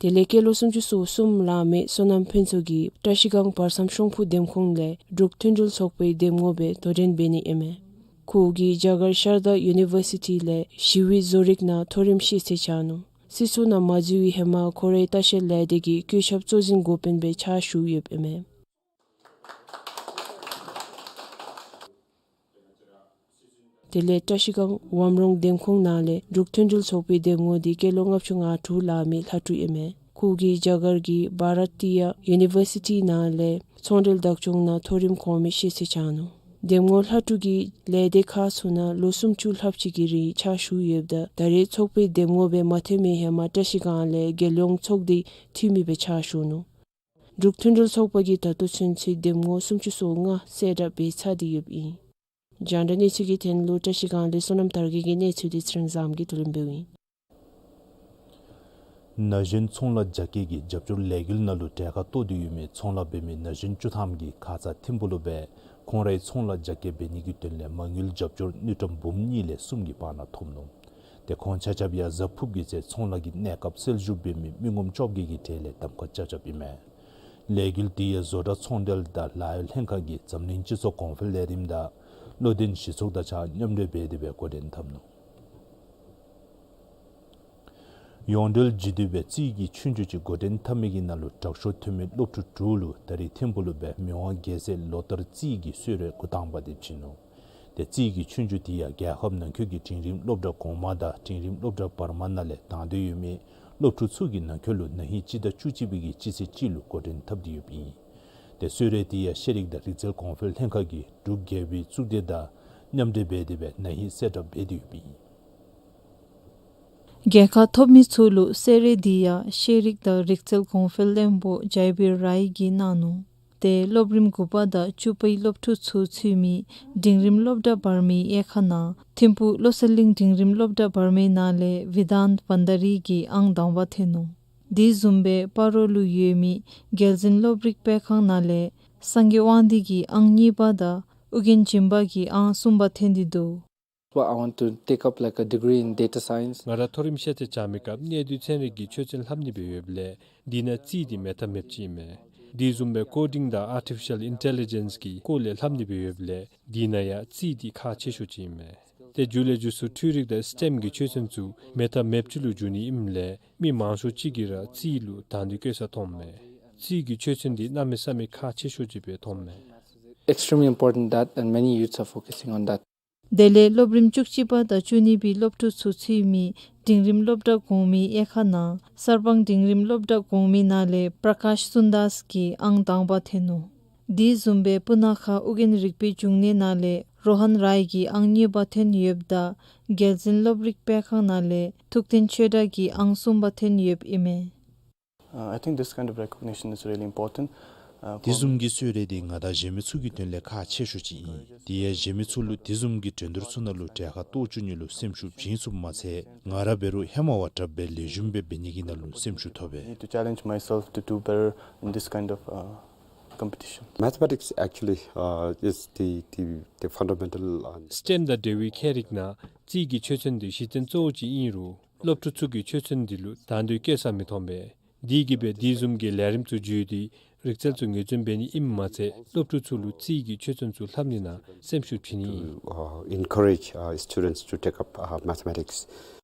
དེ་ལས་སྐྱེས་ལོ་སུམ་ཅུ་སོ་གསུམ་ལང་མི་བསོད་ནམས་ཕུན་ཚོགས་ཀྱིས་བཀྲ་ཤིས་སྒང་བར་མཚམས་ཤོང་ཕུ་འདེམས་ཁོངས་ལས་འབྲུག་མཐུན་སྒྲིལ་ཚོགས་པའི་འདེམས་ངོ་སྦེ་དོ་འགྲན་འབད་ནི་ཨིན་མས། ཁོ་གིས་རྒྱ་གར་ཤར་དྷ་ཡུ་ནི་ཝར་སི་ཊི་ལས་ཞི་བའི་བཟོ་རིག་ནང་མཐོ་རིམ་ཤེས་ཚད་སྦྱངས་ནུག། སྲིད་ཚོགས་ནང་མ་འཛུལ་བའི་ཧེ་མ་ཁོ་རའི་ལྟ་བཤལ་ལས་སྡེ་གི་བཀོད་ཁྱབ་གཙོ་འཛིན་འགོ་དཔོན་སྦེ་ཕྱག་ཞུ་ཡོདཔ་ཨིན་མས། དེ་ལས་བཀྲ་ཤིས་སྒང་ཝམ་རོང་འདེམས་ཁོངས་ནང་ལས་འབྲུག་མཐུན་སྒྲིལ་ཚོགས་པའི་འདེམས་ངོ་འདི་སྐྱེས་ལོ་ལྔ་བཅུ་ང་དྲུག་ལང་མི་ལྷ་སྤྲུལ་ཨིན་མས། ཁོ་གིས་རྒྱ་གར་གྱི་བྷ་ར་ཏི་ཡ་ཡུ་ནི་བར་སི་ཊི་ནང་ལས་ཚོང་འབྲེལ་བདག་སྐྱོང་ནང་མཐོ་རིམ་གོང་མའི་ཤེས་ཚད་བྱུང་ནུག། འདེམས་ངོ་ལྷ་ཕྲུག་གིས་ལས་སྡེ་ཁག་ཚུ་ནང་ལོ་སུམ་ཅུ་ལྷགཔ་ཅིག་གི་རིང་ཕྱག་ཞུ་ཡོདཔ་ད་ད་རེས་ཚོགས་པའི་འདེམས་ངོ་སྦེ་མ་ཐོན་མི་ཧེ་མ་བཀྲ་ཤིས་སྒང་ལས་རྒྱལ་ཡོངས་ཚོགས་སྡེའི་འཐུས་མི་སྦེ་ཕྱག་ཞུ་ནུག། འབྲུག་མཐུན་སྒྲིལ་ཚོགས་པ་གིས་ད་ལྟོ་ཚུན་ཚོད་འདེམས་ངོ་སུམ་ཅུ་སོ་ལྔ་གསལ་བསྒྲགས་འབད་ཚར་ཏེ་ཡོདཔ་ཨིན། རྒྱང་བསྒྲགས་གནས་ཚུལ་གྱི་དོན་ལུ་བཀྲ་ཤིས་སྒང་ལས་བསོད་ནམས་དར་རྒྱས་ཀྱི་གནས་ཚུལ་འདི་ཚེ་རིང་བཟངམོ་གིས་བསྡུ་ལེན་འབདཝ་ཨིན། ན་གཞོན་ཚོང་ལཱ་རྒྱ་སྐྱེད་ཀྱི་རྒྱབ་སྐྱོར་ལས་འགུལ་ནང་ལུ་གྲལ་ཁར་གཏོགས་ཏེ་ཡོད་མི་ཚོང་ལཱ་འབད་མི་ན་གཞོན་བཅུ་ཐམ་གྱིས་ཁ་ཙ་ཐིམ་ཕུག་ལུ་སྦེ་ཁོང་རའི་ཚོང་ལཱ་རྒྱ་སྐྱེད་འབད་ནི་གི་དོན་ལས་མ་དངུལ་རྒྱབ་སྐྱོར་དངུལ་ཀྲམ་འབུམ་གཉིས་ལས་གསུམ་གྱི་བར་ན་ཐོབ་ནུག། ཏེ་ཁོང་ཆ་ཁྱབ་ཡང་གཟའ་ཕུརཔ་གི་ཚེ་ཚོང་ལཱ་གི་གནས་སྐབས་སེལ་བསྒྱུར་འབད་མི་མི་ངོམ་བཅོ་བརྒྱད་ཀྱི་གྲས་ལས་གདམ་ཁ་རྐྱབ་རྐྱབ་ཨིན་མས། ལས་འགུལ་དེ་ཡང་བཟོ་གྲྭ་ཚོང་འབྲེལ་དང་ལཱ་གཡོག་ལྷན་ཁག་གིས་འཛམ་གླིང་སྤྱི་ཚོགས་གོང་འཕེལ་ལས་རིམ་དང་བློ་ལྡན་གཞི་ཚོགས་དང་གཅིག་ཁར་མཉམ་འབྲེལ་འབད་དེ་སྦེ་འགོ་འདྲེན་འཐབ་ནུག། ཡོངས་འབྲེལ་རྒྱུད་སྡེ་སྦེ་རྩིས་ཀྱི་ཆོས་རྒྱུགས་ཅིག་འགོ་འདྲེན་འཐབ་མི་གི་ནང་ལུ་དྲག་ཤོས་ཐོན་མི་སློབ་ཕྲུག་དྲུག་ལུ་ད་རེས་ཐིམ་ཕུག་ལུ་སྦེ་མི་དབང་རྒྱལ་སྲས་ལོ་ལྟར་རྩིས་ཀྱི་གསོལ་རས་འགོ་དང་པ་དེ་བྱིན་ནུག། ཏེ་རྩིས་ཀྱི་ཆོས་རྒྱུགས་དེ་ཡང་རྒྱལ་ཁབ་ནང་འཁོད་ཀྱི་འབྲིང་རིམ་སློབ་གྲྭ་གོང་མ་དང་འབྲིང་རིམ་སློབ་གྲྭ་བར་མ་ནང་ལས་དང་འདོད་ཡོད་མི་སློབ་ཕྲུག་ཚུ་གི་ནང་འཁོད་ལུ་ན་ཧིང་སྤྱི་ཟླ་བཅུ་གཅིག་པའི་གི་སྤྱི་ཚེས་གཅིག་ལུ་འགོ་འདྲེན་འཐབ་སྟེ་ཡོདཔ་ཨིན། ཏེ་གསོལ་རས་དེ་ཡང་ཤེས་རིག་དང་རིག་རྩལ་གོང་འཕེལ་ལྷན་ཁག་གིས་འབྲུག་རྒྱལ་པོའི་གཙུག་སྡེ་དང་མཉམ་འབྲེལ་འབད་དེ་སྦེ་ན་ཧིང་གསལ་བསྒྲགས་འབད་དེ་ཡོདཔ་ཨིན། རྒྱལ་ཁ་ཐོབ་མི་ཚུ་ལུ་གསོལ་རས་དེ་ཡང་ཤེས་རིག་དང་རིག་རྩལ་གོང་འཕེལ་བློན་པོ་ཇའི་བིར་རའི་གིས་གནང་ནུག། ཏེ་སློབ་རིམ་དགུ་པ་དང་བཅུ་པའི་སློབ་ཕྲུག་ཚུ་ཚུད་མི་འབྲིང་རིམ་སློབ་གྲྭ་བར་མའི་དབྱེ་ཁག་ནང་ཐིམ་ཕུག་བློ་གསལ་གླིང་འབྲིང་རིམ་སློབ་གྲྭ་བར་མའི་ནང་ལས་བི་དཱན་བྷན་དཱ་རི་གིས་ཨང་དང་པ་ཐོན་ནུག། དེ་བཟུམ་སྦེ་སྤ་རོ་ལུ་ཡོད་མི་རྒྱལ་འཛིན་སློབ་རིག་སྤེལ་ཁང་ནང་ལས་སངས་རྒྱས་དབང་འདུས་ཀྱིས་ཨང་གཉིས་པ་དང་ཨོ་རྒྱན་སྦྱིན་པ་གིས་ཨང་གསུམ་པ་ཐོན་ཏེ་འདུག། Well, I want to take up, like, a degree in data science. ང་ར་མཐོ་རིམ་ཤེས་ཚད་སྦྱང་མི་སྐབས་གནས་སྡུད་ཚན་རིག་གི་ཆོས་ཚན་ལྷབ་ནི་སྦེ་ཡོདཔ་ལས་དེ་ནང་རྩིས་དེ་མེད་ཐབས་མེདཔ་ཅིག་ཨིན་མས། དེ་བཟུམ་སྦེ་ཀོ་ཌིང་དང་ཨར་ཊི་ཕི་ཤཱལ་ཨིན་ཊེ་ལི་ཇེནསི་གི་སྐོར་ལས་ལྷབ་ནི་སྦེ་ཡོདཔ་ལས་དེ་ནང་ཡང་རྩིས་དེ་ཁག་ཆེ་ཤོས་ཅིག་ཨིན་མས། ཏེ་མཇུག་ལས་མཇུག་སུ་འཕྲུལ་རིག་དང་སི་ཊེམ་གྱི་ཆོས་ཚན་ཚུ་མེད་ཐབས་མེདཔ་ཅིག་ལུ་འགྱུར་ནི་ཨིནམ་ལས་མི་མང་ཤོས་ཅིག་གིས་ར་རྩིས་ལུ་དང་འདོད་བསྐྱེད་ས་མཐོངམ་མས། རྩིས་ཀྱི་ཆོས་ཚན་འདི་གནམ་མེད་ས་མེད་ཁག་ཆེ་ཤོས་ཅིག་སྦེ་མཐོངམ་མས། Extremely important that, and many youths are focusing on that. དེ་ལས་སློབ་རིམ་བཅུ་གཅིག་པ་དང་བཅུ་གཉིས་པའི་སློབ་ཕྲུག་ཚུ་ཚུད་མི་འབྲིང་རིམ་སློབ་གྲྭ་གོང་མའི་དབྱེ་ཁག་ནང་གསར་སྤང་འབྲིང་རིམ་སློབ་གྲྭ་གོང་མའི་ནང་ལས་པྲ་ཀཱཤ་སུན་དཱས་ཀྱིས་ཨང་དང་པ་ཐོན་ནུག། དེ་བཟུམ་སྦེ་སྤུ་ན་ཁ་ཨོ་རྒྱན་རིག་པའི་འབྱུང་གནས་ནང་ལས་རོ་ཧན་རའི་གིས་ཨང་གཉིས་པ་ཐོན་ཡོདཔ་ད་རྒྱལ་འཛིན་སློབ་རིག་སྤེལ་ཁང་ནང་ལས་ཐུགས་བརྟན་ཆོས་གྲགས་ཀྱིས་ཨང་གསུམ་པ་ཐོན་ཡོདཔ་ཨིན་མས། Uh, I think this kind of recognition is really important. Uh, དེ་བཟུམ་གྱི་གསོལ་རས་དེ་ང་དང་གཞན་མི་ཚུ་གི་དོན་ལས་ཁག་ཆེ་ཤོས་ཅིག་ཨིན། དེ་ཡང་གཞན་མི་ཚུ་ལུ་དེ་བཟུམ་གྱི་འགྲན་བསྡུར་ཚུ་ནང་ལུ་གྲལ་ཁར་གཏོགས་བཅུག་ནི་ལུ་སེམས་ཤུགས་བྱིན་ཚུགསཔ་མ་ཚད་ང་ར་འབད་རུང་ཧེ་མ་བ་དྲགཔ་སྦེ་ལེགས་ཤོམ་སྦེ་འབད་ནི་གི་ནང་ལུ་སེམས་ཤུགས་ཐོབ་པས། Need to challenge myself to do better in this kind of, uh, competition. Mathematics actually, uh, is the, the, the fundamental, uh, སི་ཊེམ་དང་འབྲེལ་བའི་ཁྱད་རིག་ནང་རྩིས་ཀྱི་ཆོས་ཚན་འདི་གཞི་རྟེན་གཙོ་བོ་ཅིག་ཨིན་རུང་སློབ་ཕྲུག་ཚུ་གིས་ཆོས་ཚན་འདི་ལུ་དང་འདོད་བསྐྱེད་ས་མི་མཐོང་པས། དེ་གིས་སྦེ་དེ་བཟུམ་གྱི་ལས་རིམ་ཚུ་བརྒྱུད་དེ་རིག་རྩལ་ཚུ་ངོས་འཛིན་འབད་ནི་ཨིནམ་མ་ཚད་སློབ་ཕྲུག་ཚུ་ལུ་རྩིས་ཀྱི་ཆོས་ཚན་ཚུ་ལྷབ་ནི་ནང་སེམས་ཤུགས་བྱིན་ནི་ཨིན། To, uh, encourage, uh, students to take up, uh, mathematics.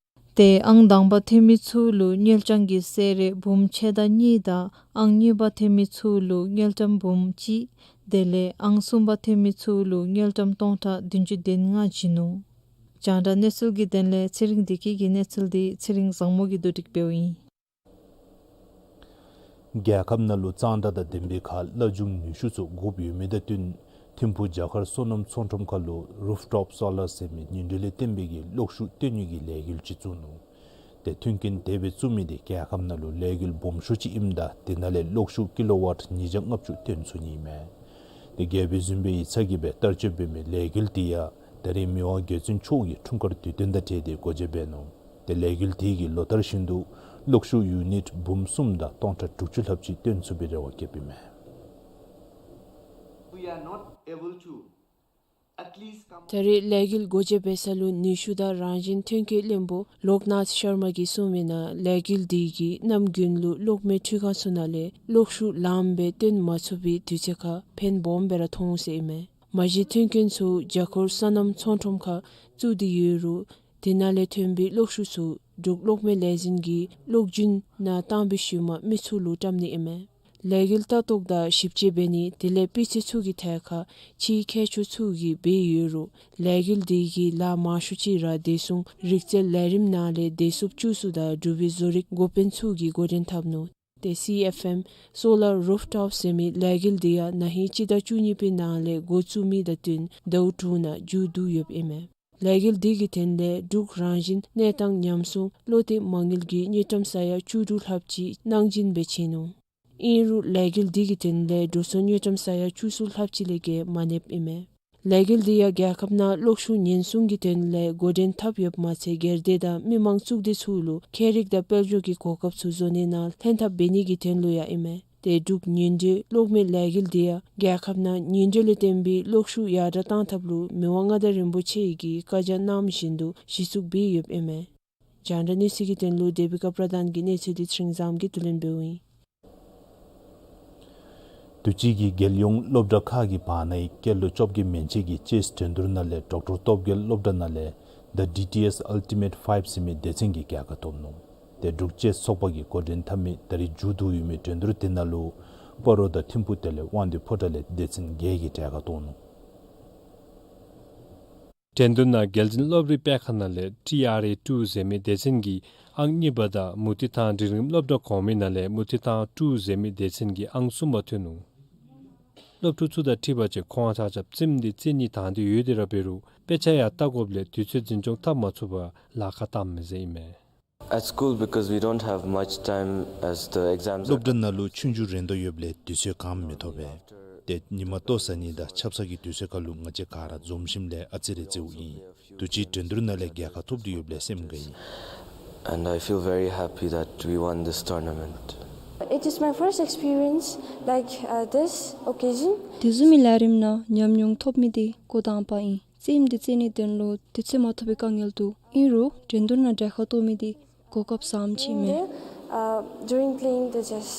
ཏེ་ཨང་དང་པ་ཐོན་མི་ཚུ་ལུ་དངུལ་རྐྱང་གི་གསོལ་རས་འབུམ་ཕྱེད་དང་གཉིས་དང་ཨང་གཉིས་པ་ཐོན་མི་ཚུ་ལུ་དངུལ་ཀྲམ་འབུམ་གཅིག། དེ་ལས་ཨང་གསུམ་པ་ཐོན་མི་ཚུ་ལུ་དངུལ་ཀྲམ་སྟོང་ཕྲག་བདུན་ཅུ་དོན་ལྔ་བྱིན་ནུག། རྒྱང་བསྒྲགས་གནས་ཚུལ་གྱི་དོན་ལས་ཚེ་རིང་བདེ་སྐྱིད་ཀྱི་གནས་ཚུལ་འདི་ཚེ་རིང་བཟང་མོ་གིས་བསྡུ་སྒྲིག་འབདཝ་ཨིན། རྒྱལ་ཁབ་ནང་ལུ་གཙང་སྦྲ་དང་ལྡན་པའི་ཁར་གླ་ཆུང་ནུས་ཤུགས་ཚུ་དགོཔ་ཡོད་མི་དང་བསྟུན་ཐིམ་ཕུག་བྱ་དཀར་སོ་ནམ་ཚོང་ཁྲོམ་ཁ་ལུ་རུཕ་ཊོཔ་སོ་ལར་ཟེར་མི་ཉིན་དྲོད་ལས་བཏོན་པའི་གི་གློག་ཤུགས་བཏོན་ནི་གི་ལས་འགུལ་ཅིག་བཙུགས་ནུག། ཏེ་མཐུན་རྐྱེན་དེ་སྦེ་བཙུགས་མི་དེ་རྒྱལ་ཁབ་ནང་ལུ་ལས་འགུལ་སྦོམ་ཤོས་ཅིག་ཨིནམ་ད་དེ་ནང་ལས་གློག་ཤུགས་ཀི་ལོ་ཝཊ་ཉིས་བརྒྱ་ལྔ་བཅུ་བཏོན་ཚུགས་ནི་ཨིན་མས། ཏེ་རྒྱལ་པོའི་གཟིམ་དཔོན་ཡིག་ཚང་གིས་སྦེ་བསྟར་སྤྱོད་འབད་མི་ལས་འགུལ་དེ་ཡང་ད་རེས་མི་དབང་རྒྱལ་བཙུན་མཆོག་གི་འཁྲུངས་སྐར་དུས་སྟོན་དང་འབྲེལ་ཏེ་སྒོ་འབྱེད་འབད་ནུག། ཏེ་ལས་འགུལ་དེ་གིས་ལོ་ལྟར་བཞིན་དུ་གློག་ཤུགས་ཡུ་ནིཊ་འབུམ་གསུམ་དང་སྟོང་ཕྲག་དྲུག་ཅུ་ལྷགཔ་ཅིག་བཏོན་ཚུགས་པའི་རེ་བ་བསྐྱེདཔ་ཨིན་མས། We are not able to at least come. ད་རེས་ལས་འགུལ་སྒོ་འབྱེད་འབད་ས་ལུ་ནུས་ཤུགས་དང་རང་བཞིན་ཐོན་སྐྱེད་བློན་པོ་ལོཀ་ནཱཐ་ཤར་མ་གིས་གསུངས་མི་ནང་ལས་འགུལ་དེ་གིས་གནམ་དགུན་ལུ་གློག་མེ་འཕྲུལ་ཁང་ཚུ་ནང་ལས་གློག་ཤུགས་ལངམ་སྦེ་བཏོན་མ་ཚུགས་པའི་དུས་ཚོད་ཁར་ཕན་སྦོམ་སྦེ་ར་མཐོང་ཟེར་ཨིན་མས། མ་གཞི་མཐུན་རྐྱེན་ཚུ་བྱ་དཀར་སོ་ནམ་ཚོང་ཁྲོམ་ཁར་བཙུགས་ཏེ་ཡོད་རུང་དེ་ནང་ལས་ཐོན་པའི་གློག་ཤུགས་ཚུ་འབྲུག་གློག་མེ་ལས་འཛིན་གྱིས་གློག་རྒྱུན་ནང་བཏང་བའི་ཤུལ་མ་མི་ཚུ་ལུ་བཀྲམ་ནི་ཨིན་མས། ལས་འགུལ་ལྟ་རྟོག་དང་ཞིབ་དཔྱད་འབད་ནི་དེ་ལས་སྤུས་ཚད་ཚུ་གི་ཐད་ཁར་ཕྱིའི་མཁས་མཆོག་ཚུ་གིས་འབད་ཡོད་རུང་ལས་འགུལ་དེ་གིས་ལཱ་མང་ཤོས་ཅིག་ར་བདེ་སྲུང་རིག་རྩལ་ལས་རིམ་ནང་ལས་བདེ་སྲུངཔ་བཅུ་གསུམ་དང་འབྲུག་པའི་བཟོ་རིག་འགོ་དཔོན་ཚུ་གིས་འགོ་འདྲེན་འཐབ་ནུག། ཏེ་སི་ཨེཕ་ཨེམ་སོ་ལར་རུཕ་ཊོབ་ཟེར་མི་ལས་འགུལ་འདི་ཡང་ན་ཧིང་སྤྱི་ཟླ་བཅུ་གཉིས་པའི་ནང་ལས་འགོ་བཙུགས་མི་དང་བསྟུན་ཟླཝ་དྲུག་ནང་མཇུག་བསྡུ་ཡོདཔ་ཨིན་མས། ལས་འགུལ་འདི་གི་དོན་ལས་འབྲུག་རང་བཞིན་གནས་སྟངས་ཉམས་སྲུང་བློ་གཏད་མ་དངུལ་གྱི་དངུལ་ཀྲམ་ས་ཡ་བཅུ་དྲུག་ལྷགཔ་ཅིག་གནང་སྦྱིན་འབད་ཆི་ནུག། ཨིན་རུང་ལས་འགུལ་འདི་གི་དོན་ལས་འགྲོ་སོང་དངུལ་ཀྲམ་ས་ཡ་བཅུ་གསུམ་ལྷགཔ་ཅིག་ལས་བརྒལ་མ་གནངམ་ཨིན་མས། ལས་འགུལ་འདི་ཡང་རྒྱལ་ཁབ་ནང་གློག་ཤུགས་ཉེན་སྲུང་གི་དོན་ལས་འགོ་འདྲེན་འཐབ་ཡོདཔ་མ་ཚད་སྒེར་སྡེ་དང་མི་མང་གཙུག་སྡེ་ཚུ་ལུ་ཁྱད་རིག་དང་དཔལ་འབྱོར་གྱི་གོ་སྐབས་ཚུ་བཟོ་ནི་ནང་ལྷན་ཐབས་འབད་ནི་གི་དོན་ལུ་ཡང་ཨིན་མས། ཏེ་འབྲུག་ཉིང་ཁྲི་གློག་མེ་ལས་འགུལ་འདི་ཡང་རྒྱལ་ཁབ་ནང་ཉིང་ཁྲི་ལུ་བརྟེན་པའི་གློག་ཤུགས་ཡར་དྲག་གཏང་ཐབས་ལུ་མི་དབང་མངའ་བདག་རིན་པོ་ཆེ་གིས་བཀའ་རྒྱ་གནངམ་བཞིན་དུ་གཞི་བཙུགས་འབད་ཡོདཔ་ཨིན་མས། རྒྱང་བསྒྲགས་གནས་ཚུལ་གྱི་དོན་ལུ་དེ་བི་ཀ་པྲ་དཱན་གྱི་གནས་ཚུལ་འདི་ཚེ་རིང་བཟངམོ་གིས་བསྡུ་ལེན་འབདཝ་ཨིན། དུས་ཅི་གི་རྒྱལ་ཡོངས་སློབ་གྲྭ་ཁག་གི་བར་ན་ཡི་སྐྱེས་ལོ་བཅོ་བརྒྱད་མན་ཆད་ཀྱི་ཅེསི་འགྲན་བསྡུར་ནང་ལས་ཌོག་ཊར་སྟོབས་རྒྱལ་སློབ་གྲྭ་ནང་ལས་The D T S Ultimate Five ཟེར་མི་སྡེ་ཚན་གྱིས་རྒྱལ་ཁ་ཐོབ་ནུག། ཏེ་འབྲུག་ཅེསི་ཚོགས་པ་གིས་འགོ་འདྲེན་འཐབ་མི་ད་རིས་མཇུག་བསྡུ་ཡོད་མི་འགྲན་བསྡུར་དེ་ནང་ལུ་སྤ་རོ་དང་ཐིམ་ཕུག་དེ་ལས་དབང་འདུས་ཕོ་བྲང་ལས་སྡེ་ཚན་བརྒྱད་ཀྱིས་གྲལ་ཁར་གཏོགས་ནུག། འགྲན་བསྡུར་ནང་རྒྱལ་འཛིན་སློབ་རིམ་པའི་ཁག་ནང་ལས་ཊི་ཨར་ཨེ་ཊུ་ཟེར་མི་སྡེ་ཚན་གྱིས་ཨང་གཉིས་པ་དང་མུ་ཏིག་ཐང་འབྲིང་རིམ་སློབ་གྲྭ་གོང་མའི་ནང་ལས་མུ་ཏིག་ཐང་ཊུ་ཟེར་མི་སྡེ་ཚན་གྱིས་ཨང་གསུམ་པ་ཐོན་ནུག། སློབ་ཕྲུག་ཚུ་དང་འཁྲིལ་བ་ཅིན་ཁོང་ཆ་ཁྱབ་རྩེདམོ་འདི་རྩེ་ནི་དང་འདོད་ཡོད་དེ་ར་འབད་རུང་དཔེ་ཆ་ཡང་ལྟ་དགོཔ་ལས་དུས་ཚོད་འཛིན་སྐྱོང་འཐབ་མ་ཚུགས་པར་ལཱ་ཁག་བཏངམ་མས་ཟེར་ཨིན་མས། At school, because we don't have much time as the exams are. སློབ་གྲྭ་ནང་ལུ་ཆོས་རྒྱུགས་རན་དོ་ཡོདཔ་ལས་དུས་ཚོད་གང་མི་ཐོབ་པས། ཏེ་ཉིན་མ་ལྟོ་བཟའ་ནི་དང་ཆབ་གསང་གི་དུས་ཚོད་ཁར་ལུ་ང་བཅས་ག་ར་འཛོམས་ཞིནམ་ལས་ཨ་རྩེད་ར་རྩེཝ་ཨིན། དུས་ཅི་འགྲན་བསྡུར་ནང་ལས་རྒྱལ་ཁ་ཐོབ་སྟེ་ཡོདཔ་ལས་སེམས་དགའ་ཡི། And I feel very happy that we won this tournament. It is my first experience like, uh, this occasion. དེ་བཟུམ་མའི་ལས་རིམ་ནང་ཉམས་མྱོང་ཐོབ་མི་འདི་འགོ་དང་པ་ཨིན། རྩེདམོ་འདི་རྩེ་ནིའི་དོན་ལུ་དུས་ཚོད་མ་ཐོབ་པའི་དཀའ་ངལ་འདུག། ཨིན་རུང་འགྲན་བསྡུར་ནང་གྲལ་ཁར་གཏོགས་མི་འདི་གོ་སྐབས་བཟངམ་ཅིག་ཨིན་མས། Uh, during playing the chess.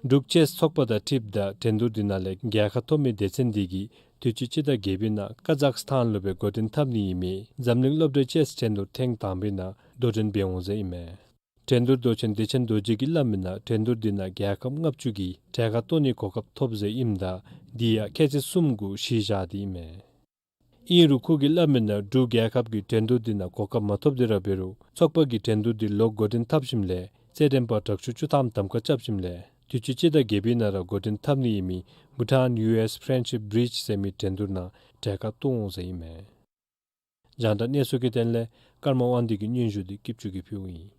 འབྲུག་ཅེསི་ཚོགས་པ་དང་འཁྲིལཝ་ད་འགྲན་བསྡུར་འདི་ནང་ལས་རྒྱལ་ཁ་ཐོབ་མི་སྡེ་ཚན་འདི་གིས་དུས་ཅི་སྤྱི་ཟླ་བརྒྱད་པའི་ནང་ཀ་ཛག་སི་ཐཱན་ལུ་སྦེ་འགོ་འདྲེན་འཐབ་ནི་ཨིན་མི་འཛམ་གླིང་སློབ་གྲྭའི་ཅེསི་འགྲན་བསྡུར་ཐེངས་དང་པའི་ནང་དོ་འགྲན་འབད་འོང་ཟེར་ཨིན་མས། འགྲན་བསྡུར་མདོ་ཆེན་བདེ་ཆེན་རྡོ་རྗེ་གིས་སླབ་མིའི་ནང་འགྲན་བསྡུར་འདི་ནང་རྒྱལ་ཁབ་ལྔ་བཅུ་གིས་གྲལ་ཁར་གཏོགས་ནིའི་གོ་སྐབས་ཐོབ་ཟེར་ཨིནམ་ད་འདི་ཡང་ཁལ་གཅིག་གསུམ་གུ་གཞི་བཞག་སྟེ་ཨིན་མས། ཨིན་རུང་ཁོ་གིས་སླབ་མིའི་ནང་འབྲུག་རྒྱལ་ཁབ་ཀྱིས་འགྲན་བསྡུར་འདི་ནང་གོ་སྐབས་མ་ཐོབ་དེ་ར་འབད་རུང་ཚོགས་པ་གིས་འགྲན་བསྡུར་འདི་ལོག་འགོ་འདྲེན་འཐབ་ཞིནམ་ལས་རྩེད་འགྲན་པ་དྲག་ཤོས་བཅུ་ཐམ་གདམ་ཁ་རྐྱབ་ཞིནམ་ལས་དུས་ཅི་སྤྱི་ཟླ་བརྒྱད་པའི་ནང་ར་འགོ་འདྲེན་འཐབ་ནི་ཨིན་མི་བྷུ་ཊཱན་ཡུ་ཨེསི་ཕྲེནཌ་ཤིཔ་བི་རིཇ་ཟེར་མི་འགྲན་བསྡུར་ནང་གྲལ་ཁར་གཏོགས་འོང་ཟེར་ཨིན་མས། རྒྱང་བསྒྲགས་གནས་ཚུལ་གྱི་དོན་ལས་ཀརྨ་དབང་འདུས་ཀྱི་སྙན་ཞུ་འདི་སྐྱིདཔ་ཆུ་གིས་ཕུལཝ་ཨིན།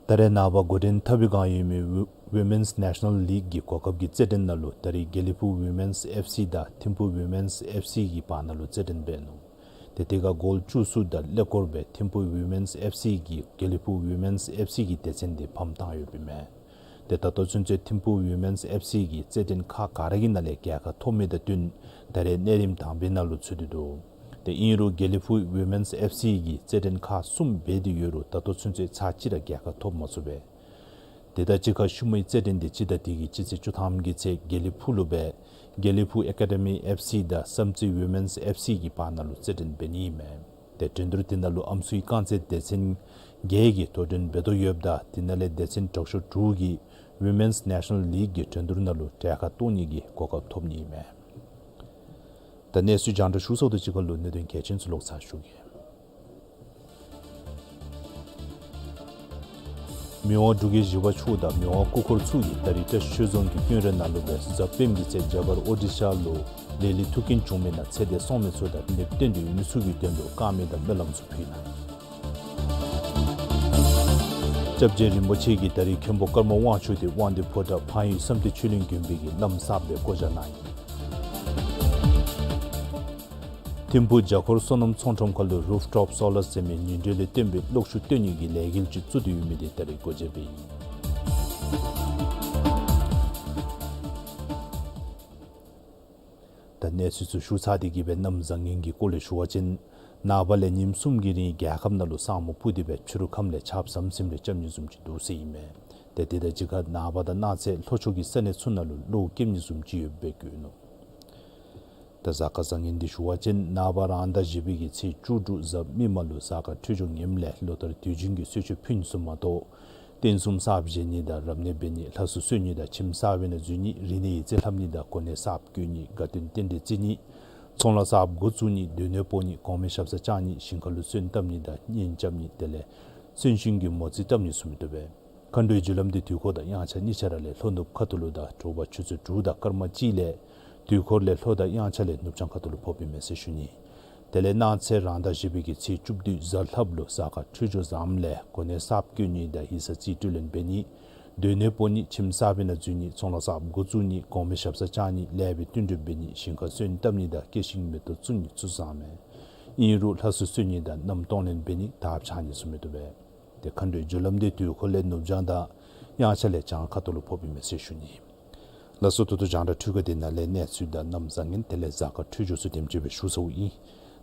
ད་རེས་ནངས་པ་འགོ་འདྲེན་འཐབ་པའི་བསྒང་ཡོད་མི་ཝི་ཝི་མེནསི་ནེ་ཤ་ནཱལ་ལིག་གི་གོ་སྐབས་ཀྱི་རྩེད་འགྲན་ནང་ལུ་ད་རེས་དགེ་ལེགས་ཕུག་ཝི་མེནསི་ཨེཕ་སི་དང་ཐིམ་ཕུག་ཝི་མེནསི་ཨེཕ་སི་གི་བར་ན་ལུ་རྩེད་འགྲན་འབད་ནུག། ཏེ་དེ་ཁར་གོལ་བཅུ་གསུམ་དང་ཀླད་ཀོར་སྦེ་ཐིམ་ཕུག་ཝི་མེནསི་ཨེཕ་སི་གིས་དགེ་ལེགས་ཕུག་ཝི་མེནསི་ཨེཕ་སི་གི་སྡེ་ཚན་འདི་ཕམ་བཏང་ཡོདཔ་ཨིན་མས། ཏེ་ད་ལྟོ་ཚུན་ཚོད་ཐིམ་ཕུག་ཝི་མེནསི་ཨེཕ་སི་གིས་རྩེད་འགྲན་ཁག་ག་ར་གི་ནང་ལས་རྒྱལ་ཁ་ཐོབ་མི་དང་བསྟུན་ད་རེས་གནས་རིམ་དང་པའི་ནང་ལུ་ཚུད་དེ་འདུག། ཏེ་ཨིན་རུང་དགེ་ལེགས་ཕུག་ཝི་མེནསི་ཨེཕ་སི་གིས་རྩེད་འགྲན་ཁག་གསུམ་འབད་དེ་ཡོད་རུང་ད་ལྟོ་ཚུན་ཚོད་ཚར་གཅིག་ར་རྒྱལ་ཁ་ཐོབ་མ་ཚུགས་པས། དེ་དང་གཅིག་ཁར་ཤུལ་མའི་རྩེད་འགྲན་འདི་སྤྱི་ཟླ་འདི་གི་སྤྱི་ཚེས་བཅུ་ཐམ་གྱི་ཚེ་དགེ་ལེགས་ཕུག་ལུ་སྦེ་དགེ་ལེགས་ཕུག་ཨེ་ཀ་ཌེ་མི་ཨེཕ་སི་དང་བསམ་རྩེ་ཝི་མེནསི་ཨེཕ་སི་གི་བར་ན་ལུ་རྩེད་འགྲན་འབད་ནི་ཨིན་མས། ཏེ་འགྲན་བསྡུར་འདི་ནང་ལུ་ཨམ་སྲུའི་རྐང་རྩེད་སྡེ་ཚན་བརྒྱད་ཀྱིས་དོ་འགྲན་འབད་དོ་ཡོདཔ་ད་དེ་ནང་ལས་སྡེ་ཚན་དྲག་ཤོས་དྲུག་གིས་ཝི་མེནསི་ནེ་ཤ་ནཱལ་ལིག་གི་འགྲན་བསྡུར་ནང་ལུ་གྲལ་ཁར་གཏོགས་ནི་གི་གོ་སྐབས་ཐོབ་ནི་ཨིན་མས། ད་གནས་ཚུལ་རྒྱང་བསྒྲགས་ཞུ་ཚརཝ་དང་གཅིག་ཁར་ལུ་གནད་དོན་གལ་ཆེན་ཚུ་ལོག་ཚར་ཞུ་གེ། མི་དབང་འབྲུག་རྒྱལ་བཞི་པ་མཆོག་དང་མི་དབང་སྐུ་འཁོར་ཚུ་གིས་ད་རིས་བཀྲ་ཤིས་ཆོས་རྫོང་གི་དཔོན་རིགས་ནང་ལུ་སྦེ་གཟའ་སྤེནམ་གྱི་ཚེ་རྒྱ་གར་ཨོ་ཌི་ཤ་ལུ་ལས་ལས་ཐུགས་འགན་བྱུང་མི་ནང་ཚེ་འདས་སོང་མི་ཚུ་དང་ནདཔ་བརྟེན་ཏེ་ཡོད་མི་ཚུ་གི་དོན་ལུ་དཀར་མེ་དང་སྨོན་ལམ་ཚུ་ཕུལ་གནང་། སྐྱབས་རྗེ་རིན་པོ་ཆེ་གིས་ད་རིས་མཁན་པོ་ཀརྨ་དབང་ཕྱུག་འདི་དབང་འདུས་ཕོ་བྲང་ཕངས་ཡུལ་བསམ་གཏན་ཆོས་གླིང་དགོན་པའི་གི་བླམ་གསརཔ་སྦེ་བསྐོ་བཞག་གནང་ཡི། ཐིམ་ཕུག་བརྒྱ་འཁོར་སོ་ནམ་ཚོང་ཁྲོམ་ཁ་ལུ་རུཕ་ཊོབ་སོ་ལར་ཟེར་མི་ཉིང་ཁྲི་ལས་བརྟེན་པའི་གློག་ཤུགས་བཏོན་ནི་གི་ལས་འགུལ་ཅིག་བཙུགས་ཏེ་ཡོད་མི་འདི་ད་རིས་འགོ་འབྱེད་འབད་ཡི། ད་གནས་ཚུལ་ཚུ་ཞུ་ཚར་ཏེ་གི་སྦེ་གནམ་བཟང་ངན་གྱི་སྐོར་ལས་ཞུ་བ་ཅིན་ནངས་པ་ལས་ཉིནམ་གསུམ་གྱི་རིང་རྒྱལ་ཁབ་ནང་ལུ་ས་སྨུག་སྤུབས་ཏེ་སྦེ་ཕྱི་རུ་ཁམས་ལས་ཆརཔ་ཟམ་ཟིམ་རེ་རྐྱབ་ནི་བཟུམ་ཅིག་འདུག་ཟེར་ཨིན་མས། ཏེ་དེ་དང་གཅིག་ཁར་ནངས་པ་དང་གནངས་ཚེ་ལྷོ་ཕྱོགས་ཀྱི་ས་གནས་ཚུ་ནང་ལུ་གློག་ཁེབས་ནི་བཟུམ་ཅིག་ཡོདཔ་སྦེ་བཀོད་ནུག། ད་གཟའ་སྐར་བཟང་ངན་འདི་ཞུ་བ་ཅིན་ནངས་པ་རང་ཟླ་བཞི་པའི་གི་ཚེས་བཅུ་དྲུག་གཟའ་མིག་དམར་ལུ་གཟའ་སྐར་འཕྲོད་སྦྱོར་ངནམ་ལས་ལོ་ལྟར་དུས་རྒྱུན་གྱི་གསོལ་མཆོད་ཕུལ་ནི་ཚུ་མ་གཏོགས་རྟེན་གསུམ་གསརཔ་བཞེངས་ནི་དང་རབ་གནས་འབད་ནི་ལྷ་གསོལ་གསོལ་ནི་དང་ཁྱིམ་གསར་པའི་ནང་འཛུལ་ནི་རིག་གནས་ཡིག་རྩིས་ལྷབ་ནི་དང་གོ་གནས་གསརཔ་བསྐོ་ནི་དགའ་སྟོན་རྟེན་འབྲེལ་བརྩི་ནི་ཚོང་ལཱ་གསརཔ་འགོ་བཙུགས་ནི་སྡོད་གནས་སྤོ་ནི་གོང་མའི་ཞབས་སར་བཅར་ནི་ཞིང་ཁ་ལུ་སོན་བཏབ་ནི་དང་གཉེན་རྐྱབ་ནི་དེ་ལས་གསོན་གཤིན་གྱི་མོ་རྩིས་བཏབ་ནི་ཚུ་མི་བཏུབ་པས། མཁའ་འགྲོའི་རྒྱུ་ལམ་འདི་དུས་འཁོར་དང་དབྱངས་འཆར་གཉིས་ཆ་ར་ལས་ལྷོ་ནུབ་ཁ་ཐུག་ལུ་དང་དྲོ་པ་ཆུ་ཚོད་དྲུག་དང་སྐར་མ་གཅིག་ལས་དུས་འཁོར་ལས་ལྷོ་དང་དབྱངས་འཆར་ལས་ནུབ་བྱང་ཁ་ཐུག་ལུ་ཕོགཔ་ཨིན་མས་ཟེར་ཞུ་ནི། དེ་ལས་གནངས་ཚེ་རང་ཟླ་བཞི་པའི་གི་ཚེས་བཅུ་བདུན་གཟའ་ལྷགཔ་ལུ་གཟའ་སྐར་འཕྲོད་སྦྱོར་བཟངམ་ལས་གོ་གནས་གསརཔ་བསྐོ་ནི་དང་ཡིག་ཚང་རྩིས་སྤྲོད་ལེན་འབད་ནི། སྡོད་གནས་སྤོ་ནི། ཁྱིམ་གསར་པའི་ནང་འཛུལ་ནི། ཚོང་ལཱ་གསརཔ་འགོ་བཙུགས་ནི། གོང་མའི་ཞབས་སར་བཅར་ནི། ལས་པའི་བསྟུན་གྲོས་འབད་ནི། ཞིང་ཁར་སོན་བཏབ་ནི་དང་སྐྱེད་ཤིང་མེ་ཏོག་བཙུགས་ནི་ཚུ་བཟང་མས། ཨིན་རུང་ལྷ་སྲུང་གསོལ་ནི་དང་མནའམ་གཏོང་ལེན་འབད་ནི་དར་འཕྱར་ནི་ཚུ་མི་བཏུབ་པས། ཏེ་མཁའ་འགྲོའི་རྒྱུ་ལམ་འདི་དུས་འཁོར་ལས་ནུབ་བྱང་དང་དབྱངས་འཆར་ལས་བྱང་ཁ་ཐུག་ལུ་ཕོགཔ་ཨིན་མས་ཟེར་ཞུ་ནི། ལགས་སོ། ད་ལྟོ་རྒྱང་བསྒྲགས་འཕྲུལ་ཁང་འདི་ནང་ལས་གནས་ཚུལ་དང་གནམ་བཟང་ངན་དེ་ལས་གཟའ་སྐར་འཕྲོད་སྦྱོར་ཚུ་དེམ་ཅིག་སྦེ་ཞུ་ཚརཝ་ཨིན།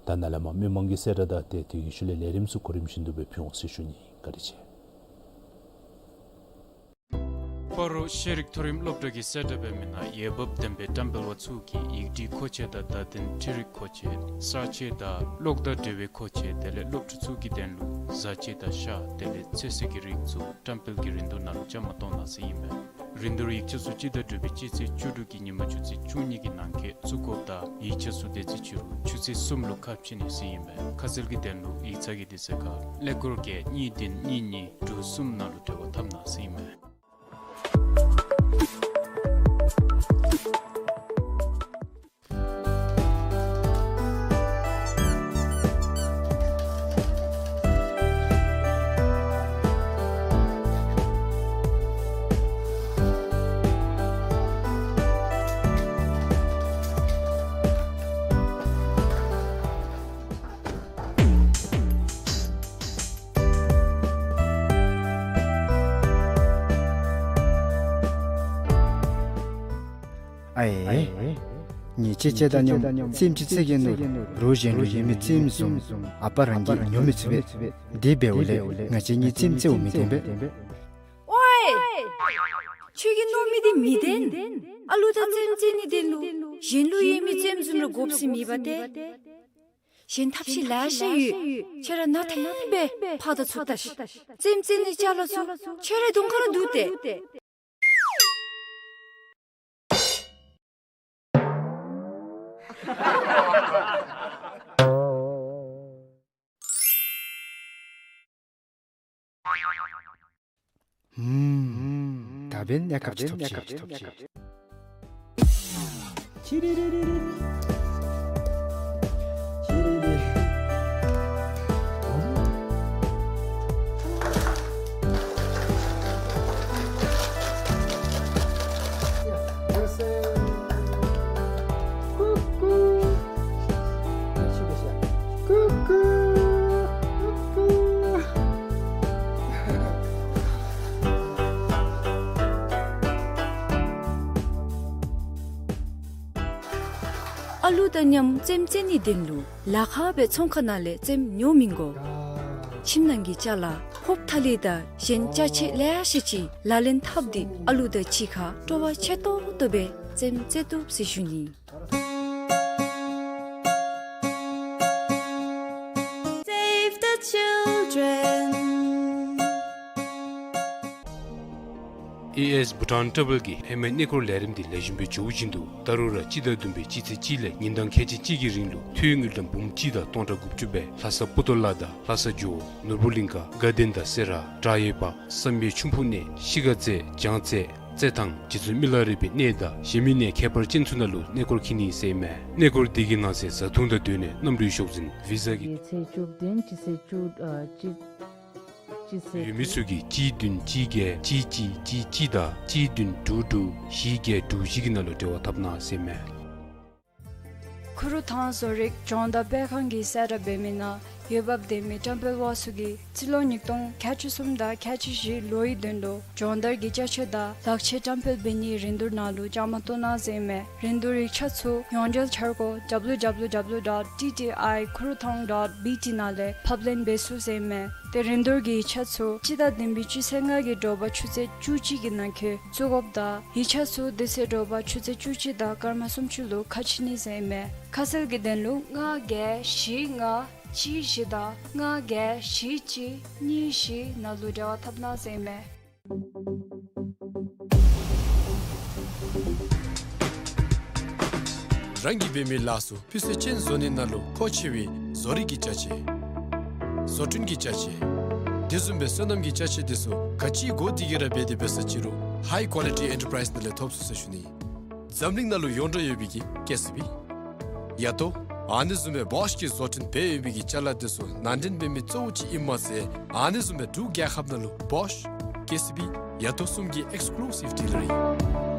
ད་ནཱ་ལས་མར་མི་མང་གི་གསལ་བསྒྲགས་དང་ཏེ་དེ་གི་ཤུལ་ལས་ལས་རིམ་ཚུ་གོ་རིམ་བཞིན་དུ་སྦེ་ཕུལ་འོང་ཟེར་ཞུ་ནི། བཀའ་དྲིན་ཆེ། སྤ་རོ་ཤེས་རིག་མཐོ་རིམ་སློབ་གྲྭ་གི་གསལ་བསྒྲགས་འབད་མི་ནང་འོས་འབབ་ལྡན་པའི་བཀྲམ་སྤེལ་པ་ཚུ་གིས་ཡིག་བྲིས་མཁོ་ཆས་དང་བརྡ་དོན་འཕྲུལ་རིག་མཁོ་ཆས་གསར་བརྗེ་དང་གློག་དང་འབྲེལ་བའི་མཁོ་ཆས་དེ་ལས་སློབ་ཕྲུག་ཚུ་གི་དོན་ལུ་བཟའ་ཆས་དང་ཤ་དེ་ལས་ཚོད་བསྲེ་གི་རིགས་ཚུ་བཀྲམ་སྤེལ་གྱི་རིན་བསྡུར་ནང་ལུ་བཅའ་མར་གཏོགས་གནང་ཟེར་ཨིན་པས། རིན་བསྡུར་ཡིག་ཆ་ཚུ་སྤྱི་ཟླ་དྲུག་པའི་སྤྱི་ཚེས་བཅུ་དྲུག་གི་ཉིན་མ་ཆུ་ཚོད་བཅུ་གཉིས་ཀྱི་ནང་འཁོད་བཙུགས་དགོཔ་དང་ཡིག་ཆ་ཚུ་དེ་ཚེ་ཕྱི་རུ་ཆུ་ཚོད་གསུམ་ལུ་ཁ་ཕྱེ་ནི་ཟེར་ཨིན་པས། ཁ་གསལ་གྱི་དོན་ལུ་ཡིག་ཚང་གི་དུས་ཚོད་ཁར་ཀླད་ཀོར་བརྒྱད་གཉིས་བདུན་གཉིས་གཉིས་དྲུག་གསུམ་ནང་ལུ་འབྲེལ་བ་འཐབ་གནང་ཟེར་ཨིན་པས། ཨའེ། ཉེས་ཅན་ཅིག་དང་མཉམ་རྩེདམོ་ཅིག་རྩེ་གེ་མནོ་རུང་གཞན་ལུ་ཡོད་མི་རྩེདམོ་བཟུམ་ཨ་པ་རང་གིས་ཉོ་མི་ཚུགས་པས། དེ་འབདཝ་ལས་ང་བཅས་གཉིས་རྩེདམོ་རྩེཝ་མི་བཏུབ་པས། ཨོའེ། ཁྱོད་ཀྱིས་མནོ་མི་དེ་མི་བདེན། ཨ་ལུ་དང་རྩེདམོ་རྩེ་ནིའི་དོན་ལུ་གཞན་ལུ་ཡོད་མི་རྩེདམོ་བཟུམ་ར་དགོཔ་ཟེར་མེད་པ་ཏེ། གཞན་ཐབས་ཤེས་ལེ་ཤ་ཡོད། ཁྱོད་ར་ནང་ཐེངས་སྦེ་ཕར་དང་ཚུར་བལྟ་ཤིག། རྩེདམོ་རྩེ་ནིའི་ཅ་ལ་ཚུ་ཁྱོད་རའི་གདོང་ཁར་ར་འདུག་སྟེ། ཧུམ། ད་འབདན་གནས་སྐབས་ཅིག་ཐོབ་ཅི། ཁྱི་རི་རི་རི་རི། ཁྱི་རི་རི། ཀུ་ཀུ། ཀུ་ཀུ། ཀུ་ཀུ། ཨ་ལུ་དང་མཉམ་རྩེདམོ་རྩེ་ནིའི་དོན་ལུ་ལཱ་ཁག་སྦེ་ཚོང་ཁང་ནང་ལས་རྩེདམོ་ཉོ་མི་དགོ། ཁྱིམ་ནང་གི་ཅ་ལ་ཕོརཔ་ཐ་ལི་དང་གཞན་ཅ་ཆས་ལེ་ཤ་ཅིག་ལག་ལེན་འཐབ་སྟེ་ཨ་ལུ་དང་གཅིག་ཁར་སྤྲོ་བ་ཆེ་ཏོག་ཏོ་སྦེ་རྩེདམོ་རྩེ་བཏུབ་ཟེར་ཞུ་ནི། Save the children. ཨེ་ཨེས་བྷུ་ཊཱན་ཊ་བཱལ་གྱིས་ཧེ་མའི་གནས་སྐོར་ལས་རིམ་འདི་ལེགས་ཤོམ་སྦེ་འགྱོ་བཞིན་དུ་ད་རུང་ར་སྤྱི་ཟླ་བདུན་པའི་སྤྱི་ཚེས་གཅིག་ལས་ཉིན་གྲངས་ཁལ་གཅིག་གཅིག་གི་རིང་ལུ་འཐུས་དངུལ་ཀྲམ་འབུམ་གཅིག་དང་སྟོང་ཕྲག་དགུ་བཅུ་སྦེ་ལྷ་ས་པུ་ཏོ་ལ་དང་ལྷ་ས་ཇོ་བོ་ནོར་བུ་གླིང་ཁ་དགའ་ལྡན་དང་སེ་ར་བྲག་ཡོས་པ་བསམ་ཡས་ཁྱུང་ཕུག་གནས་ཤི་ཁ་རྩེ་བྱང་རྩེ་རྩེ་ཐང་རྗེ་བཙུན་མི་ལ་རས་པའི་གནས་དང་གཞན་མི་གནས་ཁྱད་པར་ཅན་ཚུ་ནང་ལུ་གནས་སྐོར་འཁྱིད་ནི་ཟེར་ཨིན་མས། གནས་སྐོར་འདི་གི་ནང་གསེས་བཟའ་འཐུང་དང་སྡོད་གནས་གནམ་གྲུའི་ཤོག་འཛིན་བི་ཟ་གི་ཚེས་བཅུ་བདུན་གྱི་ཚེས་བཅུ་ཨ་གཅིག་གཅིག་ཚེས་ཡོད་མི་ཚུ་གིས་གཅིག་བདུན་གཅིག་བརྒྱད་གཅིག་གཅིག་གཅིག་གཅིག་དང་གཅིག་བདུན་དྲུག་དྲུག་བཞི་བརྒྱད་དྲུག་བཞི་གི་ནང་ལུ་འབྲེལ་བ་འཐབ་གནང་ཟེར་ཨིན་མས། ཁུ་རུ་ཐང་བཟོ་རིག་སྦྱོང་བརྡར་སྤེལ་ཁང་གིས་གསལ་བསྒྲགས་འབད་མི་ནང་འོས་འབབ་ལྡན་མི་བཀྲམ་སྤེལ་པ་ཚུ་གིས་རྩིས་ལོ་ཉིས་སྟོང་ཁལ་གཅིག་གསུམ་དང་ཁལ་གཅིག་བཞི་ལོའི་དོན་ལུ་སྦྱོང་བརྡར་གྱི་ཅ་ཆས་དང་ལག་ཆས་བཀྲམ་སྤེལ་འབད་ནིའི་རིན་བསྡུར་ནང་ལུ་བཅའ་མར་གཏོགས་གནང་ཟེར་ཨིན་མས། རིན་བསྡུར་ཡིག་ཆ་ཚུ་ཡོངས་འབྲེལ་འཆར་སྒོ་W W W dot T T I kurutang dot B T ནང་ལས་ཕབ་ལེན་འབད་ཚུགས་ཟེར་ཨིན་མས། ཏེ་རིན་བསྡུར་གྱི་ཡིག་ཆ་ཚུ་སྤྱི་ཟླ་བདུན་པའི་སྤྱི་ཚེས་ལྔ་གི་དྲོ་པ་ཆུ་ཚོད་བཅུ་གཅིག་གི་ནང་འཁོད་བཙུགས་དགོཔ་དང་ཡིག་ཆ་ཚུ་དེ་ཚེ་དྲོ་པ་ཆུ་ཚོད་བཅུ་གཅིག་དང་སྐར་མ་སུམ་ཅུ་ལུ་ཁ་ཕྱེ་ནི་ཟེར་ཨིན་མས། ཁ་གསལ་གྱི་དོན་ལུ་ལྔ་བརྒྱད་བཞི་ལྔ་གཅིག་བཞི་དང་ལྔ་བརྒྱད་བཞི་གཅིག་གཉིས་བཞི་ནང་ལུ་འབྲེལ་བ་འཐབ་གནང་ཟེར་ཨིན་མས། རང་གིས་འབད་མི་ལཱ་ཚུ་སྤུས་ཚད་ཅན་བཟོ་ནི་ནང་ལུ་མཁོ་ཆེ་བའི་བཟོ་རིག་གི་ཅ་ཆས། བཟོ་སྐྲུན་གྱི་ཅ་ཆས། དེ་བཟུམ་སྦེ་སོ་ནམ་གྱི་ཅ་ཆས་དེ་ཚུ་ག་ཅི་དགོ་དེ་གི་ར་འབད་དེ་འབད་ས་ཅི་རུང་High Quality Enterprise ནང་ལས་ཐོབ་ཚུགས་ཟེར་ཞུ་ནི། འཛམ་གླིང་ནང་ལུ་ཡོངས་གྲགས་ཡོད་པའི་གི་ཀེ་སི་བི། ཡ་ཏོ། ཨ་ནི་བཟུམ་སྦེ་བོཤ་གི་བཟོ་སྐྲུན་འབད་ཡོད་པའི་གི་ཅ་ལ་དེ་ཚུ་ནང་འདྲེན་འབད་མི་གཙོ་བོ་ཅིག་ཨིནམ་མ་ཚད་ཨ་ནི་བཟུམ་སྦེ་འབྲུག་རྒྱལ་ཁབ་ནང་ལུ་བོཤ་ཀེ་སི་བི་ཡ་ཏོ་གསུམ་གྱི་ཨེགསི་ཀུ་ལུ་སིབ་ཌི་ལར་ཨིན།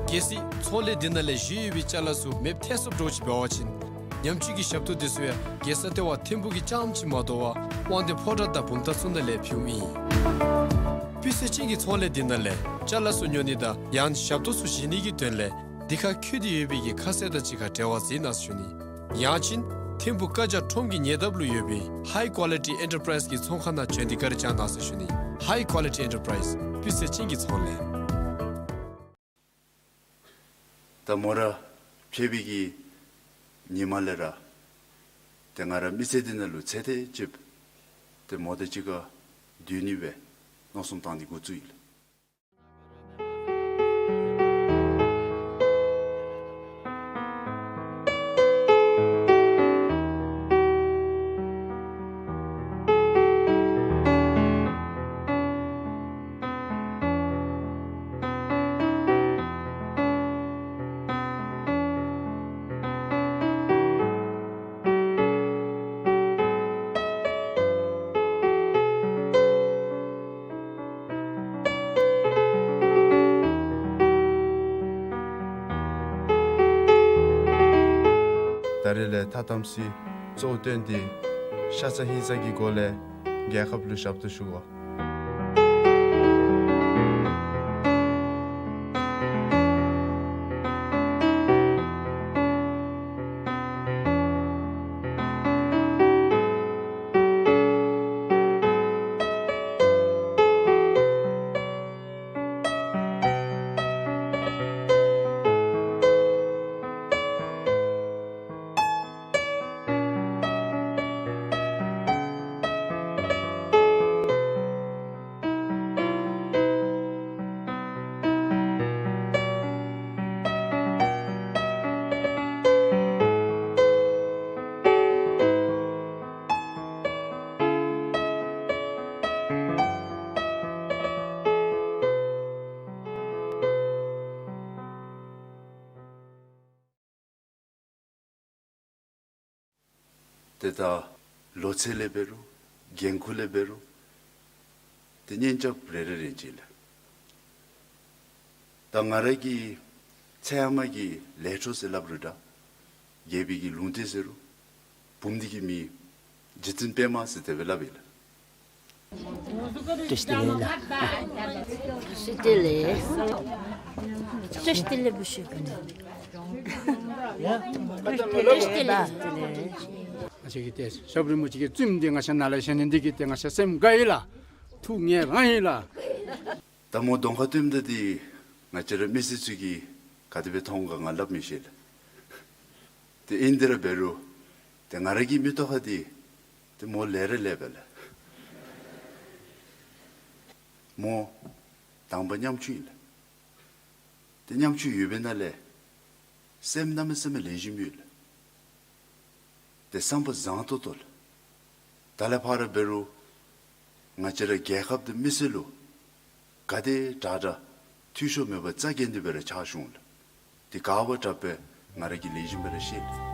གལ་སྲིད་ཚོང་ལས་འདི་ནང་ལས་བཞེས་ཡོད་པའི་ཅ་ལ་ཚུ་མེདཔ་ཐལ་སོངམ་འདྲཝ་ཅིག་འབད་བ་ཅིན་ཉམས་བཅོས་ཀྱི་ཞབས་ཏོག་དེ་ཚུ་ཡང་རྒྱལ་ས་ལྟེ་བ་ཐིམ་ཕུག་གི་རྐྱངམ་ཅིག་མ་དོ་བར་དབང་འདུས་ཕོ་བྲང་དང་བུམ་ཐང་ཚུ་ནང་ལས་ཕུལཝ་ཨིན། སྤུས་ཚད་ཅན་གྱི་ཚོང་ལས་འདི་ནང་ལས་ཅ་ལ་ཚུ་ཉོ་ནི་དང་ཡང་ཞབས་ཏོག་ཚུ་བཞེས་ནི་གི་དོན་ལས་འདི་ཁར་འཁོད་དེ་ཡོད་པའི་གི་ཁ་གསལ་དང་གཅིག་ཁར་འབྲེལ་བ་འཛིན་གནང་ཟེར་ཞུ་ནི། ཡང་ཅིན་ཐིམ་ཕུག་བཀའ་རྒྱ་ཁྲོམ་གྱི་ཉེ་འདབས་ལུ་ཡོད་པའི་High Quality Enterprise གི་ཚོང་ཁང་ནང་བྱོན་ཏེ་བཀའ་དྲིན་བསྐྱང་གནང་ཟེར་ཞུ་ནི། High Quality Enterprise སྤུས་ཚད་ཅན་གྱི་ཚོང་ལས། ད་མོ་ར་ཕྱད་པའི་གི་ཉིནམ་ལས་ར་ཏེ་ང་ར་མི་ཚེ་འདི་ནང་ལུ་ཚེ་འདི་ཅིག་ཏེ་མོ་དང་གཅིག་ཁར་སྡོད་ནི་སྦེ་མནོ་བསམ་བཏང་སྟེ་འགོ་བཙུགས་ཡི། ད་རེས་ལས་ཐ་དམ་སྲི་གཙོ་བོ་བཏོན་ཏེ་ཤ་ཚ་ཧིང་ཚ་གི་སྒོ་ལས་རྒྱལ་ཁབ་ལུ་ཞབས་ཏོག་ཞུ་དགོ། ཏེ་ད་ལོ་ཚད་ལས་འབད་རུང་འགན་ཁུར་ལས་འབད་རུང་ཏེ་གཉེན་རྐྱབ་རེ་རེ་རེ་ཅིག་ལགས། ད་ང་ར་གི་ཚེ་ཧེ་མ་གི་ལས་འཕྲོ་ཟེར་སླབ་རུང་འདྲ། རྒྱལ་པོའི་གི་ལུང་བསྟན་ཟེར་རུང་བུམོ་འདི་གི་མིང་རྗེ་བཙུན་པདྨ་ཟེར་དེ་སྦེ་སླབ་ཨིན་ལགས། བཀྲ་ཤིས་བདེ་ལེགས་ལགས། བཀྲ་ཤིས་བདེ་ལེགས། བཀྲ་ཤིས་བདེ་ལེགས་བུ་ཤོས་ཀུན། བཀྲ་ཤིས་བདེ་ལེགས། ང་བཅས་ཀྱི་ཏེ་ཞབས་རིན་པོ་ཆེ་གི་བཙུནམོ་འདི་ང་བཅས་ནཱ་ལས་བཞེས་ནི་འདི་གིས་ཏེ་ང་བཅས་སེམས་དགའ་ཡི་ལགས། ཐུགས་མཉེས་རངས་ཡི་ལགས། ད་མོ་གདོང་ཁར་སྟོནམ་ད་འདི་ང་བཅས་ར་མི་སེར་ཚུ་གིས་ག་དེ་སྦེ་མཐོང་ག་ང་སླབ་མི་ཤེས་ལགས། ཏེ་ཨིན་དེ་ར་འབད་རུང་ཏེ་ང་ར་གི་མིག་ཏོ་ཁར་འདི་ཏེ་མོ་ལེགས་ར་ལེགས་པས་ལགས། མོ་དང་པ་ཉམ་ཆུང་ཨིན་ལགས། ཏེ་ཉམ་ཆུང་ཡོད་པའི་ནང་ལས་སེམས་གནམ་མེད་ས་མེད་ལེགས་ཤོམ་ཡོད་ལགས། ཏེ་བསམ་པ་བཟང་ཏོག་ཏོ་ལགས། ད་ལས་ཕར་འབད་རུང་ང་བཅས་ར་རྒྱལ་ཁབ་དང་མི་སེར་ལུ་ག་དེ་དྲག་དྲག་འཐུས་ཤོར་མེད་པར་རྩ་འགེངས་ཏེ་སྦེ་ར་ཕྱག་ཞུ་འོང་ལགས། ཏེ་ག་བ་དྲག་པས་ང་ར་གིས་ལེགས་ཤོམ་སྦེ་ར་ཤེས་ལགས།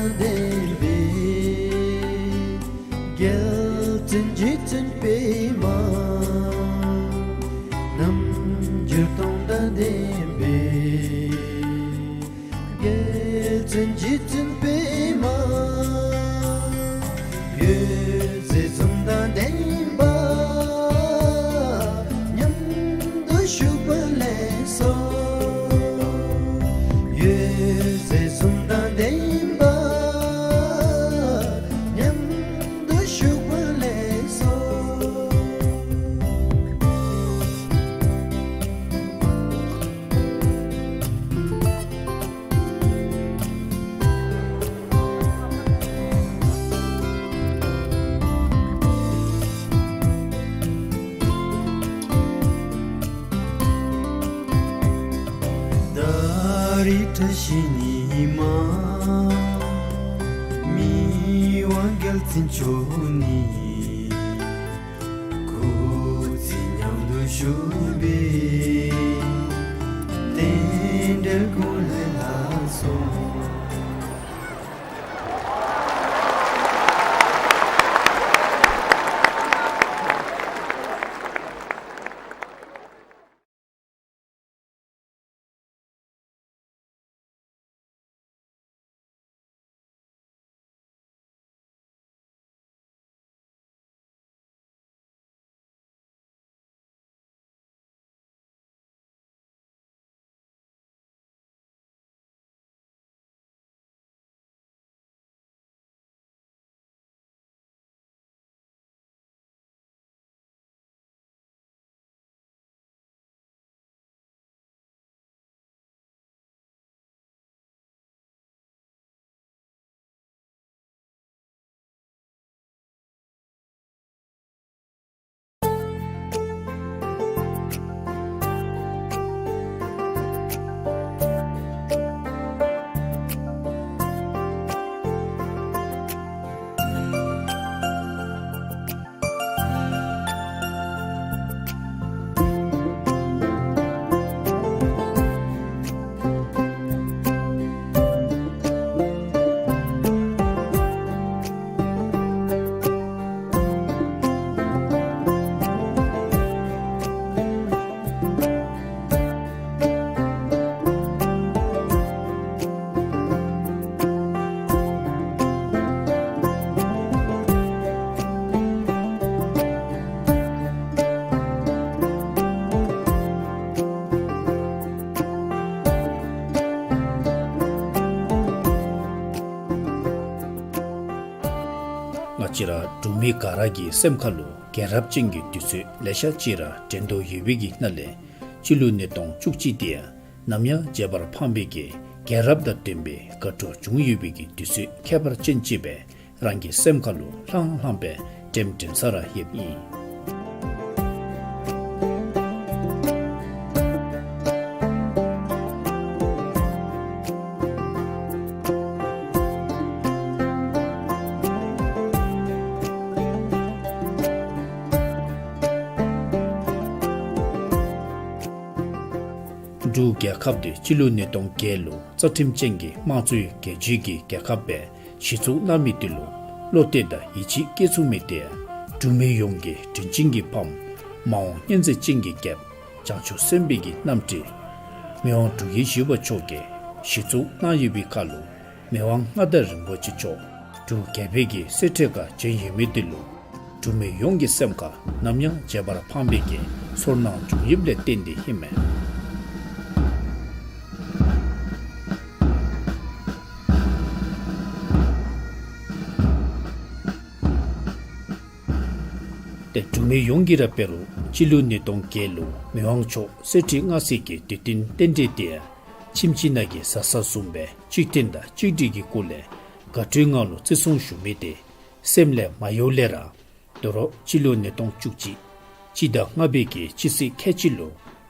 ལྡན་པའི། རྒྱལ་བཙུན་རྗེ་བཙུན་པདྨ། རྣམ་འགྱུར་སྟོང་དང་ལྡན་པའི། རྒྱལ་བཙུན་རྗེ་བཙུན་པདྨ། འོད་ཟེར་གསུམ་དང་ལྡན་པ། མཉམ་དུ་བཞུགས་པ་ལེགས་སོ། འོད་ཟེར་གསུམ་དང་ལྡན་པ། མཉམ་དུ་བཞུགས་པ་ལེགས་སོ། ད་རེས་བཀྲ་ཤིས་ཉི་མ། མི་དབང་རྒྱལ་བཙུན་མཆོག་ནི། སྐུ་ཚེ་མཉམ་དུ་བཞུགས་པའི། རྟེན་འབྲེལ་ཀུན་ལེགས་ལགས་སོ། ང་བཅས་ར་འབྲུག་མི་ག་ར་གི་སེམས་ཁ་ལུ་རྒྱལ་རབས་ཅན་གྱི་དུས་ཚོད་ལེ་ཤ་ཅིག་ར་དྲན་དོ་ཡོད་པའི་གི་ནང་ལས་སྤྱི་ལོ་ཉིས་སྟོང་བཅུ་གཅིག་འདི་ཡང་ནམ་ཡང་བརྗེད་པར་ཕངས་པའི་གི་རྒྱལ་རབས་དང་ལྡན་པའི་དགའ་སྤྲོ་བྱུང་ཡོད་པའི་གི་དུས་ཚོད་ཁྱད་པར་ཅན་ཅིག་སྦེ་རང་གི་སེམས་ཁ་ལུ་ལྷང་ལྷང་སྦེ་དྲན་དྲན་ས་ར་ཡོདཔ་ཨིན། འབྲུག་རྒྱལ་ཁབ་འདི་སྤྱི་ལོ་ཉིས་སྟོང་བརྒྱད་ལུ་རྩ་ཁྲིམས་ཅན་གྱི་དམངས་གཙོའི་རྒྱལ་གཅེས་ཀྱི་རྒྱལ་ཁབ་སྦེ་གཞི་བཙུགས་གནང་མི་འདི་ལུ་བློ་གཏད་དང་ཡིད་ཆེས་བསྐྱེད་ཚུགས་མི་འདི་འབྲུག་མི་ཡོངས་ཀྱི་དྲིན་ཅན་གྱི་ཕམ། མ་འོངས་སྙན་གསན་ཅན་གྱི་རྒྱལཔོ་བྱང་ཆུབ་སེམས་དཔའི་གི་རྣམ་སྤྲུལ་མི་དབང་འབྲུག་རྒྱལ་བཞི་པ་མཆོག་གིས་གཞི་བཙུགས་གནང་ཡོད་པའི་ཁར་ལུ་མི་དབང་མངའ་བདག་རིན་པོ་ཆེ་མཆོག་འབྲུག་རྒྱལ་པོའི་གི་གསེར་ཁྲི་ཁར་བྱོན་ཡོད་མི་འདི་ལུ་འབྲུག་མི་ཡོངས་ཀྱི་སེམས་ཁར་ནམ་ཡང་བརྗེད་པར་ཕངས་པའི་གི་ཚོར་སྣང་བྱུང་ཡོདཔ་ལས་བརྟེན་ཏེ་ཨིན་མས། ཏེ་འབྲུག་མི་ཡོངས་ཀྱིས་ར་འབད་རུང་སྤྱི་ལོ་ཉིས་སྟོང་བརྒྱད་ལུ་མི་དབང་མཆོག་གསེར་ཁྲི་མངའ་གསོལ་གྱི་དུས་སྟོན་རྟེན་འབྲེལ་འདི་ཁྱིམ་གཅིག་ནང་གི་བཟའ་ཚང་བཟུམ་སྦེ་གཅིག་མཐུན་དང་གཅིག་སྒྲིལ་གྱི་སྒོ་ལས་དགའ་སྤྲོའི་ངང་ལུ་བརྩི་སྲུང་ཞུ་མི་འདི་སེམས་ལས་མ་གཡོ་ལས་ར། དོ་རུང་སྤྱི་ལོ་ཉིས་སྟོང་བཅུ་གཅིག་སྤྱི་ཟླ་ལྔ་པའི་གི་སྤྱི་ཚེས་ཁལ་གཅིག་ལུ་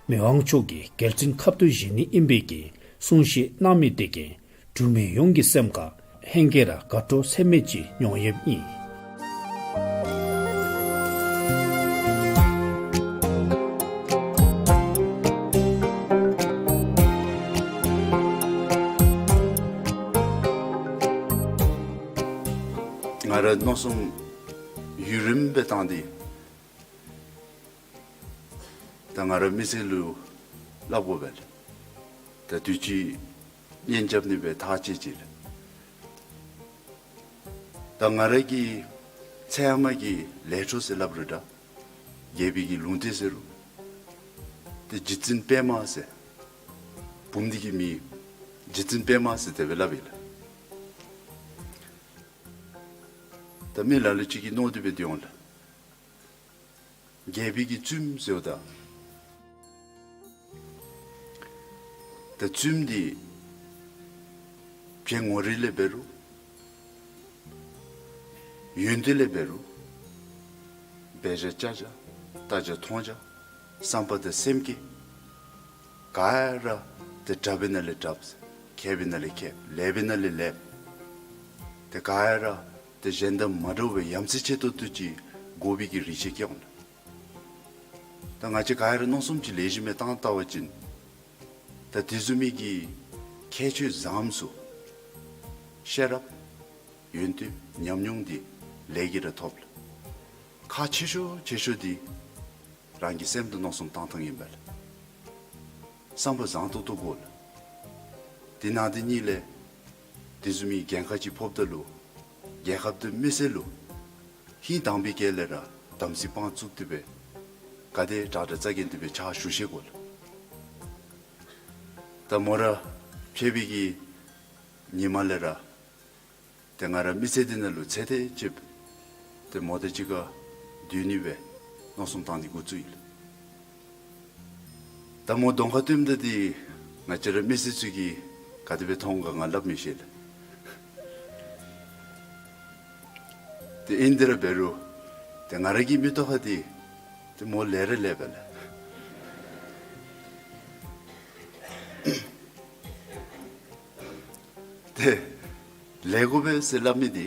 མི་དབང་མཆོག་གིས་རྒྱལ་བཙུན་ཁབ་ཏུ་བཞེས་ནི་ཨིན་པའི་གི་གསུང་བཤད་གནང་མི་འདི་གིས་འབྲུག་མི་ཡོངས་ཀྱི་སེམས་ཁར་ཧེང་སྐལ་ར་དགའ་སྤྲོ་ཚད་མེད་ཅིག་མྱོང་ཡོདཔ་ཨིན། མནོ་བསམ་ཡུན་རིངམོ་སྦེ་བཏང་སྟེ་ད་ང་ར་མི་སེར་ལུ་སླབ་དགོ་པས་ལགས། ད་དུས་ཅི་གཉེན་རྐྱབ་ནི་སྦེ་ཐག་བཅད་ཅི་ལགས། ད་ང་ར་གི་ཚེ་ཧེ་མ་གི་ལས་འཕྲོ་ཟེར་སླབ་རུང་འདྲ། རྒྱལ་པོའི་གི་ལུང་བསྟན་ཟེར་རུང་། ཏེ་རྗེ་བཙུན་པདྨ་ཟེར། བུམོ་འདི་གི་མིང་རྗེ་བཙུན་པདྨ་ཟེར་དེ་སྦེ་སླབ་ཨིན་ལགས། ད་མི་ལ་ལུ་ཅིག་གིས་མནོ་སྟེ་སྦེ་སྡོད་འོང་ལགས། རྒྱལ་པོའི་གི་བཙུནམོ་ཟེརཝ་ད། ད་བཙུནམོ་འདི་བྱད་ངོ་རིས་ལས་འབད་རུང་། ཡོན་ཏན་ལས་འབད་རུང་། འབད་བཞག་བྱ་བཞག་ལྟ་བྱ་མཐོང་བྱ་བསམ་པ་དང་སེམས་བསྐྱེད། ག་ར་ཏེ་དྲག་པའི་ནང་ལས་དྲགཔ། མཁས་པའི་ནང་ལས་མཁས། ལེགས་པའི་ནང་ལས་ལེགསཔ། ཏེ་ག་ར་ཏེ་གཞན་དང་མ་འདྲཝ་སྦེ་ཡ་མཚན་ཆེ་ཏོག་ཏོ་ཅིག་དགོ་པའི་གི་རིགས་ཤིག་སྐྱེ་འོང་ལགས། ད་ང་བཅས་ག་ར་མནོ་བསམ་ཅིག་ལེགས་ཤོམ་སྦེ་བཏང་བལྟ་བ་ཅིན། ད་དེ་བཟུམ་མའི་གི་ཁྱད་ཆོས་བཟངམོ་ཚུ། ཤེས་རབ། ཡོན་ཏན་ཉམས་མྱོང་འདི་ལས་ཀྱིས་ར་ཐོབ་ལགས། ཁག་ཆེ་ཤོས་ཆེ་ཤོས་འདི་རང་གི་སེམས་དང་མནོ་བསམ་བཏང་ཐངས་ཨིན་པས་ལགས། བསམ་པ་བཟང་ཏོག་ཏོ་དགོ་ལགས། དེ་ནང་དེ་གཉིས་ལས་དེ་བཟུམ་མའི་འགན་ཁག་ཅིག་ཕོགཔ་ད་ལུ་རྒྱལ་ཁབ་དང་མི་སེར་ལུ་ཧིང་དྭངས་པའི་དཀྱིལ་ལས་ར་དམ་ཚིག་དཔང་བཙུགས་ཏེ་སྦེ་ག་དེ་དྲག་དྲག་རྩ་འགེངས་ཏེ་སྦེ་ཕྱག་ཞུ་ཤེས་དགོ་ལགས། ད་མོ་ར་ཕྱད་པའི་གི་ཉིནམ་ལས་ར་ཏེ་ང་ར་མི་ཚེ་འདི་ནང་ལུ་ཚེ་འདི་ཅིག་ཏེ་མོ་དང་གཅིག་ཁར་སྡོད་ནི་སྦེ་མནོ་བསམ་བཏང་ནི་འགོ་བཙུགས་ཡི་ལགས། ད་མོ་གདོང་ཁར་སྟོནམ་ད་འདི་ང་བཅས་ར་མི་སེར་ཚུ་གིས་ག་དེ་སྦེ་མཐོང་ག་ང་སླབ་མི་ཤེས་ལགས། ཏེ་ཨིན་དེ་ར་འབད་རུང་ཏེ་ང་ར་གི་མིག་ཏོ་ཁར་འདི་ཏེ་མོ་ལེགས་ར་ལེགསཔ་ལགས། ཏེ་ལེགས་དགོ་པས་ཟེར་སླབ་མི་འདི་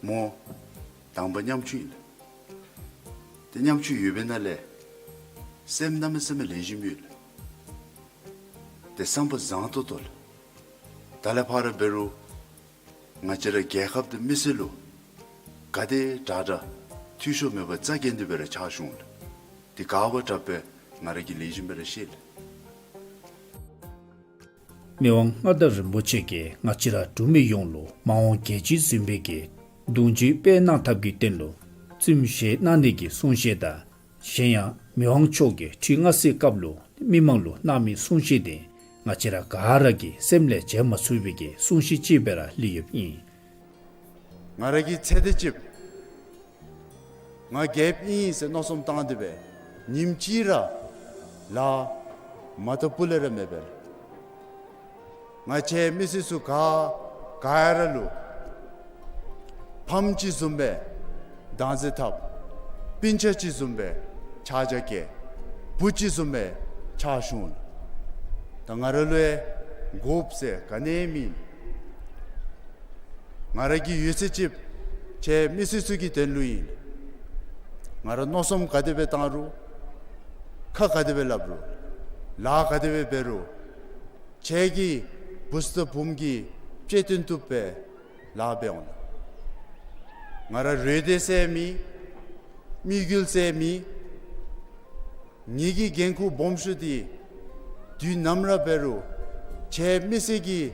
མོ་དང་པ་ཉམ་ཆུང་ཨིན་ལགས། ཏེ་ཉམ་ཆུང་ཡོད་པའི་ནང་ལས་སེམས་གནམ་མེད་ས་མེད་ལེགས་ཤོམ་ཡོད་ལགས། ཏེ་བསམ་པ་བཟང་ཏོག་ཏོ་ལགས། ད་ལས་ཕར་འབད་རུང་ང་བཅས་ར་རྒྱལ་ཁབ་དང་མི་སེར་ལུ་ག་དེ་དྲག་དྲག་འཐུས་ཤོར་མེད་པར་རྩ་འགེངས་ཏེ་སྦེ་ར་ཕྱག་ཞུ་འོང་ལགས། དེ་ག་བ་དྲག་པས་ང་ར་གིས་ལེགས་ཤོམ་སྦེ་ར་ཤེས་ལགས། མི་དབང་མངའ་བདག་རིན་པོ་ཆེ་གིས་ང་བཅས་ར་འབྲུག་མི་ཡོངས་ལུ་མ་འོངས་རྒྱལ་སྤྱི་འཛིན་སྤེལ་གྱི་གདུང་རྒྱུད་སྤེལ་གནང་ཐབས་ཀྱི་དོན་ལུ་བཙུནམོ་བཞེས་གནང་ནི་གི་གསུང་བཤད་དང་གཞན་ཡང་མི་དབང་མཆོག་གིས་ཁྲི་མངའ་གསོལ་སྐབས་ལུ་མི་མང་ལུ་གནང་མི་གསུང་བཤད་དེ་ང་བཅས་ར་ག་ར་གི་སེམས་ལས་བརྗེད་མ་ཚུགས་པའི་གི་གསུང་བཤད་ཅིག་སྦེ་ར་ལུས་ཡོདཔ་ཨིན། ང་ར་གི་ཚེ་འདི་ཅིག་ང་རྒྱལཔོ་ཨིན་ཟེར་མནོ་བསམ་བཏང་སྟེ་སྦེ་ཉིནམ་གཅིག་ར་ལཱ་མ་བཏབ་པ་ལས་ར་མེད་པས། ང་བཅས་མི་སེར་ཚུ་ག་ག་ར་ལུ་ཕམ་ཅིག་བཟུམ་སྦེ་བདག་འཛིན་འཐབ། སྤུན་ཆ་ཅིག་བཟུམ་སྦེ་ཕྱག་རྒྱ་བསྐྱེད། བུ་ཅིག་བཟུམ་སྦེ་ཕྱག་ཞུ་འོང་། ད་ང་ར་ལུ་ཡང་དགོཔ་ཟེར་ག་ནི་ཡང་མེད། ང་ར་གི་ཡོད་ཚད་ཅིག་ཁྱེད་མི་སེར་ཚུ་གི་དོན་ལུ་ཨིན། ང་ར་མནོ་བསམ་ག་དེ་སྦེ་བཏང་རུང་། ཁ་ག་དེ་སྦེ་སླབ་རུང་། ལཱ་ག་དེ་སྦེ་འབད་རུང་། ཁྱེད་ཀྱི་བུ་ཚུ་དང་བུམོ་གི་གཅེས་སྟོན་བཏུབ་པའི་ལཱ་འབད་འོང་། ང་ར་རེ་འདོད་ཟེར་མེད། དམིགས་ཡུལ་ཟེར་མེད། ངེ་གི་འགན་ཁུར་སྦོམ་ཤོས་འདི་དུས་ནམ་ར་འབད་རུང་ཁྱེད་མི་སེར་གྱི་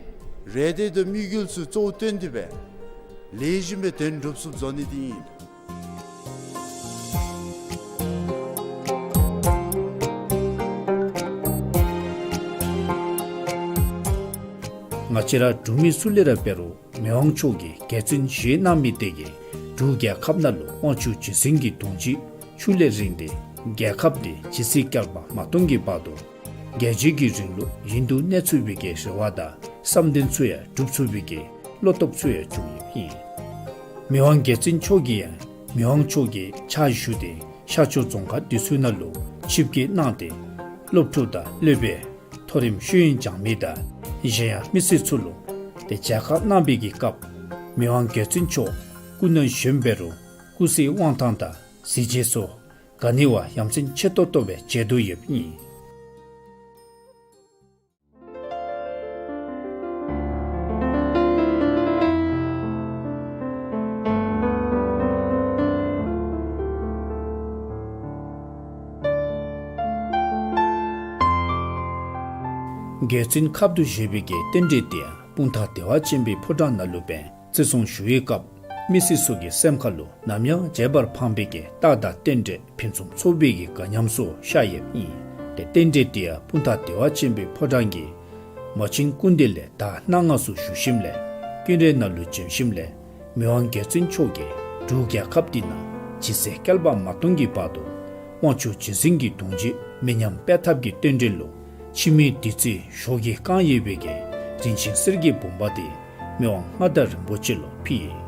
རེ་འདོད་དང་དམིགས་ཡུལ་ཚུ་གཙོ་བོ་བཏོན་ཏེ་སྦེ་ལེགས་ཤོམ་སྦེ་དོན་འགྲུབ་ཚུགསཔ་བཟོ་ནི་འདི་ཨིན། ང་བཅས་ར་འབྲུག་མི་ཚུ་ལས་ར་འབད་རུང་མི་དབང་མཆོག་གིས་རྒྱལ་བཙུན་བཞེས་གནང་མི་དེ་གིས་འབྲུག་རྒྱལ་ཁབ་ནང་ལུ་དབང་ཕྱུག་རྗེ་བཙུན་གྱི་གདུང་རྒྱུད་ཕྱུགས་ལས་རིང་སྟེ་རྒྱལ་ཁབ་དེ་ཇི་སྲིད་བསྐལ་པ་མ་སྟོངས་ཀྱི་བར་དུ་རྒྱལ་བརྒྱུད་ཀྱི་རིང་ལུགས་ཡུན་དུ་གནས་ཚུགས་པའི་གི་རེ་བ་དང་བསམ་དོན་ཚུ་ཡང་འགྲུབ་ཚུགས་པའི་གི་བློ་སྟོབས་ཚུ་ཡང་བྱུང་ཡོདཔ་ཨིན། མི་དབང་རྒྱལ་བཙུན་མཆོག་གིས་ཡང་མི་དབང་མཆོག་གི་ཕྱག་ཞུ་སྟེ་ཤར་ཕྱོགས་རྫོང་ཁག་དེ་ཚུ་ནང་ལུ་ཆིབས་བསྐྱོད་གནང་སྟེ་སློབ་ཕྲུག་དང་སློབ་དཔོན་མཐོ་རིམ་ཤེས་ཡོན་སྦྱང་མི་དང་གཞན་ཡང་མི་སེར་ཚུ་ལུ་ཏེ་མཇལ་ཁ་གནང་བའི་གི་སྐབས་མི་དབང་རྒྱལ་བཙུན་མཆོག་སྐུ་ན་གཞོནམ་འབད་རུང་སྐུ་ཚེ་དབང་ཐང་དང་གཟི་བརྗིད་ཚུ་ག་ནི་བ་ཡ་མཚན་ཆེ་ཏོག་ཏོ་སྦེ་མཇལ་དོ་ཡོདཔ་ཨིན། རྒྱལ་བཙུན་ཁབ་ཏུ་བཞེས་པའི་གི་རྟེན་འབྲེལ་དེ་ཡང་སྤུངས་ཐང་བདེ་བ་ཆེན་པོའི་ཕོ་བྲང་ནང་ལུ་འབད་བརྩི་སྲུང་ཞུ་བའི་སྐབས་མི་སེར་ཚུ་གི་སེམས་ཁ་ལུ་ནམ་ཡང་བརྗེད་པར་ཕངས་པའི་གི་རྟགས་དང་རྟེན་འབྲེལ་ཕུན་སུམ་ཚོགས་པའི་གི་དགའ་ཉམས་སུ་ཤར་ཡོདཔ་ཨིན། ཏེ་རྟེན་འབྲེལ་དེ་ཡང་སྤུངས་ཐང་བདེ་བ་ཆེན་པོའི་ཕོ་བྲང་གི་མ་ཆེན་སྐུ་མདུན་ལས་ཟླ་གནངས་སྔ་སུ་བཞུགས་ཞིནམ་ལས་ཀུན་ར་ནང་ལུ་བྱོན་ཞིནམ་ལས་མི་དབང་རྒྱལ་བཙུན་མཆོག་གིས་འབྲུག་རྒྱལ་ཁབ་འདི་ནང་ཇི་སྲིད་བསྐལ་པ་མ་སྟོངས་ཀྱི་བར་དུ་དབང་ཕྱུག་རྗེ་བཙུན་གྱི་གདུང་རྒྱུད་མི་ཉམས་སྤེལ་ཐབས་ཀྱི་རྟེན་འབྲེལ་ལུ་འཆི་མེད་བདུད་རྩི་ཞོ་གིས་བཀང་ཡོད་པའི་གི་རིན་ཆེན་གསེར་གྱི་བུམ་པ་དེ་མི་དབང་མངའ་བདག་རིན་པོ་ཆེ་ལུ་ཕུལ་ཡི།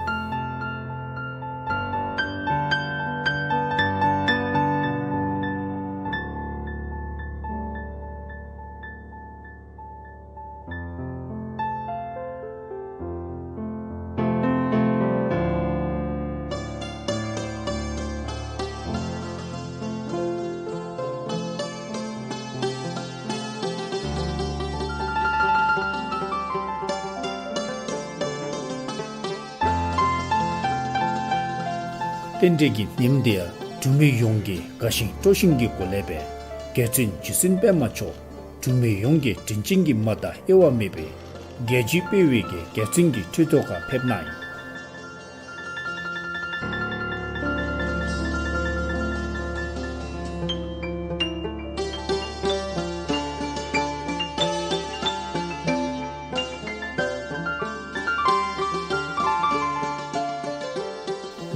རྟེན་འབྲེལ་གྱི་ཉིནམ་དེ་ཡང་འབྲུག་མི་ཡོངས་ཀྱིས་དགའ་ཞིང་སྤྲོ་ཞིང་གི་སྒོ་ལས་སྦེ་རྒྱལ་བཙུན་རྗེ་བཙུན་པདྨ་མཆོག་འབྲུག་མི་ཡོངས་ཀྱི་དྲིན་ཅན་གྱི་མ་དང་དབྱེ་བ་མེད་པའི་རྒྱལ་བརྒྱུད་སྤེལ་བའི་གི་རྒྱལ་བཙུན་གྱི་ཁྲི་ཐོག་ཁར་ཕེབས་གནང་ཡི།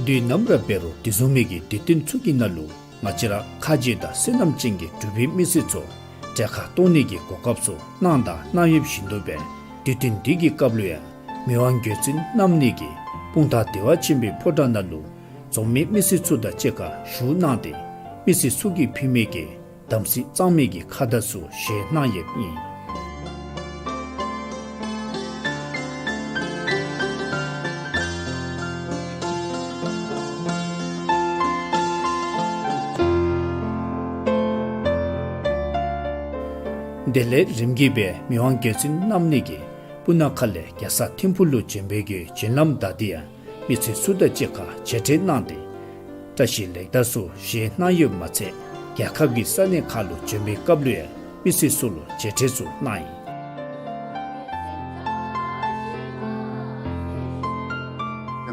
དུས་ནམ་ར་འབད་རུང་དེ་བཟུམ་མའི་གི་དུས་སྟོན་ཚུ་གི་ནང་ལུ་ང་བཅས་ར་ཁ་རྗེ་དང་བསོད་ནམས་ཅན་གྱི་འབྲུག་པའི་མི་སེར་ཚུ་གྲལ་ཁར་གཏོགས་ནི་གི་གོ་སྐབས་ཚུ་གནང་དང་གནང་ཡོདཔ་བཞིན་དུ་སྦེ་དུས་སྟོན་འདི་གི་སྐབས་ལུ་ཡང་མི་དབང་རྒྱལ་བཙུན་རྣམ་གཉིས་ཀྱིས་སྤུངས་ཐང་བདེ་བ་ཆེན་པོའི་ཕོ་བྲང་ནང་ལུ་འཛོམས་མི་མི་སེར་ཚུ་དང་གཅིག་ཁར་བཞུགས་གནང་སྟེ་མི་སེར་ཚུ་གིས་ཕུལ་མི་གི་དམ་ཚིག་གཙང་མའི་གི་ཁ་བརྡ་ཚུ་བཞེས་གནང་ཡོདཔ་ཨིན། དེ་ལས་རིམ་གྱིས་སྦེ་མི་དབང་རྒྱལ་བཙུན་རྣམ་གཉིས་ཀྱིས་སྤུ་ན་ཁ་ལས་རྒྱལ་ས་ཐིམ་ཕུག་ལུ་བྱོན་པའི་གི་བྱོན་ལམ་བདའ་སྟེ་ཡང་མི་སེར་ཚུ་དང་གཅིག་ཁར་མཇལ་འཕྲད་གནང་སྟེ་བཀྲ་ཤིས་ལེགས་དར་ཚུ་བཞེས་གནང་ཡོདཔ་མ་ཚད་རྒྱལ་ཁབ་ཀྱི་ས་གནས་ཁག་ལུ་བྱོན་པའི་སྐབས་ལུ་ཡང་མི་སེར་ཚུ་ལུ་མཇལ་འཕྲད་ཚུ་གནང་ཡི།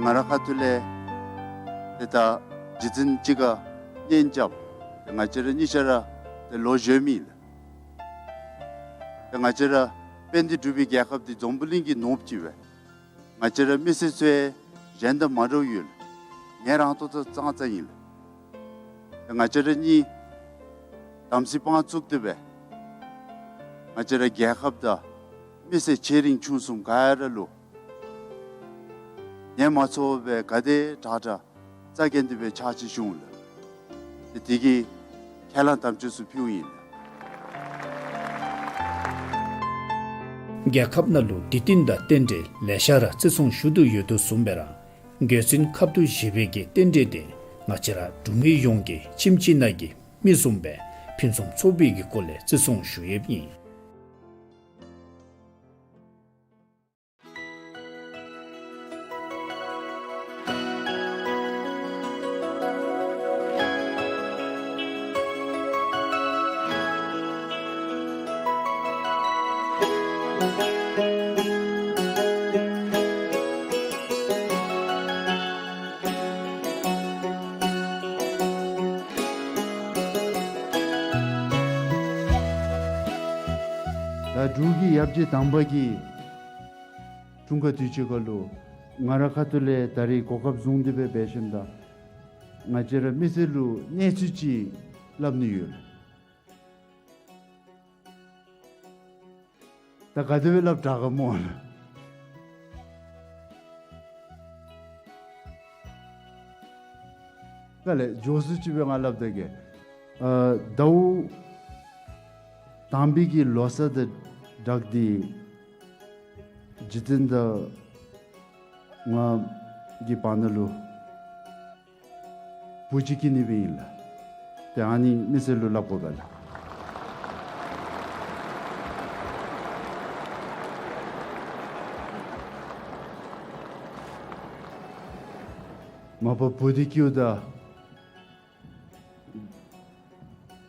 ང་རའི་ཁ་ཐུག་ལས་ཏེ་ད་རྗེ་བཙུན་གཅིག་ཁར་གཉེན་རྐྱབ། ཏེ་ང་བཅས་ར་གཉིས་ཆ་ར་ཏེ་ལོ་གཞོནམ་ཨིན་ལགས། ཏེ་ང་བཅས་ར་དཔལ་ལྡན་འབྲུག་པའི་རྒྱལ་ཁབ་འདི་འཛམ་བུ་གླིང་གི་ནོར་བུ་ཅིག་སྦེ་ང་བཅས་ར་མི་སེར་ཚུ་གཞན་དང་མ་འདྲཝ་ཡོད་ལགས། ངལ་རངས་ཏོག་ཏོ་ཙང་ཙང་ཨིན་ལགས། ཏེ་ང་བཅས་ར་གཉིས་དམ་ཚིག་དཔང་བཙུགས་ཏེ་སྦེ་ང་བཅས་ར་རྒྱལ་ཁབ་དང་མི་སེར་ཆེ་འབྲིང་ཆུང་གསུམ་ག་ར་ལུ་ངལ་མ་འཚོ་བར་སྦེ་ག་དེ་དྲག་དྲག་རྩ་འགེངས་ཏེ་སྦེ་ཕྱག་ཕྱིད་ཞུ་འོང་ལགས། ཏེ་དེ་གི་ཁས་བླངས་དམ་བཅའ་ཚུ་ཕུལཝ་ཨིན་ལགས། རྒྱལ་ཁབ་ནང་ལུ་དུས་སྟོན་དང་རྟེན་འབྲེལ་ལེ་ཤ་ར་བརྩི་སྲུང་ཞུ་དོ་ཡོད་དོ་བཟུམ་སྦེ་ར་རྒྱལ་བཙུན་ཁབ་ཏུ་བཞེས་པའི་གི་རྟེན་འབྲེལ་དེ་ང་བཅས་ར་འབྲུག་མི་ཡོངས་ཀྱིས་ཁྱིམ་གཅིག་ནང་གི་མི་བཟུམ་སྦེ་ཕུན་སུམ་ཚོགས་པའི་གི་སྒོ་ལས་བརྩི་སྲུང་ཞུ་ཡོདཔ་ཨིན། ད་འབྲུག་གི་ཡབ་རྗེ་དང་པ་གི་འཁྲུངས་སྐར་དུས་ཆེན་ཁར་ལུ་ང་རའི་ཁ་ཐུག་ལས་ད་རིས་གོ་སྐབས་བཟུང་སྟེ་སྦེ་འབད་ཞིནམ་ད་ང་བཅས་ར་མི་སེར་ལུ་གནས་ཚུལ་ཅིག་སླབ་ནི་ཡོད་ལགས། ད་ག་དེ་སྦེ་སླབ་དྲག་ག་སྨོ་ལགས། ག་ལས་མགྱོགས་སུ་ཅིག་སྦེ་ང་སླབ་ད་གེ། ཨ་ཟླཝ་དང་པའི་གི་ལོ་གསར་དང་སྦྲགས་ཏེ་རྗེ་བཙུན་དང་ང་གི་བར་ན་ལུ་བུ་ཅིག་སྐྱེ་ནི་སྦེ་ཨིན་ལགས། ཏེ་ཨ་ནི་མི་སེར་ལུ་སླབ་དགོ་པས་ལགས། མ་པ་བུ་འདི་སྐྱེཝ་ད་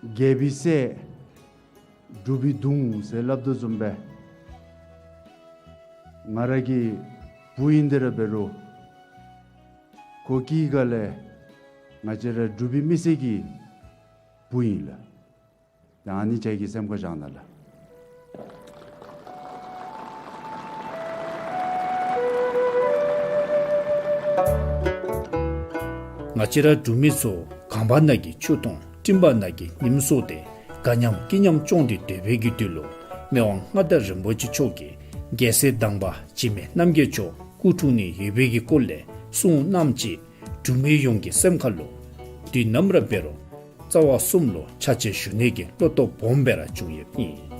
རྒྱལ་པོའི་སྲས་ འབྲུག་པའི་གདུང་ཟེར་སླབ་དོ་བཟུམ་སྦེ་ང་ར་གི་བུ་ཨིན། དེ་ར་འབད་རུང་ཁོ་གི་ག་ལས་ང་བཅས་ར་འབྲུག་པའི་མི་སེར་གྱི་བུ་ཨིན་ལགས། ད་ཨ་ནི་ཅིག་གི་སེམས་ཁར་བཞག་གནང་ལགས། ང་བཅས་ར་འབྲུག་མི་ཚུ་གངས་བར་ན་གི་ཆུ་འཐུང་སྤྲིན་བར་ན་གི་ཉིམ་སྲོ་སྟེ་དགའ་མཉམ་སྐྱིད་མཉམ་སྐྱོང་སྟེ་སྡོད་པའི་གི་དུས་ལུ་མི་དབང་མངའ་བདག་རིན་པོ་ཆེ་མཆོག་གིས་རྒྱལ་སྲས་དང་པ་འཇིགས་མེད་རྣམ་རྒྱལ་མཆོག་སྐུ་འཁྲུངས་ནི་ཡོད་པའི་གི་སྐོར་ལས་གསུངས་གནངམ་ཅིག་འབྲུག་མི་ཡོངས་ཀྱི་སེམས་ཁ་ལུ་དུས་ནམ་ར་འབད་རུང་རྩ་བ་གསུམ་ལུ་ཕྱག་ཕྱི་ཞུ་ནི་གི་བློ་སྟོབས་སྦོམ་སྦེ་ར་བྱུང་ཡོདཔ་ཨིན།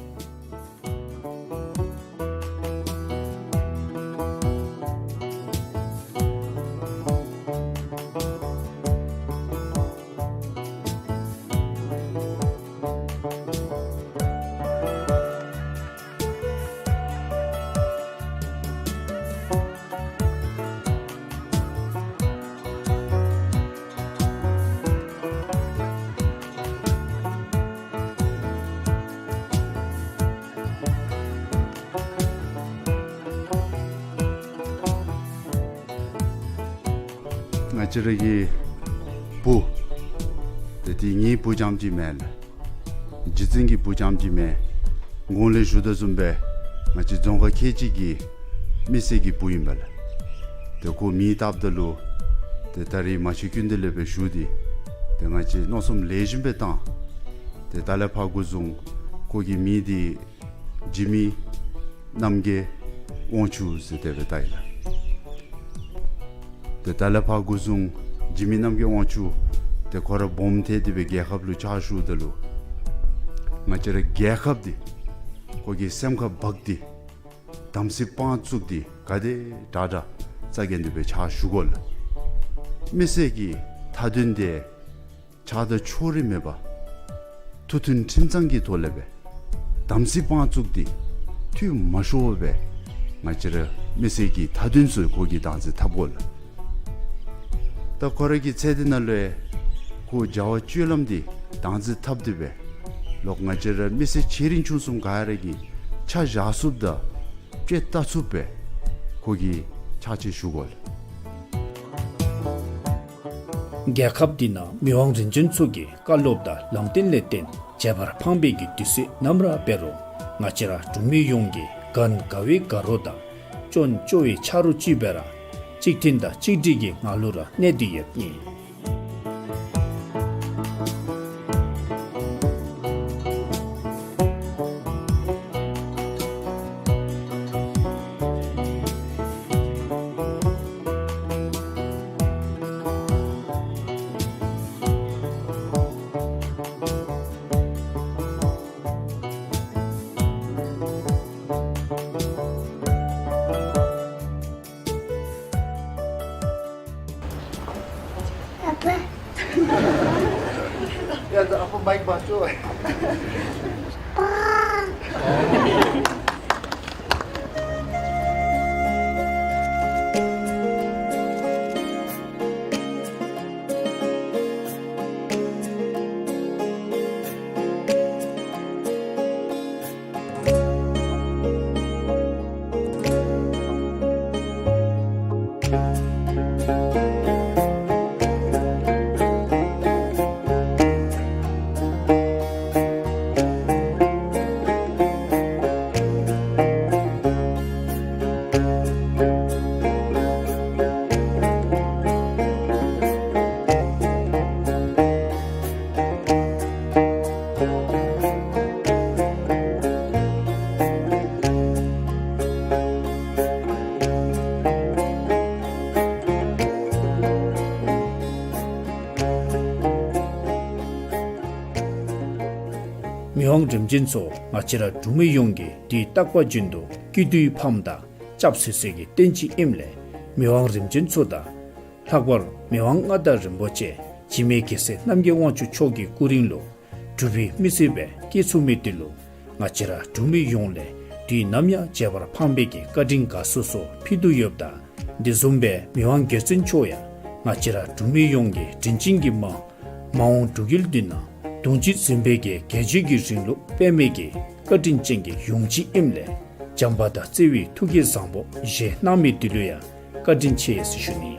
ང་བཅས་ར་གི་བུ་ཏེ་འདི་ངེའི་བུ་རྐྱངམ་ཅིག་མེན་ལགས། རྗེ་བཙུན་གྱི་བུ་རྐྱངམ་ཅིག་མེན། གོང་ལས་ཞུ་དོ་བཟུམ་སྦེ་ང་བཅས་རྫོང་ཁག་ཁལ་གཅིག་གི་མི་སེར་གྱི་བུ་ཨིན་པས་ལགས། ཏེ་ཁོ་མིང་བཏགསཔ་ད་ལུ་ཏེ་ད་རིས་མ་ཤི་ཀུན་ཏུ་ལེགས་པའི་ཞུ་འདི་ཏེ་ང་བཅས་མནོ་བསམ་ལེགས་ཤོམ་སྦེ་བཏང་། ཏེ་ད་ལས་ཕར་འགོ་བཟུང་ཁོ་གི་མིང་འདི་འཇིགས་མེད་རྣམ་རྒྱལ་དབང་ཕྱུག་ཟེར་དེ་སྦེ་བཏགས་ཡི་ལགས། ཏེ་ད་ལས་ཕར་འགོ་བཟུང་འཇིགས་མེད་རྣམ་རྒྱལ་དབང་ཕྱུག་ཏེ་ཁོ་ར་སྦོམ་ཐལ་ཏེ་སྦེ་རྒྱལ་ཁབ་ལུ་ཕྱག་ཞུཝ་ད་ལུ་ང་བཅས་ར་རྒྱལ་ཁབ་འདི་ཁོ་གི་སེམས་ཁར་འབག་སྟེ་དམ་ཚིག་དཔང་བཙུགས་ཏེ་ག་དེ་དྲག་དྲག་རྩ་འགེངས་ཏེ་སྦེ་ཕྱག་ཞུ་དགོ་ལགས། མི་སེར་གྱི་མཐའ་དོན་འདི་ཆགས་སྡང་ཕྱོགས་རིས་མེད་པར་མཐུན་ཁྲིམས་གཙང་གི་ཐོག་ལས་སྦེ་དམ་ཚིག་དཔང་བཙུགས་ཏེ་འཐུས་མ་ཤོར་བར་སྦེ་ང་བཅས་ར་མི་སེར་གྱི་མཐའ་དོན་ཚུ་ཁོ་གིས་བདག་འཛིན་འཐབ་དགོ་ལགས། ད་ཁོ་ར་གི་ཚེ་འདི་ནང་ལུ་ཁོ་བྱ་བ་སྤྱོད་ལམ་འདི་བདག་འཛིན་འཐབ་སྟེ་སྦེ་ལོག་ང་བཅས་ར་མི་སེར་ཆེ་འབྲིང་ཆུང་གསུམ་ག་ར་གིས་ཆ་བཞག་ཚུགསཔ་དང་དཔྱད་བལྟ་ཚུགསཔ་སྦེ་ཁོ་གིས་ཕྱག་ཕྱི་ཞུ་དགོ་ལགས། རྒྱལ་ཁབ་འདི་ནང་མི་དབང་རིམ་བྱོན་ཚུ་གི་བཀའ་སློབ་དང་ལམ་སྟོན་ལས་བརྟེན་བྱེ་བར་ཕངས་པའི་གི་དུས་ཚོད་ནམ་ར་འབད་རུང་ང་བཅས་ར་འབྲུག་མི་ཡོངས་ཀྱིས་ག་ན་དགའ་བའི་དགའ་རོགས་དང་སྐྱོན་བཅོ་བའི་ཆ་རོགས་ཅིག་སྦེ་ར་གཅིག་མཐུན་དང་གཅིག་སྒྲིལ་གྱི་ངང་ལུ་ར་གནས་ཏེ་ཡོདཔ་ཨིན། ཨ་པ། ཡ་ད་ཨ་པ་མའིཀ་འབག་ཅོག། མི་དབང་རིམ་བྱོན་ཚུ་ང་བཅས་ར་འབྲུག་མི་ཡོངས་ཀྱི་དུས་རྟག་པ་བཞིན་དུ་སྐྱིད་སྡུག་གི་ཕམ་དང་སྐྱབས་སུ་གསོལ་གྱི་རྟེན་ཅིག་ཨིནམ་ལས་མི་དབང་རིམ་བྱོན་ཚུ་དང་ལྷག་པར་མི་དབང་མངའ་བདག་རིན་པོ་ཆེ་འཇིགས་མེད་རྒྱལ་སྲས་རྣམ་རྒྱལ་དབང་ཕྱུག་མཆོག་གི་སྐུ་རིང་ལུ་འབྲུག་པའི་མི་སེར་སྦེ་སྐྱེས་ཚུགས་མི་འདི་ལུ་ང་བཅས་ར་འབྲུག་མི་ཡོངས་ལས་དུས་ནམ་ཡང་བརྗེད་པར་ཕངས་པའི་གི་བཀའ་དྲིན་དགའ་ཚོར་ཚུ་ཕུལ་དོ་ཡོདཔ་ད་དེ་བཟུམ་སྦེ་མི་དབང་རྒྱལ་བཙུན་མཆོག་ཡང་ང་བཅས་ར་འབྲུག་མི་ཡོངས་ཀྱི་དྲིན་ཅན་གྱི་མ་མ་འོངས་འབྲུག་རྒྱལ་འདི་ནང་གདུང་བརྒྱུད་འཛིན་པའི་གི་རྒྱལ་བརྒྱུད་ཀྱི་རིང་ལུགས་སྤེལ་མི་གི་ བཀའ་དྲིན་ཅན་གྱི་ཡོངས་ཅིག་ཨིནམ་ལས་བྱམས་པ་དང་བརྩེ་བའི་ཐུགས་ཀྱི་བཟང་པོ་བཞེས་གནང་མི་འདི་ལུ་ཡང་བཀའ་དྲིན་ཆེ་ཟེར་ཞུ་ནི།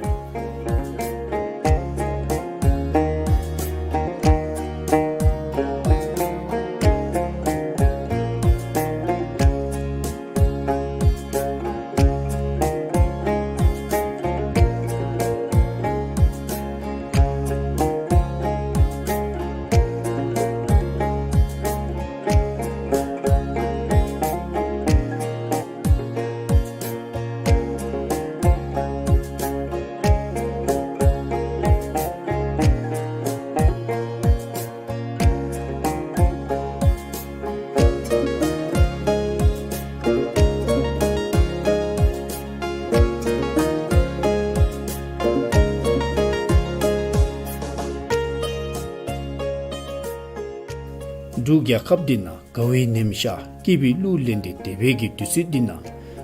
འབྲུག་རྒྱལ་ཁབ་འདི་ནང་དགའ་བའི་ཉིམ་ཤར་སྐྱིད་པའི་གླུ་ལེན་ཏེ་སྡོད་པའི་གི་དུས་ཚོད་འདི་ནང་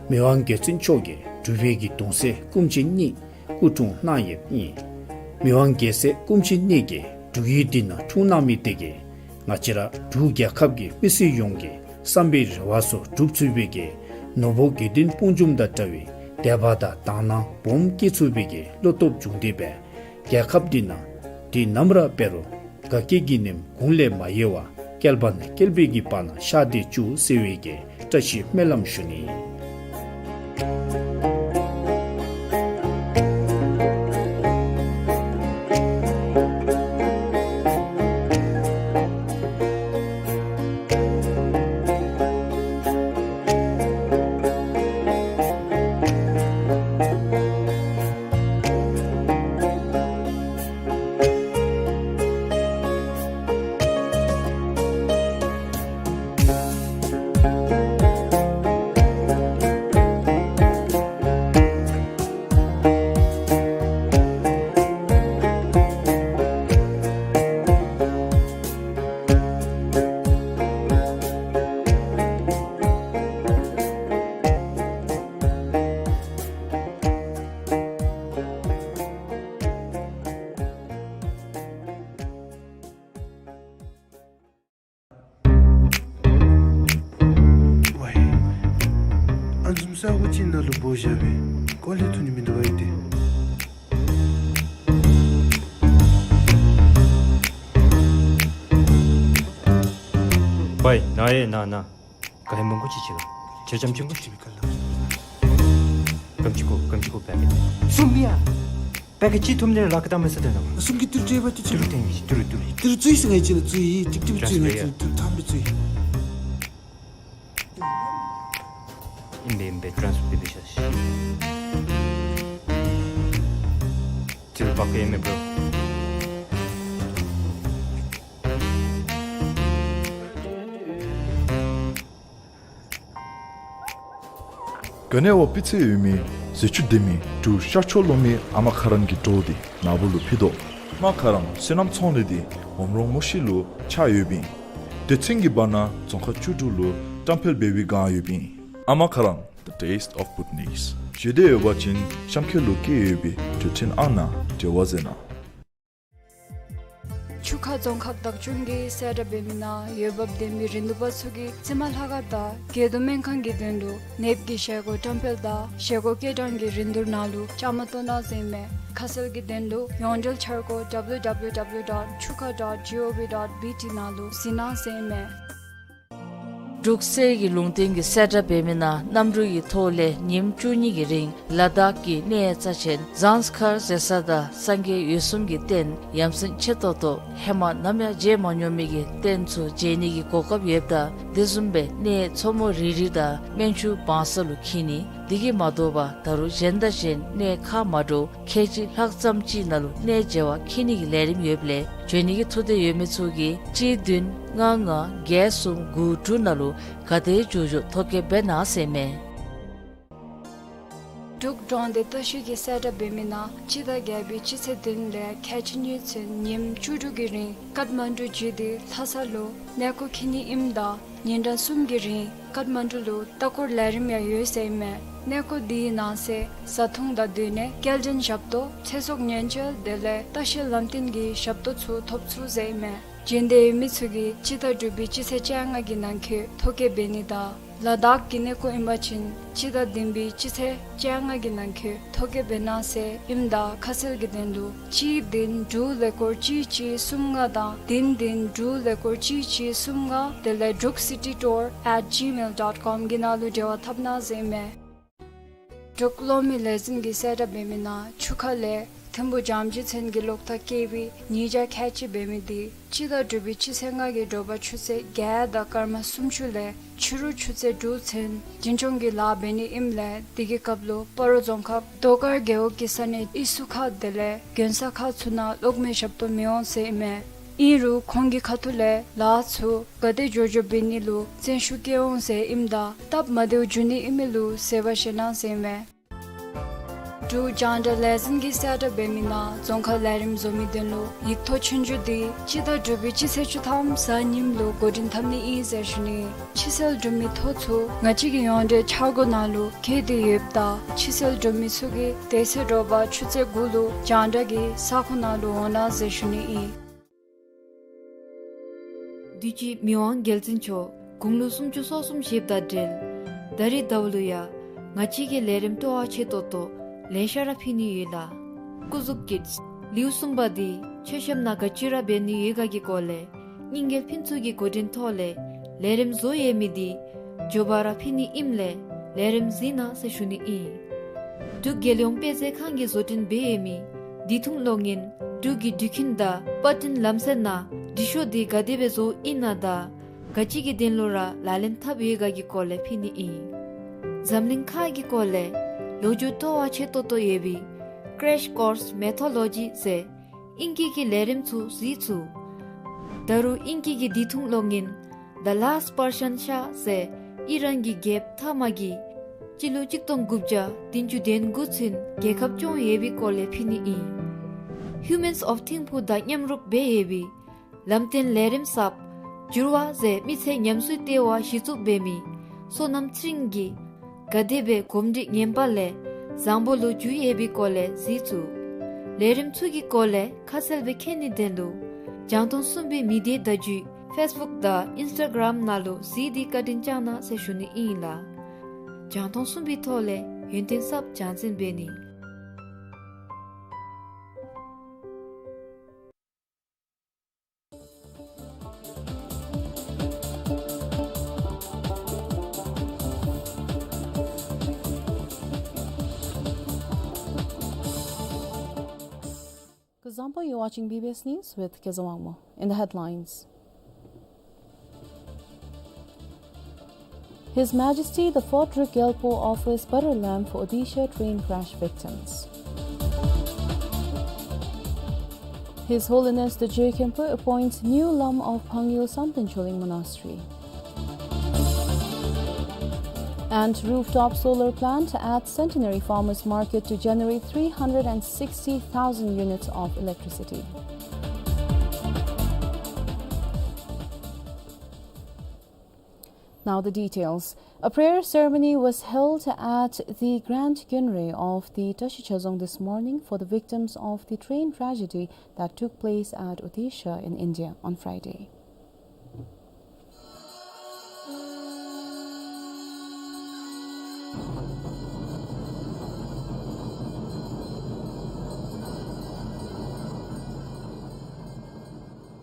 མི་དབང་རྒྱལ་བཙུན་མཆོག་གིས་འབྲུག་པའི་གི་གདུང་སྲས་སྐུ་མཆེད་གཉིས་སྐུ་འཁྲུངས་གནང་ཡོདཔ་ཨིན། མི་དབང་རྒྱལ་སྲས་སྐུ་མཆེད་གཉིས་ཀྱིས་འབྲུག་ཡུལ་འདི་ནང་འཁྲུངས་གནང་མི་དེ་གིས་ང་བཅས་ར་འབྲུག་རྒྱལ་ཁབ་ཀྱི་མི་སེར་ཡོངས་ཀྱི་བསམ་པའི་རེ་བ་ཚུ་འགྲུབ་ཚུགས་པའི་གི་ནོར་བུ་དགེ་འདུན་སྤུངས་འཇོམས་དང་འདྲ་བའི་དད་པ་དང་དག་སྣང་སྦོམ་སྐྱེ་ཚུགས་པའི་གི་བློ་སྟོབས་བྱུང་སྟེ་སྦེ་རྒྱལ་ཁབ་འདི་ནང་དུས་ནམ་ར་འབད་རུང་དགའ་སྐྱིད་ཀྱི་ཉིམ་དགུང་ལས་མ་ཡལ་བར་བསྐལ་པ་ནས་བསྐལ་པའི་གི་བར་ན་ཤར་ཏེ་བཅུག་ཟེར་བའི་གི་བཀྲ་ཤིས་སྨོན་ལམ་ཞུ་ནི། ཝའི། ཨ་ནི་བཟུམ་ས་གོ་ཅིག་ནང་ལུ་འབོ་བཞག་པས། ཀོ་ལེ་ཐུག་ནི་མིན་འདུག་པ་ཨིན་ཏེ། ཝའི་ན་ཡེ་ན་ན། ག་ཡེ་མང་པོ་ཅིག་ཅིག་ལ། ཁྱེད་ཅམ་ཅིག་གོ། གམ་ཅིག་གོ་གམ་ཅིག་གོ་བེ་གེ། སུམ་ཡ། བེ་གེ་ཅིག་ཐུམ་ནེ་ར་ལག་གི་ད་མེ་ས་དེ་ན་མ། སུམ་གི་ཏིལ་ཏེ་བ་ཏི་ཅི། ཏིལ་ཏེ་ཏིལ་ཏིལ། ཏིལ་ཙུའི་སུ་ངེ་ཅི་ལ་ཙུའི་ཏིག་ཏིག་ཙུའི་ངེ་ཅི་ལ་ཏིལ་ཐམ་པི་ཙུའི། ཨིན་པས་ཨིན་པས། ཊཱནས་པོརཊ་འབད་བཞག་ཤིག། ཏིལ་བག་གེ་མེད་པོ། ག་ནེ་བ་སྤུས་ཚད་ཡོད་མི་ཟས་བཅུད་ལྡན་མི་འབྲུག་ཤར་ཕྱོགས་ལུང་མའི་ཨ་མ་ཁ་རང་གི་བྲོ་འདི་ནཱ་བུ་ལུ་ཕུལ་དོ། ཨ་མ་ཁ་རང་སོ་ནམ་ཚོང་ལས་འདི་འོམ་རོང་མུ་ཤི་ལུ་ཆགས་ཡོདཔ་ཨིན། སྡེ་ཚན་གྱི་བར་ན་རྫོང་ཁག་བཅུ་དྲུག་ལུ་བཀྲམ་སྤེལ་འབད་བའི་བསྒང་ཡོདཔ་ཨིན། ཨ་མ་ཁ་རང་The Taste of Bhutanese། བཞེས་འདོད་ཡོད་པ་ཅིན་གཤམ་འཁོད་ལུ་བཀོད་ཡོད་པའི་འབྲེལ་མཐུད་ཨང་ནང་འབྲེལ་བ་མཛད་གནང་། ཆུ་ཁ་རྫོང་ཁག་བདག་སྐྱོང་གིས་གསལ་བསྒྲགས་འབད་མི་ནང་འོས་འབབ་ལྡན་པའི་རིན་བསྡུར་པ་ཚུ་གིས་རྩི་མ་ལྷ་ཁང་དང་དགེ་འདུན་སྨན་ཁང་གི་དོན་ལུ་ནདཔ་གི་བཞེས་སྒོ་བཀྲམ་སྤེལ་དང་བཞེས་སྒོ་སྐྱེལ་ཐངས་ཀྱི་རིན་བསྡུར་ནང་ལུ་བཅའ་མར་གཏོགས་གནང་ཟེར་ཨིན་མས། ཁ་གསལ་གྱི་དོན་ལུ་ཡོངས་འབྲེལ་འཆར་སྒོ་W W W dot chuka dot gov dot B T ནང་ལུ་གཟིགས་གནང་ཟེར་ཨིན་མས། འབྲུག་གསེར་གྱི་ལུང་བསྟན་གྱིས་གསལ་བསྒྲགས་འབད་མི་ནང་གནམ་གྲུ་གི་ཐོག་ལས་ཉིནམ་བཅུ་གཉིས་ཀྱི་རིང་ལ་དྭགས་ཀྱི་གནས་རྩ་ཆེན་ཟངས་དཀར་ཟེར་ས་དང་སངས་རྒྱས་འོད་སྲུང་གི་རྟེན་ཡ་མཚན་ཆེ་ཏོག་ཏོ་ཧེ་མ་ནམ་ཡང་མཇལ་མ་མྱོང་མི་གི་རྟེན་ཚུ་མཇལ་ནི་གི་གོ་སྐབས་ཡོདཔ་ད་དེ་བཟུམ་སྦེ་གནས་མཚོ་མོ་རི་རི་དང་སྨན་ཆུ་བང་ས་ལུ་འཁྱིད་ནི། དེ་གིས་མ་དོ་བར་ད་རུང་གཞན་དང་གཞན་གནས་ཁ་མ་འདྲཝ་ཁལ་གཅིག་ལྷག་ཙམ་ཅིག་ནང་ལུ་གནས་མཇལ་བར་འཁྱིད་ནི་གི་ལས་རིམ་ཡོདཔ་ལས་འབྱོན་ནི་གི་ཐུགས་འདོད་ཡོད་མི་ཚུ་གིས་གཅིག་བདུན་ལྔ་ལྔ་བརྒྱད་གསུམ་དགུ་དྲུག་ནང་ལུ་ག་དེ་མགྱོགས་མགྱོགས་ཐོ་བཀོད་འབད་གནང་ཟེར་ཨིན་མས། འབྲུག་གྲོང་སྡེ་ལྟ་བཤལ་གྱིས་གསལ་བསྒྲགས་འབད་མི་ནང་སྤྱི་ཟླ་བརྒྱད་པའི་སྤྱི་ཚེས་བདུན་ལས་ཁལ་གཅིག་གཉིས་ཚུན་ཉིནམ་བཅུ་དྲུག་གི་རིང་ཀཊ་མན་ཌུ་བརྒྱུད་དེ་ལྷ་ས་ལུ་གནས་སྐོར་འཁྱིད་ནི་ཨིནམ་ད་ཉིན་གྲངས་གསུམ་གྱི་རིང་ཀཊ་མན་ཌུ་ལུ་ལྟ་སྐོར་ལས་རིམ་ཡང་ཡོད་ཟེར་ཨིན་མས། གནས་སྐོར་དེའི་ནང་གསེས་བཟའ་འཐུང་དང་སྡོད་གནས་སྐྱེལ་འདྲེན་ཞབས་ཏོག་ཚེ་སྲོག་ཉེན་བཅོལ་དེ་ལས་ལྟ་བཤལ་ལམ་སྟོན་གྱི་ཞབས་ཏོག་ཚུ་ཐོབ་ཚུགས་ཟེར་ཨིན་མས། འབྱོན་ཏེ་ཡོད་མི་ཚུ་གིས་སྤྱི་ཟླ་དྲུག་པའི་སྤྱི་ཚེས་བཅོ་ལྔ་གི་ནང་འཁོད་ཐོ་བཀོད་འབད་ནི་དང་ལ་དྭགས་ཀྱི་གནས་སྐོར་ཨིན་པ་ཅིན་སྤྱི་ཟླ་བདུན་པའི་སྤྱི་ཚེས་བཅོ་ལྔ་གི་ནང་འཁོད་ཐོ་བཀོད་འབད་གནང་ཟེར་ཨིནམ་ད་ཁ་གསལ་གྱི་དོན་ལུ་གཅིག་བདུན་དྲུག་ཀླད་ཀོར་གཅིག་གཅིག་གསུམ་ལྔ་དང་བདུན་བདུན་དྲུག་ཀླད་ཀོར་གཅིག་གཅིག་གསུམ་ལྔ་དེ་ལས་འབྲུག་སི་ཊི་ཊུར་ཨེཊ་ཇི་མེལ་ཌོཊ་ཀོམ་གྱི་ནང་ལུ་འབྲེལ་བ་འཐབ་གནང་ཟེར་ཨིན་མས། འབྲུག་གློག་མེ་ལས་འཛིན་གྱིས་གསལ་བསྒྲགས་འབད་མི་ནང་ཆུ་ཁ་ལས་ཐིམ་ཕུ་རྒྱང་བསྒྲགས་ཚན་གྱི་གློག་ཐག་བཀལ་བའི་ཉེས་བྱ་ཁག་ཆེ་འབད་མི་དེ་སྤྱི་ཟླ་དྲུག་པའི་སྤྱི་ཚེས་ལྔ་གི་དྲོ་པ་ཆུ་ཚོད་བརྒྱད་དང་སྐར་མ་སུམ་ཅུ་ལས་ཕྱི་རུ་ཆུ་ཚོད་དྲུག་ཚུན་རྒྱུན་སྐྱོང་གི་ལཱ་འབད་ནི་ཨིནམ་ལས་དེ་གི་སྐབས་ལུ་སྤ་རོ་རྫོང་ཁག་རྡོ་དཀར་རྒེད་འོག་གི་ས་གནས་ཨི་སུ་ཁ་དེ་ལས་དགོན་ས་ཁག་ཚུ་ནང་གློག་མེ་ཞབས་ཏོག་མི་འོང་ཟེར་ཨིན་མས། ཨིན་རུང་ཁོང་གི་ཁ་ཐུག་ལས་ལཱ་ཚུ་ག་དེ་མགྱོགས་མགྱོགས་འབད་ནི་ལུ་བརྩོན་ཤུགས་བསྐྱེད་འོང་ཟེར་ཨིནམ་ད་སྟབས་མ་བདེཝ་འབྱུང་ནི་ཨིན་མི་ལུ་བཟོད་པ་བཞེས་གནང་ཟེར་ཨིན་མས། འབྲུག་རྒྱང་བསྒྲགས་ལས་འཛིན་གྱིས་གསལ་བསྒྲགས་འབད་མི་ནང་རྫོང་ཁ་ལས་རིམ་བཟོ་མི་དོན་ལུ་ཡིག་ཐོག་ཆོས་རྒྱུགས་དེ་སྤྱི་ཟླ་དྲུག་པའི་སྤྱི་ཚེས་བཅུ་ཐམ་གཟའ་ཉིམ་ལུ་འགོ་འདྲེན་འཐབ་ནི་ཨིན་ཟེར་ཞུ་ནི། ཕྱི་སེལ་གྲུབ་མི་ཐོ་ཚུ་ང་བཅས་ཀྱི་ཡོངས་འབྲེལ་འཆར་སྒོ་ནང་ལུ་བཀོད་དེ་ཡོདཔ་ད་ཕྱི་སེལ་གྲུབ་མི་ཚུ་གིས་དེ་ཚེ་དྲོ་པ་ཆུ་ཚོད་དགུ་ལུ་རྒྱང་བསྒྲགས་ཀྱི་ས་ཁོངས་ནང་ལུ་འོང་གནང་ཟེར་ཞུ་ནི་ཨིན། དུས་ཅི་མི་དབང་རྒྱལ་བཙུན་མཆོག་དགུང་ལོ་སུམ་ཅུ་སོ་གསུམ་བཞེསཔ་དང་འབྲེལ་ད་རིས་ཟླཝ་ལུ་ཡང་ང་བཅས་ཀྱིས་ལས་རིམ་སྤྲོ་བ་ཆེ་ཏོག་ཏོ་ལེ་ཤ་ར་ཕུལ་ནི་ཡོད་ལགས། སྐུ་གཟུགས་ཀྱི་ལེའུ་གསུམ་པ་འདི་མཆོད་བཤམ་ནང་ག་ཅི་ར་འབད་ནི་ཡོད་ག་གི་སྐོར་ལས་རྙིང་རྒྱལ་ཕུན་ཚོགས་ཀྱི་འགོ་འདྲེན་ཐོག་ལས་ལས་རིམ་བཟོ་ཡོད་མི་འདི་མགྱོགས་པ་ར་ཕུལ་ནི་ཨིནམ་ལས་ལས་རིམ་གཟིགས་གནང་ཟེར་ཞུ་ནི་ཨིན། འབྲུག་རྒྱལ་ཡོངས་དཔེ་མཛོད་ཁང་གིས་བཟོ་སྐྲུན་འབད་ཡོད་མི་དུས་ཐུང་གློག་བརྙན་འབྲུག་གི་འགྲུལ་འཕྲིན་དང་པར་སྐྲུན་ལམ་སྲོལ་ནང་འབྲི་ཤོག་འདི་ག་དེ་སྦེ་བཟོཝ་ཨིན་ན་དང་ག་ཅི་གི་དོན་ལུ་ར་ལག་ལེན་འཐབ་ཡོད་ག་གི་སྐོར་ལས་ཕུལ་ནི་ཨིན། འཛམ་གླིང་ཁ་གི་སྐོར་ལས་ལོ་རྒྱུས་སྤྲོ་བ་ཆེ་ཏོག་ཏོ་ཡོད་པའི་Crash Course Mythology ཟེར་ཨིང་སྐད་ཀྱི་ལས་རིམ་ཚུ་གཟིགས་ཚུགས། ད་རུང་ཨིང་སྐད་ཀྱི་དུས་ཐུང་གློག་བརྙན་The Last Persian Shah ཟེར་ཨི་རན་གྱི་རྒྱལཔོ་ཐ་མ་གིས་སྤྱི་ལོ་གཅིག་སྟོང་དགུ་བརྒྱ་བདུན་ཅུ་དོན་དགུ་ཚུན་རྒྱལ་ཁབ་སྐྱོང་ཡོད་པའི་སྐོར་ལས་ཕུལ་ནི་ཨིན། Humans of Thimphu དང་མཉམ་རུབ་འབད་ཡོད་པའི་ལམ་སྟོན་ལས་རིམ་གསརཔ་འགྱུར་བ་ཟེར་མི་ཚེ་ཉམས་གསོའི་ལྟེ་བ་གཞི་བཙུགས་འབད་མི་བསོད་ནམས་ཚེ་རིང་གིས་ག་དེ་སྦེ་གོམས་འདྲིས་ངན་པ་ལས་བཟང་པོ་ལུ་འགྱུར་ཡོད་པའི་སྐོར་ལས་གཟིགས་ཚུགས། ལས་རིམ་ཚུ་གི་སྐོར་ལས་ཁ་གསལ་སྦེ་མཁྱེན་ནིའི་དོན་ལུ་རྒྱང་མཐོང་གསུམ་པའི་མི་སྡེ་བརྡ་བརྒྱུད་Facebook དང་Instagram ནང་ལུ་གཟིགས་ཏེ་བཀའ་དྲིན་བསྐྱང་གནང་ཟེར་ཞུ་ནི་ཨིན་ལགས། རྒྱང་མཐོང་གསུམ་པའི་ཐོག་ལས་ཡོན་ཏན་གསརཔ་རྒྱང་སྲིང་འབད་ནི། Kuzuzangpo, you're watching B B S News with Kezawangmo. In the headlines, His Majesty the Fourth Druk Gyalpo offers butter lamb for Odisha train crash victims. His Holiness the Je Khenpo appoints new Lam of Phangyo Samten Choling Monastery. And rooftop solar plant at Centenary Farmers Market to generate three hundred and sixty thousand units of electricity. Now the details. A prayer ceremony was held at the Grand Gyunre of the Tashi Chazong this morning for the victims of the train tragedy that took place at Odisha in India on Friday.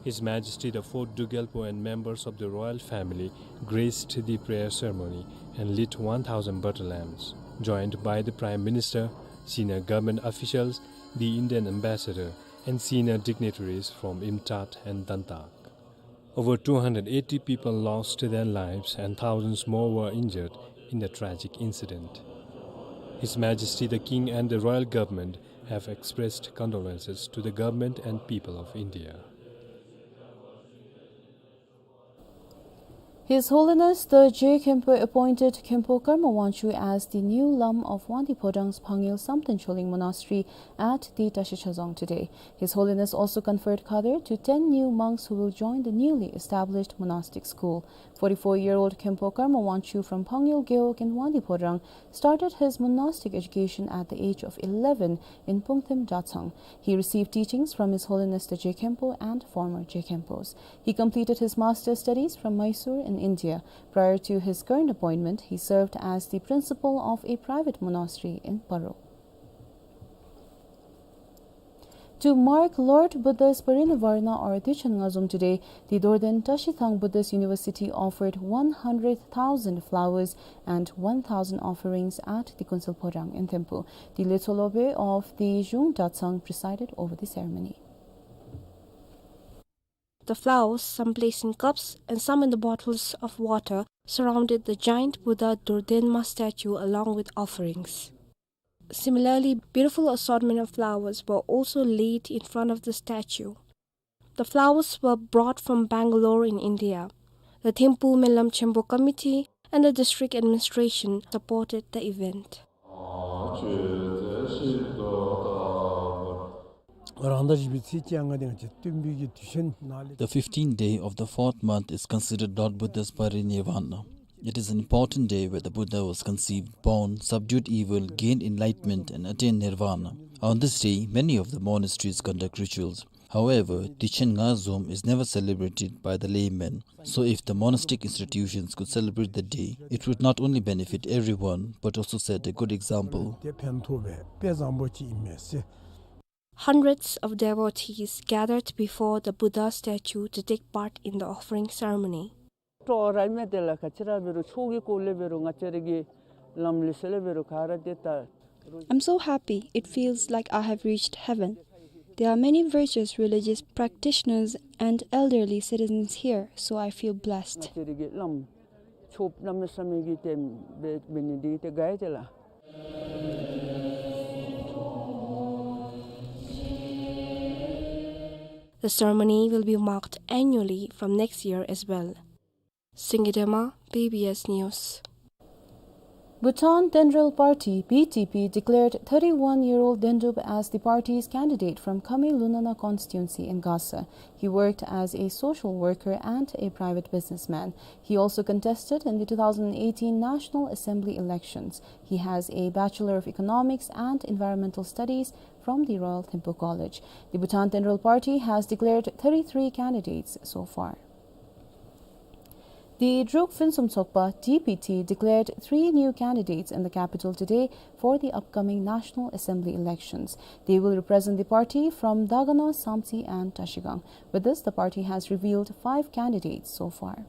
His Majesty the Fourth Druk Gyalpo and members of the royal family graced the prayer ceremony and lit one thousand butter lamps, joined by the Prime Minister, senior government officials, the Indian ambassador, and senior dignitaries from Imtat and Dantak. Over two hundred eighty people lost their lives and thousands more were injured in the tragic incident. His Majesty the King and the royal government have expressed condolences to the government and people of India. His Holiness the Je Khenpo appointed Khenpo Karma Wangchuck as the new Lam of Wangdue Phodrang's Phangngel Samten Choling Monastery at the Tashi Chazang today. His Holiness also conferred Khadar to ten new monks who will join the newly established monastic school. Forty-four-year-old Khenpo Karma Wangchuck from Phangngel Gewog in Wangdue Phodrang started his monastic education at the age of eleven in Pungtem Dratshang. He received teachings from His Holiness the Je Khenpo and former Je Khenpos. He completed his master's studies from Mysore in India. Prior to his current appointment, he served as the principal of a private monastery in Paro. To mark Lord Buddha's Parinivarana or Dichan Ngazom today, the Dorden Tashi Thang Buddhist University offered one hundred thousand flowers and one thousand offerings at the Kunsel Phodrang in Thimphu. The Letsho Lobey of the Zhung Dratshang presided over the ceremony. The flowers, some placed in cups and some in the bottles of water, surrounded the giant Buddha Dordinma statue along with offerings. Similarly, beautiful assortment of flowers were also laid in front of the statue. The flowers were brought from Bangalore in India. The Thimphu Menlam Chenpo Committee and the district administration supported the event. The fifteenth day of the fourth month is considered Lord Buddha's Parinirvana. It is an important day where the Buddha was conceived, born, subdued evil, gained enlightenment, and attained Nirvana. On this day, many of the monasteries conduct rituals. However, Dichan Ngazom is never celebrated by the laymen. So if the monastic institutions could celebrate the day, it would not only benefit everyone, but also set a good example. Hundreds of devotees gathered before the Buddha statue to take part in the offering ceremony. སྤྲོ་ར་མེད་དེ་ལ་ག་ཅི་ར་འབད་རུང་ཆོས་ཀྱི་སྐོར་ལས་འབད་རུང་ང་བཅས་ར་གི་ལམ་ལུགས་སྲོལ་ལས་འབད་རུང་ག་ར་དེ་ལྟ། I'm so happy, it feels like I have reached heaven. There are many virtuous religious practitioners and elderly citizens here, so I feel blessed. ང་བཅས་ར་གི་ལམ་ཆོས་གནམ་མེད་ས་མེད་ཀྱི་དེ་འབད་འབད་ནི་འདི་དེ་དགའ་ཡི་དེ་ལ། The ceremony will be marked annually from next year as well. Singye Dema, B B S News. Bhutan Tenrel Party, B T P, declared thirty-one-year-old Dendup as the party's candidate from Khami Lunana constituency in Gasa. He worked as a social worker and a private businessman. He also contested in the two thousand eighteen National Assembly elections. He has a Bachelor of Economics and Environmental Studies from the Royal Thimphu College. The Bhutan Tenrel Party has declared thirty-three candidates so far. The Druk Phuentsum Tsokpa, D P T, declared three new candidates in the capital today for the upcoming National Assembly elections. They will represent the party from Dagana, Samtse and Trashigang. With this, the party has revealed five candidates so far.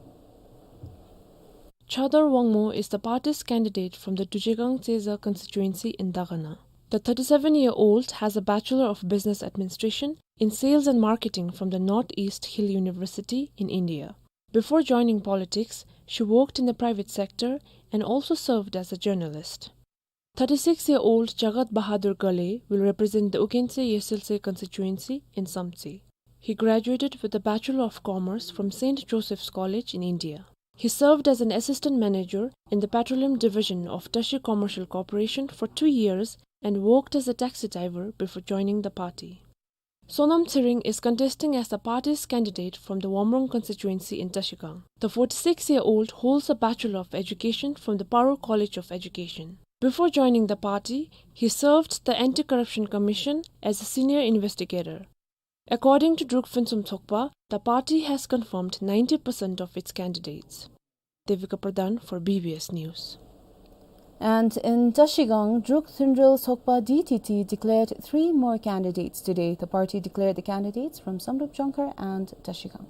Chadar Wangmo is the party's candidate from the Duchegang Tseza constituency in Dagana. The thirty-seven-year-old has a Bachelor of Business Administration in Sales and Marketing from the Northeast Hill University in India. Before joining politics, she worked in the private sector and also served as a journalist. Thirty-six-year-old Jagat Bahadur Ghale will represent the Ugentse Yesweltse constituency in Samtse. He graduated with a Bachelor of Commerce from Saint Joseph's College in India. He served as an assistant manager in the petroleum division of Tashi Commercial Corporation for two years and worked as a taxi driver before joining the party. Sonam Tshering is contesting as the party's candidate from the Wamrung constituency in Trashigang. The forty-six-year-old holds a Bachelor of Education from the Paro College of Education. Before joining the party, he served the Anti-Corruption Commission as a senior investigator. According to Druk Phuentsum Tsokpa, the party has confirmed ninety percent of its candidates. Devika Pradhan for B B S News. And in Trashigang, Druk Tenrel Tsokpa D T T declared three more candidates today. The party declared the candidates from Samdrup Jongkhar and Trashigang.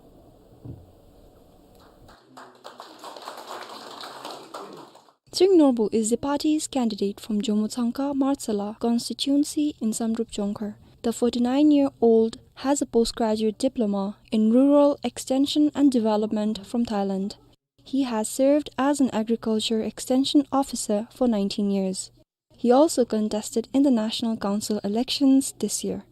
Tsing Norbu is the party's candidate from Jomo Tsangka Martsela constituency in Samdrup Jongkhar. The forty-nine-year-old has a postgraduate diploma in rural extension and development from Thailand. He has served as an agriculture extension officer for nineteen years. He also contested in the National Council elections this year.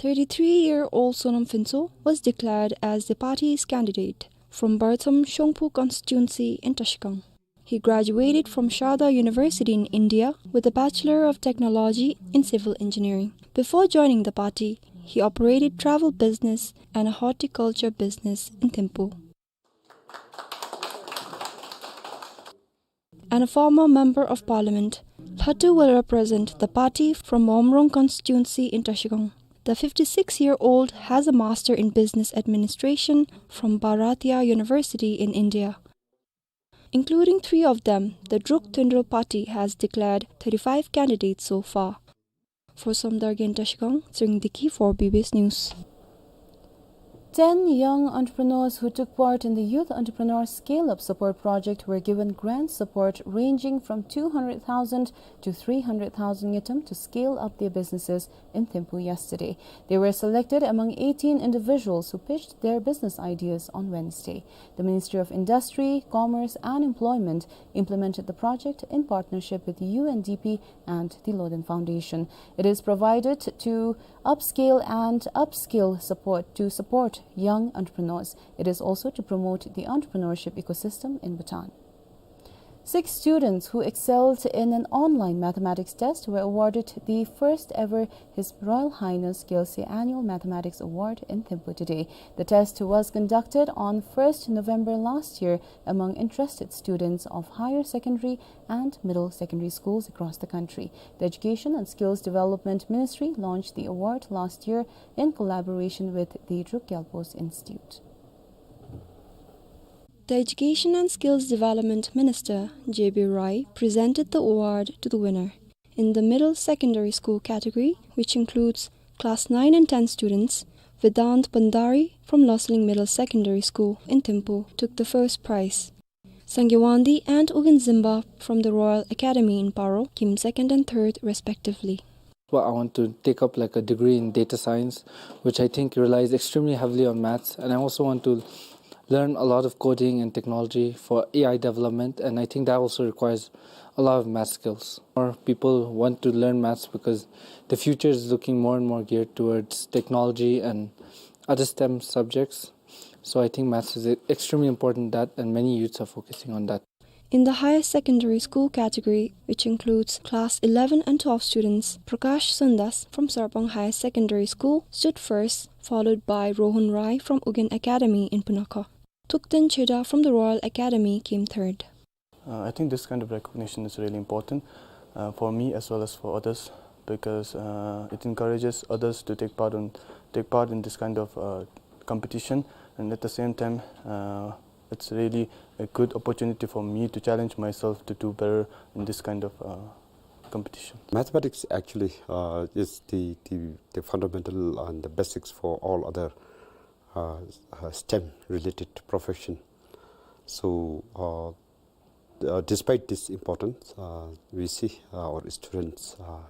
Thirty-three-year-old Sonam Phuntsho was declared as the party's candidate from Bartham Shongphu constituency in Trashigang. He graduated from Sharda University in India with a Bachelor of Technology in Civil Engineering. Before joining the party, he operated travel business and a horticulture business in Thimphu. And a former member of parliament, Lhatu will represent the party from Mawmrong constituency in Trashigang. The fifty-six-year-old has a master in business administration from Bharatiya University in India. Including three of them, the Druk Tyndrel party has declared thirty-five candidates so far. For Somdal Gyalpo in Trashigang, Tshering Deki for B B S News. Ten young entrepreneurs who took part in the Youth Entrepreneur Scale-Up Support Project were given grant support ranging from two hundred thousand to three hundred thousand ngultrum to scale up their businesses in Thimphu yesterday. They were selected among eighteen individuals who pitched their business ideas on Wednesday. The Ministry of Industry, Commerce and Employment implemented the project in partnership with the U N D P and the Loden Foundation. It is provided to upscale and upskill support to support young entrepreneurs. It is also to promote the entrepreneurship ecosystem in Bhutan. Six students who excelled in an online mathematics test were awarded the first ever His Royal Highness Gyalse Annual Mathematics Award in Thimphu today. The test was conducted on first November last year among interested students of higher secondary and middle secondary schools across the country. The Education and Skills Development Ministry launched the award last year in collaboration with the Druk Gyalpo's Institute. The Education and Skills Development Minister, J B Roy, presented the award to the winner. In the middle secondary school category, which includes class nine and ten students, Vedant Bhandari from Loselling Middle Secondary School in Thimphu took the first prize. Sangay Wangdi and Ugyen Zimba from the Royal Academy in Paro came second and third respectively. Well, I want to take up, like, a degree in data science, which I think relies extremely heavily on maths, and I also want to learn a lot of coding and technology for A I development, and I think that also requires a lot of math skills. More people want to learn maths because the future is looking more and more geared towards technology and other STEM subjects. So I think maths is extremely important that, and many youths are focusing on that. In the higher secondary school category, which includes class eleven and twelve students, Prakash Sundas from Sarpang Higher Secondary School stood first, followed by Rohan Rai from Ugyen Academy in Punakha. Thukten Cheda from the Royal Academy came third. Uh, I think this kind of recognition is really important, uh, for me as well as for others, because, uh, it encourages others to take part on, take part in this kind of, uh, competition, and at the same time, uh, it's really a good opportunity for me to challenge myself to do better in this kind of, uh, competition. Mathematics actually, uh, is the, the, the fundamental and the basics for all other, uh, uh, STEM related profession. So, uh, uh, despite this importance, uh, we see, uh, our students, uh,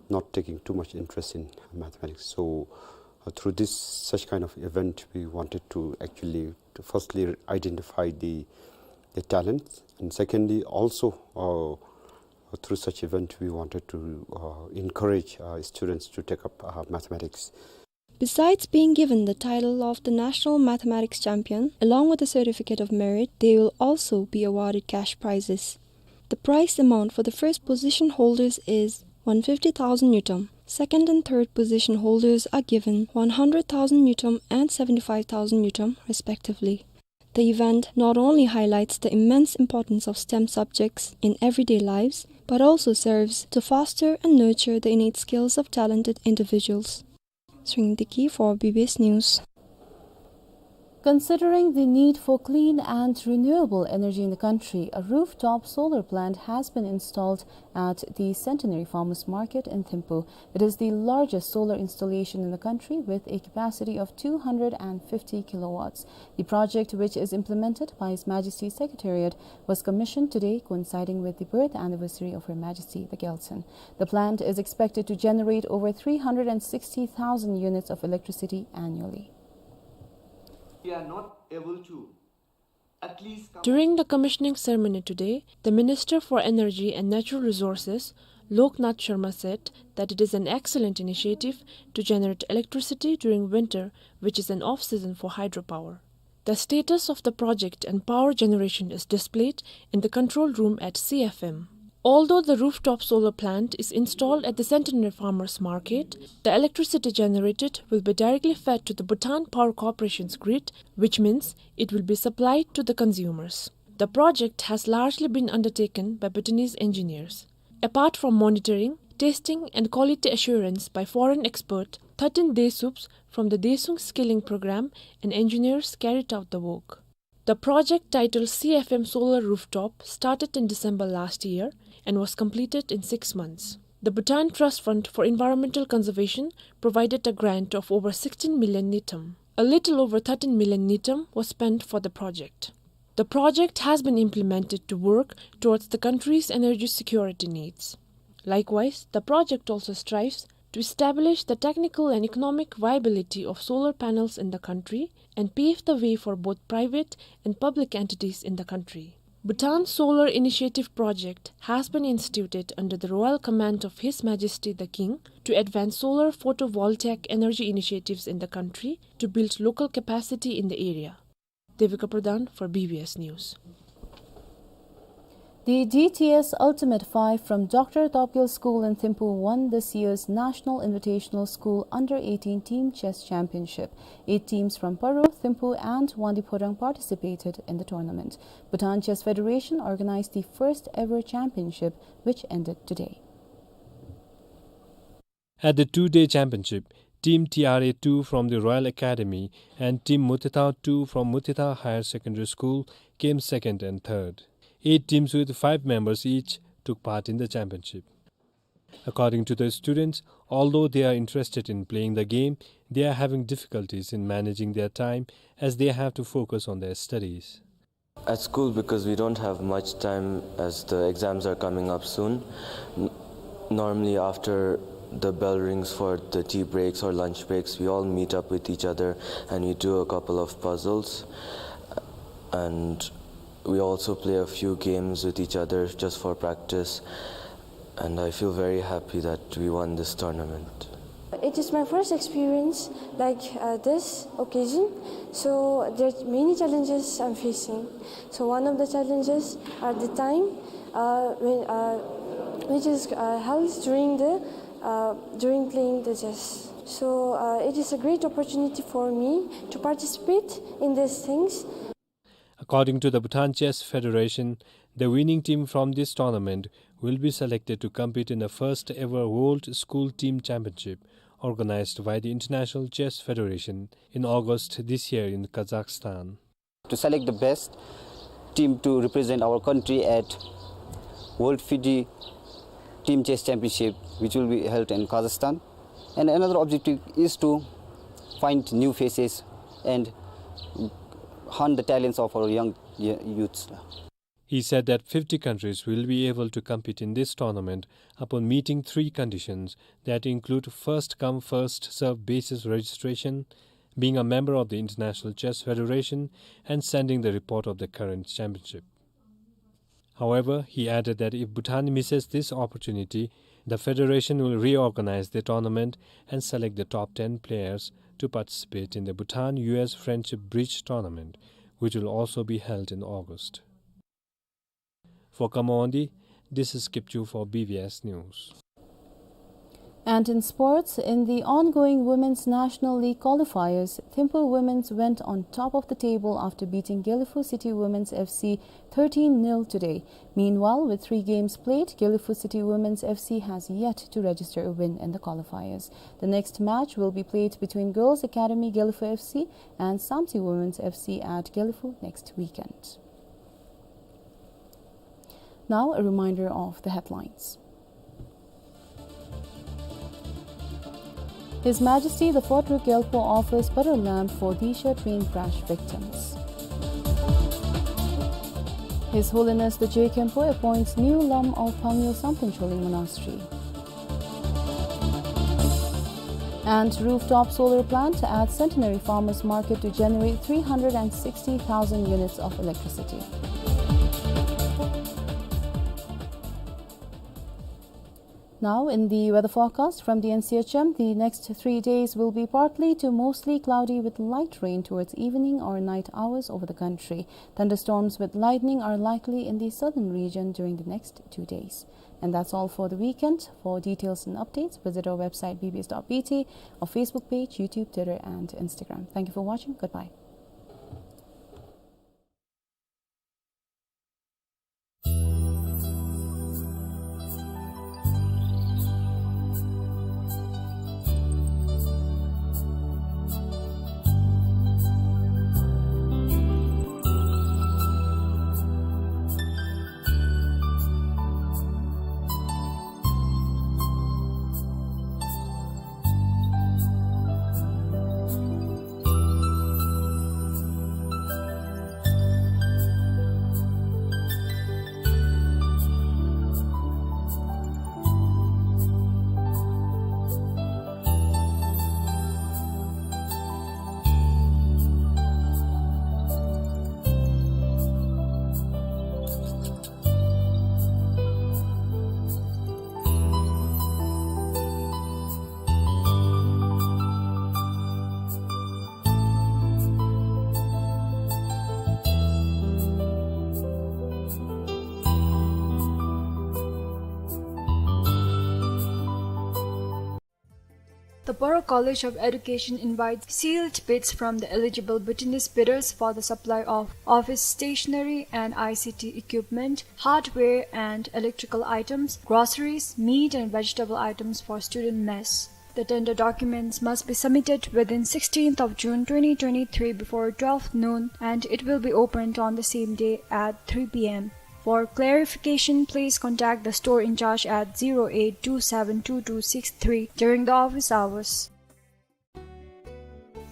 not taking too much interest in mathematics. So, uh, through this such kind of event, we wanted to actually to firstly identify the, the talents, and secondly also, uh, through such event, we wanted to, uh, encourage, uh, students to take up, uh, mathematics. Besides being given the title of the National Mathematics Champion, along with a certificate of merit, they will also be awarded cash prizes. The prize amount for the first position holders is one fifty thousand ngultrum. Second and third position holders are given one hundred thousand ngultrum and seventy-five thousand ngultrum, respectively. The event not only highlights the immense importance of STEM subjects in everyday lives, but also serves to foster and nurture the innate skills of talented individuals. Tshering Deki for B B S News. Considering the need for clean and renewable energy in the country, a rooftop solar plant has been installed at the Centenary Farmers Market in Thimphu. It is the largest solar installation in the country with a capacity of two hundred and fifty kilowatts. The project, which is implemented by His Majesty's Secretariat, was commissioned today, coinciding with the birth anniversary of Her Majesty the Gyaltsuen. The plant is expected to generate over three hundred and sixty thousand units of electricity annually. We are not able to at least come. During the commissioning ceremony today, the Minister for Energy and Natural Resources, Loknath Sharma said that it is an excellent initiative to generate electricity during winter, which is an off-season for hydropower. The status of the project and power generation is displayed in the control room at C F M. Although the rooftop solar plant is installed at the Centenary Farmers Market, the electricity generated will be directly fed to the Bhutan Power Corporation's grid, which means it will be supplied to the consumers. The project has largely been undertaken by Bhutanese engineers. Apart from monitoring, testing and quality assurance by foreign expert, thirteen Desups from the Desung Skilling Program and engineers carried out the work. The project, titled C F M Solar Rooftop, started in December last year and was completed in six months. The Bhutan Trust Fund for Environmental Conservation provided a grant of over sixteen million ngultrum. A little over thirteen million ngultrum was spent for the project. The project has been implemented to work towards the country's energy security needs. Likewise, the project also strives to establish the technical and economic viability of solar panels in the country and pave the way for both private and public entities in the country. Bhutan Solar Initiative Project has been instituted under the royal command of His Majesty the King to advance solar photovoltaic energy initiatives in the country to build local capacity in the area. Devika Pradhan for B B S News. The D T S Ultimate Five from Doctor Topgel School in Thimphu won this year's National Invitational School Under eighteen Team Chess Championship. Eight teams from Paro, Thimphu and Wangdue Phodrang participated in the tournament. Bhutan Chess Federation organized the first ever championship, which ended today. At the two-day championship, Team T R A two from the Royal Academy and Team Motithao two from Motithao Higher Secondary School came second and third. Eight teams with five members each took part in the championship. According to the students, although they are interested in playing the game, they are having difficulties in managing their time as they have to focus on their studies. At school, because we don't have much time as the exams are coming up soon, n-, normally after the bell rings for the tea breaks or lunch breaks, we all meet up with each other and we do a couple of puzzles. And we also play a few games with each other just for practice. And I feel very happy that we won this tournament. It is my first experience like, uh, this occasion, so there are many challenges I'm facing. So one of the challenges are the time, uh, when, uh, which is, uh, held during the, uh, during playing the chess. So, uh, it is a great opportunity for me to participate in these things. According to the Bhutan Chess Federation, the winning team from this tournament will be selected to compete in the first ever World School Team Championship organized by the International Chess Federation in August this year in Kazakhstan. To select the best team to represent our country at World FIDE Team Chess Championship, which will be held in Kazakhstan. And another objective is to find new faces and hunt the talents of our young y-, youths. He said that fifty countries will be able to compete in this tournament upon meeting three conditions that include first come, first serve basis registration, being a member of the International Chess Federation, and sending the report of the current championship. However, he added that if Bhutan misses this opportunity, the federation will reorganize the tournament and select the top ten players to participate in the Bhutan U S Friendship Bridge Tournament, which will also be held in August. For Khammawangdi, this is Kipchu for B B S News. And in sports, in the ongoing Women's National League qualifiers, Thimphu Women's went on top of the table after beating Gelephu City Women's F C thirteen nil today. Meanwhile, with three games played, Gelephu City Women's F C has yet to register a win in the qualifiers. The next match will be played between Girls Academy Gelephu F C and Samtse Women's F C at Gelephu next weekend. Now, a reminder of the headlines. His Majesty the Photruk Gyalpo offers butter lamp for Deesha train crash victims. His Holiness the Je Khenpo appoints new Lam of Phangyo Samten Choling Monastery. And rooftop solar plant at Centenary Farmers Market to generate three hundred and sixty thousand units of electricity. Now, in the weather forecast from the N C H M, the next three days will be partly to mostly cloudy with light rain towards evening or night hours over the country. Thunderstorms with lightning are likely in the southern region during the next two days. And that's all for the weekend. For details and updates, visit our website B B S dot B T, our Facebook page, YouTube, Twitter, and Instagram. Thank you for watching. Goodbye. The Paro College of Education invites sealed bids from the eligible Bhutanese bidders for the supply of office stationery and I C T equipment, hardware and electrical items, groceries, meat and vegetable items for student mess. The tender documents must be submitted within sixteenth of June twenty twenty-three before twelve noon, and it will be opened on the same day at three P M. For clarification, please contact the store in charge at zero eight two seven two two six three during the office hours.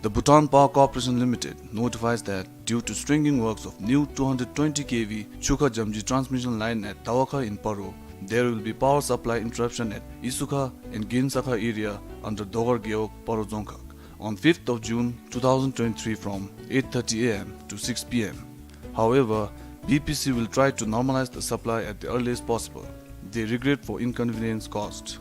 The Bhutan Power Corporation Limited notifies that due to stringing works of new two hundred twenty K V Chukha Jamji transmission line at Tawakha in Paro, there will be power supply interruption at Isukha and Ginsakha area under Dogar Gewog, Paro Dzongkhag, on fifth of June two thousand twenty-three from eight thirty A M to six P M. However, B P C will try to normalize the supply at the earliest possible. They regret for inconvenience caused.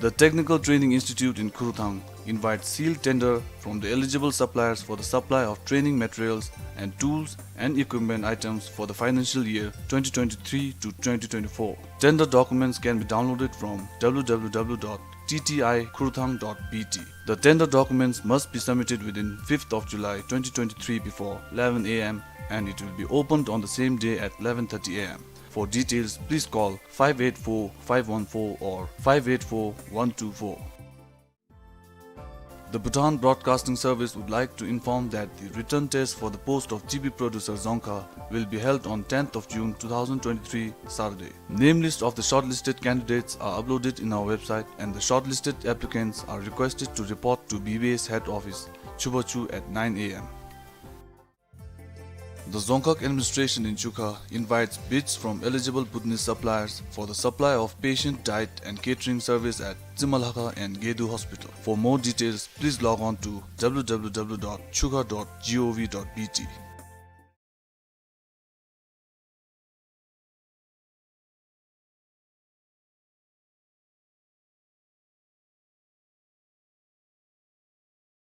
The Technical Training Institute in Khurthang invites sealed tender from the eligible suppliers for the supply of training materials and tools and equipment items for the financial year twenty twenty-three to twenty twenty-four. Tender documents can be downloaded from W W W dot T T I khurthang dot B T. The tender documents must be submitted within fifth of July twenty twenty-three before eleven A M, and it will be opened on the same day at eleven thirty A M. For details, please call five eight four five one four or five eight four one two four. The Bhutan Broadcasting Service would like to inform that the written test for the post of T V producer Dzongkha will be held on tenth of June two thousand twenty-three, Saturday. Name list of the shortlisted candidates are uploaded in our website, and the shortlisted applicants are requested to report to B B S head office, Chubachu, at nine A M. The Dzongkhag administration in Chukha invites bids from eligible Bhutanese suppliers for the supply of patient diet and catering service at Tsimalhakha and Gedu Hospital. For more details, please log on to W W W dot chukha dot gov dot B T.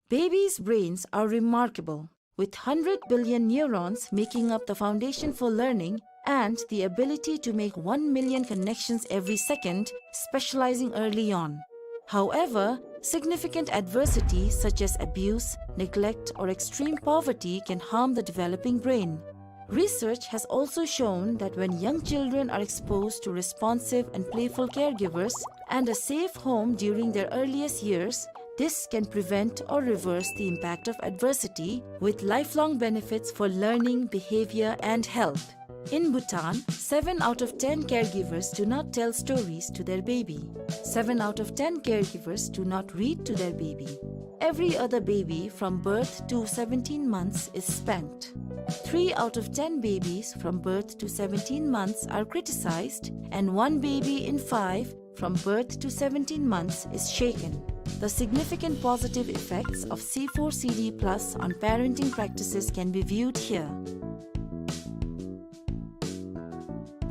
Babies' brains are remarkable, with hundred billion neurons making up the foundation for learning and the ability to make one million connections every second, specializing early on. However, significant adversity such as abuse, neglect, or extreme poverty can harm the developing brain. Research has also shown that when young children are exposed to responsive and playful caregivers and a safe home during their earliest years, this can prevent or reverse the impact of adversity, with lifelong benefits for learning, behavior, and health. In Bhutan, seven out of ten caregivers do not tell stories to their baby. Seven out of ten caregivers do not read to their baby. Every other baby from birth to seventeen months is spanked. Three out of ten babies from birth to seventeen months are criticized, and one baby in five from birth to seventeen months is shaken. The significant positive effects of C four C D plus on parenting practices can be viewed here.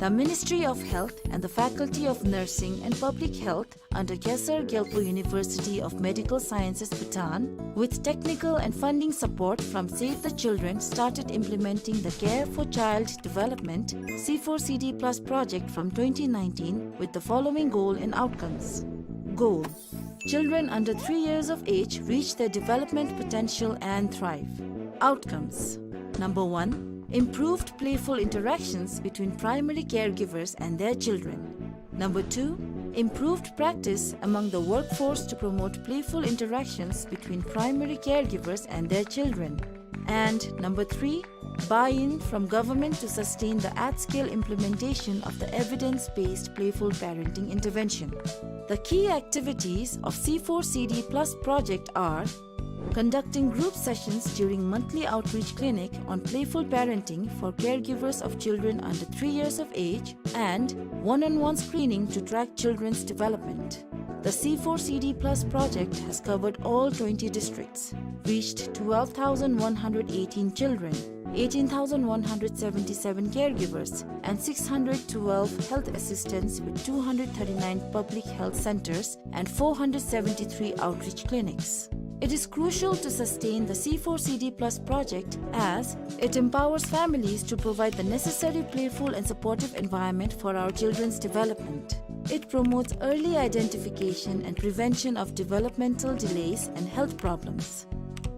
The Ministry of Health and the Faculty of Nursing and Public Health under Khesar Gyalpo University of Medical Sciences, Bhutan, with technical and funding support from Save the Children, started implementing the Care for Child Development C four C D plus project from twenty nineteen with the following goal and outcomes. Goal: children under three years of age reach their development potential and thrive. Outcomes: number one, improved playful interactions between primary caregivers and their children. Number two, improved practice among the workforce to promote playful interactions between primary caregivers and their children. And number three, buy-in from government to sustain the at-scale implementation of the evidence-based playful parenting intervention. The key activities of C four C D plus project are conducting group sessions during monthly outreach clinic on playful parenting for caregivers of children under three years of age, and one-on-one screening to track children's development. The C four C D plus project has covered all twenty districts, reached twelve thousand one hundred eighteen children, eighteen thousand one hundred seventy-seven caregivers, and six hundred twelve health assistants with two hundred thirty-nine public health centers and four hundred seventy-three outreach clinics. It is crucial to sustain the C four C D plus project as it empowers families to provide the necessary playful and supportive environment for our children's development. It promotes early identification and prevention of developmental delays and health problems.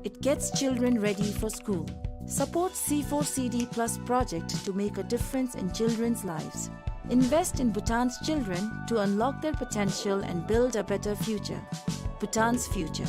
It gets children ready for school. Support C four C D plus project to make a difference in children's lives. Invest in Bhutan's children to unlock their potential and build a better future. Bhutan's future.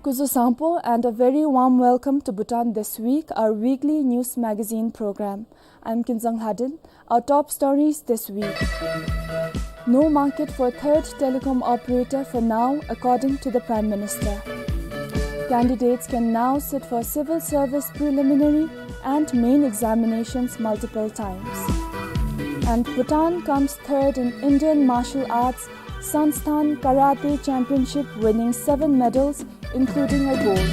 Kuzuzangpo and a very warm welcome to Bhutan This Week, our weekly news magazine program. I'm Kinzang Lhaden. Our top stories this week. No market for third telecom operator for now, according to the Prime Minister. Candidates can now sit for civil service preliminary and main examinations multiple times. And Bhutan comes third in Indian martial arts Sansthan Karate Championship, winning seven medals, including a gold.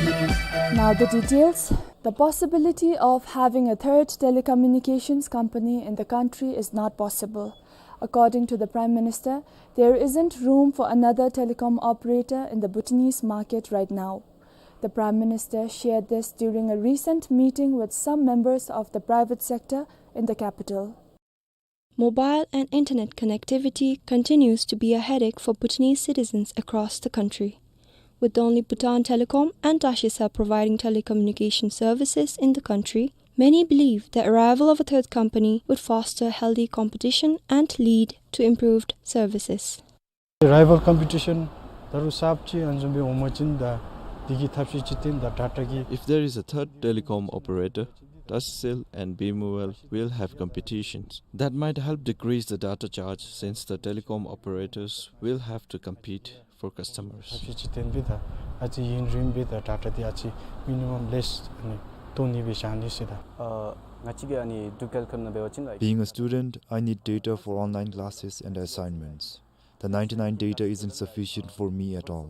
Now the details. The possibility of having a third telecommunications company in the country is not possible. According to the Prime Minister, there isn't room for another telecom operator in the Bhutanese market right now. The Prime Minister shared this during a recent meeting with some members of the private sector in the capital. Mobile and internet connectivity continues to be a headache for Bhutanese citizens across the country. With only Bhutan Telecom and Tashisa providing telecommunication services in the country, many believe the arrival of a third company would foster healthy competition and lead to improved services. Rival competition ད་རུང་གསརཔ་ཅིག་ཨ་ནི་བཟུམ་སྦེ་འོང་པ་ཅིན་ད་དེ་གི་ཐབས་ཤེས་ཅིག་བཏོན་ད་data གི། If there is a third telecom operator, Tashicell and BMOL will have competitions. That might help decrease the data charge since the telecom operators will have to compete for customers. ཐབས་ཤེས་ཅིག་བཏོན་སྦེ་ད་ཨ་ཙི་ཡུན་རིངམོ་སྦེ་ད་data འདི་ཨ་ཙི་minimum less ཨ་ནི་བཏོན་ནི་སྦེ་བཞག་ནི་ཟེར་ད། ཨ་ང་བཅས་ཀྱིས་ཨ་ནི་འབྲུག་ཊེ་ལི་ཀོམ་ནང་འབད་བ་ཅིན་like Being a student, I need data for online classes and assignments. The ninety-nine data isn't sufficient for me at all.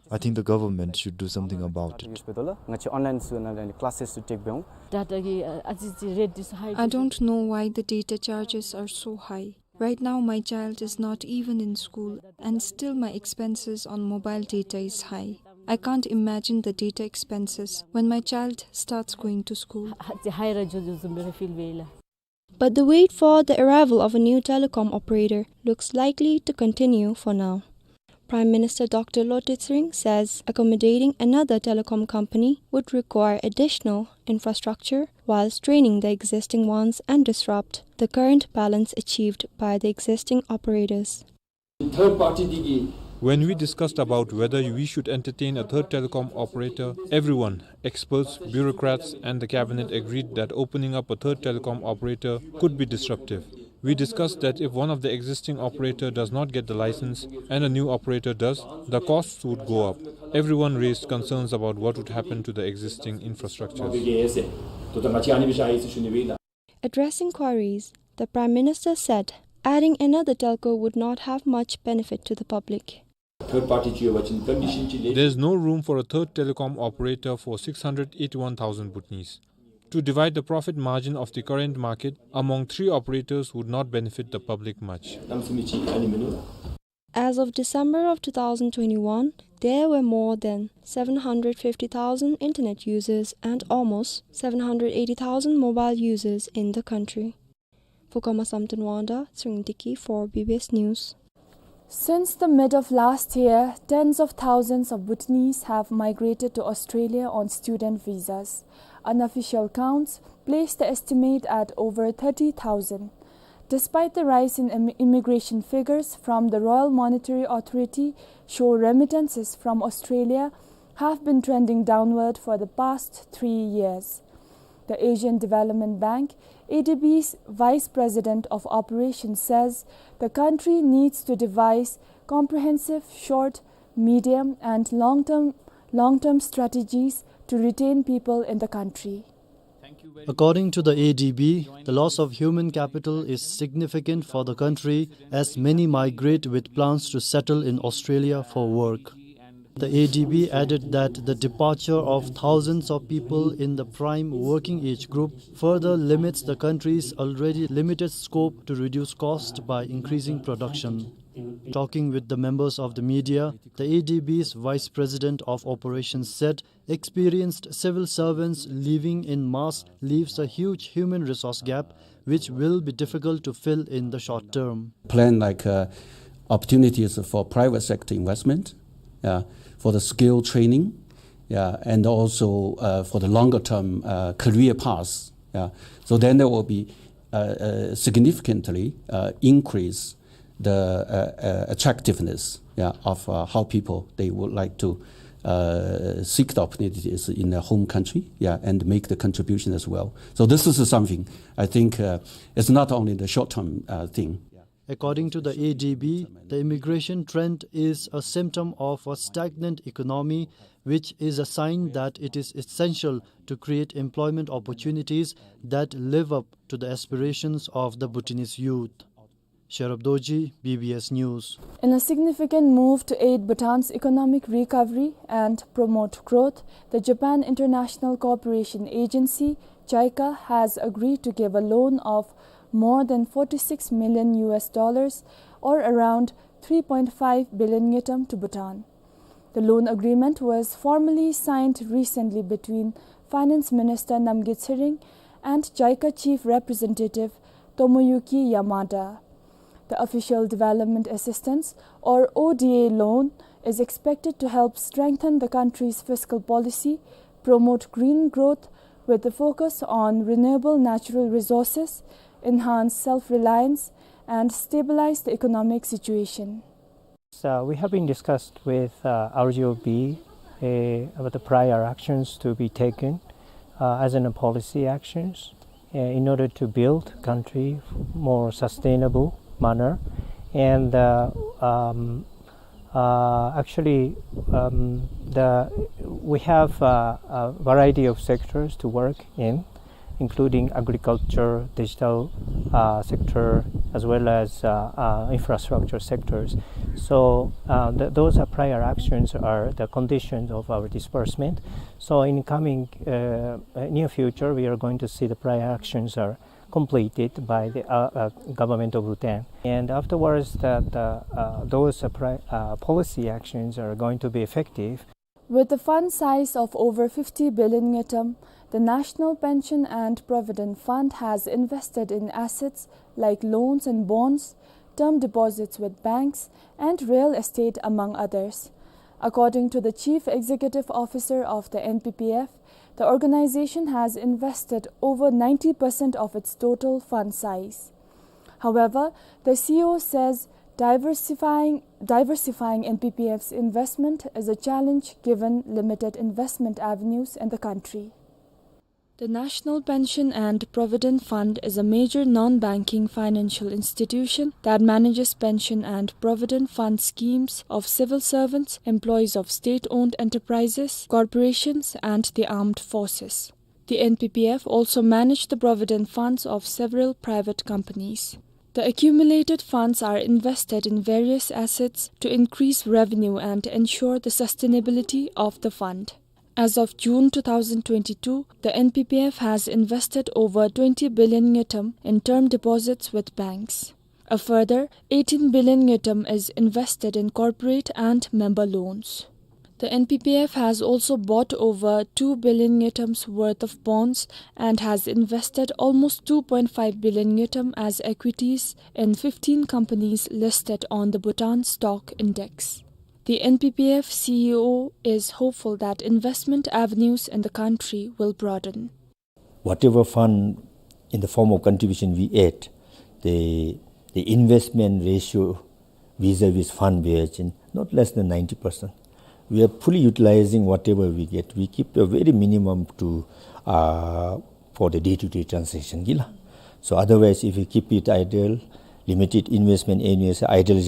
I think the government should do something about it. ཡུས་འབད་དོ་ལགས། ང་བཅས་online ཚུ་ནང་ལས་ཨ་ནི་classes ཚུ་take འབད་འོང་། Data གི་ཨ་ཙི་ཅིག་rate འདི་ཚུ་high། I don't know why the data charges are so high. Right now, my child is not even in school, and still my expenses on mobile data is high. I can't imagine the data expenses when my child starts going to school. ཨ་ཙི་high ར་འགྱོ་འགྱོཝ་བཟུམ་སྦེ་ར་feel འབད་ཡི་ལགས། But the wait for the arrival of a new telecom operator looks likely to continue for now. Prime Minister Doctor Lotay Tshering says accommodating another telecom company would require additional infrastructure while straining the existing ones and disrupt the current balance achieved by the existing operators. Third party འདི་གིས། When we discussed about whether we should entertain a third telecom operator, everyone, experts, bureaucrats, and the cabinet agreed that opening up a third telecom operator could be disruptive. We discussed that if one of the existing operator does not get the license and a new operator does, the costs would go up. Everyone raised concerns about what would happen to the existing infrastructure. Addressing queries, the Prime Minister said adding another telco would not have much benefit to the public. Third party ཅིག་ཡོད་པ་ཅིན་ཀོན་ཌི་ཤཱན་ཅིག་ལས། There is no room for a third telecom operator for six hundred eighty-one thousand Bhutanese. To divide the profit margin of the current market among three operators would not benefit the public much. གནམ་མེད་ས་མེད་ཅིག་ཨ་ནི་མིན་ནུག། As of December of two thousand twenty-one, there were more than seven hundred fifty thousand internet users and almost seven hundred eighty thousand mobile users in the country. For Khama Samten Wangda, Tshering Diki for B B S News. Since the mid of last year, tens of thousands of Bhutanese have migrated to Australia on student visas. Unofficial counts place the estimate at over thirty thousand. Despite the rise in im-, immigration figures from the Royal Monetary Authority show remittances from Australia have been trending downward for the past three years. The Asian Development Bank, A D B's Vice President of Operations, says the country needs to devise comprehensive short, medium, and long-term, long-term strategies to retain people in the country. According to the A D B, the loss of human capital is significant for the country as many migrate with plans to settle in Australia for work. The A D B added that the departure of thousands of people in the prime working age group further limits the country's already limited scope to reduce cost by increasing production. Talking with the members of the media, the A D B's Vice President of Operations said experienced civil servants leaving in mass leaves a huge human resource gap which will be difficult to fill in the short term. Plan like, uh, opportunities for private sector investment, yeah, for the skill training, yeah, and also, uh, for the longer term, uh, career paths, yeah. So then there will be, uh, uh, significantly, uh, increase the, uh, uh, attractiveness, yeah, of, uh, how people, they would like to, uh, seek the opportunities in their home country, yeah, and make the contribution as well. So this is something I think, uh, it's not only the short-term, uh, thing. According to the A D B, the immigration trend is a symptom of a stagnant economy, which is a sign that it is essential to create employment opportunities that live up to the aspirations of the Bhutanese youth. Sherab Dorji, B B S News. In a significant move to aid Bhutan's economic recovery and promote growth, the Japan International Cooperation Agency, JICA, has agreed to give a loan of more than forty-six million U S dollars, or around three point five billion ngultrum, to Bhutan. The loan agreement was formally signed recently between Finance Minister Namgay Tshering and JICA Chief Representative Tomoyuki Yamada. The Official Development Assistance, or O D A loan, is expected to help strengthen the country's fiscal policy, promote green growth with a focus on renewable natural resources, enhance self-reliance, and stabilize the economic situation. So we have been discussed with, uh, R G O B, uh, about the prior actions to be taken, uh, as in a policy actions, uh, in order to build country more sustainable manner. And, uh, um, uh, actually, um, the, we have, uh, a variety of sectors to work in, including agriculture, digital, uh, sector, as well as, uh, uh, infrastructure sectors. So, uh, th-, those are prior actions are the conditions of our disbursement. So in coming, uh, near future, we are going to see the prior actions are completed by the, uh, uh, government of Bhutan. And afterwards, that, uh, uh, those, uh, pri-, uh, policy actions are going to be effective. With a fund size of over fifty billion ngultrum, the National Pension and Provident Fund has invested in assets like loans and bonds, term deposits with banks, and real estate, among others. According to the Chief Executive Officer of the N P P F, the organization has invested over ninety percent of its total fund size. However, the C E O says diversifying, diversifying N P P F's investment is a challenge given limited investment avenues in the country. The National Pension and Provident Fund is a major non-banking financial institution that manages pension and provident fund schemes of civil servants, employees of state-owned enterprises, corporations, and the armed forces. The N P P F also manage the provident funds of several private companies. The accumulated funds are invested in various assets to increase revenue and ensure the sustainability of the fund. As of June two thousand twenty-two, the N P P F has invested over twenty billion ngultrum in term deposits with banks. A further eighteen billion ngultrum is invested in corporate and member loans. The N P P F has also bought over two billion ngultrum's worth of bonds and has invested almost two point five billion ngultrum as equities in fifteen companies listed on the Bhutan Stock Index. The N P P F C E O is hopeful that investment avenues in the country will broaden. Whatever fund in the form of contribution we add, the, the investment ratio vis-a-vis fund bearer is not less than ninety percent. We are fully utilizing whatever we get. We keep a very minimum to, uh, for the day-to-day transaction, gila. So otherwise, if we keep it idle, limited investment areas idle,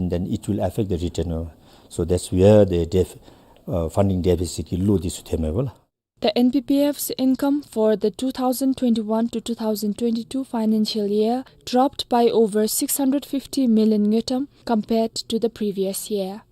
then it will affect the return. So that's where the def-, uh, funding deficit ki lo disu theme bola. The N P P F's income for the two thousand twenty-one to two thousand twenty-two financial year dropped by over six hundred fifty million ngultrum compared to the previous year.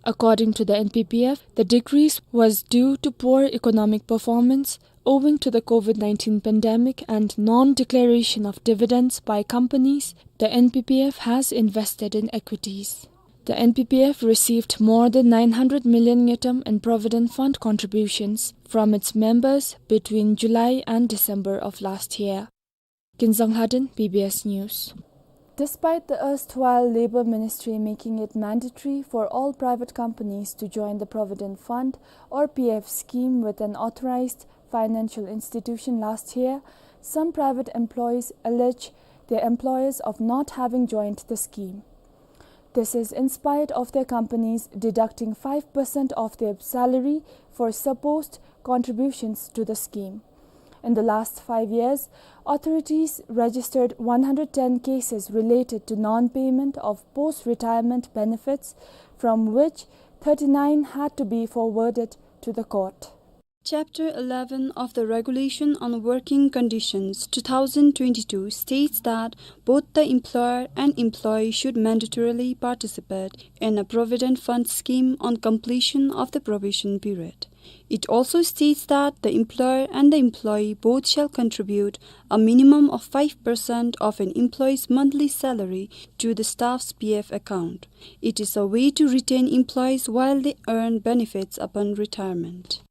According to the N P P F, the decrease was due to poor economic performance owing to the COVID nineteen pandemic and non-declaration of dividends by companies the N P P F has invested in equities. The N P P F received more than nine hundred million ngultrum in Provident Fund contributions from its members between July and December of last year. Kinzang Lhaden, B B S News. Despite the erstwhile Labour Ministry making it mandatory for all private companies to join the Provident Fund or P F scheme with an authorized financial institution last year, some private employees allege their employers of not having joined the scheme. This is in spite of their companies deducting five percent of their salary for supposed contributions to the scheme. In the last five years, authorities registered one hundred ten cases related to non-payment of post-retirement benefits, from which thirty-nine had to be forwarded to the court. Chapter eleven of the Regulation on Working Conditions two thousand twenty-two states that both the employer and employee should mandatorily participate in a provident fund scheme on completion of the probation period. It also states that the employer and the employee both shall contribute a minimum of five percent of an employee's monthly salary to the staff's P F account. It is a way to retain employees while they earn benefits upon retirement.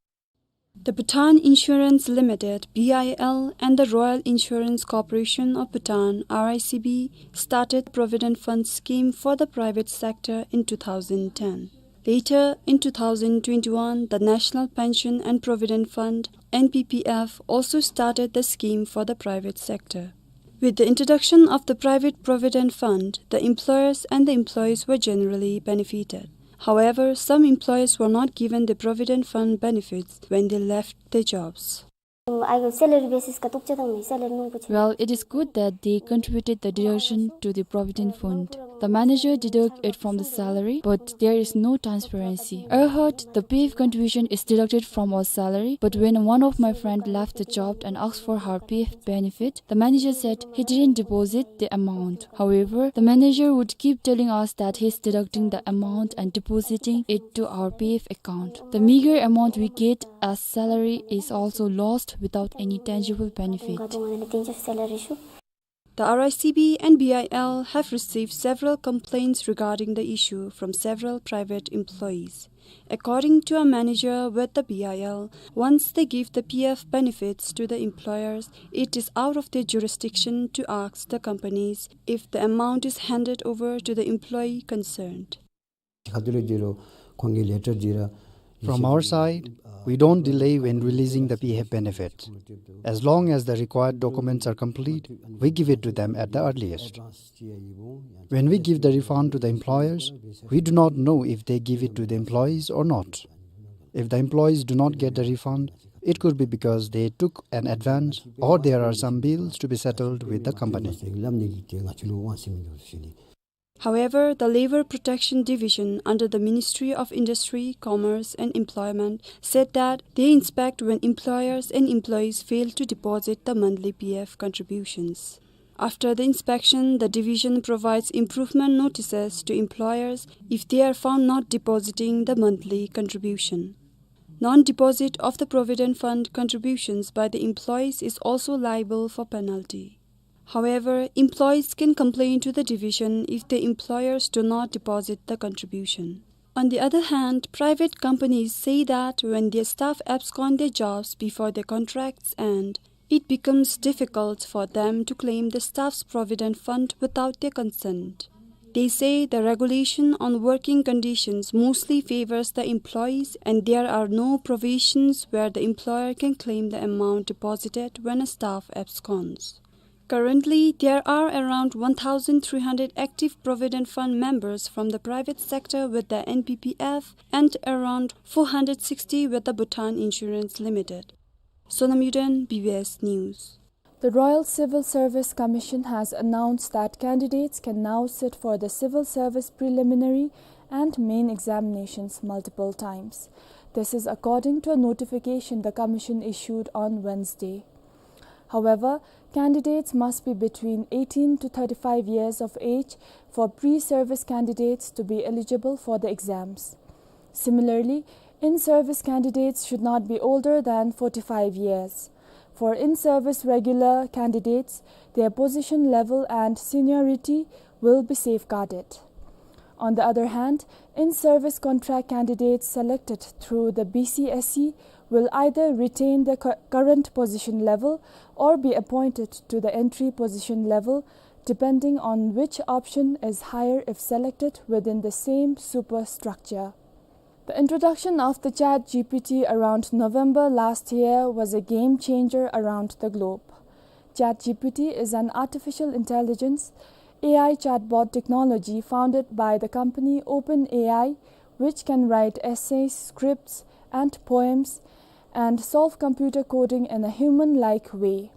The Bhutan Insurance Limited, B I L, and the Royal Insurance Corporation of Bhutan, R I C B, started Provident Fund scheme for the private sector in two thousand ten. Later, in two thousand twenty-one, the National Pension and Provident Fund, N P P F, also started the scheme for the private sector. With the introduction of the Private Provident Fund, the employers and the employees were generally benefited. However, some employees were not given the Provident Fund benefits when they left their jobs. Ai salary basis ka tukcha tang mi salary nung puchi. Well, it is good that they contributed the deduction to the Provident Fund. The manager deduct it from the salary, but there is no transparency. I heard the P F contribution is deducted from our salary, but when one of my friend left the job and asked for her P F benefit, the manager said he didn't deposit the amount. However, the manager would keep telling us that he's deducting the amount and depositing it to our P F account. The meager amount we get as salary is also lost without any tangible benefit. The R I C B and B I L have received several complaints regarding the issue from several private employees. According to a manager with the B I L, once they give the P F benefits to the employers, it is out of their jurisdiction to ask the companies if the amount is handed over to the employee concerned. From our side, we don't delay when releasing the P F benefits. As long as the required documents are complete, we give it to them at the earliest. When we give the refund to the employers, we do not know if they give it to the employees or not. If the employees do not get the refund, it could be because they took an advance or there are some bills to be settled with the company. However, the Labour Protection Division under the Ministry of Industry, Commerce and Employment said that they inspect when employers and employees fail to deposit the monthly P F contributions. After the inspection, the division provides improvement notices to employers if they are found not depositing the monthly contribution. Non-deposit of the provident fund contributions by the employees is also liable for penalty. However, employees can complain to the division if the employers do not deposit the contribution. On the other hand, private companies say that when their staff abscond their jobs before their contracts end, it becomes difficult for them to claim the staff's provident fund without their consent. They say the regulation on working conditions mostly favors the employees and there are no provisions where the employer can claim the amount deposited when a staff absconds. Currently, there are around one thousand three hundred active provident fund members from the private sector with the N P P F and around four hundred sixty with the Bhutan Insurance Limited. Sonam Yuden, B B S News. The Royal Civil Service Commission has announced that candidates can now sit for the civil service preliminary and main examinations multiple times. This is according to a notification the commission issued on Wednesday. However, candidates must be between eighteen to thirty-five years of age for pre-service candidates to be eligible for the exams. Similarly, in-service candidates should not be older than forty-five years. For in-service regular candidates, their position level and seniority will be safeguarded. On the other hand, in-service contract candidates selected through the B C S E will either retain their cu-, current position level or be appointed to the entry position level, depending on which option is higher if selected within the same superstructure. The introduction of the Chat G P T around November last year was a game changer around the globe. Chat G P T is an artificial intelligence, A I chatbot technology founded by the company OpenAI, which can write essays, scripts, and poems, and solve computer coding in a human-like way.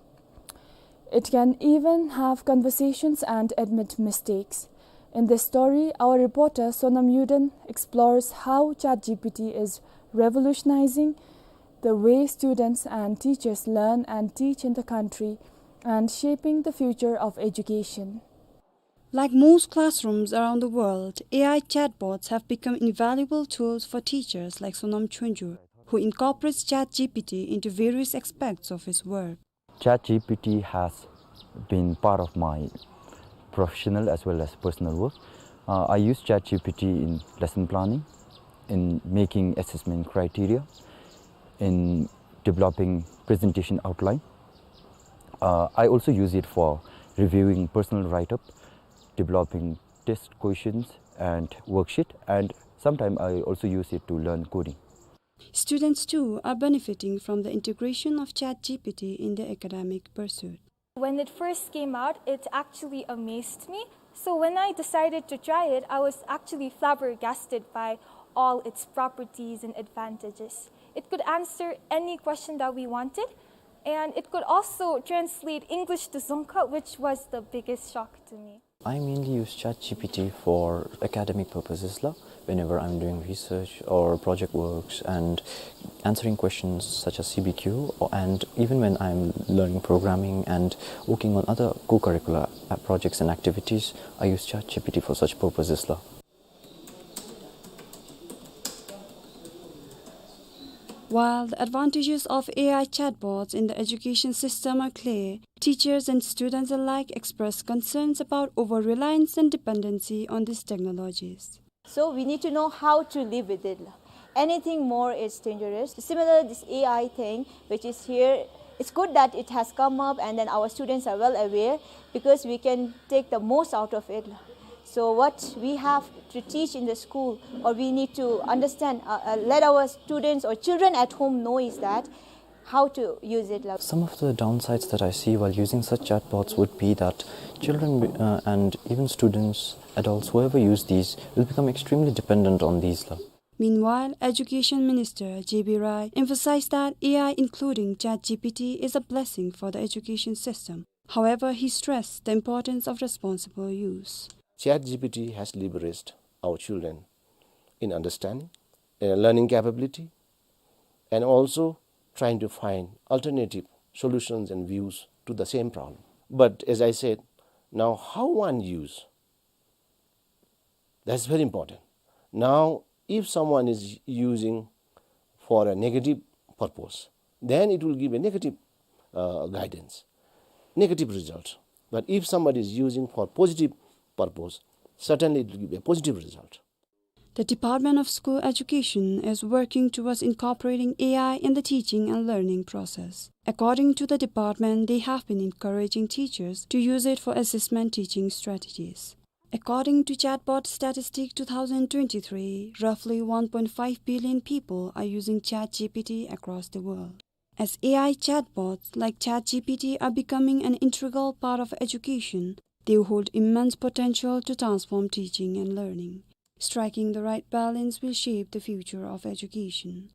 It can even have conversations and admit mistakes. In this story, our reporter Sonam Yuden explores how Chat G P T is revolutionizing the way students and teachers learn and teach in the country and shaping the future of education. Like most classrooms around the world, A I chatbots have become invaluable tools for teachers like Sonam Chonju, who incorporates Chat G P T into various aspects of his work. Chat G P T has been part of my professional as well as personal work. Uh, I use Chat G P T in lesson planning, in making assessment criteria, in developing presentation outline. Uh, I also use it for reviewing personal write-up, developing test questions and worksheet, and sometimes I also use it to learn coding. Students too are benefiting from the integration of Chat G P T in their academic pursuit. When it first came out, it actually amazed me. So when I decided to try it, I was actually flabbergasted by all its properties and advantages. It could answer any question that we wanted, and it could also translate English to Dzongkha, which was the biggest shock to me. I mainly use Chat G P T for academic purposes la, whenever I'm doing research or project works and answering questions such as C B Q, or, and even when I'm learning programming and working on other co-curricular, uh, projects and activities, I use Chat G P T for such purposes la. While the advantages of A I chatbots in the education system are clear, teachers and students alike express concerns about over-reliance and dependency on these technologies. So we need to know how to live with it. Anything more is dangerous. Similar, this A I thing, which is here, it's good that it has come up and then our students are well aware because we can take the most out of it. So what we have to teach in the school, or we need to understand, uh, uh, let our students or children at home know is that how to use it. Some of the downsides that I see while using such chatbots would be that children, uh, and even students, adults, whoever use these, will become extremely dependent on these. Meanwhile, Education Minister J B Roy emphasized that A I, including ChatGPT, is a blessing for the education system. However, he stressed the importance of responsible use. ChatGPT has leveraged our children in understanding, uh, learning capability, and also trying to find alternative solutions and views to the same problem. But as I said, now how one use, that's very important. Now, if someone is using for a negative purpose, then it will give a negative, uh, guidance, negative result. But if somebody is using for positive purpose, certainly it will give a positive result. The Department of School Education is working towards incorporating A I in the teaching and learning process. According to the department, they have been encouraging teachers to use it for assessment teaching strategies. According to Chatbot Statistic two thousand twenty-three, roughly one point five billion people are using ChatGPT across the world. As A I chatbots like ChatGPT are becoming an integral part of education, they hold immense potential to transform teaching and learning. Striking the right balance will shape the future of education.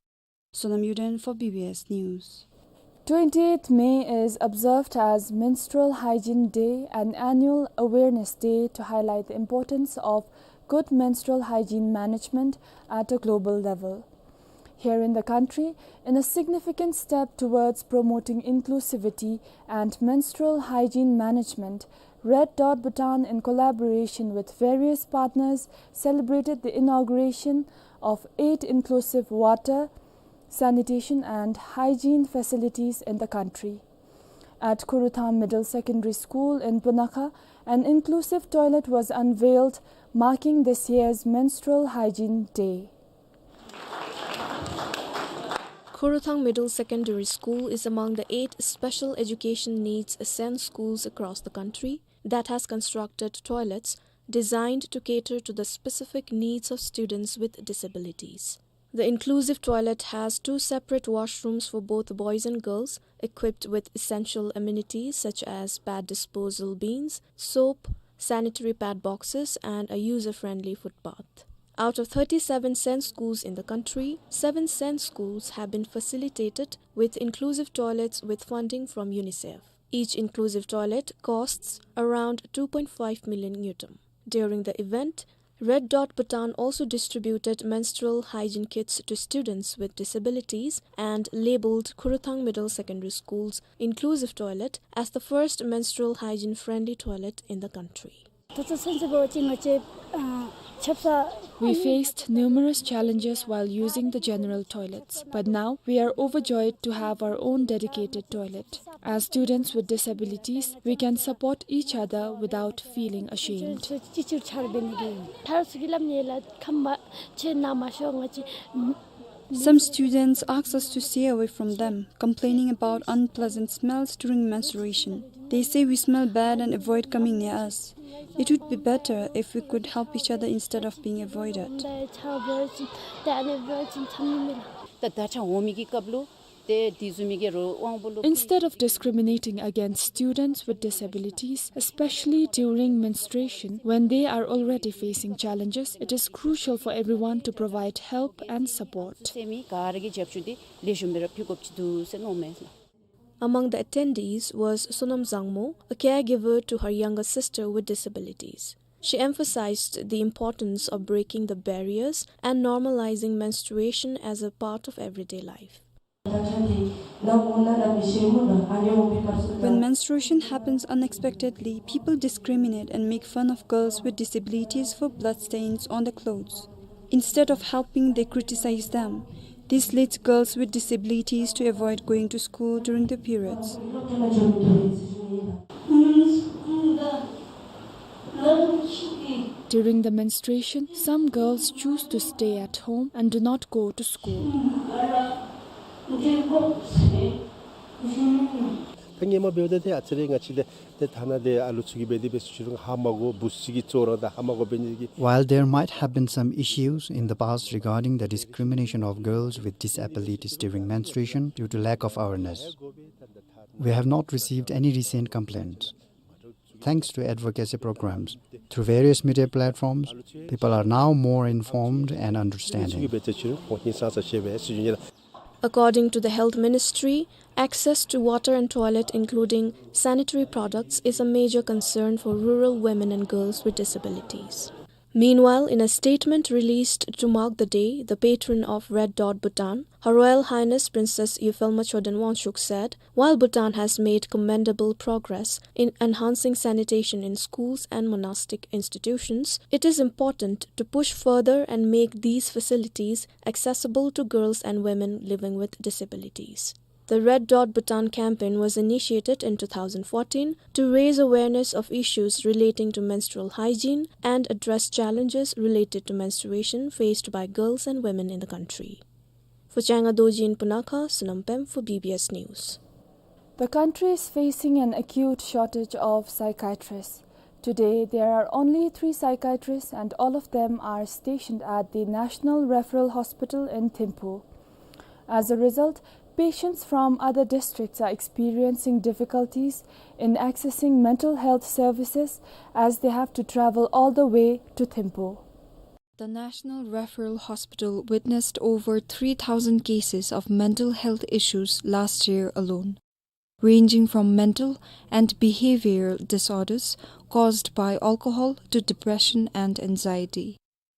Sonam Yuden for B B S News. Twentieth May is observed as Menstrual Hygiene Day, an annual awareness day to highlight the importance of good menstrual hygiene management at a global level. Here in the country, in a significant step towards promoting inclusivity and menstrual hygiene management, Red Dot Bhutan, in collaboration with various partners, celebrated the inauguration of eight inclusive water, sanitation and hygiene facilities in the country. At Khuruthang Middle Secondary School in Punakha, an inclusive toilet was unveiled, marking this year's Menstrual Hygiene Day. Khuruthang Middle Secondary School is among the eight special education needs SEND schools across the country that has constructed toilets designed to cater to the specific needs of students with disabilities. The inclusive toilet has two separate washrooms for both boys and girls, equipped with essential amenities such as pad disposal bins, soap, sanitary pad boxes, and a user-friendly footpath. Out of thirty-seven SEND schools in the country, seven SEND schools have been facilitated with inclusive toilets with funding from UNICEF. Each inclusive toilet costs around two point five million ngultrum. During the event, Red Dot Bhutan also distributed menstrual hygiene kits to students with disabilities and labeled Khuruthang Middle Secondary School's inclusive toilet as the first menstrual hygiene-friendly toilet in the country. We faced numerous challenges while using the general toilets, but now we are overjoyed to have our own dedicated toilet. As students with disabilities, we can support each other without feeling ashamed. Some students ask us to stay away from them, complaining about unpleasant smells during menstruation. They say we smell bad and avoid coming near us. It would be better if we could help each other instead of being avoided. Instead of discriminating against students with disabilities, especially during menstruation, when they are already facing challenges, it is crucial for everyone to provide help and support. Among the attendees was Sonam Zangmo, a caregiver to her younger sister with disabilities. She emphasized the importance of breaking the barriers and normalizing menstruation as a part of everyday life. When menstruation happens unexpectedly, people discriminate and make fun of girls with disabilities for bloodstains on their clothes. Instead of helping, they criticize them. This leads girls with disabilities to avoid going to school during the periods. During the menstruation, some girls choose to stay at home and do not go to school. ད་ངེ་མ་འབདཝ་ད་ཏེ་ཨ་ཙི་རེ་ང་བཅས་ཏེ་ཏེ་ཐ་ན་ཏེ་ཨ་ལུ་ཚུ་གིས་འབད་དེ་འབད་ས་ཅིག་རུང་ཧ་མ་གོ་བུཚ་ཅིག་གི་བཙོ་ར་དང་ཧ་མ་གོ་འབད་ནི་གི། While there might have been some issues in the past regarding the discrimination of girls with disabilities during menstruation due to lack of awareness, we have not received any recent complaints. Thanks to advocacy programs, through various media platforms, people are now more informed and understanding. According to the Health Ministry, access to water and toilet, including sanitary products, is a major concern for rural women and girls with disabilities. Meanwhile, in a statement released to mark the day, the patron of Red Dot Bhutan, Her Royal Highness Princess Yuphelma Choden Wangchuck, said, while Bhutan has made commendable progress in enhancing sanitation in schools and monastic institutions, it is important to push further and make these facilities accessible to girls and women living with disabilities. The Red Dot Bhutan campaign was initiated in two thousand fourteen to raise awareness of issues relating to menstrual hygiene and address challenges related to menstruation faced by girls and women in the country. For Changa Dorji in Punakha, Sonam Pem for B B S News. The country is facing an acute shortage of psychiatrists. Today, there are only three psychiatrists and all of them are stationed at the National Referral Hospital in Thimphu. As a result, patients from other districts are experiencing difficulties in accessing mental health services as they have to travel all the way to Thimphu. The National Referral Hospital witnessed over three thousand cases of mental health issues last year alone, ranging from mental and behavioral disorders caused by alcohol to depression and anxiety.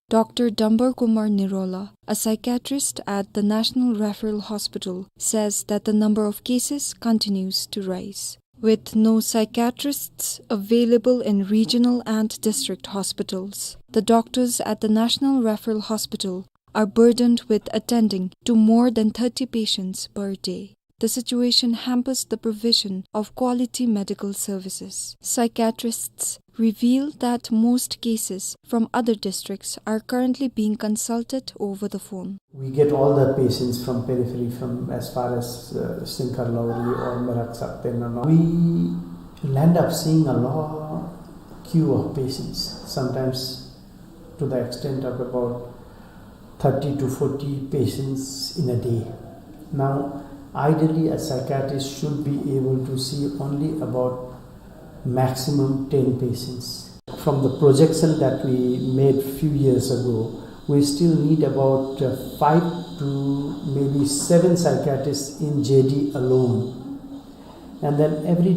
Doctor Dambar Kumar Nirola, a psychiatrist at the National Referral Hospital, says that the number of cases continues to rise. With no psychiatrists available in regional and district hospitals, the doctors at the National Referral Hospital are burdened with attending to more than thirty patients per day. The situation hampers the provision of quality medical services. Psychiatrists reveal that most cases from other districts are currently being consulted over the phone. We get all the patients from periphery, from as far as, uh, Singkar Lawri or Merak Sakten and all. We land up seeing a long queue of patients, sometimes to the extent of about thirty to forty patients in a day. Now, ideally, a psychiatrist should be able to see only about maximum ten patients. From the projection that we made few years ago, we still need about, uh, five to maybe seven psychiatrists in J D alone. And then every,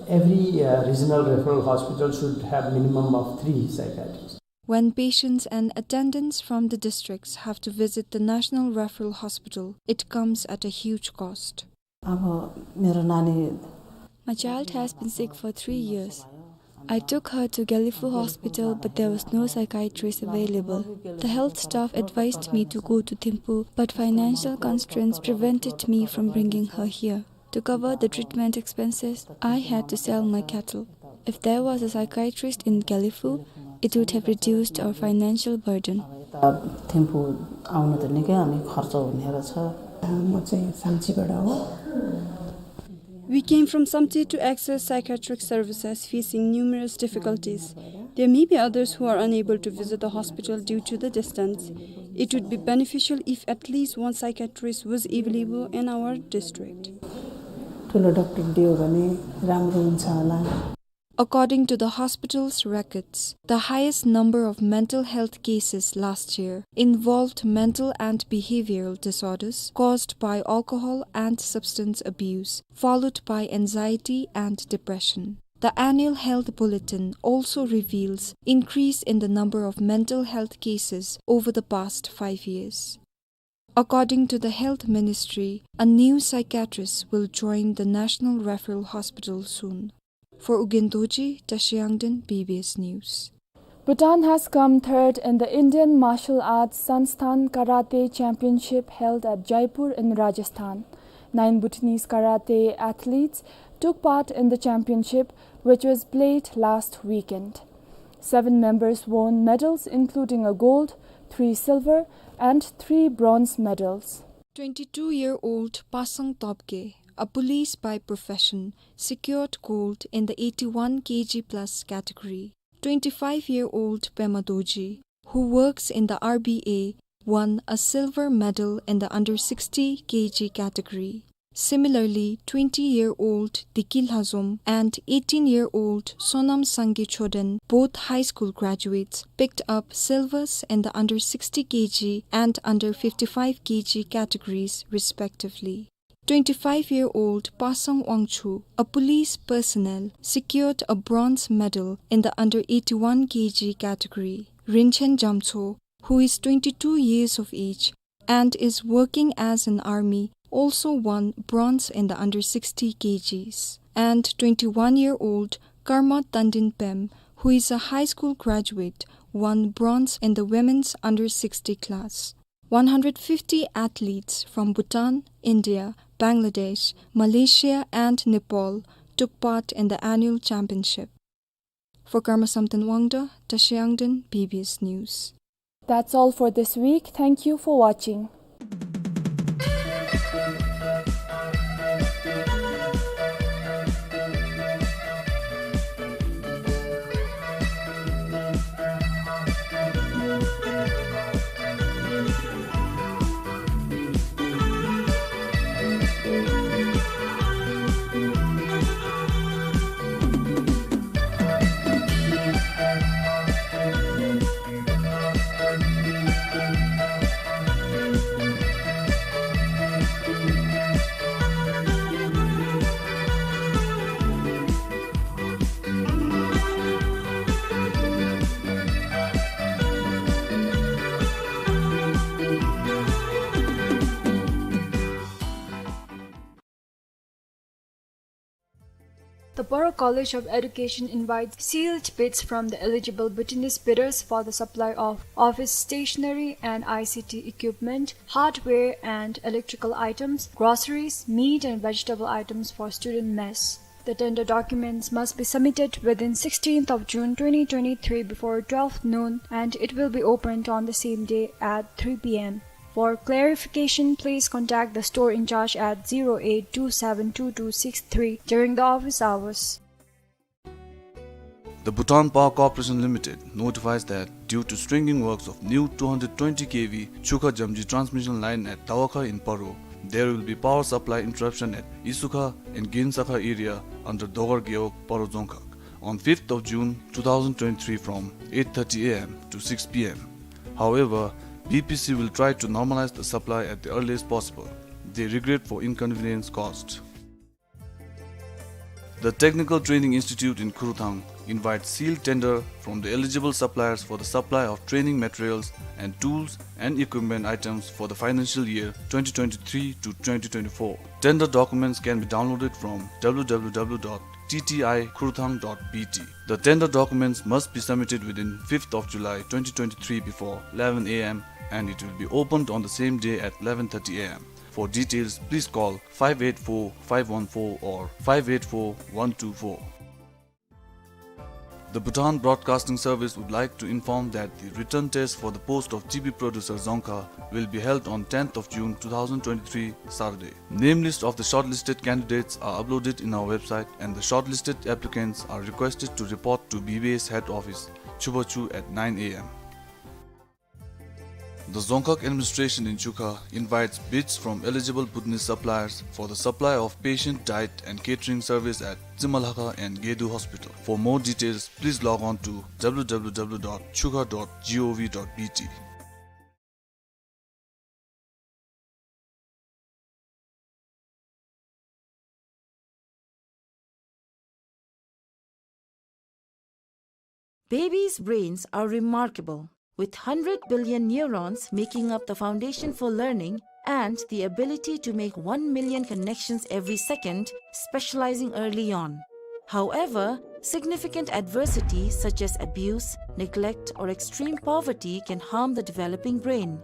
every, uh, regional referral hospital should have minimum of three psychiatrists. When patients and attendants from the districts have to visit the National Referral Hospital, it comes at a huge cost. अब मेरो नानी My child has been sick for three years. I took her to Gelephu Hospital, but there was no psychiatrist available. The health staff advised me to go to Thimphu, but financial constraints prevented me from bringing her here. To cover the treatment expenses, I had to sell my cattle. If there was a psychiatrist in Gelephu, it would have reduced our financial burden. यता थिम्पू आउन त निकै हामी खर्च हुने रहेछ। म चाहिँ साम्चीबाट हो। We came from Samtse to access psychiatric services, facing numerous difficulties. There may be others who are unable to visit the hospital due to the distance. It would be beneficial if at least one psychiatrist was available in our district. ठुलो डाक्टर दियो भने राम्रो हुन्छ होला। According to the hospital's records, the highest number of mental health cases last year involved mental and behavioral disorders caused by alcohol and substance abuse, followed by anxiety and depression. The annual health bulletin also reveals increase in the number of mental health cases over the past five years. According to the Health Ministry, a new psychiatrist will join the National Referral Hospital soon. For Ugyen Dorji, Tashi Yangden, B B S News. Bhutan has come third in the Indian Martial Arts Sansthan Karate Championship held at Jaipur in Rajasthan. Nine Bhutanese karate athletes took part in the championship, which was played last weekend. Seven members won medals, including a gold, three silver, and three bronze medals. Twenty-two-year-old Pasang Topge, a police by profession, secured gold in the eighty-one K G plus category. Twenty-five-year-old Pema Dorji, who works in the R B A, won a silver medal in the under sixty K G category. Similarly, twenty-year-old Diki Lhazom and eighteen-year-old Sonam Sangay Choden, both high school graduates, picked up silvers in the under sixty K G and under fifty-five K G categories, respectively. Twenty-five-year-old Pasang Wangchuk, a police personnel, secured a bronze medal in the under eighty-one K G category. Rinchen Jamcho, who is twenty-two years of age and is working as an army, also won bronze in the under sixty K Gs. And twenty-one-year-old Karma Tandin Pem, who is a high school graduate, won bronze in the women's under sixty class. One hundred fifty athletes from Bhutan, India, Bangladesh, Malaysia, and Nepal took part in the annual championship. For Karma Samten Wangda, Tashi Angden, B B S News. That's all for this week. Thank you for watching. The Paro College of Education invites sealed bids from the eligible Bhutanese bidders for the supply of office stationery and I C T equipment, hardware and electrical items, groceries, meat and vegetable items for student mess. The tender documents must be submitted within sixteenth of June twenty twenty-three before twelve noon, and it will be opened on the same day at three P M. For clarification, please contact the store in charge at zero eight two seven two two six three during the office hours. The Bhutan Power Corporation Limited notifies that due to stringing works of new two hundred twenty K V Chukha Jamji transmission line at Tawakha in Paro, there will be power supply interruption at Isukha and Ginsakha area under Dogar Gewog, Paro Dzongkhag, on fifth of June two thousand twenty-three from eight thirty A M to six P M. However, B P C will try to normalize the supply at the earliest possible. They regret for inconvenience caused. The Technical Training Institute in Khurthang invites sealed tender from the eligible suppliers for the supply of training materials and tools and equipment items for the financial year twenty twenty-three to twenty twenty-four. Tender documents can be downloaded from W W W dot T T I khurthang dot B T. The tender documents must be submitted within fifth of July twenty twenty-three before eleven A M, and it will be opened on the same day at eleven thirty A M. For details, please call five eight four five one four or five eight four one two four. The Bhutan Broadcasting Service would like to inform that the written test for the post of T V producer Dzongkha will be held on tenth of June two thousand twenty-three, Saturday. Name list of the shortlisted candidates are uploaded in our website, and the shortlisted applicants are requested to report to B B S head office, Chubachu, at nine A M. The Dzongkhag administration in Chukha invites bids from eligible Bhutanese suppliers for the supply of patient diet and catering service at Tsimalhakha and Gedu Hospital. For more details, please log on to W W W dot chukha dot gov dot B T. Babies' brains are remarkable, with hundred billion neurons making up the foundation for learning and the ability to make one million connections every second, specializing early on. However, significant adversity such as abuse, neglect, or extreme poverty can harm the developing brain.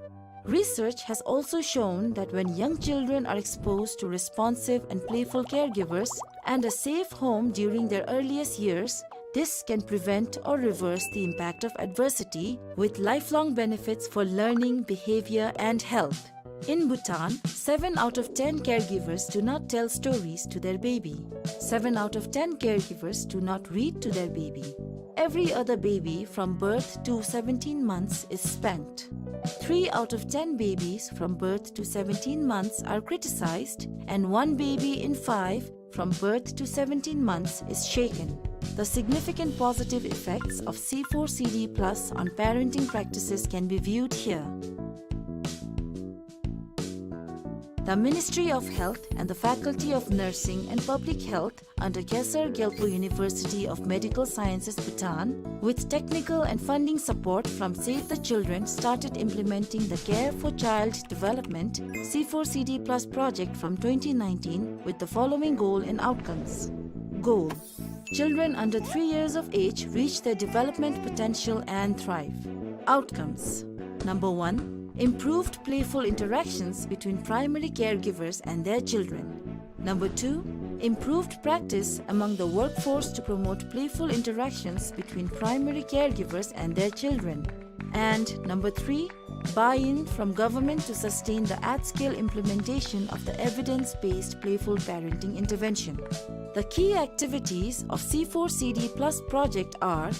Research has also shown that when young children are exposed to responsive and playful caregivers and a safe home during their earliest years, this can prevent or reverse the impact of adversity, with lifelong benefits for learning, behavior, and health. In Bhutan, seven out of ten caregivers do not tell stories to their baby. Seven out of ten caregivers do not read to their baby. Every other baby from birth to seventeen months is spanked. Three out of ten babies from birth to seventeen months are criticized, and one baby in five from birth to seventeen months is shaken. The significant positive effects of C four C D plus on parenting practices can be viewed here. The Ministry of Health and the Faculty of Nursing and Public Health under Khesar Gyalpo University of Medical Sciences, Bhutan, with technical and funding support from Save the Children, started implementing the Care for Child Development C four C D plus project from twenty nineteen with the following goal and outcomes. Goal: children under three years of age reach their development potential and thrive. Outcomes: number one, improved playful interactions between primary caregivers and their children. Number two, improved practice among the workforce to promote playful interactions between primary caregivers and their children. And number three, buy-in from government to sustain the at-scale implementation of the evidence-based playful parenting intervention. The key activities of C four C D plus project are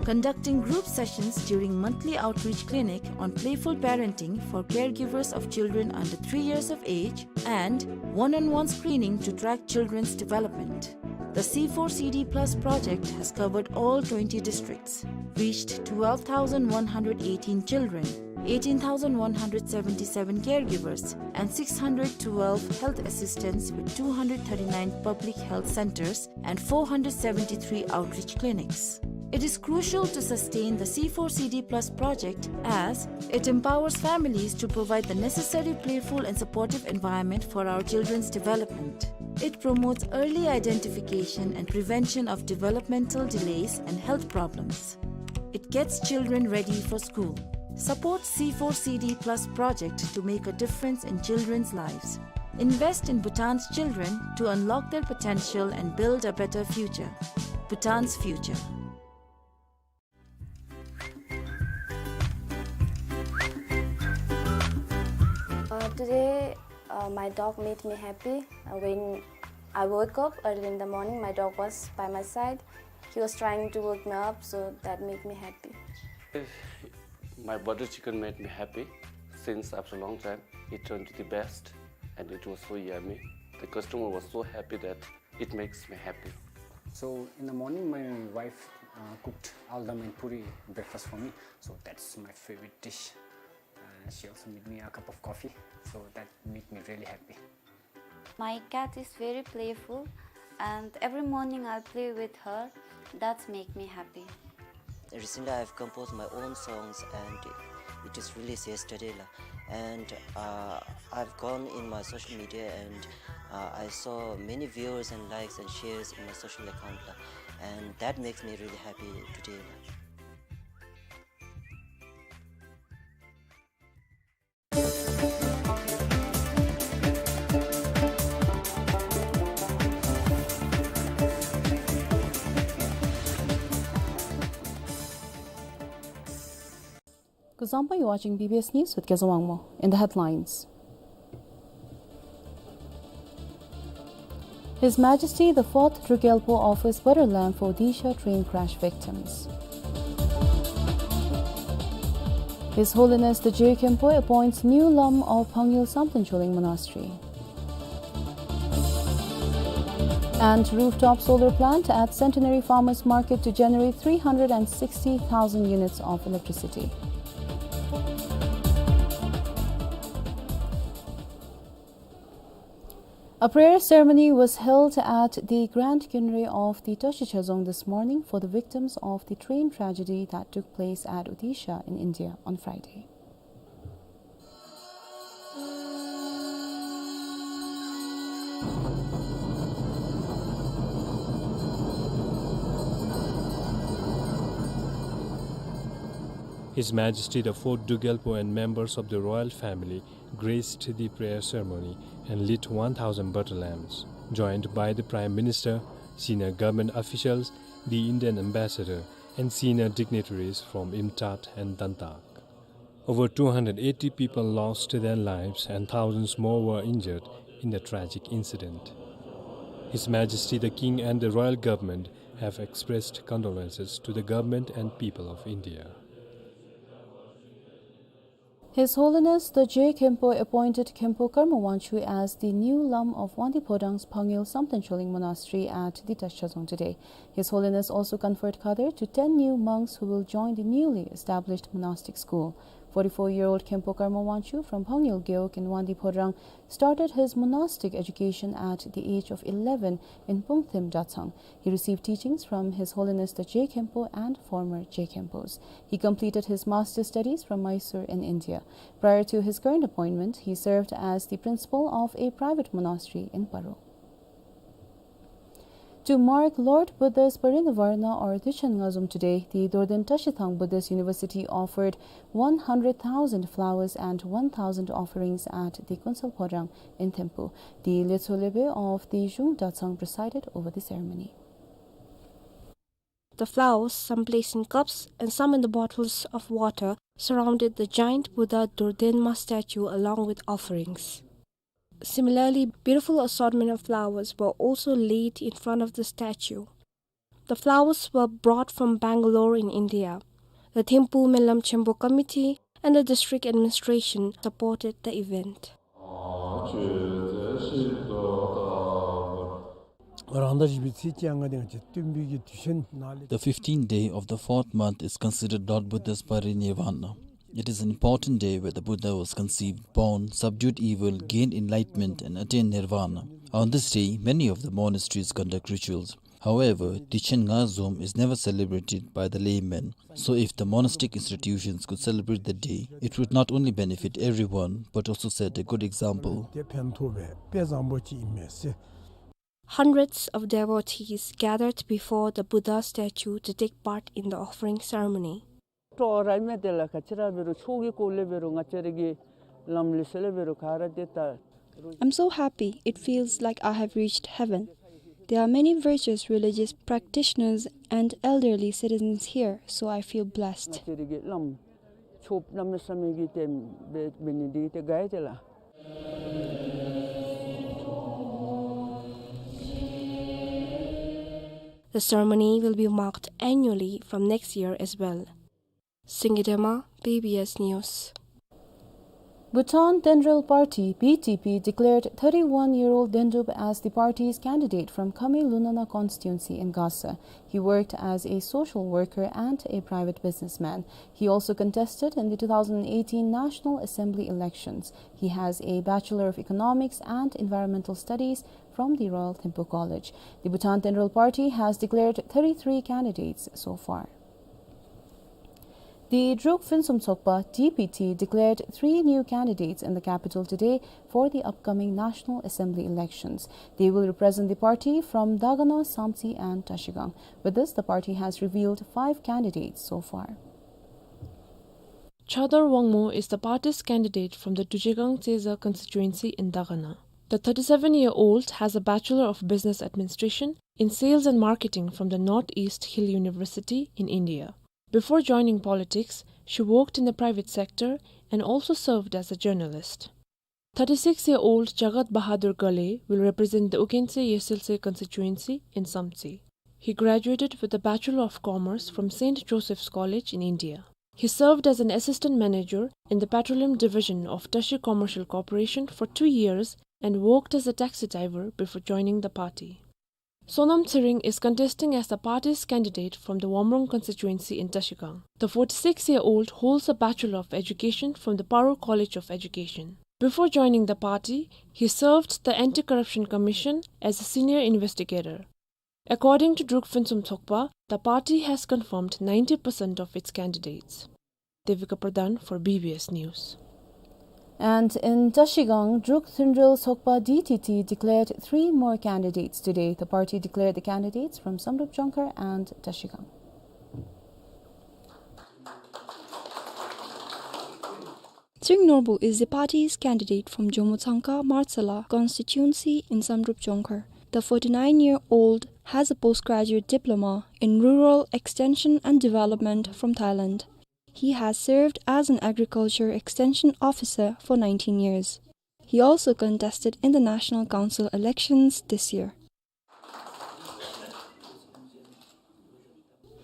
conducting group sessions during monthly outreach clinic on playful parenting for caregivers of children under three years of age and one-on-one screening to track children's development. The C four C D plus project has covered all twenty districts, reached twelve thousand one hundred eighteen children, eighteen thousand one hundred seventy-seven caregivers, and six hundred twelve health assistants with two hundred thirty-nine public health centers and four hundred seventy-three outreach clinics. It is crucial to sustain the C four C D plus project as it empowers families to provide the necessary playful and supportive environment for our children's development. It promotes early identification and prevention of developmental delays and health problems. It gets children ready for school. Support C four C D plus project to make a difference in children's lives. Invest in Bhutan's children to unlock their potential and build a better future. Bhutan's future. Uh, today, uh, my dog made me happy. Uh, when I woke up early in the morning, my dog was by my side. He was trying to wake me up, so that made me happy. My butter chicken made me happy since after a long time. It turned to the best and it was so yummy. The customer was so happy that it makes me happy. So in the morning, my wife, uh, cooked aldam and puri breakfast for me. So that's my favorite dish. Uh, she also made me a cup of coffee. So that made me really happy. My cat is very playful, and every morning I play with her. That make me happy. Recently, I've composed my own songs, and it was released yesterday, la. And, uh, I've gone in my social media, and, uh, I saw many viewers and likes and shares in my social account, la. And that makes me really happy today, la. Kuzuzangpo, you're watching B B S News with Kezang Wangmo. In the headlines: His Majesty the Fourth Druk Gyalpo offers butter lamb for Odisha train crash victims. His Holiness the Je Khenpo appoints new Lam of Phangngel Samten Choling Monastery. And rooftop solar plant at Centenary Farmers Market to generate three hundred and sixty thousand units of electricity. A prayer ceremony was held at the Grand Kynre of the Toshi Chezong this morning for the victims of the train tragedy that took place at Odisha in India on Friday. His Majesty the Fourth Druk Gyalpo and members of the royal family graced the prayer ceremony and lit one thousand butter lamps, joined by the Prime Minister, senior government officials, the Indian ambassador, and senior dignitaries from IMTAT and DANTAG. Over two hundred eighty people lost their lives and thousands more were injured in the tragic incident. His Majesty the King and the royal government have expressed condolences to the government and people of India. His Holiness the Je Khenpo appointed Khenpo Karma Wangchuck as the new Lam of Wangdue Phodrang's Phangngel Samten Choling Monastery at the Tashazong today. His Holiness also conferred Khadar to ten new monks who will join the newly established monastic school. Forty-four-year-old Khenpo Karma Wangchuck from Phangngel Gewog in Wangdue Phodrang started his monastic education at the age of eleven in Pungthem Dratshang. He received teachings from His Holiness the Je Khenpo and former Je Khenpos. He completed his master's studies from Mysore in India. Prior to his current appointment, he served as the principal of a private monastery in Paro. To mark Lord Buddha's Parinivarana or Dushen Ngazom today, the Dorden Tashithang Buddhist University offered one hundred thousand flowers and one thousand offerings at the Kunsal Phodrang in Thimphu. The Lecho Lebe of the Zhung Dratshang presided over the ceremony. The flowers, some placed in cups and some in the bottles of water, surrounded the giant Buddha Dordenma statue along with offerings. Similarly, beautiful assortment of flowers were also laid in front of the statue. The flowers were brought from Bangalore in India. The Thimphu Menlam Chenpo Committee and the district administration supported the event. The fifteenth day of the fourth month is considered Lord Buddha's Parinirvana. It is an important day where the Buddha was conceived, born, subdued evil, gained enlightenment, and attained Nirvana. On this day, many of the monasteries conduct rituals. However, Dushen Ngazom is never celebrated by the laymen. So if the monastic institutions could celebrate the day, it would not only benefit everyone, but also set a good example. Hundreds of devotees gathered before the Buddha statue to take part in the offering ceremony. ཏོག་ར་མེད་དེ་ལ་ཁ་ཅིག་ར་འབད་རུང་ཆོས་ཀྱི་སྐོར་ལས་འབད་རུང་ང་བཅས་ར་གི་ལམ་ལུགས་ལས་འབད་རུང་ག་ར་དེ་ད། I'm so happy. It feels like I have reached heaven. There are many virtuous religious practitioners and elderly citizens here, so I feel blessed. ང་བཅས་ར་གི་ལམ་ཆོསཔ་གནམ་མེད་ས་མེད་ཀྱི་དེ་འབད་འབད་ནི་འདི་དེ་དགའ་ཡི་དེ་ལགས། The ceremony will be marked annually from next year as well. Singye Dema, B B S News. Bhutan Tenrel Party, B T P, declared thirty-one-year-old Dendup as the party's candidate from Khame Lunana constituency in Gasa. He worked as a social worker and a private businessman. He also contested in the two thousand eighteen National Assembly elections. He has a Bachelor of Economics and Environmental Studies from the Royal Thimphu College. The Bhutan Tenrel Party has declared thirty-three candidates so far. The Druk Phuensum Tsokpa, D P T, declared three new candidates in the capital today for the upcoming National Assembly elections. They will represent the party from Dagana, Samtse and Trashigang. With this, the party has revealed five candidates so far. Chador Wangmo is the party's candidate from the Duchegang Tseza constituency in Dagana. The thirty-seven-year-old has a Bachelor of Business Administration in Sales and Marketing from the Northeast Hill University in India. Before joining politics, she worked in the private sector and also served as a journalist. Thirty-six-year-old Jagat Bahadur Ghale will represent the Ugentse Yesweltse constituency in Samtse. He graduated with a Bachelor of Commerce from Saint Joseph's College in India. He served as an assistant manager in the petroleum division of Tashi Commercial Corporation for two years and worked as a taxi driver before joining the party. Sonam Tshering is contesting as the party's candidate from the Wamrong constituency in Trashigang. The forty-six-year-old holds a Bachelor of Education from the Paro College of Education. Before joining the party, he served the Anti-Corruption Commission as a senior investigator. According to Druk Phuensum Tsokpa, the party has confirmed ninety percent of its candidates. Devika Pradhan for B B S News. And in Trashigang, Druk Tenrel Tsokpa D T T declared three more candidates today. The party declared the candidates from Samdrup Jongkhar and Trashigang. Tshering Norbu is the party's candidate from Jomo Tsangkha Martsala constituency in Samdrup Jongkhar. The forty-nine-year-old has a postgraduate diploma in rural extension and development from Thailand. He has served as an agriculture extension officer for nineteen years. He also contested in the National Council elections this year.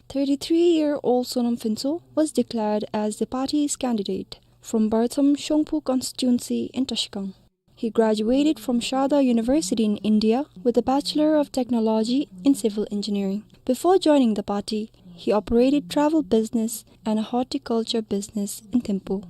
Thirty-three-year-old Sonam Phuntsho was declared as the party's candidate from Bartham Shongphu constituency in Trashigang. He graduated from Sharda University in India with a Bachelor of Technology in Civil Engineering. Before joining the party, he operated travel business and a horticulture business in Thimphu.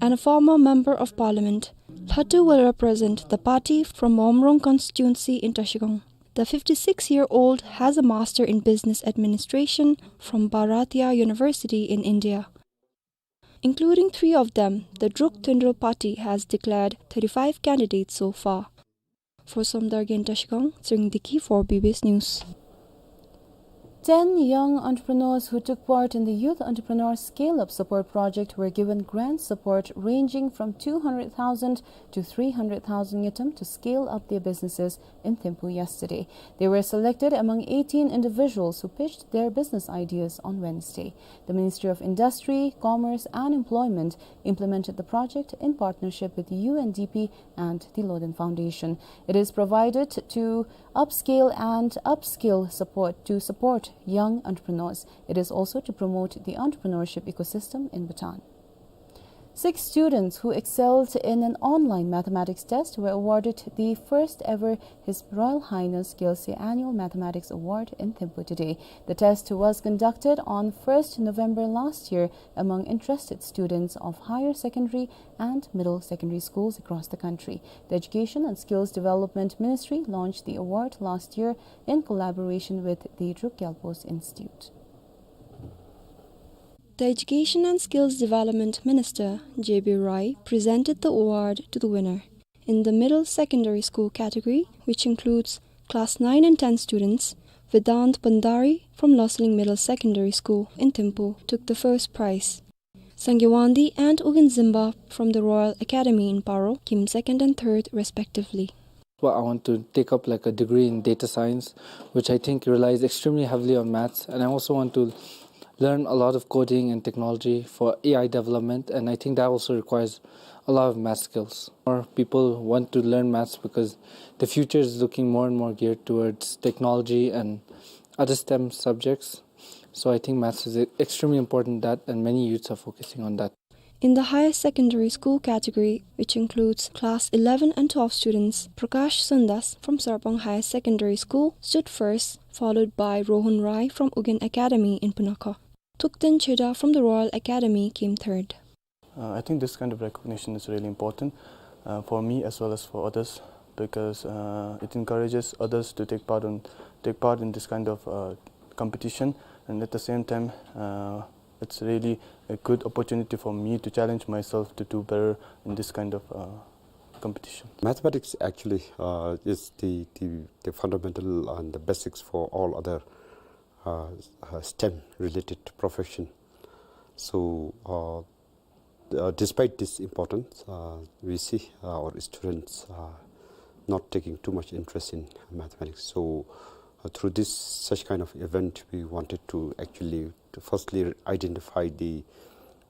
And a former member of parliament, Lhatu will represent the party from Mawmrung constituency in Trashigang. The fifty-six-year-old has a master in business administration from Bharatiya University in India. Including three of them, the Druk Thundrul party has declared thirty-five candidates so far. For Somdal Gyalpo in Trashigang, Tshering Deki for B B S News. Ten young entrepreneurs who took part in the Youth Entrepreneur Scale-Up Support Project were given grant support ranging from two hundred thousand to three hundred thousand ngultrum to scale up their businesses in Thimphu yesterday. They were selected among eighteen individuals who pitched their business ideas on Wednesday. The Ministry of Industry, Commerce and Employment implemented the project in partnership with U N D P and the Loden Foundation. It is provided to upscale and upskill support to support young entrepreneurs. It is also to promote the entrepreneurship ecosystem in Bhutan. Six students who excelled in an online mathematics test were awarded the first ever His Royal Highness Gyalse Annual Mathematics Award in Thimphu today. The test was conducted on first November last year among interested students of higher secondary and middle secondary schools across the country. The Education and Skills Development Ministry launched the award last year in collaboration with the Druk Gyalpo's Institute. The Education and Skills Development Minister, J B Roy, presented the award to the winner. In the middle secondary school category, which includes class nine and ten students, Vedant Bhandari from Loselling Middle Secondary School in Thimphu took the first prize. Sangewandi and Ugyen Zimba from the Royal Academy in Paro came second and third respectively. Well, I want to take up, like, a degree in data science, which I think relies extremely heavily on maths, and I also want to learn a lot of coding and technology for A I development, and I think that also requires a lot of math skills. More people want to learn maths because the future is looking more and more geared towards technology and other STEM subjects. So I think maths is e-, extremely important that, and many youths are focusing on that. In the higher secondary school category, which includes class eleven and twelve students, Prakash Sundas from Sarpang Higher Secondary School stood first, followed by Rohan Rai from Ugyen Academy in Punakha. Thukten Cheda from the Royal Academy came third. Uh, I think this kind of recognition is really important, uh, for me as well as for others, because, uh, it encourages others to take part on, take part in this kind of, uh, competition, and at the same time, uh, it's really a good opportunity for me to challenge myself to do better in this kind of, uh, competition. Mathematics actually, uh, is the, the, the fundamental and the basics for all other, uh, uh, STEM related profession. So, uh, uh, despite this importance, uh, we see, uh, our students, uh, not taking too much interest in mathematics. So, uh, through this such kind of event, we wanted to actually to firstly identify the,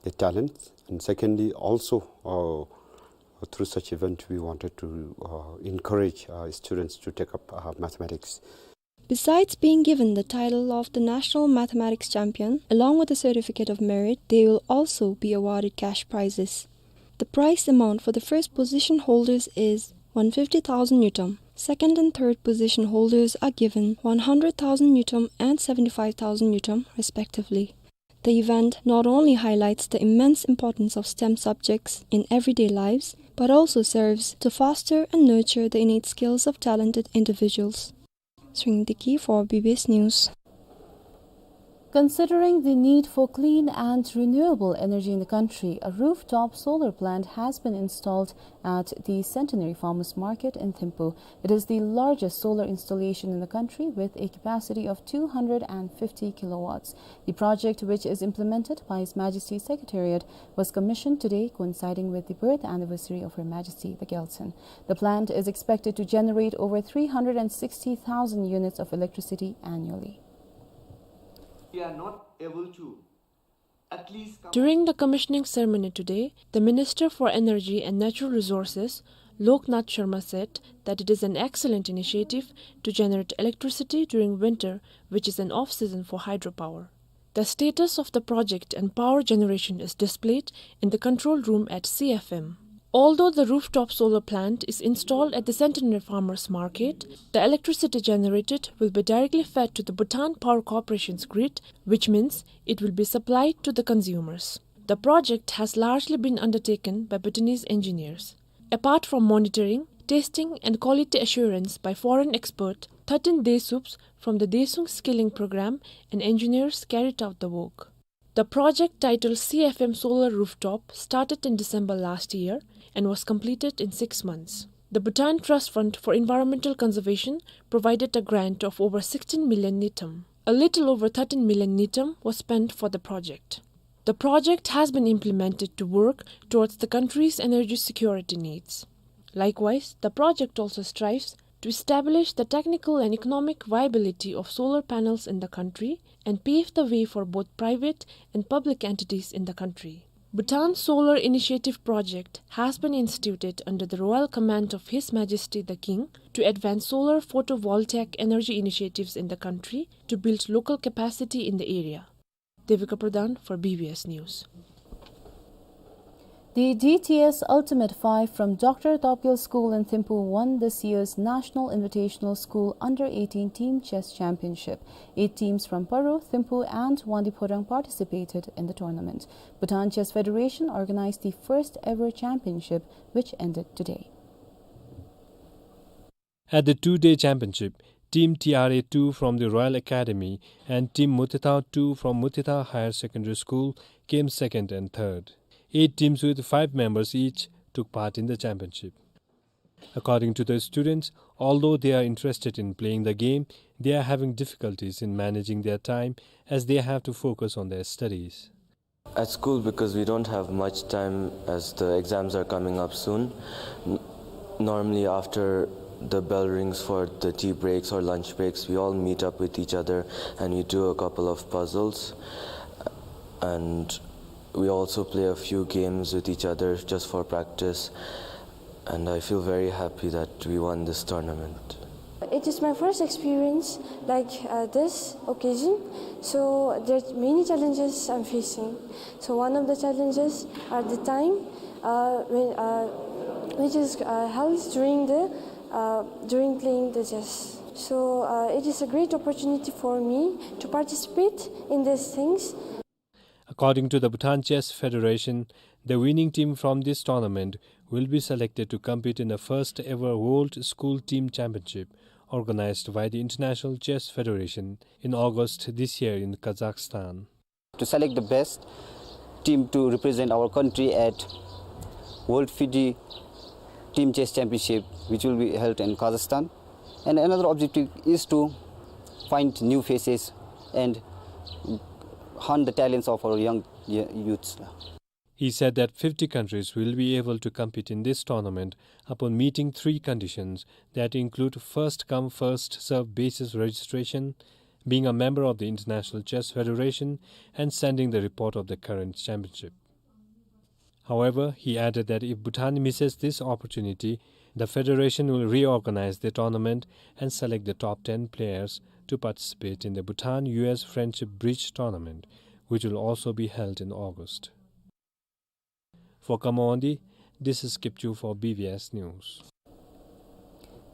the talents, and secondly also, uh, through such event, we wanted to, uh, encourage, uh, students to take up, uh, mathematics. Besides being given the title of the National Mathematics Champion, along with a certificate of merit, they will also be awarded cash prizes. The prize amount for the first position holders is one fifty thousand ngultrum. Second and third position holders are given one hundred thousand ngultrum and seventy-five thousand ngultrum, respectively. The event not only highlights the immense importance of STEM subjects in everyday lives, but also serves to foster and nurture the innate skills of talented individuals. Tshering Deki for B B S News. Considering the need for clean and renewable energy in the country, a rooftop solar plant has been installed at the Centenary Farmers Market in Thimphu. It is the largest solar installation in the country, with a capacity of two hundred and fifty kilowatts. The project, which is implemented by His Majesty's Secretariat, was commissioned today, coinciding with the birth anniversary of Her Majesty the Gyaltsuen. The plant is expected to generate over three hundred and sixty thousand units of electricity annually. We are not able to at least come. During the commissioning ceremony today, the Minister for Energy and Natural Resources, Loknath Sharma, said that it is an excellent initiative to generate electricity during winter, which is an off-season for hydropower. The status of the project and power generation is displayed in the control room at C F M. Although the rooftop solar plant is installed at the Centenary Farmers Market, the electricity generated will be directly fed to the Bhutan Power Corporation's grid, which means it will be supplied to the consumers. The project has largely been undertaken by Bhutanese engineers. Apart from monitoring, testing and quality assurance by foreign expert, thirteen Desups from the Daesung Skilling Program and engineers carried out the work. The project, titled C F M Solar Rooftop, started in December last year and was completed in six months. The Bhutan Trust Fund for Environmental Conservation provided a grant of over sixteen million ngultrum. A little over thirteen million ngultrum was spent for the project. The project has been implemented to work towards the country's energy security needs. Likewise, the project also strives to establish the technical and economic viability of solar panels in the country and pave the way for both private and public entities in the country. Bhutan Solar Initiative Project has been instituted under the royal command of His Majesty the King to advance solar photovoltaic energy initiatives in the country to build local capacity in the area. Devika Pradhan for B B S News. The D T S Ultimate Five from Doctor Topgel School in Thimphu won this year's National Invitational School Under eighteen Team Chess Championship. Eight teams from Paro, Thimphu and Wangdue Phodrang participated in the tournament. Bhutan Chess Federation organized the first ever championship, which ended today. At the two-day championship, Team T R A two from the Royal Academy and Team Mothetha two from Mothetha Higher Secondary School came second and third. Eight teams with five members each took part in the championship. According to the students, although they are interested in playing the game, they are having difficulties in managing their time as they have to focus on their studies. At school, because we don't have much time as the exams are coming up soon, n-, normally after the bell rings for the tea breaks or lunch breaks, we all meet up with each other and we do a couple of puzzles. And we also play a few games with each other just for practice. And I feel very happy that we won this tournament. It is my first experience like, uh, this occasion, so there are many challenges I'm facing. So one of the challenges are the time, uh, when, uh, which is, uh, held during the, uh, during playing the chess. So, uh, it is a great opportunity for me to participate in these things. According to the Bhutan Chess Federation, the winning team from this tournament will be selected to compete in the first ever World School Team Championship, organized by the International Chess Federation in August this year in Kazakhstan. To select the best team to represent our country at World FIDE Team Chess Championship, which will be held in Kazakhstan. And another objective is to find new faces and hunt the talents of our young y-, youths. He said that fifty countries will be able to compete in this tournament upon meeting three conditions that include first come, first serve basis registration, being a member of the International Chess Federation, and sending the report of the current championship. However, he added that if Bhutan misses this opportunity, the federation will reorganize the tournament and select the top ten players to participate in the Bhutan U S Friendship Bridge Tournament, which will also be held in August. For Khammawangdi, this is Kipchu for B B S News.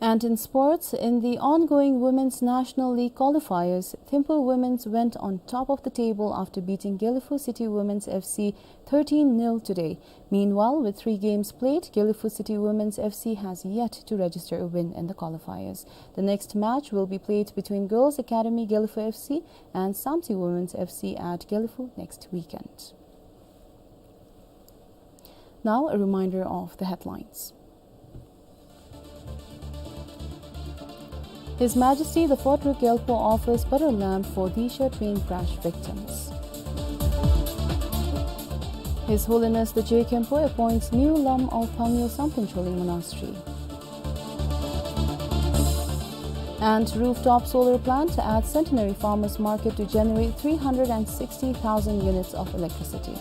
And in sports, in the ongoing Women's National League qualifiers, Thimphu Women's went on top of the table after beating Gelephu City Women's F C thirteen nil today. Meanwhile, with three games played, Gelephu City Women's F C has yet to register a win in the qualifiers. The next match will be played between Girls Academy Gelephu F C and Samtse Women's F C at Gelephu next weekend. Now, a reminder of the headlines. His Majesty the Fourth Druk Gyalpo offers butter lamb for Deesha train crash victims. His Holiness the Je Khenpo appoints new Lam of Phangyo Samten Choling Monastery. And rooftop solar plant at Centenary Farmers Market to generate three hundred and sixty thousand units of electricity.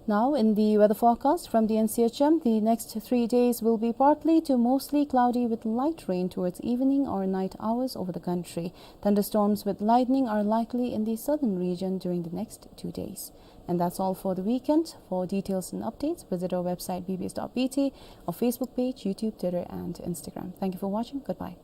Now, in the weather forecast from the N C H M, the next three days will be partly to mostly cloudy with light rain towards evening or night hours over the country. Thunderstorms with lightning are likely in the southern region during the next two days. And that's all for the weekend. For details and updates, visit our website B B S dot B T, our Facebook page, YouTube, Twitter, and Instagram. Thank you for watching. Goodbye.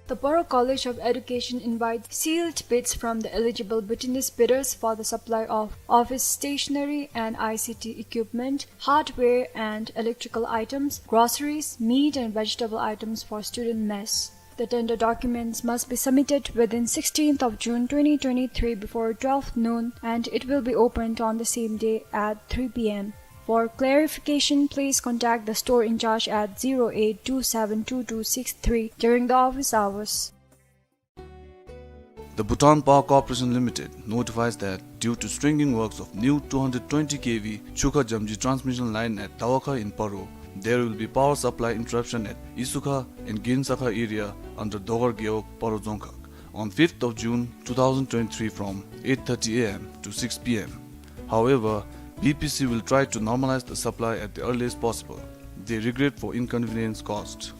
The Paro College of Education invites sealed bids from the eligible Bhutanese bidders for the supply of office stationery and I C T equipment, hardware and electrical items, groceries, meat and vegetable items for student mess. The tender documents must be submitted within sixteenth of June twenty twenty-three before twelve noon, and it will be opened on the same day at three P M. For clarification, please contact the store in charge at zero eight two seven two two six three during the office hours. The Bhutan Power Corporation Limited notifies that due to stringing works of new two hundred twenty K V Chukha Jamji transmission line at Tawakha in Paro, there will be power supply interruption at Isukha and Ginsakha area under Dogar Gewog, Paro Dzongkhag, on fifth of June two thousand twenty-three from eight thirty A M to six P M. However, B P C will try to normalize the supply at the earliest possible. They regret for inconvenience caused.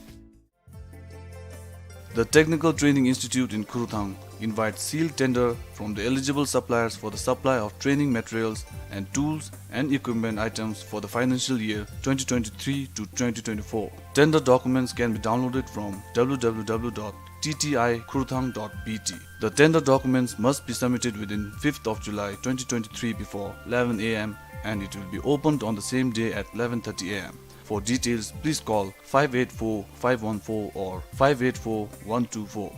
The Technical Training Institute in Khurthang invites sealed tender from the eligible suppliers for the supply of training materials and tools and equipment items for the financial year twenty twenty-three to twenty twenty-four. Tender documents can be downloaded from W W W dot T T I khurthang dot B T. The tender documents must be submitted within fifth of July twenty twenty-three before eleven A M, and it will be opened on the same day at eleven thirty A M. For details, please call five eight four, five one four or five eight four, one two four.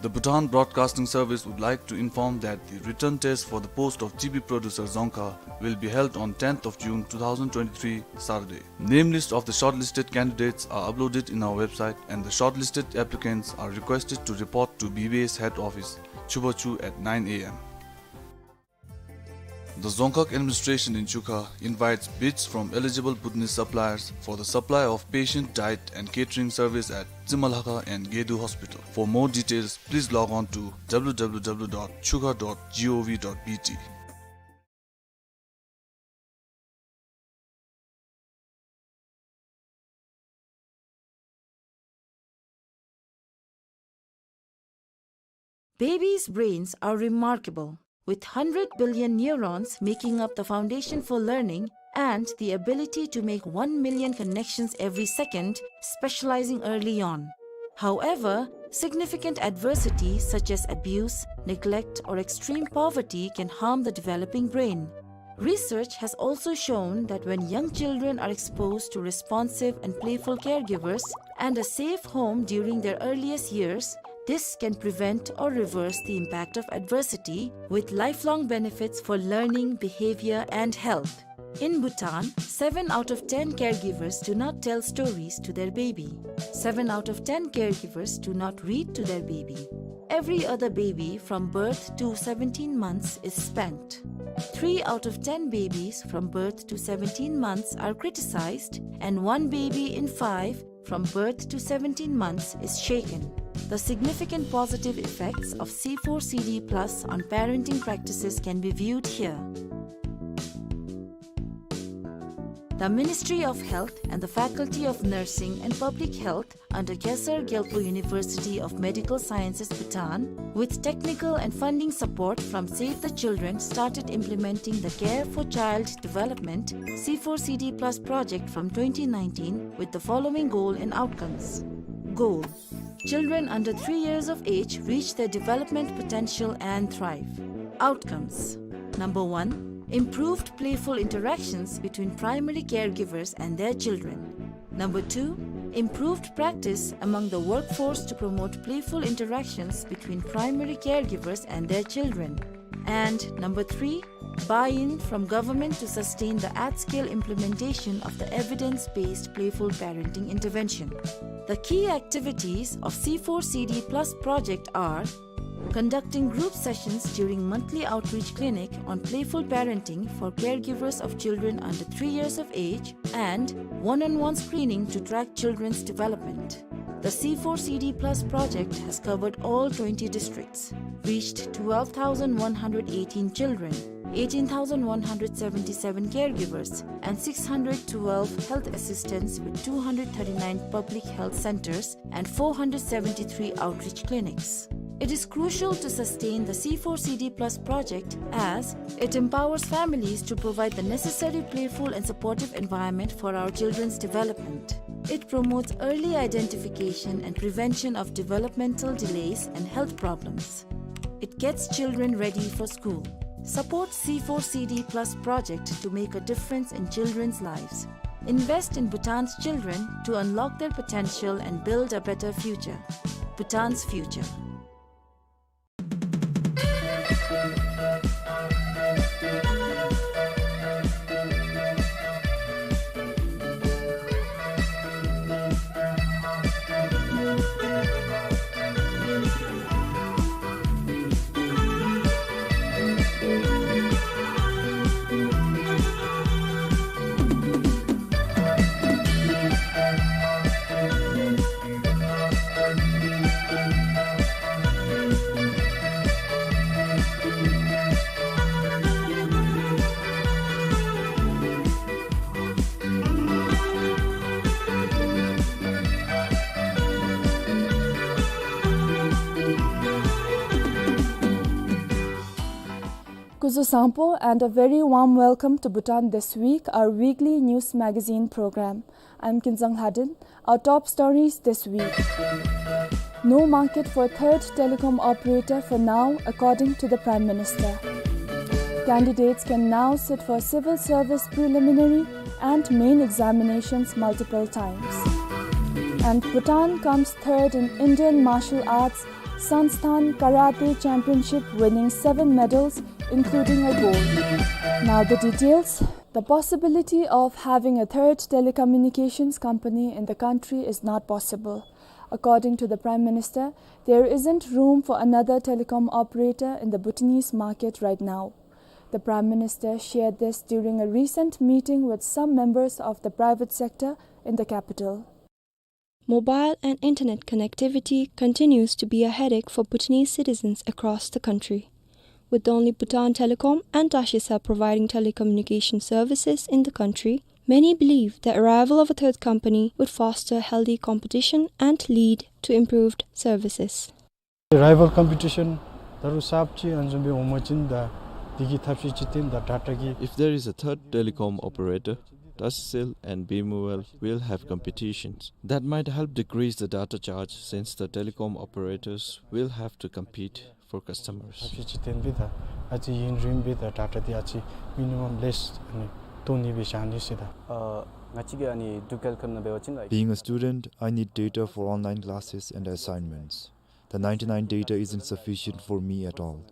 The Bhutan Broadcasting Service would like to inform that the written test for the post of T V producer Dzongkha will be held on tenth of June two thousand twenty-three, Saturday. Name list of the shortlisted candidates are uploaded in our website, and the shortlisted applicants are requested to report to B B S head office, Chubachu, at nine A M. The Dzongkhag administration in Chukha invites bids from eligible Bhutanese suppliers for the supply of patient diet and catering service at Tsimalhakha and Gedu Hospital. For more details, please log on to W W W dot chukha dot gov dot B T. Babies' brains are remarkable, with hundred billion neurons making up the foundation for learning and the ability to make one million connections every second, specializing early on. However, significant adversity such as abuse, neglect, or extreme poverty can harm the developing brain. Research has also shown that when young children are exposed to responsive and playful caregivers and a safe home during their earliest years, this can prevent or reverse the impact of adversity, with lifelong benefits for learning, behavior, and health. In Bhutan, seven out of ten caregivers do not tell stories to their baby. Seven out of ten caregivers do not read to their baby. Every other baby from birth to seventeen months is spanked. Three out of ten babies from birth to seventeen months are criticized, and one baby in five from birth to seventeen months is shaken. The significant positive effects of C four C D plus on parenting practices can be viewed here. The Ministry of Health and the Faculty of Nursing and Public Health under Khesar Gyalpo University of Medical Sciences, Bhutan, with technical and funding support from Save the Children, started implementing the Care for Child Development C four C D plus project from twenty nineteen with the following goal and outcomes. Goal: children under three years of age reach their development potential and thrive. Outcomes: number one, improved playful interactions between primary caregivers and their children. Number two, improved practice among the workforce to promote playful interactions between primary caregivers and their children. And number three, buy-in from government to sustain the at-scale implementation of the evidence-based playful parenting intervention. The key activities of C four C D plus project are conducting group sessions during monthly outreach clinic on playful parenting for caregivers of children under three years of age, and one-on-one screening to track children's development. The C four C D plus project has covered all twenty districts, reached twelve thousand one hundred eighteen children, eighteen thousand one hundred seventy-seven caregivers, and six hundred twelve health assistants with two hundred thirty-nine public health centers and four hundred seventy-three outreach clinics. It is crucial to sustain the C four C D plus project as it empowers families to provide the necessary playful and supportive environment for our children's development. It promotes early identification and prevention of developmental delays and health problems. It gets children ready for school. Support C four C D plus project to make a difference in children's lives. Invest in Bhutan's children to unlock their potential and build a better future. Bhutan's future. Kuzuzangpo and a very warm welcome to Bhutan This Week, our weekly news magazine program. I'm Kinzang Lhaden. Our top stories this week. No market for third telecom operator for now, according to the Prime Minister. Candidates can now sit for civil service preliminary and main examinations multiple times. And Bhutan comes third in Indian martial arts Sansthan Karate Championship, winning seven medals, including a gold. Now the details. The possibility of having a third telecommunications company in the country is not possible. According to the Prime Minister, there isn't room for another telecom operator in the Bhutanese market right now. The Prime Minister shared this during a recent meeting with some members of the private sector in the capital. Mobile and internet connectivity continues to be a headache for Bhutanese citizens across the country. With only Bhutan Telecom and Tashicell providing telecommunication services in the country, many believe the arrival of a third company would foster healthy competition and lead to improved services. Rival competition ད་རུང་གསརཔ་ཅིག་ཨ་ནི་བཟུམ་སྦེ་འོང་པ་ཅིན་ད་ དེ་གི་ཐབས་ཤེས་ཅིག་བཏོན་ད་ཌ་ཊ་གི། If there is a third telecom operator, Dasicel and Bmobile will have competitions. That might help decrease the data charge since the telecom operators will have to compete for customers. ཐབས་ཤེས་ཅིག་བཏོན་སྦེ་ད་ཨ་ཙི་ཡུན་རིངམོ་སྦེ་ད་ཌ་ཊ་འདི་ཨ་ཙི་མི་ནི་མམ་ལེསི་ཨ་ནི་བཏོན་ནི་སྦེ་བཞག་ནི་ཟེར་ད། ཨ་ང་བཅས་ཀྱི་ཨ་ནི་འབྲུག་ཊེ་ལི་ཀོམ་ནང་འབད་བ་ཅིན་like Being a student, I need data for online classes and assignments. The ninety-nine data isn't sufficient for me at all.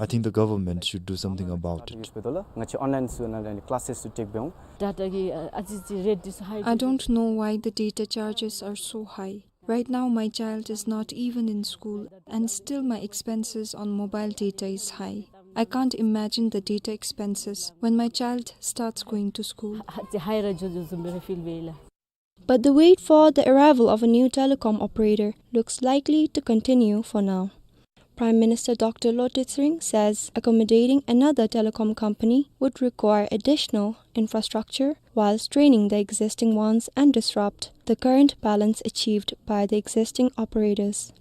I think the government should do something about it. ཡུས་འབད་དོ་ལགས། ང་བཅས་ཨོན་ལའིན་ཚུ་ནང་ལས་ཨ་ནི་ཀི་ལཱསེསི་ཚུ་ཊེཀ་འབད་འོང་། ཌ་ཊ་གི་ཨ་ཙི་ཅིག་རེཊ་འདི་ཚུ་ཧའི། I don't know why the data charges are so high. Right now, my child is not even in school, and still my expenses on mobile data is high. I can't imagine the data expenses when my child starts going to school. ཧ་ཧ་ཅིག་ཧའི་ར་འགྱོ་འགྱོཝ་བཟུམ་སྦེ་ར་ཕིལ་འབད་ཡི་ལགས། But the wait for the arrival of a new telecom operator looks likely to continue for now. Prime Minister Doctor Lotay Tshering says accommodating another telecom company would require additional infrastructure while straining the existing ones and disrupt the current balance achieved by the existing operators.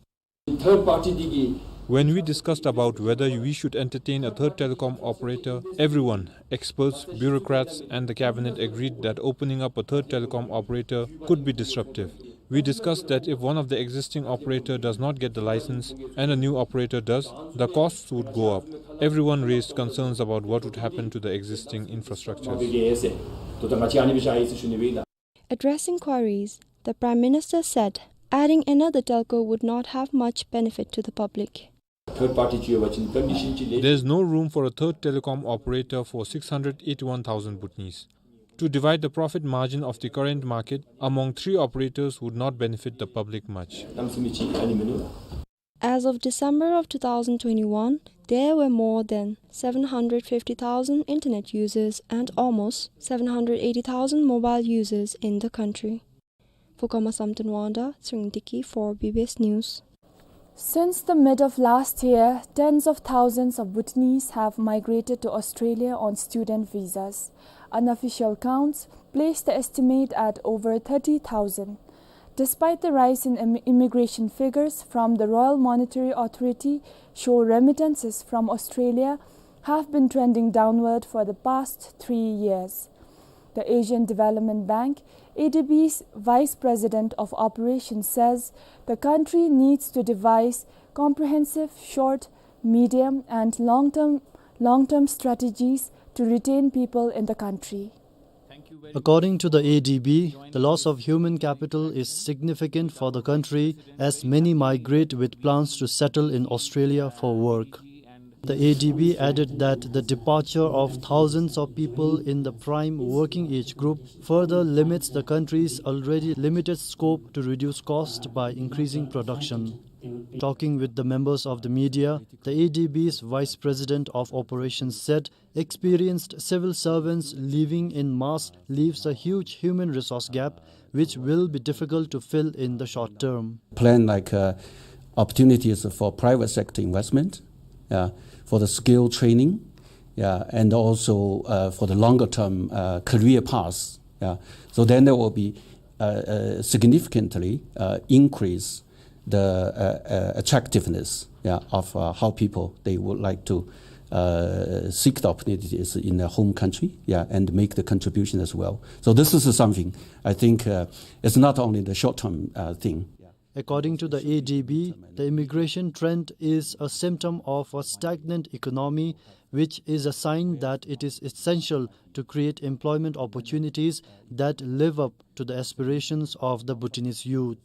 Third party འདི་གིས། When we discussed about whether we should entertain a third telecom operator, everyone, experts, bureaucrats, and the cabinet agreed that opening up a third telecom operator could be disruptive. We discussed that if one of the existing operator does not get the license and a new operator does, the costs would go up. Everyone raised concerns about what would happen to the existing infrastructures. Addressing queries, the Prime Minister said adding another telco would not have much benefit to the public. Third party ཅིག་ཡོད་པ་ཅིན་ཀོན་ཌི་ཤཱན་ཅིག་ལེགས། There's no room for a third telecom operator for six hundred eighty-one thousand Bhutanese. To divide the profit margin of the current market among three operators would not benefit the public much. གནམ་མེད་ས་མེད་ཅིག་ཨ་ནི་མིན་ནུག་ལགས། As of December of two thousand twenty-one, there were more than seven hundred fifty thousand internet users and almost seven hundred eighty thousand mobile users in the country. For Khama Samten Wangda, Tshering Deki for B B S News. Since the mid of last year, tens of thousands of Bhutanese have migrated to Australia on student visas. Unofficial counts place the estimate at over thirty thousand. Despite the rise in im-, immigration figures from the Royal Monetary Authority show remittances from Australia have been trending downward for the past three years. The Asian Development Bank, A D B's Vice President of Operations, says the country needs to devise comprehensive short, medium, and long-term, long-term strategies to retain people in the country. According to the A D B, the loss of human capital is significant for the country as many migrate with plans to settle in Australia for work. The A D B added that the departure of thousands of people in the prime working age group further limits the country's already limited scope to reduce cost by increasing production. Talking with the members of the media, the A D B's Vice President of Operations said experienced civil servants leaving in mass leaves a huge human resource gap which will be difficult to fill in the short term. Plan like, uh, opportunities for private sector investment, yeah, for the skill training, yeah, and also, uh, for the longer term, uh, career paths, yeah. So then there will be, uh, uh, significantly, uh, increase the, uh, uh, attractiveness, yeah, of, uh, how people they would like to, uh, seek the opportunities in their home country, yeah, and make the contribution as well. So this is something I think, uh, it's not only the short-term, uh, thing. According to the A D B, the immigration trend is a symptom of a stagnant economy, which is a sign that it is essential to create employment opportunities that live up to the aspirations of the Bhutanese youth.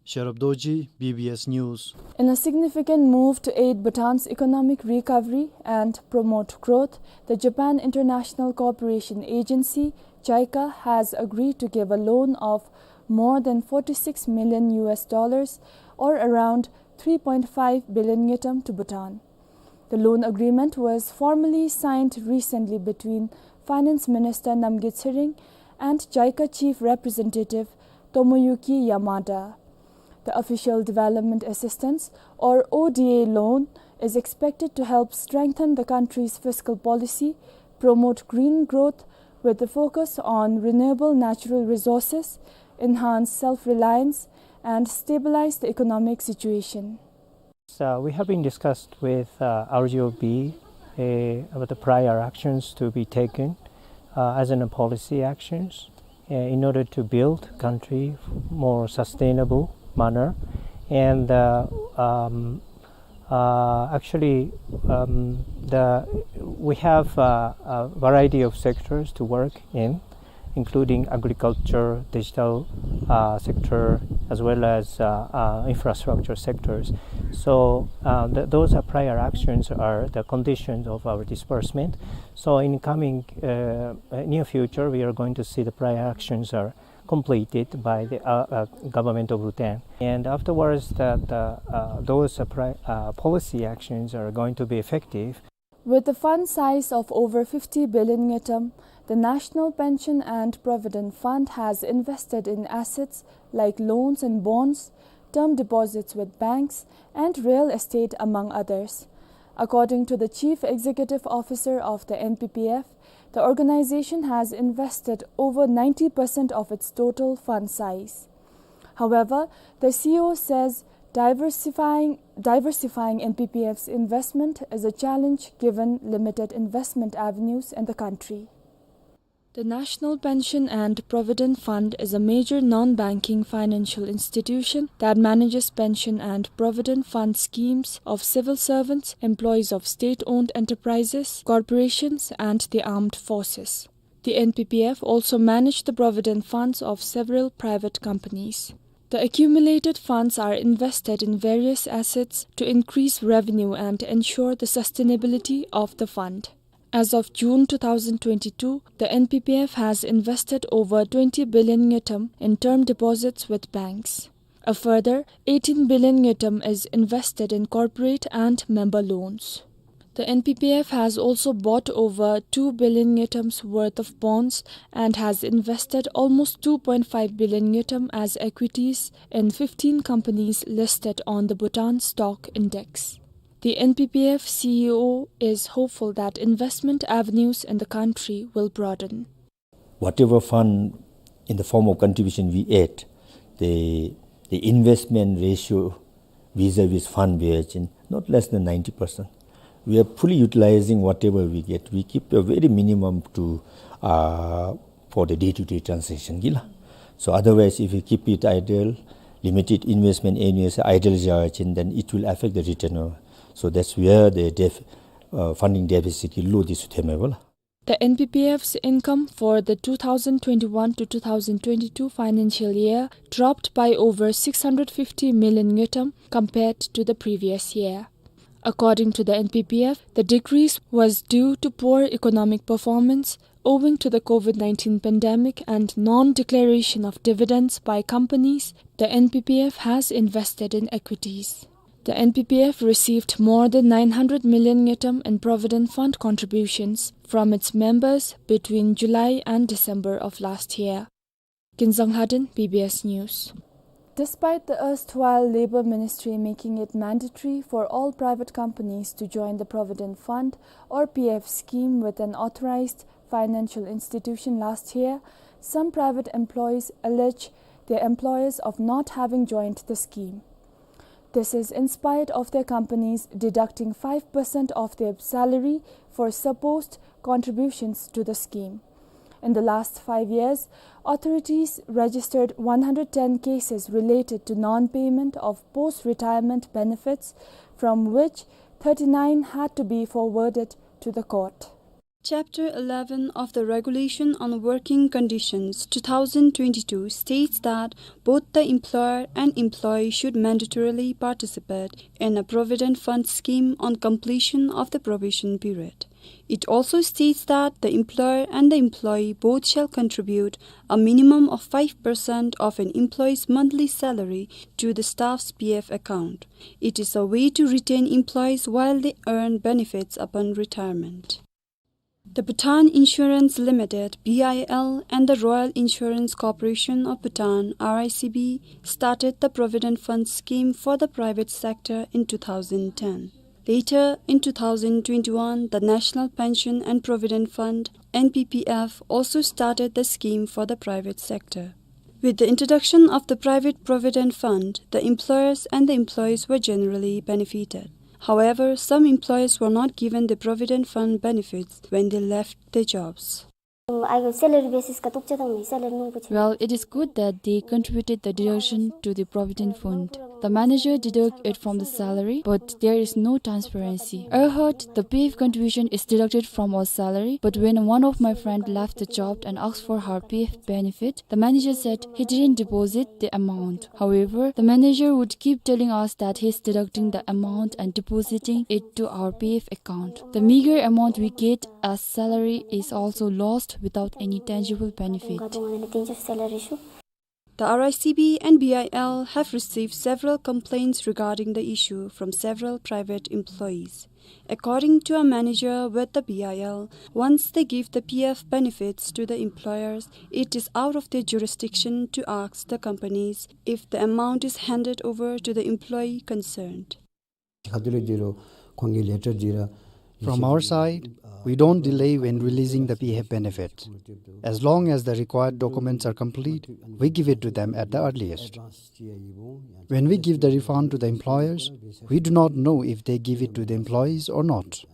Sherab Dorji, B B S News. In a significant move to aid Bhutan's economic recovery and promote growth, the Japan International Cooperation Agency, JICA, has agreed to give a loan of more than forty-six million U S dollars, or around three point five billion ngultrum, to Bhutan. The loan agreement was formally signed recently between Finance Minister Namgay Tshering and JICA Chief Representative Tomoyuki Yamada. The official development assistance, or O D A loan, is expected to help strengthen the country's fiscal policy, promote green growth with a focus on renewable natural resources, enhance self-reliance, and stabilize the economic situation. Uh, we have been discussed with, uh, R G O B uh, about the prior actions to be taken, uh, as in policy actions, uh, in order to build country more sustainable manner. And, uh, um, uh, actually, um, the, we have, uh, a variety of sectors to work in, including agriculture, digital, uh, sector, as well as, uh, uh, infrastructure sectors. So, uh, th-, those are prior actions are the conditions of our disbursement. So in coming, uh, uh, near future, we are going to see the prior actions are completed by the, uh, uh, government of Bhutan. And afterwards, that, uh, uh, those, uh, pri-, uh, policy actions are going to be effective. With a fund size of over fifty billion ngultrum, the National Pension and Provident Fund has invested in assets like loans and bonds, term deposits with banks, and real estate, among others. According to the Chief Executive Officer of the N P P F, the organization has invested over ninety percent of its total fund size. However, the C E O says diversifying, diversifying N P P F's investment is a challenge given limited investment avenues in the country. The National Pension and Provident Fund is a major non-banking financial institution that manages pension and provident fund schemes of civil servants, employees of state-owned enterprises, corporations, and the armed forces. The N P P F also manage the provident funds of several private companies. The accumulated funds are invested in various assets to increase revenue and ensure the sustainability of the fund. As of June two thousand twenty-two, the N P P F has invested over twenty billion ngultrum in term deposits with banks. A further eighteen billion ngultrum is invested in corporate and member loans. The N P P F has also bought over two billion ngultrum's worth of bonds and has invested almost two point five billion ngultrum as equities in fifteen companies listed on the Bhutan Stock Index. The N P P F C E O is hopeful that investment avenues in the country will broaden. Whatever fund in the form of contribution we add, the, the investment ratio vis-a-vis fund we are in not less than ninety percent. We are fully utilizing whatever we get. We keep a very minimum to, uh, for the day-to-day transaction, gila. So otherwise, if we keep it idle, limited investment anywhere idle, then it will affect the return. So that's where the def-, uh, funding deficit is low this time, gila. The N P P F's income for the two thousand twenty-one to two thousand twenty-two financial year dropped by over six hundred fifty million ngultrum compared to the previous year. According to the N P P F, the decrease was due to poor economic performance owing to the COVID nineteen pandemic and non-declaration of dividends by companies the N P P F has invested in equities. The N P P F received more than nine hundred million ngultrum in Provident Fund contributions from its members between July and December of last year. Ginzang Lhaden, B B S News. Despite the erstwhile Labour Ministry making it mandatory for all private companies to join the Provident Fund or P F scheme with an authorized financial institution last year, some private employees allege their employers of not having joined the scheme. This is in spite of their companies deducting five percent of their salary for supposed contributions to the scheme. In the last five years, authorities registered one hundred ten cases related to non-payment of post-retirement benefits, from which thirty-nine had to be forwarded to the court. Chapter eleven of the Regulation on Working Conditions two thousand twenty-two states that both the employer and employee should mandatorily participate in a provident fund scheme on completion of the probation period. It also states that the employer and the employee both shall contribute a minimum of five percent of an employee's monthly salary to the staff's P F account. It is a way to retain employees while they earn benefits upon retirement. The Bhutan Insurance Limited, B I L, and the Royal Insurance Corporation of Bhutan, R I C B, started the Provident Fund scheme for the private sector in two thousand ten. Later, in two thousand twenty-one, the National Pension and Provident Fund, N P P F, also started the scheme for the private sector. With the introduction of the Private Provident Fund, the employers and the employees were generally benefited. However, some employees were not given the provident fund benefits when they left their jobs. ཨ་གི་སེ་ལ་རི་བེ་སིས་ཀ་ཏོག་ཅི་དང་མི་སེ་ལ་རི་མང་པོ་ཅིག Well, it is good that they contributed the deduction to the provident fund. The manager deduct it from the salary, but there is no transparency. I heard the P F contribution is deducted from our salary, but when one of my friend left the job and asked for her P F benefit, the manager said he didn't deposit the amount. However, the manager would keep telling us that he's deducting the amount and depositing it to our P F account. The meager amount we get as salary is also lost without any tangible benefit. The R I C B and B I L have received several complaints regarding the issue from several private employees. According to a manager with the B I L, once they give the P F benefits to the employers, it is out of their jurisdiction to ask the companies if the amount is handed over to the employee concerned. From our side, we don't delay when releasing the P F benefits. As long as the required documents are complete, we give it to them at the earliest. When we give the refund to the employers, we do not know if they give it to the employees or not.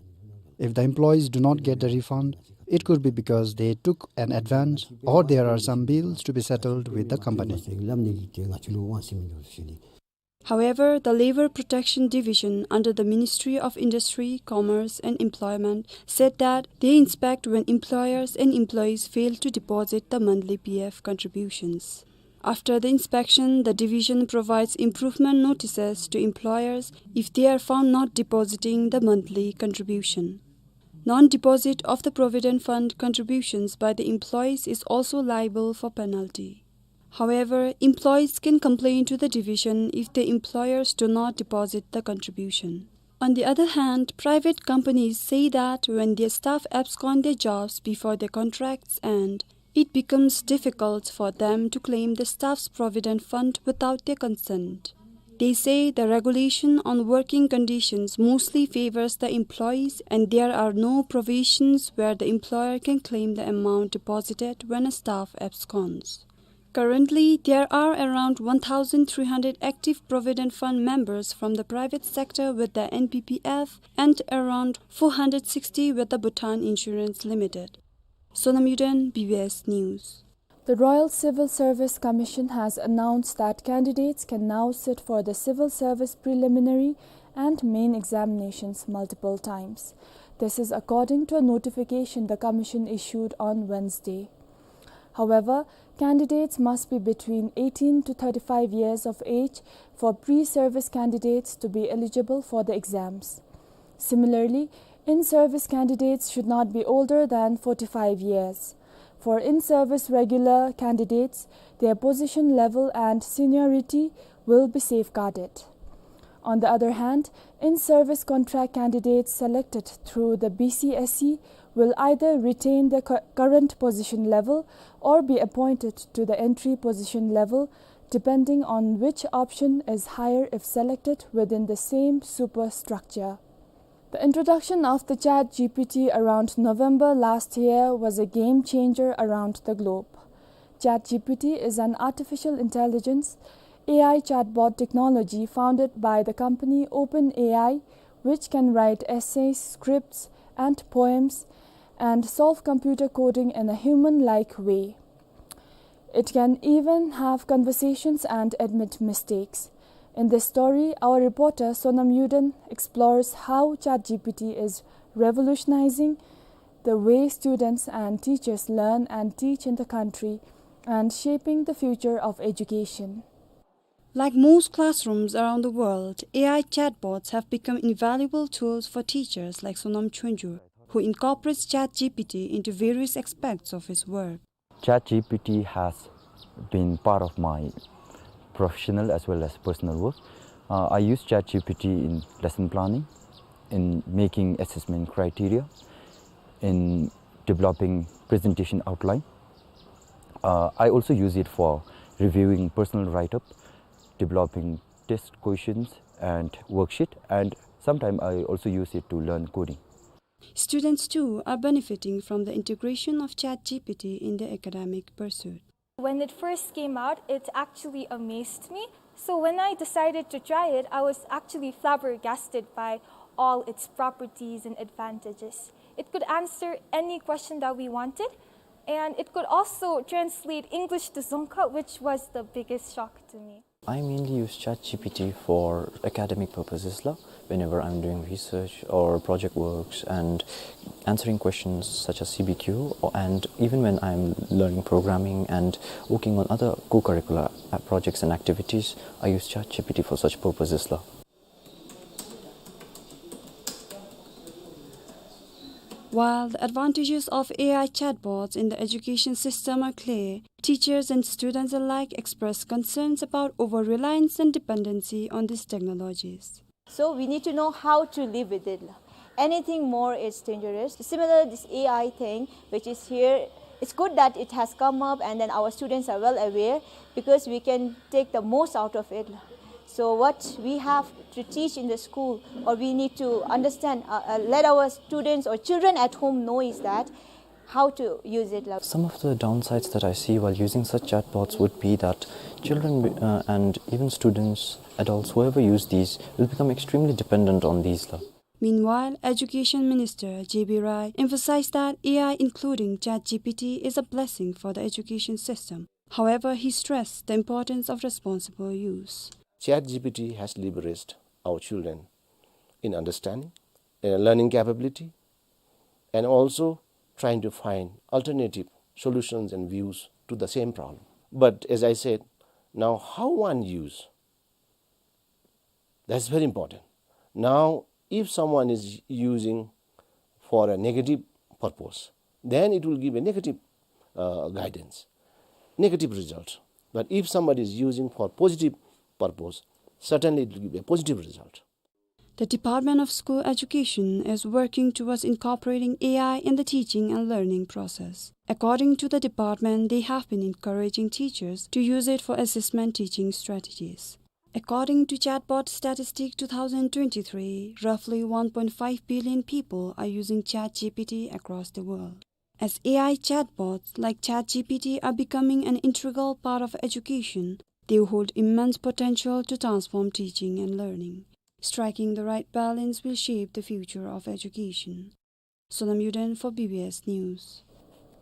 If the employees do not get the refund, it could be because they took an advance or there are some bills to be settled with the company. However, the Labor Protection Division under the Ministry of Industry, Commerce and Employment said that they inspect when employers and employees fail to deposit the monthly P F contributions. After the inspection, the division provides improvement notices to employers if they are found not depositing the monthly contribution. Non-deposit of the provident fund contributions by the employees is also liable for penalty. However, employees can complain to the division if the employers do not deposit the contribution. On the other hand, private companies say that when their staff abscond their jobs before their contracts end, it becomes difficult for them to claim the staff's provident fund without their consent. They say the regulation on working conditions mostly favors the employees and there are no provisions where the employer can claim the amount deposited when a staff absconds. Currently, there are around one thousand three hundred active provident fund members from the private sector with the N P P F and around four hundred sixty with the Bhutan Insurance Limited. Sonam Yuden, B B S News. The Royal Civil Service Commission has announced that candidates can now sit for the civil service preliminary and main examinations multiple times. This is according to a notification the commission issued on Wednesday. However, candidates must be between eighteen to thirty-five years of age for pre-service candidates to be eligible for the exams. Similarly, in-service candidates should not be older than forty-five years. For in-service regular candidates, their position level and seniority will be safeguarded. On the other hand, in-service contract candidates selected through the B C S E will either retain their cu-, current position level or be appointed to the entry position level, depending on which option is higher if selected within the same superstructure. The introduction of the Chat G P T around November last year was a game changer around the globe. Chat G P T is an artificial intelligence, A I chatbot technology founded by the company OpenAI, which can write essays, scripts, and poems, and solve computer coding in a human-like way. It can even have conversations and admit mistakes. In this story, our reporter Sonam Yuden explores how Chat G P T is revolutionizing the way students and teachers learn and teach in the country and shaping the future of education. Like most classrooms around the world, A I chatbots have become invaluable tools for teachers like Sonam Chonjur, who incorporates Chat G P T into various aspects of his work. Chat G P T has been part of my professional as well as personal work. Uh, I use Chat G P T in lesson planning, in making assessment criteria, in developing presentation outline. Uh, I also use it for reviewing personal write-up, developing test questions and worksheet, and sometimes I also use it to learn coding. Students too are benefiting from the integration of Chat G P T in their academic pursuit. When it first came out, it actually amazed me. So when I decided to try it, I was actually flabbergasted by all its properties and advantages. It could answer any question that we wanted, and it could also translate English to Dzongkha, which was the biggest shock to me. I mainly use ChatGPT for academic purposes la. Whenever I'm doing research or project works and answering questions such as C B Q, or, and even when I'm learning programming and working on other co-curricular, uh, projects and activities, I use ChatGPT for such purposes la. While the advantages of A I chatbots in the education system are clear, teachers and students alike express concerns about over-reliance and dependency on these technologies. So we need to know how to live with it. Anything more is dangerous. Similar, this A I thing, which is here, it's good that it has come up and then our students are well aware because we can take the most out of it. So what we have to teach in the school, or we need to understand, uh, uh, let our students or children at home know is that how to use it la. Some of the downsides that I see while using such chatbots would be that children, uh, and even students, adults, whoever use these, will become extremely dependent on these la. Meanwhile, Education Minister J B Roy emphasized that A I, including ChatGPT, is a blessing for the education system. However, he stressed the importance of responsible use. ChatGPT has leveraged our children in understanding, in learning capability, and also trying to find alternative solutions and views to the same problem. But as I said, now how one use, that's very important. Now, if someone is using for a negative purpose, then it will give a negative, uh, guidance, negative result. But if somebody is using for positive purpose, certainly it will give a positive result. The Department of School Education is working towards incorporating A I in the teaching and learning process. According to the department, they have been encouraging teachers to use it for assessment teaching strategies. According to Chatbot Statistic two thousand twenty-three, roughly one point five billion people are using ChatGPT across the world. As A I chatbots like ChatGPT are becoming an integral part of education, they hold immense potential to transform teaching and learning. Striking the right balance will shape the future of education. Sonam Yuden for B B S News.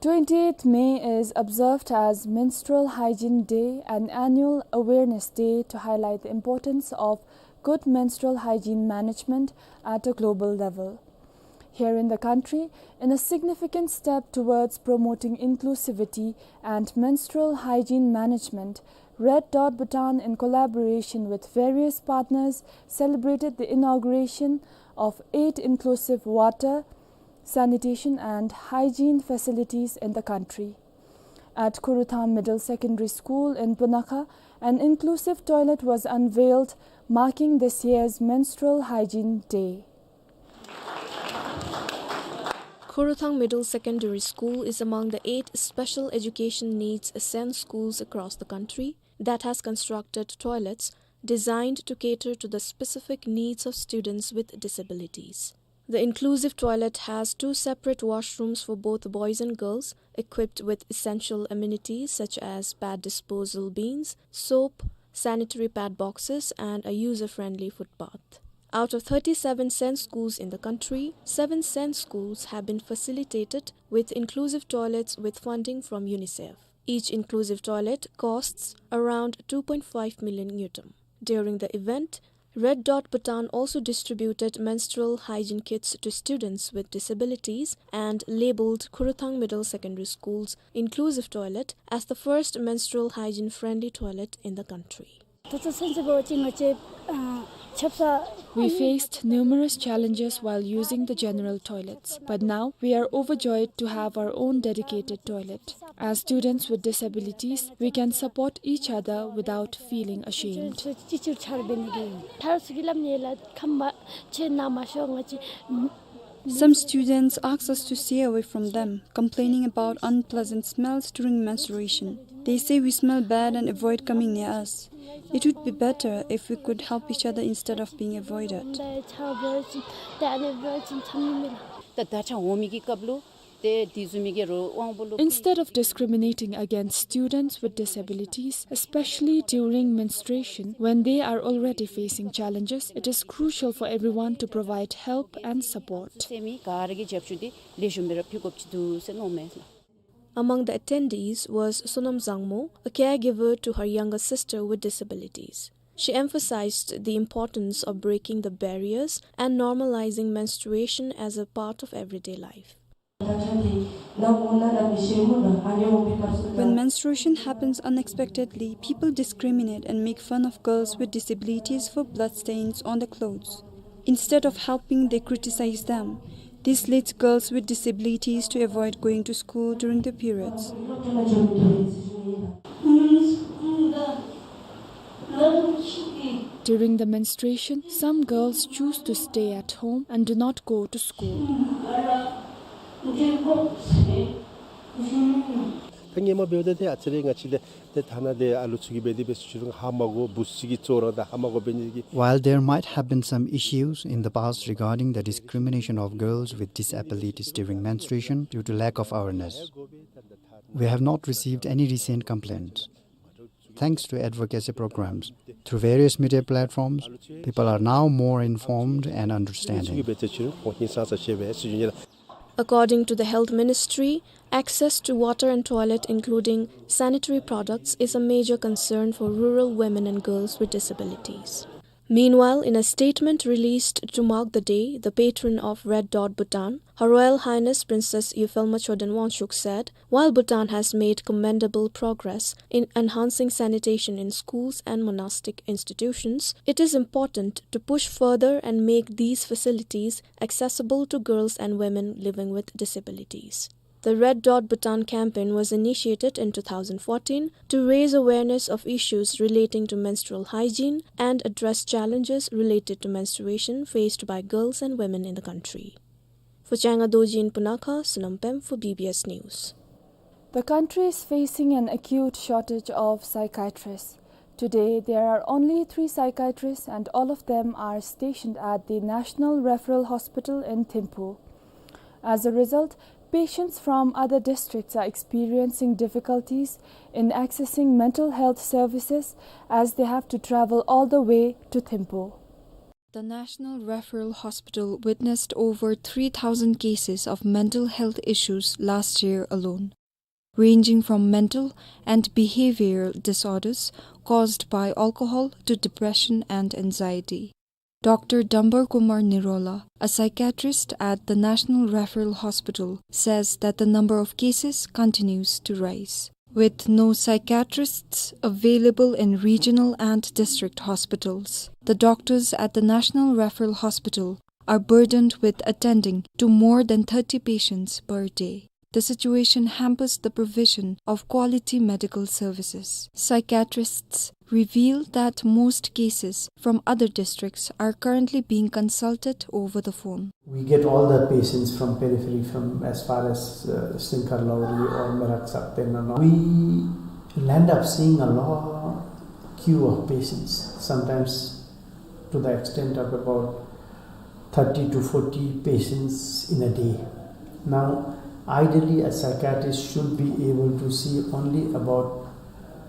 Twenty-eighth May is observed as Menstrual Hygiene Day, an annual awareness day to highlight the importance of good menstrual hygiene management at a global level. Here in the country, in a significant step towards promoting inclusivity and menstrual hygiene management, Red Dot Bhutan, in collaboration with various partners, celebrated the inauguration of eight inclusive water, sanitation and hygiene facilities in the country. At Khuruthang Middle Secondary School in Punakha, an inclusive toilet was unveiled, marking this year's Menstrual Hygiene Day. Khuruthang Middle Secondary School is among the eight special education needs SEN schools across the country that has constructed toilets designed to cater to the specific needs of students with disabilities. The inclusive toilet has two separate washrooms for both boys and girls, equipped with essential amenities such as pad disposal bins, soap, sanitary pad boxes, and a user-friendly footpath. Out of thirty-seven SEN schools in the country, seven SEN schools have been facilitated with inclusive toilets with funding from UNICEF. Each inclusive toilet costs around two point five million ngultrum. During the event, Red Dot Bhutan also distributed menstrual hygiene kits to students with disabilities and labeled Khuruthang Middle Secondary School's inclusive toilet as the first menstrual hygiene-friendly toilet in the country. ད་ལྟ་ཚུན་ཚོད་འབད་བ་ཅིན་ང་བཅས་ཨ་ཆབ་གསང་། We faced numerous challenges while using the general toilets, but now we are overjoyed to have our own dedicated toilet. As students with disabilities, we can support each other without feeling ashamed. ཅི་ཅིག་ཆར་འབད་ནི་གི་ཡིན། ཐར་སུ་གི་ལམ་ནི་ལ་ཁམས་མ་ཆེ་ན་མ་ཤོ་ང་ཅི། Some students ask us to stay away from them, complaining about unpleasant smells during menstruation. They say we smell bad and avoid coming near us. It would be better if we could help each other instead of being avoided. ད་ད་ཆ་འོང་མི་གི་སྐབས་ལུ་ ཏེ་དེ་བཟུམ་མའི་གི་རོགས་དབང་པོ་ལུ། Instead of discriminating against students with disabilities, especially during menstruation, when they are already facing challenges, it is crucial for everyone to provide help and support. སེམས་མི་ག་ར་གིས་རྒྱབ་སྐྱོར་འདི་ལེགས་ཤོམ་སྦེ་ར་ཕུལ་དགོཔ་ཅིག་འདུག་ཟེར་མནོཝ་མས་ལགས། Among the attendees was Sonam Zangmo, a caregiver to her younger sister with disabilities. She emphasized the importance of breaking the barriers and normalizing menstruation as a part of everyday life. When menstruation happens unexpectedly, people discriminate and make fun of girls with disabilities for bloodstains on the clothes. Instead of helping, they criticize them. This leads girls with disabilities to avoid going to school during their periods. During the menstruation, some girls choose to stay at home and do not go to school. ད་སྔོན་མ་འབདཝ་ད་ཏེ་ཨ་ཙི་རེ་ང་བཅས་ལས་ཏེ་ཐ་ན་ཏེ་ཨ་ལུ་ཚུ་གིས་འབད་དེ་འབད་ས་ཅིག་རུང་ཧ་མ་གོ་བུཚ་ཅིག་གིས་ཅོག་ར་དང་ཧ་མ་གོ་འབད་ནི་གི། While there might have been some issues in the past regarding the discrimination of girls with disabilities during menstruation due to lack of awareness, we have not received any recent complaints. Thanks to advocacy programs through various media platforms, people are now more informed and understanding. According to the Health Ministry, access to water and toilet, including sanitary products, is a major concern for rural women and girls with disabilities. Meanwhile, in a statement released to mark the day, the patron of Red Dot Bhutan, Her Royal Highness Princess Yuphelma Choden Wangchuck said, while Bhutan has made commendable progress in enhancing sanitation in schools and monastic institutions, it is important to push further and make these facilities accessible to girls and women living with disabilities. The Red Dot Bhutan campaign was initiated in two thousand fourteen to raise awareness of issues relating to menstrual hygiene and address challenges related to menstruation faced by girls and women in the country. For Changa Dorji in Punakha, Sonam Pem for B B S News. The country is facing an acute shortage of psychiatrists. Today, there are only three psychiatrists, and all of them are stationed at the National Referral Hospital in Thimphu. As a result, patients from other districts are experiencing difficulties in accessing mental health services as they have to travel all the way to Thimphu. The National Referral Hospital witnessed over three thousand cases of mental health issues last year alone, ranging from mental and behavioral disorders caused by alcohol to depression and anxiety. Doctor Dambar Kumar Nirola, a psychiatrist at the National Referral Hospital, says that the number of cases continues to rise. With no psychiatrists available in regional and district hospitals, the doctors at the National Referral Hospital are burdened with attending to more than thirty patients per day. The situation hampers the provision of quality medical services. Psychiatrists reveal that most cases from other districts are currently being consulted over the phone. We get all the patients from periphery, from as far as, uh, Singkar Lawri or Merak Sakten and all. We end up seeing a long queue of patients, sometimes to the extent of about thirty to forty patients in a day. Now, ideally, a psychiatrist should be able to see only about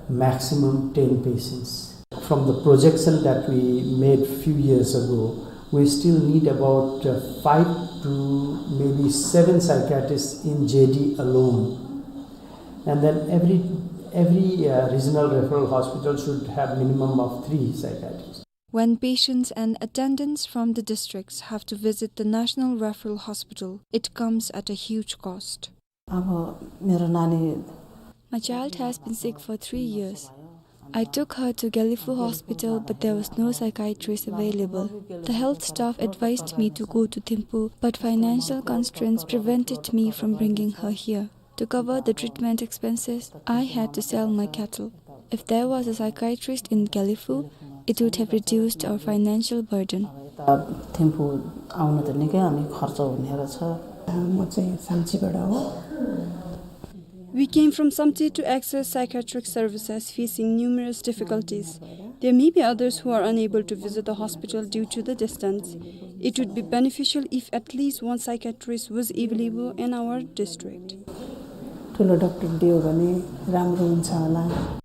maximum ten patients. From the projection that we made few years ago, we still need about, uh, five to maybe seven psychiatrists in J D alone. And then every, every, uh, regional referral hospital should have minimum of three psychiatrists. When patients and attendants from the districts have to visit the National Referral Hospital, it comes at a huge cost. अब मेरो नानी My child has been sick for three years. I took her to Gelephu Hospital, but there was no psychiatrist available. The health staff advised me to go to Thimphu, but financial constraints prevented me from bringing her here. To cover the treatment expenses, I had to sell my cattle. If there was a psychiatrist in Gelephu, it would have reduced our financial burden. यता थिम्पू आउन त निकै हामी खर्च हुने रहेछ। म चाहिँ साम्चीबाट हो। We came from Samtse to access psychiatric services, facing numerous difficulties. There may be others who are unable to visit the hospital due to the distance. It would be beneficial if at least one psychiatrist was available in our district. ठुलो डाक्टर दियो भने राम्रो हुन्छ होला।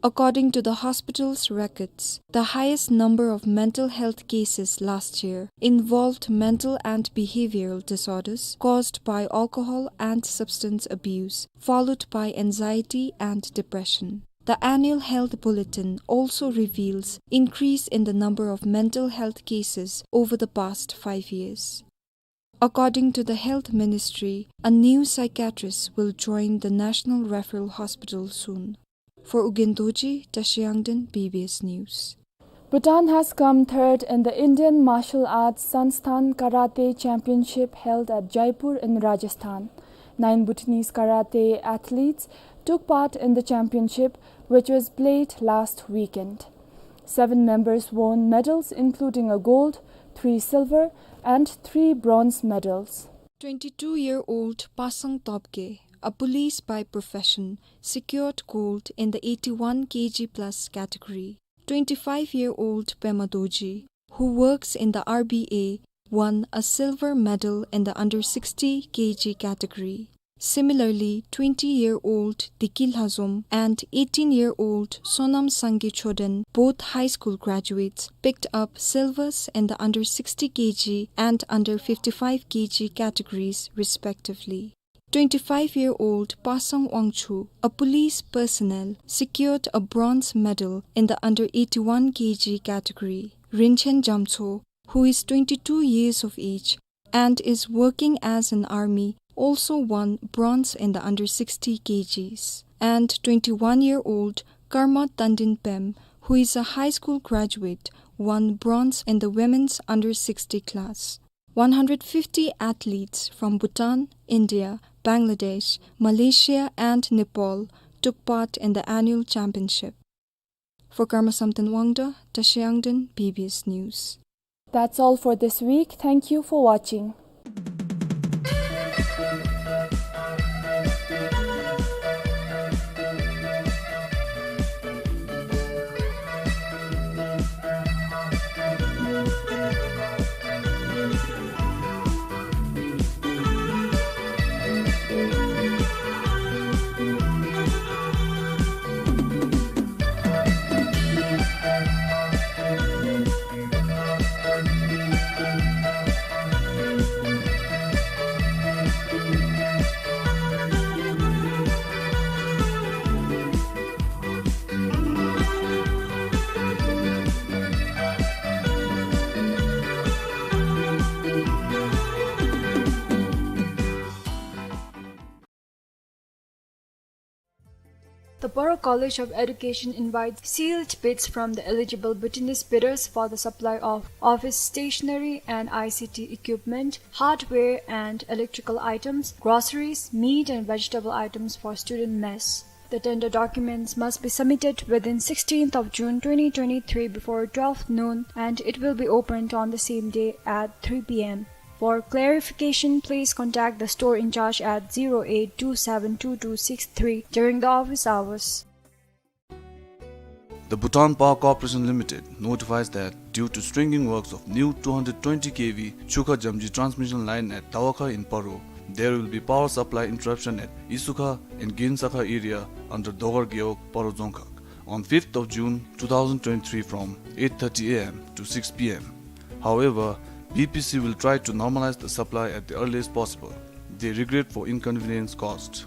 According to the hospital's records, the highest number of mental health cases last year involved mental and behavioral disorders caused by alcohol and substance abuse, followed by anxiety and depression. The annual health bulletin also reveals increase in the number of mental health cases over the past five years. According to the Health Ministry, a new psychiatrist will join the National Referral Hospital soon. For Ugyen Dorji, Tashi Yangden, B B S News. Bhutan has come third in the Indian Martial Arts Sansthan Karate Championship held at Jaipur in Rajasthan. Nine Bhutanese karate athletes took part in the championship, which was played last weekend. Seven members won medals, including a gold, three silver, and three bronze medals. Twenty-two-year-old Pasang Topge, a police by profession, secured gold in the eighty-one K G plus category. Twenty-five-year-old Pema Dorji, who works in the R B A, won a silver medal in the under sixty K G category. Similarly, twenty-year-old Diki Lhazom and eighteen-year-old Sonam Sangay Choden, both high school graduates, picked up silvers in the under sixty K G and under fifty-five K G categories, respectively. Twenty-five-year-old Pasang Wangchuk, a police personnel, secured a bronze medal in the under eighty-one K G category. Rinchen Jamcho, who is twenty-two years of age and is working as an army, also won bronze in the under sixty K Gs. And twenty-one-year-old Karma Tandin Pem, who is a high school graduate, won bronze in the women's under sixty class. One hundred fifty athletes from Bhutan, India, Bangladesh, Malaysia, and Nepal took part in the annual championship. For Karma Samten Wangda, Tashi Yangden, B B S News. That's all for this week. Thank you for watching. The Paro College of Education invites sealed bids from the eligible Bhutanese bidders for the supply of office stationery and I C T equipment, hardware and electrical items, groceries, meat and vegetable items for student mess. The tender documents must be submitted within sixteenth of June twenty twenty-three before twelve noon, and it will be opened on the same day at three P M. For clarification, please contact the store in charge at zero eight two seven two two six three during the office hours. The Bhutan Power Corporation Limited notifies that due to stringing works of new two hundred twenty K V Chukha Jamji transmission line at Tawakha in Paro, there will be power supply interruption at Isukha and Ginsakha area under Dogar Gewog, Paro Dzongkhag, on fifth of June two thousand twenty-three from eight thirty A M to six P M. However, B P C will try to normalize the supply at the earliest possible. They regret for inconvenience caused.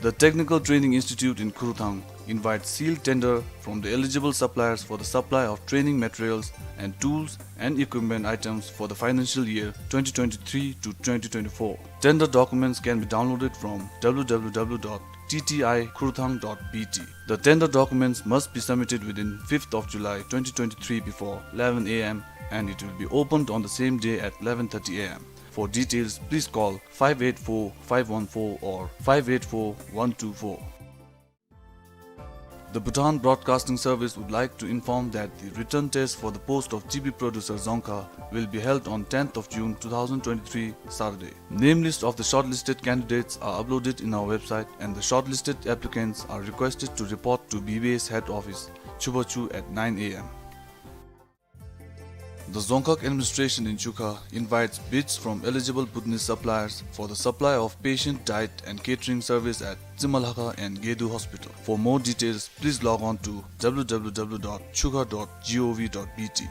The Technical Training Institute in Khuruthang invites sealed tender from the eligible suppliers for the supply of training materials and tools and equipment items for the financial year twenty twenty-three to twenty twenty-four. Tender documents can be downloaded from W W W dot T T I khuruthang dot B T. The tender documents must be submitted within fifth of July twenty twenty-three before eleven A M, and it will be opened on the same day at eleven thirty A M. For details, please call five eight four five one four or five eight four one two four. The Bhutan Broadcasting Service would like to inform that the written test for the post of T V producer Dzongkha will be held on tenth of June two thousand twenty-three, Saturday. Name list of the shortlisted candidates are uploaded in our website, and the shortlisted applicants are requested to report to B B S head office, Chubachu, at nine A M. The Dzongkhag administration in Chukha invites bids from eligible Bhutanese suppliers for the supply of patient diet and catering service at Tsimalhakha and Gedu Hospital. For more details, please log on to w w w dot chukha dot gov dot b t.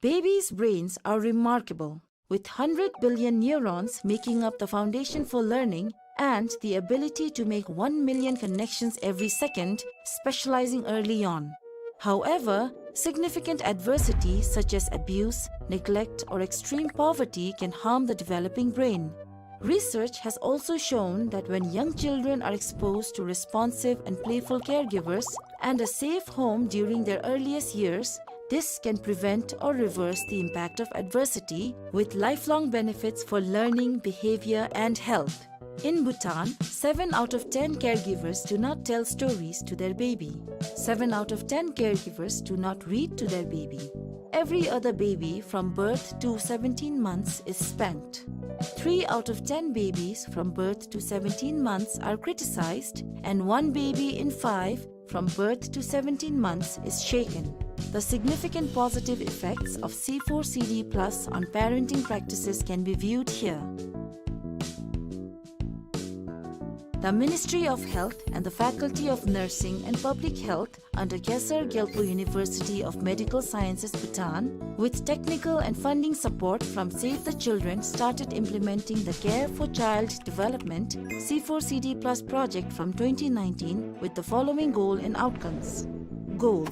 Babies' brains are remarkable, with hundred billion neurons making up the foundation for learning and the ability to make one million connections every second, specializing early on. However, significant adversity such as abuse, neglect, or extreme poverty can harm the developing brain. Research has also shown that when young children are exposed to responsive and playful caregivers and a safe home during their earliest years, this can prevent or reverse the impact of adversity, with lifelong benefits for learning, behavior, and health. In Bhutan, seven out of ten caregivers do not tell stories to their baby. Seven out of ten caregivers do not read to their baby. Every other baby from birth to seventeen months is spanked. Three out of ten babies from birth to seventeen months are criticized, and one baby in five from birth to seventeen months is shaken. The significant positive effects of C four C D plus on parenting practices can be viewed here. The Ministry of Health and the Faculty of Nursing and Public Health under Khesar Gyalpo University of Medical Sciences, Bhutan, with technical and funding support from Save the Children, started implementing the Care for Child Development C four C D plus project from twenty nineteen with the following goal and outcomes. Goal: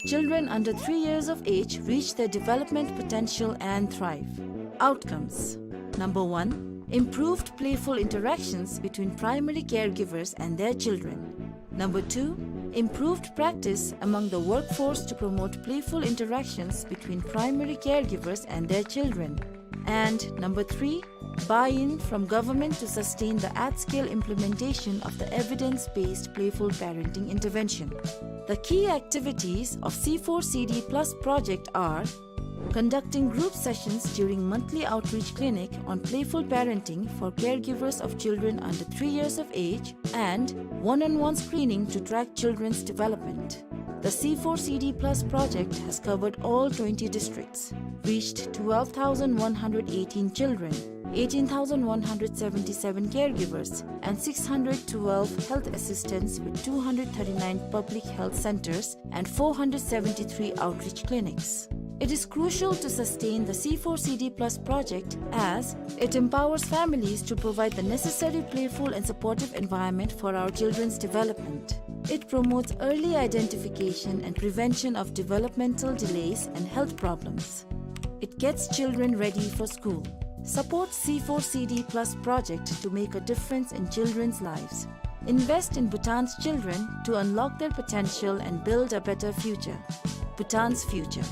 children under three years of age reach their development potential and thrive. Outcomes: number one, improved playful interactions between primary caregivers and their children. Number two, improved practice among the workforce to promote playful interactions between primary caregivers and their children. And number three, buy-in from government to sustain the at-scale implementation of the evidence-based playful parenting intervention. The key activities of C four C D plus project are conducting group sessions during monthly outreach clinic on playful parenting for caregivers of children under three years of age and one-on-one screening to track children's development. The C four C D plus project has covered all twenty districts, reached twelve thousand one hundred eighteen children, eighteen thousand one hundred seventy-seven caregivers, and six hundred twelve health assistants with two hundred thirty-nine public health centers and four hundred seventy-three outreach clinics. It is crucial to sustain the C four C D plus project as it empowers families to provide the necessary playful and supportive environment for our children's development. It promotes early identification and prevention of developmental delays and health problems. It gets children ready for school. Support C four C D plus project to make a difference in children's lives. Invest in Bhutan's children to unlock their potential and build a better future. Bhutan's future.